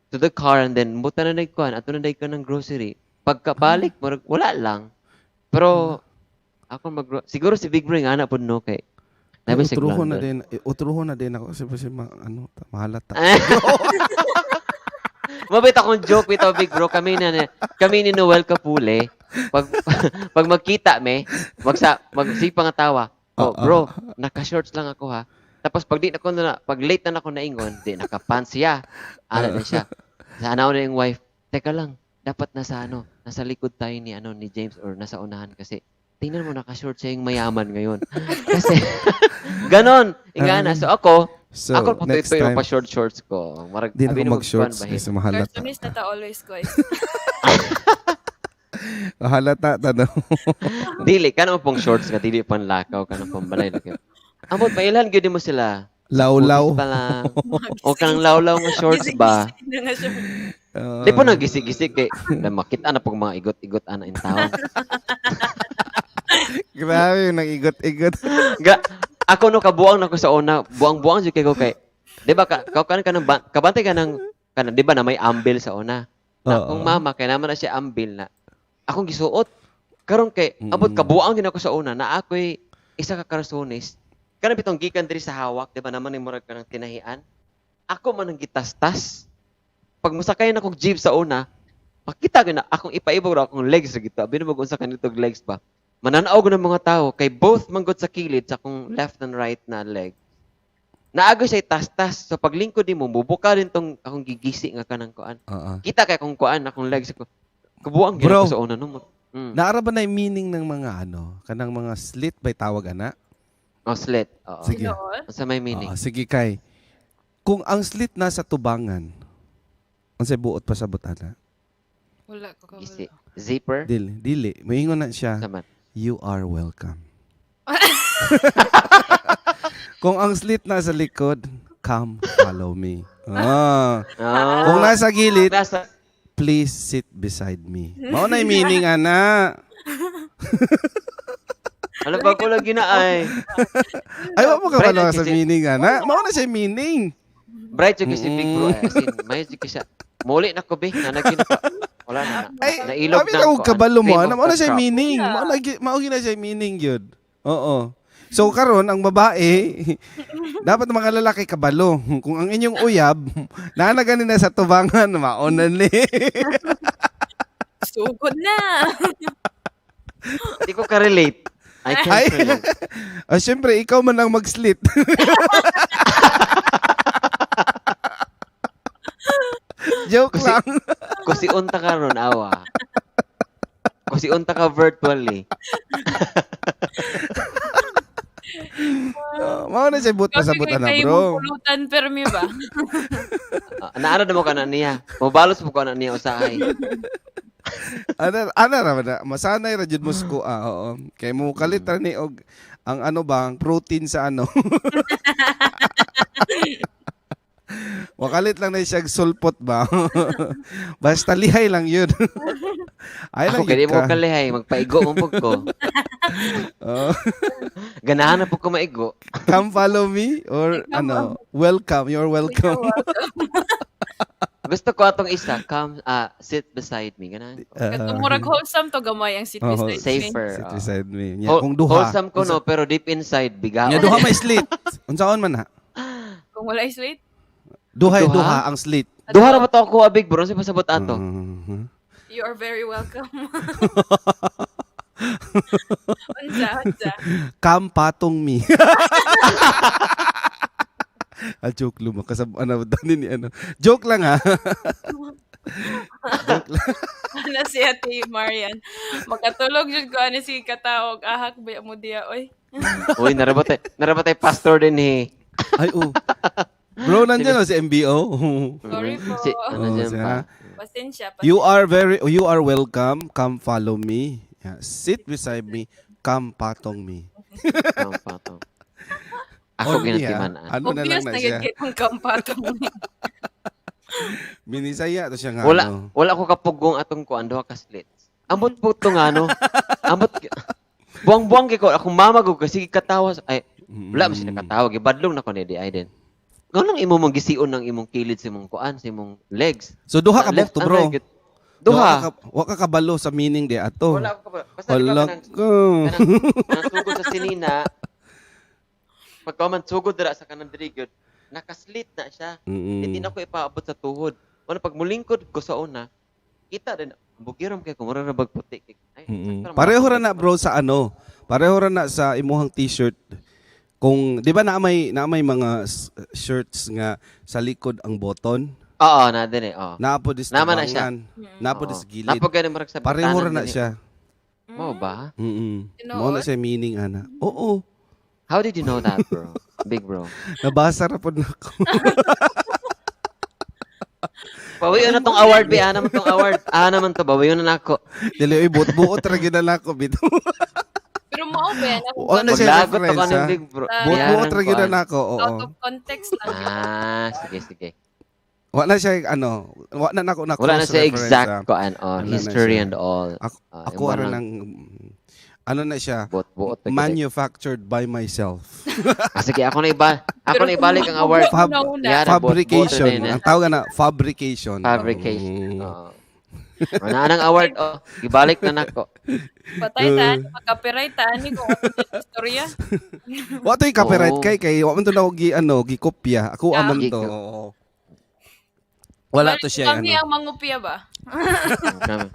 to the car and then muta na nagkuan, ato na ko ng grocery. Pagkabalik, murag wala lang. Pero ako mag siguro si Big Bro nga na pud no kay Ay, Nabi sa utruhon na London. din, eh, utruhon na din ako kasi kasi ano, mahalata. Mabait akong joke bitaw Big Bro kami ni Noel Kapule pag pag magkita me magsa magsipa nga tawa. Oh, bro, naka-shorts lang ako ha. Tapos pag di na ko na pag late na ako naingon, di naka-pants siya. Ana na siya. Sa anaw na yung wife, teka lang, dapat nasa ano, Nasa likod tayo ni ano ni James or nasa unahan kasi tingnan mo, naka-short siya yung mayaman ngayon. Kasi ganon, ingana. So ako, So, ako po next ito yung time, pa short shorts ko. Marag, di na abi ako na mag-shorts magkuhan ba, kasi mahalata. Cartoonist na ta always ko. Eh. Mahalata ta no. Dili kanang pong shorts nga dili panlakaw, kanang pambalay lagi. Amot mailhan gyud mo sila. Lawlaw. Putis pa lang. O kanang lawlaw nga shorts ba? Na nga siya. Di po nagisik-gisik kay na makita na pag mga igot-igot ana in town. Grabe yung nag-igot-igot. Ga, ako no kabuang na ko sa una, buang-buang jud kay ko kay. 'Di ba ka ka kan kanang kabantay ka ng kanang 'di ba na may ambil sa una. Na Oo. akong mama kay naman na siya ambil na akong gisuot. Karon kay abot kabuang din ako sa una na ako'y isa ka karsonis. Kanang bitong gikan diri sa hawak, 'di ba naman ni murag kanang tinahian. Ako man ang gitastas. Pag mosakay na kog jeep sa una, makita gyud na akong ipaibog ra akong legs ra gito. Abi na mag unsa kanitog legs ba. Mananaw ko ng mga tao kay both manggod sa kilid sa akong left and right na leg. Naagoy siya tastas. So paglingkod nimo, mubuka din tong akong gigisi nga kanang kuan. Oo. Kita kay akong kuan, akong legs ko. Kabuang gyud Bro. ako sa una no. Naara ba na yung meaning ng mga ano? Kanang mga slit by tawag ana? Oh, slit. Oo. Sige. Noon? Unsa may meaning? Oo, sige kay. Kung ang slit nasa tubangan, unsay buot pa sa butana? Wala ko kabalo. Gisi. Zipper? Dili, dili. Moingon na siya, Saman. "You are welcome." Kung ang slit nasa likod, "Come follow me." Ah. Ah. Kung nasa gilid, nasa "Please sit beside me." Mao na yung meaning ana. Alam ba ko lagi na ay. Ay, wa mo ka Bright sa kasi- meaning ana. Mao na siya meaning. Bright jud kasi big bro ay. As in, may jud kasi siya. Muli na ko be, nanagin ko. Wala na. Ay, Nailog abi na na ang og kabalo mo, kuan. ana, mao na siya Cream of the crop. meaning. Mao na siya meaning gyud. Oo. So karon ang babae dapat ang mga lalaki kabalo. Kung ang inyong uyab naa na gani na sa tubangan, mao na ni. Sugod na! Di ko ka-relate. I can't Ay. relate. Ah, syempre ikaw man ang mag-slit. Joke Kasi- lang. Kusi unta ka ron, awa. Kusi unta ka virtually. Oh, mao na siya buot pa sa Kapi butana, kay bro. mong pulutan permi ba? Ah, naara na mo ka na niya. Mobalos mo ka na niya usahay. Ana ana ra ba na? Masanay ra jud mo sa kuha, oo. Kay mo kalit ra ni og ang ano ba, ang protein sa ano. Makalit lang na siya og sulpot ba. Basta lihay lang yun. Ay lang Ako kay yun di mo ka. kalihay, magpaigo mo pug ko. Oo. Ganahan na pug ko maigo. Come follow me or ano, welcome, you're welcome. Gusto ko atong isa, come sit beside me. Ganahan ko. Katong murag wholesome to gamay ang sit Oo. beside me. Safer. Sit Oh. beside me. Nya, kung duha. Wholesome ko no, pero deep inside bigaon. Nya duha may slit. Unsaon man ha? Kung wala slit, Duhay Duha? duha ang slit. Duha ra ba to ako big bro? Sa pasabot ato. You are very welcome. Unsa, unsa. Come patong me. Ah, joke luma. Kasab, ano, dani ni ano. Joke lang ha. Joke lang. Ano si Ate Marian. Makatulog jud ko ani si kataog ahak ba mo diya oy. Uy, narabatay pastor din eh. Ay, oh. Bro, nandiyan oh, si MBO. Sorry po. Si, ano Oh, dyan siya. pa? Pasensya, pasensya. You are welcome. Come follow me. Yeah. Sit beside me. Come patong me. Ang patong. Ako Only, ha? ginatiman. Ah. Ano na lang Obvious na na siya. gyud kay kung kampatong. Minisaya to siya nga. Wala ano. wala ko kapugong atong kuan duha ka slits. Ambot po to nga no. Ambot buang-buang kay ko akong mama ko kasi katawa ay wala man siya nakatawa gibadlong na ko ni di ay din. Nganong imo mong gision ng imong kilid sa imong kuan sa imong legs. So duha ka Left bukto, and bro. right, Duha. Wa ka kabalo sa meaning di ato. Wala ko kabalo. Basta di ba Wala kanang ka. kanang sugod sa sinina pagka man sugod dira sa kanang diri gyud nakaslit na siya. Hindi na ko ipaabot sa tuhod. Ano pag mulingkod ko sa una, kita din bugirom kay ko mura na bag puti. Ay, sakto ra Pareho ra mga na bro sa ano. Pareho ra na sa imuhang t-shirt. Kung 'di ba na may mga shirts nga sa likod ang button? Oo, na din eh. Oo. Naa pod is Nama na siya. tabangan. Naa pod Oo. is gilid. Napo gani murag sa Pareho ra batanan na gani. siya. Mao ba? Tinuod? Mao na siya meaning ana. Oo. How did you know that, bro? Big bro. Nabasa ra pod nako. Bawion na tong award, be. Ana man tong award. Ana man to, bawion na nako. Dili oy buot-buot ra gyud na nako bitaw. Pero mao ba yan? Ako Wala na siya Maglagot to reference, kaning ha? big bro. Buot-buot ra gyud na Kuan. nako. Oo. Out of context lang. Ah, sige, sige. Wa na siya ano, wa na nako na Wala na siya cross-reference, exact ah. kuan, oh, Wala na history siya. and all. Ako, Ah, ako yung ara lang ng ano na siya, buot-buot na gyud. manufactured by myself. Ah, sige, ako na iba. Ako Pero na ibalik ang award. Una-una. Yan, Fabrication. buot-buot na yun, eh. Ang tawag na fabrication. Fabrication. Oo. Wala nang award. Oh, ibalik na nako. Patay ta, magka-copyright ta ani kung ano yung istorya. Wa to'y copyright Oo. kay kay wa man to na og gi ano gikopya. Ako Ah. aman to. Gi- Oo. Wala to siya Kami ano. ang mangupya ba? Kami.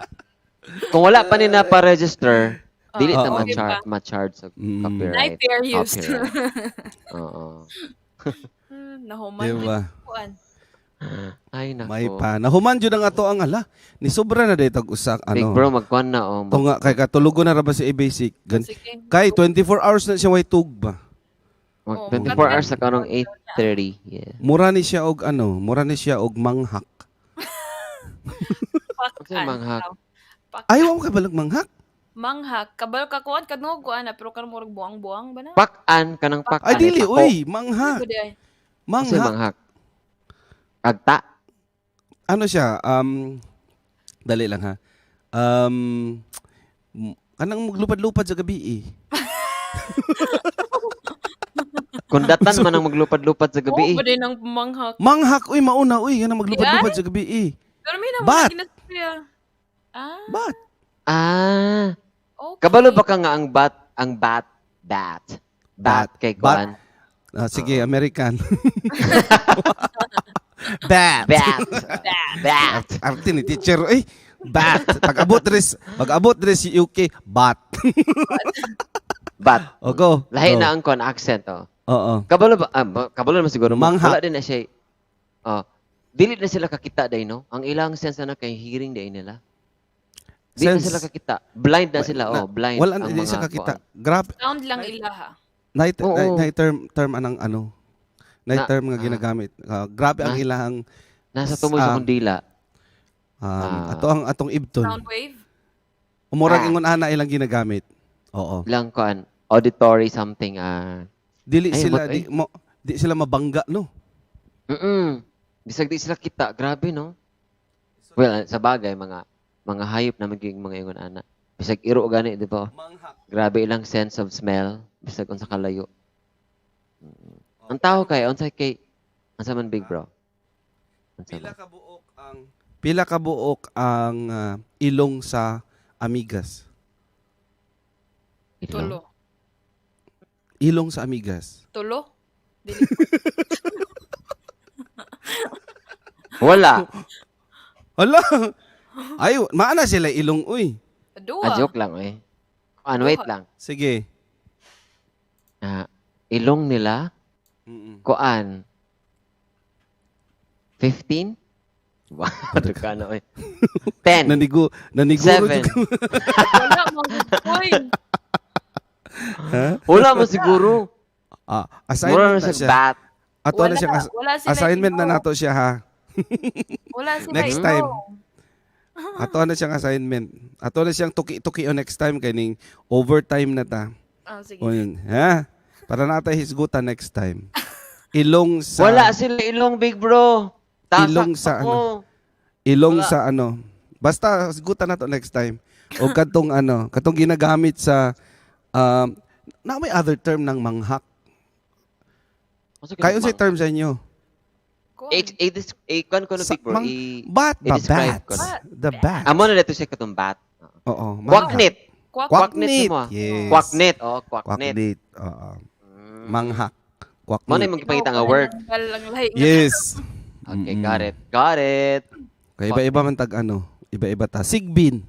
Kung wala pa ni na pa-register, dili ta Oo. ma-charge sa copyright. Nay fair use. Copyright. Oo. Nahuman Diba? kuan. Ay nako. May pa. Nahuman jud ang ato ang ala. Ni sobra na day tag usak Big ano. bro, magkuan na oh. Tunga kay katulogo na ra ba si A-Basic. Gan Sige. kay 24 hours na siya way tug ba. Mag Oo, 24 hours sa kanong 8:30. Yeah. Mura ni siya og ano, mura ni siya og manghak. Unsay Pakan. manghak? Pak- Ay, wa mo kay balag manghak. Manghak. Kabalo ka kuan kadungog kuan na pero karon murag buang-buang ba na? Pakan kanang pakan. Ay dili pako. uy, manghak. Pwede ay. Unsay Manghak. manghak? Agta. Ano siya? Dali lang ha. Um, kanang maglupad-lupad sa gabi eh. Kundatan man ang maglupad-lupad sa gabi Oo, eh. ba din ang manghak? Manghak uy mauna uy, kanang maglupad-lupad sa gabi eh. Pero may naman Bat! ginastorya. Ah, Bat. Ah. okay. Kabalo ba ka nga ang bat, ang bat, bat. Bat Bat. kay Bat. kuan. Ah, sige, American. Bat. Bat. Bat. Arte ni teacher eh. Bat. Pag-abot res, pag-abot res UK, bat. Bat. O go. Lahi Go. na ang kuan accent oh. Oo. Kabalo ba? Ah, kabalo naman siguro mo. Manghak. Wala din na siya. Oh. Dili na sila kakita day no. Ang ilang sense na kay hearing day nila. Di na Sense. sila kakita. Blind na sila oh, blind. Wala ang na di mga siya kakita. kuan. Grabe. Sound lang ilaha. Night, Oo. night, night term term anang ano. Night Na- term nga ah. ginagamit. Ah, grabe ang Na- ilahang Nasa tumoy sa kundila. ato ang atong ibton. Sound wave. Umurag Ah. ingon ana ilang ginagamit. Oo. Ilang kuan auditory something ah. Dili Ay, sila but- di mo di sila mabangga no. Mm. Bisag di sila kita, grabe no. Well, sa bagay mga mga hayop na magiging mga ingon ana. Bisag iro gani, di ba? Grabe ilang sense of smell bisag unsa kalayo. Ang tao kay unsa kay unsa man big bro? Unsa Pila man? ka buok ang pila ka buok ang ilong sa amigas. Ilong? Tulo. Ilong sa amigas. Tulo. Dili. Wala. Hala. Ay, maana sila ilong uy. Dua. Ah, joke lang eh. Ano, wait lang. Sige. Ah, ilong nila kuan 15? Wow, ano eh. 10. Nanigo naniguro 7. jud ka. Wala mga point. Wala mo siguro. Ah, Mura assignment na na siya siya. bat. Ato na Wala, siyang wala sila assignment na ilong. nato siya ha. Wala sila Next ilong. time. Ato na siyang assignment. Ato na siyang tuki-tuki o next time kaning overtime na ta. Ah, sige. O yun, ha? Para natay hisgutan next time. Ilong sa Wala sila ilong, big bro. Tasak Ilong sa ako. ano. Ilong Wala. sa ano. Basta hisgutan nato next time. O katong ano, katong ginagamit sa na may other term ng manghak. Unsa Kayo kanang unsay term sa inyo? Kuan. H A this A kuan ko no Sa- big bro. mang- I Bat ba i-describe ko bats? na. The bat. Amo na dito siya katong bat. Oo. Manghak. Kwaknit. Kwak. Kwaknit mo. Yes. Kwaknit. Oh, kwaknit. Kwaknit. Oo. Manghak. Kwaknit. Mo na imong gipangita nga word. Tanggal ang lahi nga. Yes. Okay, got it. Got it. Kaya iba-iba man tag ano, iba-iba ta. Sigbin.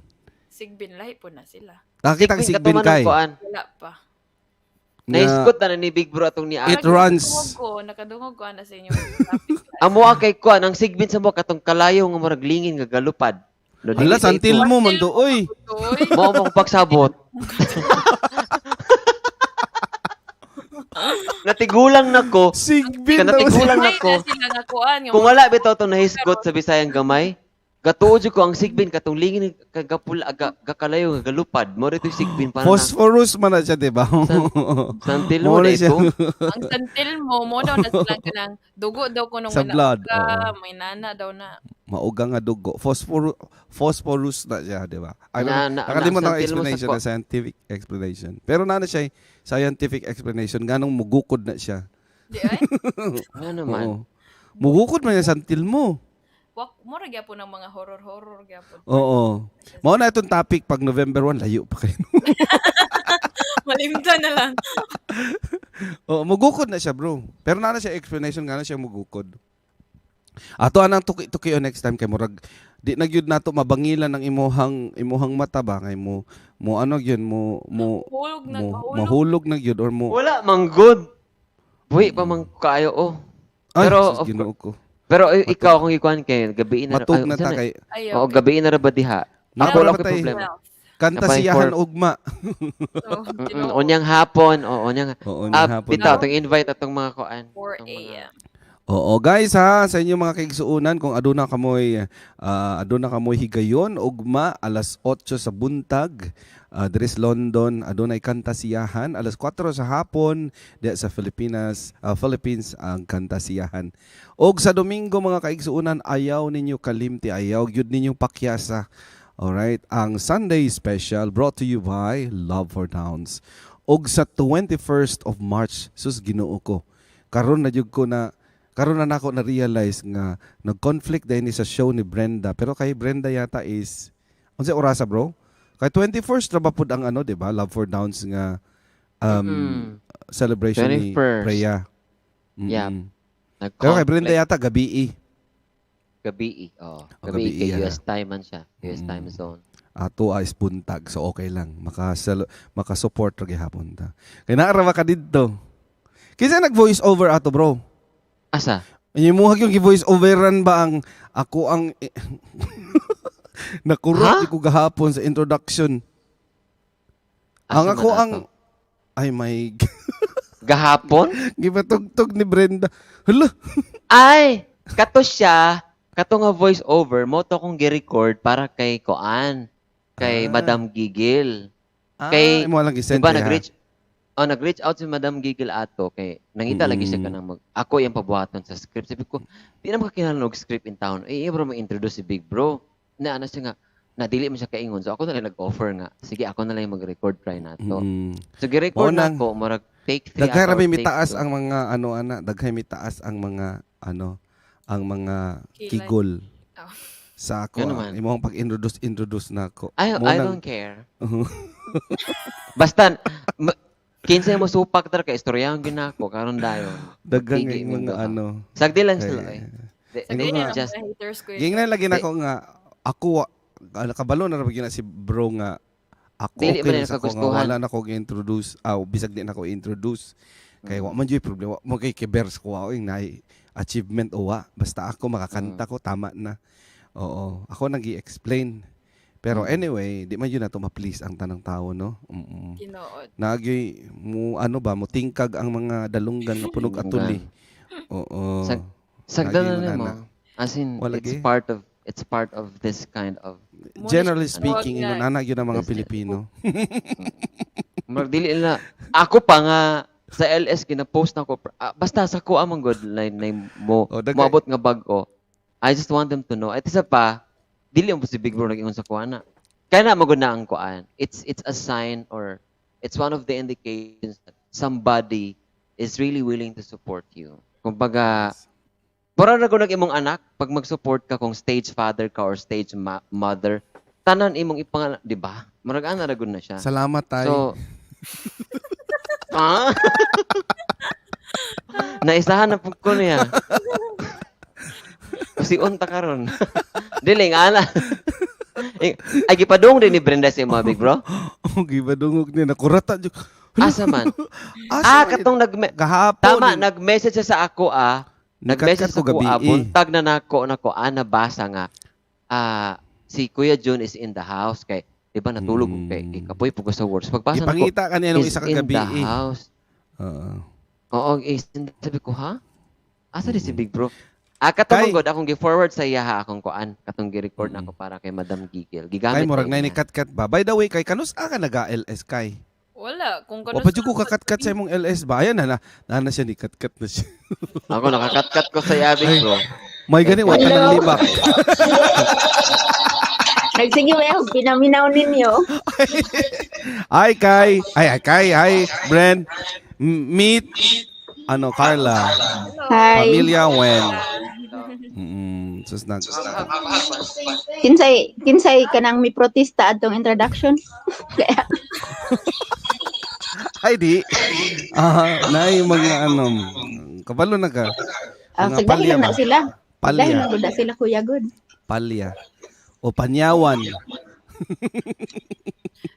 Sigbin lahi po na sila. Nakakita ang sigbin Katuman ng kay. kuan. Wala pa. Nahisgot na ni Big Bro atong ni It Ate. runs. Nakadungog ko, nakadungog ko ana sa inyo. Topic. Amo kay kuan ang sigbin sa mo katong kalayo nga murag lingin nga galupad. No, dili Hala, sa santil ito. mo man do, oy. Uy, Mao mo akong pagsabot. Natigulang na ko. Sigbin daw. Kanatigulang na may ko. na sila nga kuan nga Kung wala bitaw to nahisgot sa Bisayang gamay, gatuo jud ko ang sigbin katong lingin kagapula gakalayo nga galupad. Mo rito yung sigbin para na Phosphorus man na siya, di ba? santil Mo mo na na siya. ito. ang santil mo mo daw na sila kanang dugo daw kuno Sa blood, oo. may nana daw na. Mauga nga dugo. Phosphorus na siya, di ba? Ay, Na nakalimutan ko santil mo sa explanation, na scientific explanation. Pero na siya, scientific explanation, ganong mugukod na siya. Di ay? Ano naman? Oo. Mugukod man yung santil mo. Wak mo ra gyapon ang mga horror-horror gyapon. Oo. Mao na itong topic pag November 1, layo pa kayo. Malimtan na lang. Oo, mugukod na siya, bro. Pero na siya explanation nga na siya mugukod. Ato anang tuki-tuki next time kay murag di na gyud nato mabangilan ang imuhang imuhang mata ba kay mo mo ano gyud mo mo Hulog na mo mahulog. mahulog na gyud or mo Wala man good. Buhi pa man kaayo oh. ay, Pero, sus, of Ginoo ko. Pero ikaw kung ikuan kay gabi na Matug ay, na ta unsa kay Ayaw. Oo, gabi na ra ba diha? Naa Ako wala pa ko'y tay. problema. Kanta Napay siyahan ugma. So, Ginoo. Unyang hapon, oo, unyang Oo, Ah, unyang hapon. bitaw tong invite atong mga kuan. 4 Atong mga- a.m. Oo, guys ha, sa inyo mga kaigsuonan kung aduna kamoy higayon ugma alas 8 sa buntag, diri sa London adunay kantasiyahan alas 4 sa hapon diya sa Pilipinas, Philippines ang kantasiyahan. Og sa Domingo mga kaigsuonan ayaw ninyo kalimti, ayaw gyud ninyong pakyasa. Alright, ang Sunday special brought to you by Love for Downs. Og sa 21st of March, sus Ginoo ko. Karon na jud ko na karon na nako na realize nga nag-conflict din ni sa show ni Brenda pero kay Brenda yata is unsa orasa bro? Kay 21st ra ba pud ang ano, 'di ba? Love for Downs nga celebration ni 21st. Rhea. Mm-mm. Yeah. Pero kay Brenda Nag-conflict yata gabi. gabi. Oo. Oh, Gabi gabi, kay ah. US time man siya. US time zone. Ato is buntag so okay lang maka-support ra gihapon ta. Kay naa ra ba ka didto? Kinsa nag voice over ato bro? Asa? Imuhag yung gi-voice overan ba ang ako ang nakurot Ha? ko gahapon sa introduction. Asa Ang man ako ang ato? ay my gahapon? gipatugtog ni Brenda. Hala. Ay, kato siya, kato nga voice over mo to akong gi-record para kay Koan, kay Madam Gigil. Kay- imo lang gi-send Diba kay, ha? nag-reach out si Madam Gigil ato kay nangita lagi siya kanang mag ako iyang pabuhaton sa script. Sabi ko, di na makakinahanglan og script in town. Eh, bro, ma-introduce si Big Bro. Na ano siya nga, na dili man siya kaingon. So ako na lang nag-offer nga. Sige, ako na lang yung mag-record try na to. So gi-record Mao na nang- ako, murag take 3 Daghay ra or may take mitaas two. ang mga ano ana, daghay mitaas ang mga ano, ang mga Kilay. kigol. Oh. Sa ako, Yun naman. imong pag-introduce introduce na ako. I Mo nang- don't care. Basta kinsay mo supak tara kay istoryahon ginako karon dayon. Daghang Gigi, mga mundo ka. ano. Sagdi lang Kay- sila eh. Sa Ingon ganyan nga. ang Just mga haters ko. eh. Gingnan lagi nako nga ako kabalo na ra gyud na si bro nga ako Dili okay man lang nila sa ako nga kagustuhan. wala na ko gi-introduce bisag di na ko introduce kay wa man jud problema wa mo kay kibers ko wa nay achievement o wa basta ako makakanta ko tama na. Oo, ako nang gi-explain. Pero anyway, di man yun na to ma-please ang tanang tao no. Mm. Ginood. Nagi mo ano ba mo tingkag ang mga dalunggan nga punog atuli. Oo. Sagdan Lagi na mo nimo. na. As in Wala it's gi. part of it's part of this kind of Mo na Generally siya speaking, tawag ingon nga. ana gyud ang mga Business. Pilipino. Murag dili na ako pa nga sa LS gina-post na ko basta sa ko among good line na mo Oh, dagay. moabot nga bag-o. I just want them to know. At isa pa, dili mo si Big Bro nag-ingon sa kuan na. Kaya na magud na ang kuan. It's a sign or it's one of the indications that somebody is really willing to support you. Kumbaga, Para na nag imong anak, pag mag-support ka kung stage father ka or stage mother, tanan imong ipangalan, di ba? Murag ana ra gud na siya. Salamat tay. So, ah? Naisahan na po ko niya. Kasi unta karon. Dili nga ana. Eh, ay gipadung din ni Brenda sa imo, big bro. Oh, gibadungog ni nakurata jud. Asa man? Asa Ah, man katong nag Gahapon. Tama, nag-message siya sa ako ah. Nag-message Nagkatkat sa ko ako gabi ah, eh. buntag na nako nako ah, nabasa nga. Ah, si Kuya Jun is in the house kay di ba natulog ko kay kapoy po ko sa words. Pagbasa nako Ipangita ka niya nung is isa in kagabi the eh. house. Oo. Oo, is in the, sabi ko ha? Asa di si Big Bro? Ah, katong Kay- god akong gi-forward sa iya ha akong kuan, katong gi-record na ako para kay Madam Gigil. Gigamit Kay murag na na ni niya. kat-kat ba? By the way, kay kanus ka naga-LS kay? Wala. Kung Wa pa jud ko kakat-kat sa imong LS ba? Ayan na na, na, na siya ni kat-kat na siya. Ako nakakatkat ko sa iya, Big Bro. May gani wa tanang libak. Nagsige ba ako, pinaminaw ninyo. Ay kay, ay ay kay, ay Bren. Meet ano Carla. Hi. Pamilya Wen. Sus nag Kinsay kinsay kanang mi protesta atong introduction. Kaya Ay di. Ah, naay mga ano kabalo na ka. ah, Mga sagdahin palya lang ba? na sila. Palya. Dahil lang gud na sila Kuya Good. Palya. O panyawan.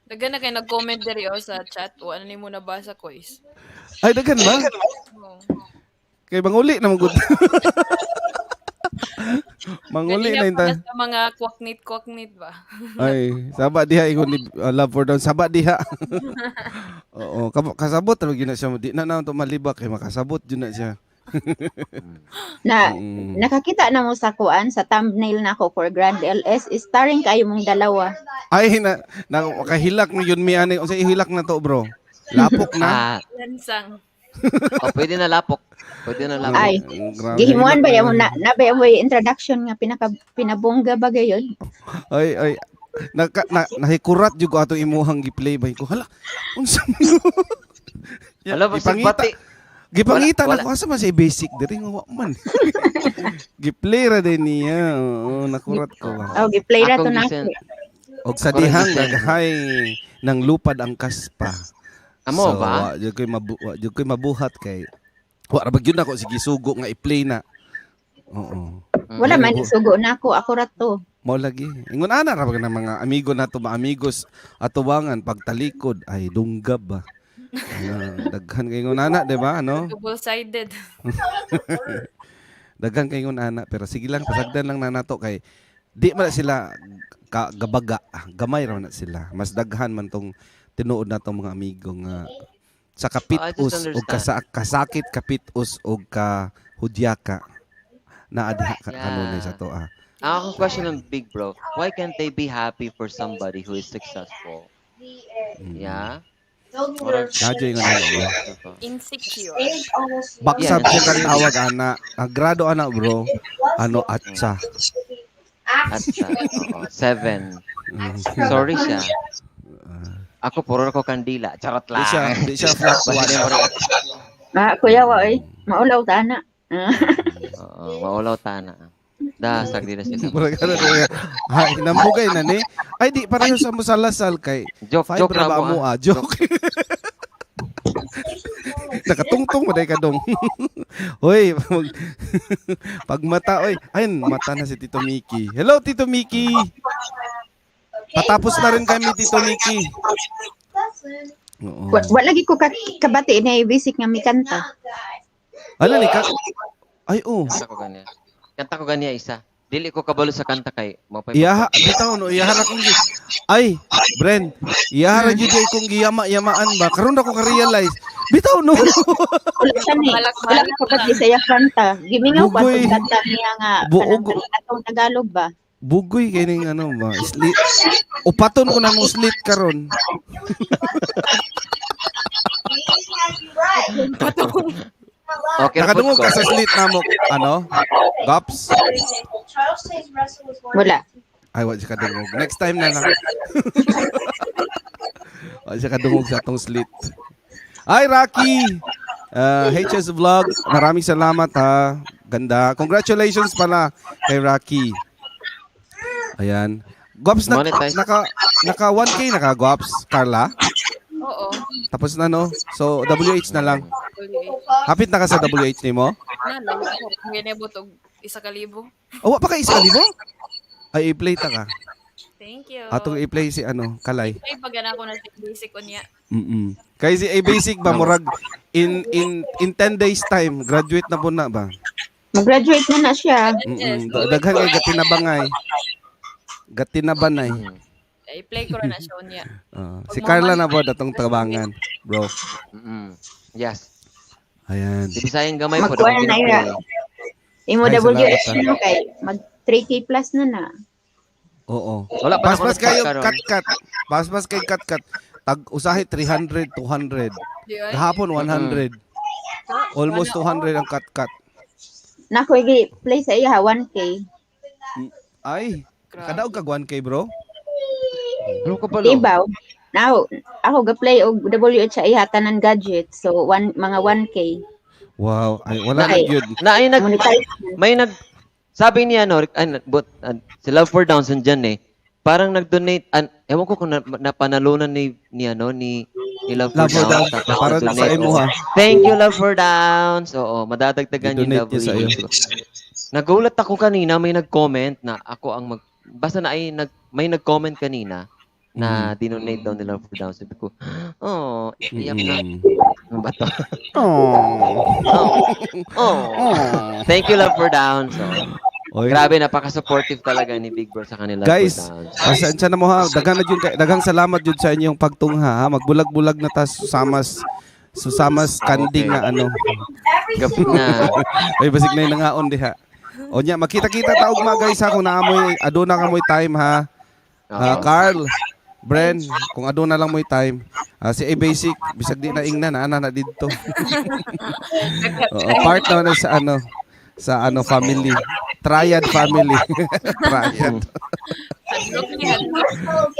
Dagan na kay nag-comment diri oh, sa chat. O ano ni mo nabasa ko is. Ay daghan ba? Oh. Kay manguli na magud. Manguli Ganina na pa inta. sa mga kwaknit-kwaknit ba? Ay, saba diha ingon ni Love for Down, saba diha. Oo, kasabot ra gyud na siya. Di na na to malibak kay makasabot jud na siya. Na nakakita na mo sa kuan sa thumbnail nako for Grand LS starring kayo mong dalawa. Ay na, na kahilak na yun mi ani. Unsa ihilak na to, bro? Lapok na. Ah, Lansang. oh, pwede na lapok. Pwede na lapok. Ay, Grabe, gihimuan ba hilak mo na na ba mo yung introduction nga pinaka pinabongga ba gayon? Ay ay naka, na, nahikurat jud ko atong imuhang gi-play ba ko. Hala, unsa man? Hala, basig Gipangita. bati. Gipangita Wala, na ko asa man siya basic diri nga wa man. Gi-play ra din niya. Oo, nakurat ko ba. Oh, gi-play ra to Akong na. gisend. Og sa dihang naghay nang lupad ang kaspa. Amo so, ba? Wa jud ko'y wa jud ko'y mabuhat kay wa ra ba gyud nako sige sugo nga i-play na. Oo. Wala man isugo na ako, ako ra to. Mao lagi. Ingon ana ra ba ng mga amigo nato, mga amigos atubangan pagtalikod ay dunggab ba. Ah, daghan kay ingon ana, di ba? Ano? Double-sided. Daghan kay ingon ana pero sige lang pasagdan lang na nato kay di man na sila ka, gabaga, gamay ra man na sila. Mas daghan man tong tinuod na tong mga amigo nga sa Oh, I just kapitus og understand. kasakit kapitus og ka hudyaka na adha ka Yeah. kanunay sa to ah. Ang akong question ng Big Bro, why can't they be happy for somebody who is successful? Yeah? Murag, Nadyo ingon ana. Bro. Insecure. Back Yeah. subject ang tawag ana. Ang grado ana bro. Ano atsa. At sa, oo, 7. Sorry siya. Ako, puro ko kandila. Charot Di lang. siya, di siya flat Basta one. di mo rin- Ah, kuya wa oy, maulaw ta na. Ah. Oo, maulaw tana. Dasag di na sila. Murag ano to, ha, hinambugay na ni. Ay di pareho sa musalasal kay Joke, five joke ra ra ba mo. mo ah. ah. Joke. Nakatungtong mo dahil ka dong. Hoy, pagmata oy. Ayun, mata na si Tito Mickey. Hello Tito Mickey. Patapos na rin kami Tito Mickey. Oo. Wa, wa lagi ko kabati na basic nga mikanta. Ala ni ka. Ay oh. Kanta ko ganyan. Kanta ko ganyan isa. Dili ko kabalo sa kanta kay mapay. Iyaha, bitaw no, iyaha ra kong Ay, Bren, iyaha ra jud ay kong giyama-yamaan ba. Karon ra ko ka-realize. Bitaw no. Wala siya ni. Wala ko kabati sa iya kanta. Gimingaw pa Bugoy. tong kanta niya nga Buog. kanang atong Tagalog ba. Bugoy kay ning ano ba? Slit. Upaton ko na mo slit karon. Okay, ra pud Nakadungog ko. ka sa slit namo ano? Gaps. Wala. Ay, wa siya kadungog. Next time na lang. Wa siya kadungog sa atong slit. Ay, Rocky! HS Vlog, maraming salamat ha. Ganda. Congratulations pala kay Rocky. Ayan. Guaps na, Monetize. naka 1K naka Guaps, Carla. Oo. Tapos na no. So WH na lang. WH. Hapit na ka sa WH nimo? Na, layo ako. Kung ginebot og 1,000. Oh, wa pa ka 1,000? Ay, i-play ta ka. Thank you. Atong i-play si ano, Kalay. Ay, pag ako na sa basic unya. Kay si A Basic ba murag in 10 days time graduate na po na ba? Mag-graduate na na siya. Yes. Daghan kay gatinabangay. Gatinabanay. Ay, play ko ra na siya unya. Ah, si Carla na po datong tabangan, bro. Yes. Ayan. Si Bisayang gamay po. Magkuha na ira. Imo Ay, WH salamat, na kay mag 3K plus na na. Oo. Wala pa na ako Paspas kayo nagpa- karon. cut cut. Paspas kay cut cut. Tag usahi 300, 200. Di ay? Gahapon 100. Almost 200 ang cut cut. Nako gi play sa iya ha, 1K. Ay, Grabe. kadaog kag 1K, bro. Ano ka pala? Di ba? Now, ako ga-play og WH sa iya tanan gadget. So one mga 1K. Wow, ay wala na Ay. gyud. Na ay nag Monetize. may nag sabi niya no, an, but, an, si Love for Downs dyan eh. Parang nag-donate an, ewan ko kung napanalunan ni ano ni ni Love for Love for Downs. Downs. Tapos Para nag-donate. sa imo ha. Thank you, Love for Downs. Oo, madadagdagan yung I-donate niya sa iyo. WH. Nagulat ako kanina, may nag-comment na ako ang mag basta na ay nag may nag-comment kanina na dinonate daw ni Love for Downs. Sabi ko, oh, iyak na. Ano ba to? Oh. Oh. Thank you, Love for Downs. Oh. Oy. Grabe, napaka-supportive talaga ni Big Bro sa kanila. Guys, for Downs. pasensya na mo ha. Daghan na jud daghang salamat jud sa inyong pagtungha ha. Magbulag-bulag na ta susamas susamas kanding nga ano. Gap na. Ay basig na yung nangaon diha. O nya makita-kita ta ugma guys ha kung naamoy aduna ka moy time ha. Ah, Oo. Carl, Bren, kung aduna lang moy time. Ah, si A Basic bisag di na ingna na ana na didto. Oo, part na sa ano family. Triad family. Triad. Hadlok ni hadlok.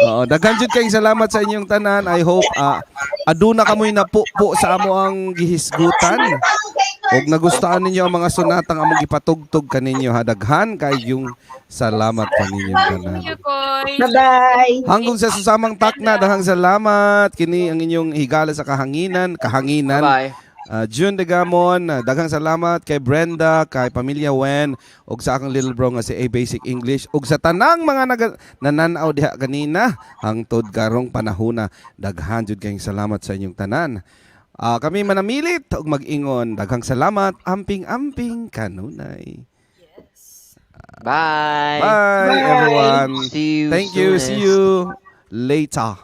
Oo, daghan jud kayong salamat sa inyong tanan. I hope aduna kamoy napupo sa amo ang gihisgutan. Og nagustuhan ninyo ang mga sonatang among gipatugtog kaninyo ha. Daghan kayong salamat kaninyong tanan. Thank you, Koy. Bye-bye. Hanggang sa susamang takna, daghang salamat. Kini ang inyong higala sa kahanginan, kahanginan. Bye. June de Gamon, daghang salamat kay Brenda, kay Pamilya Wen, ug sa akong little bro nga si A Basic English, ug sa tanang mga nananaw diha kanina hangtod karong panahona. Daghan jud kayong salamat sa inyong tanan. Kami manamilit ug mag-ingon. Daghang salamat. Amping-amping kanunay. Yes. Bye. Bye, everyone. See you Thank you. soonest. See you later.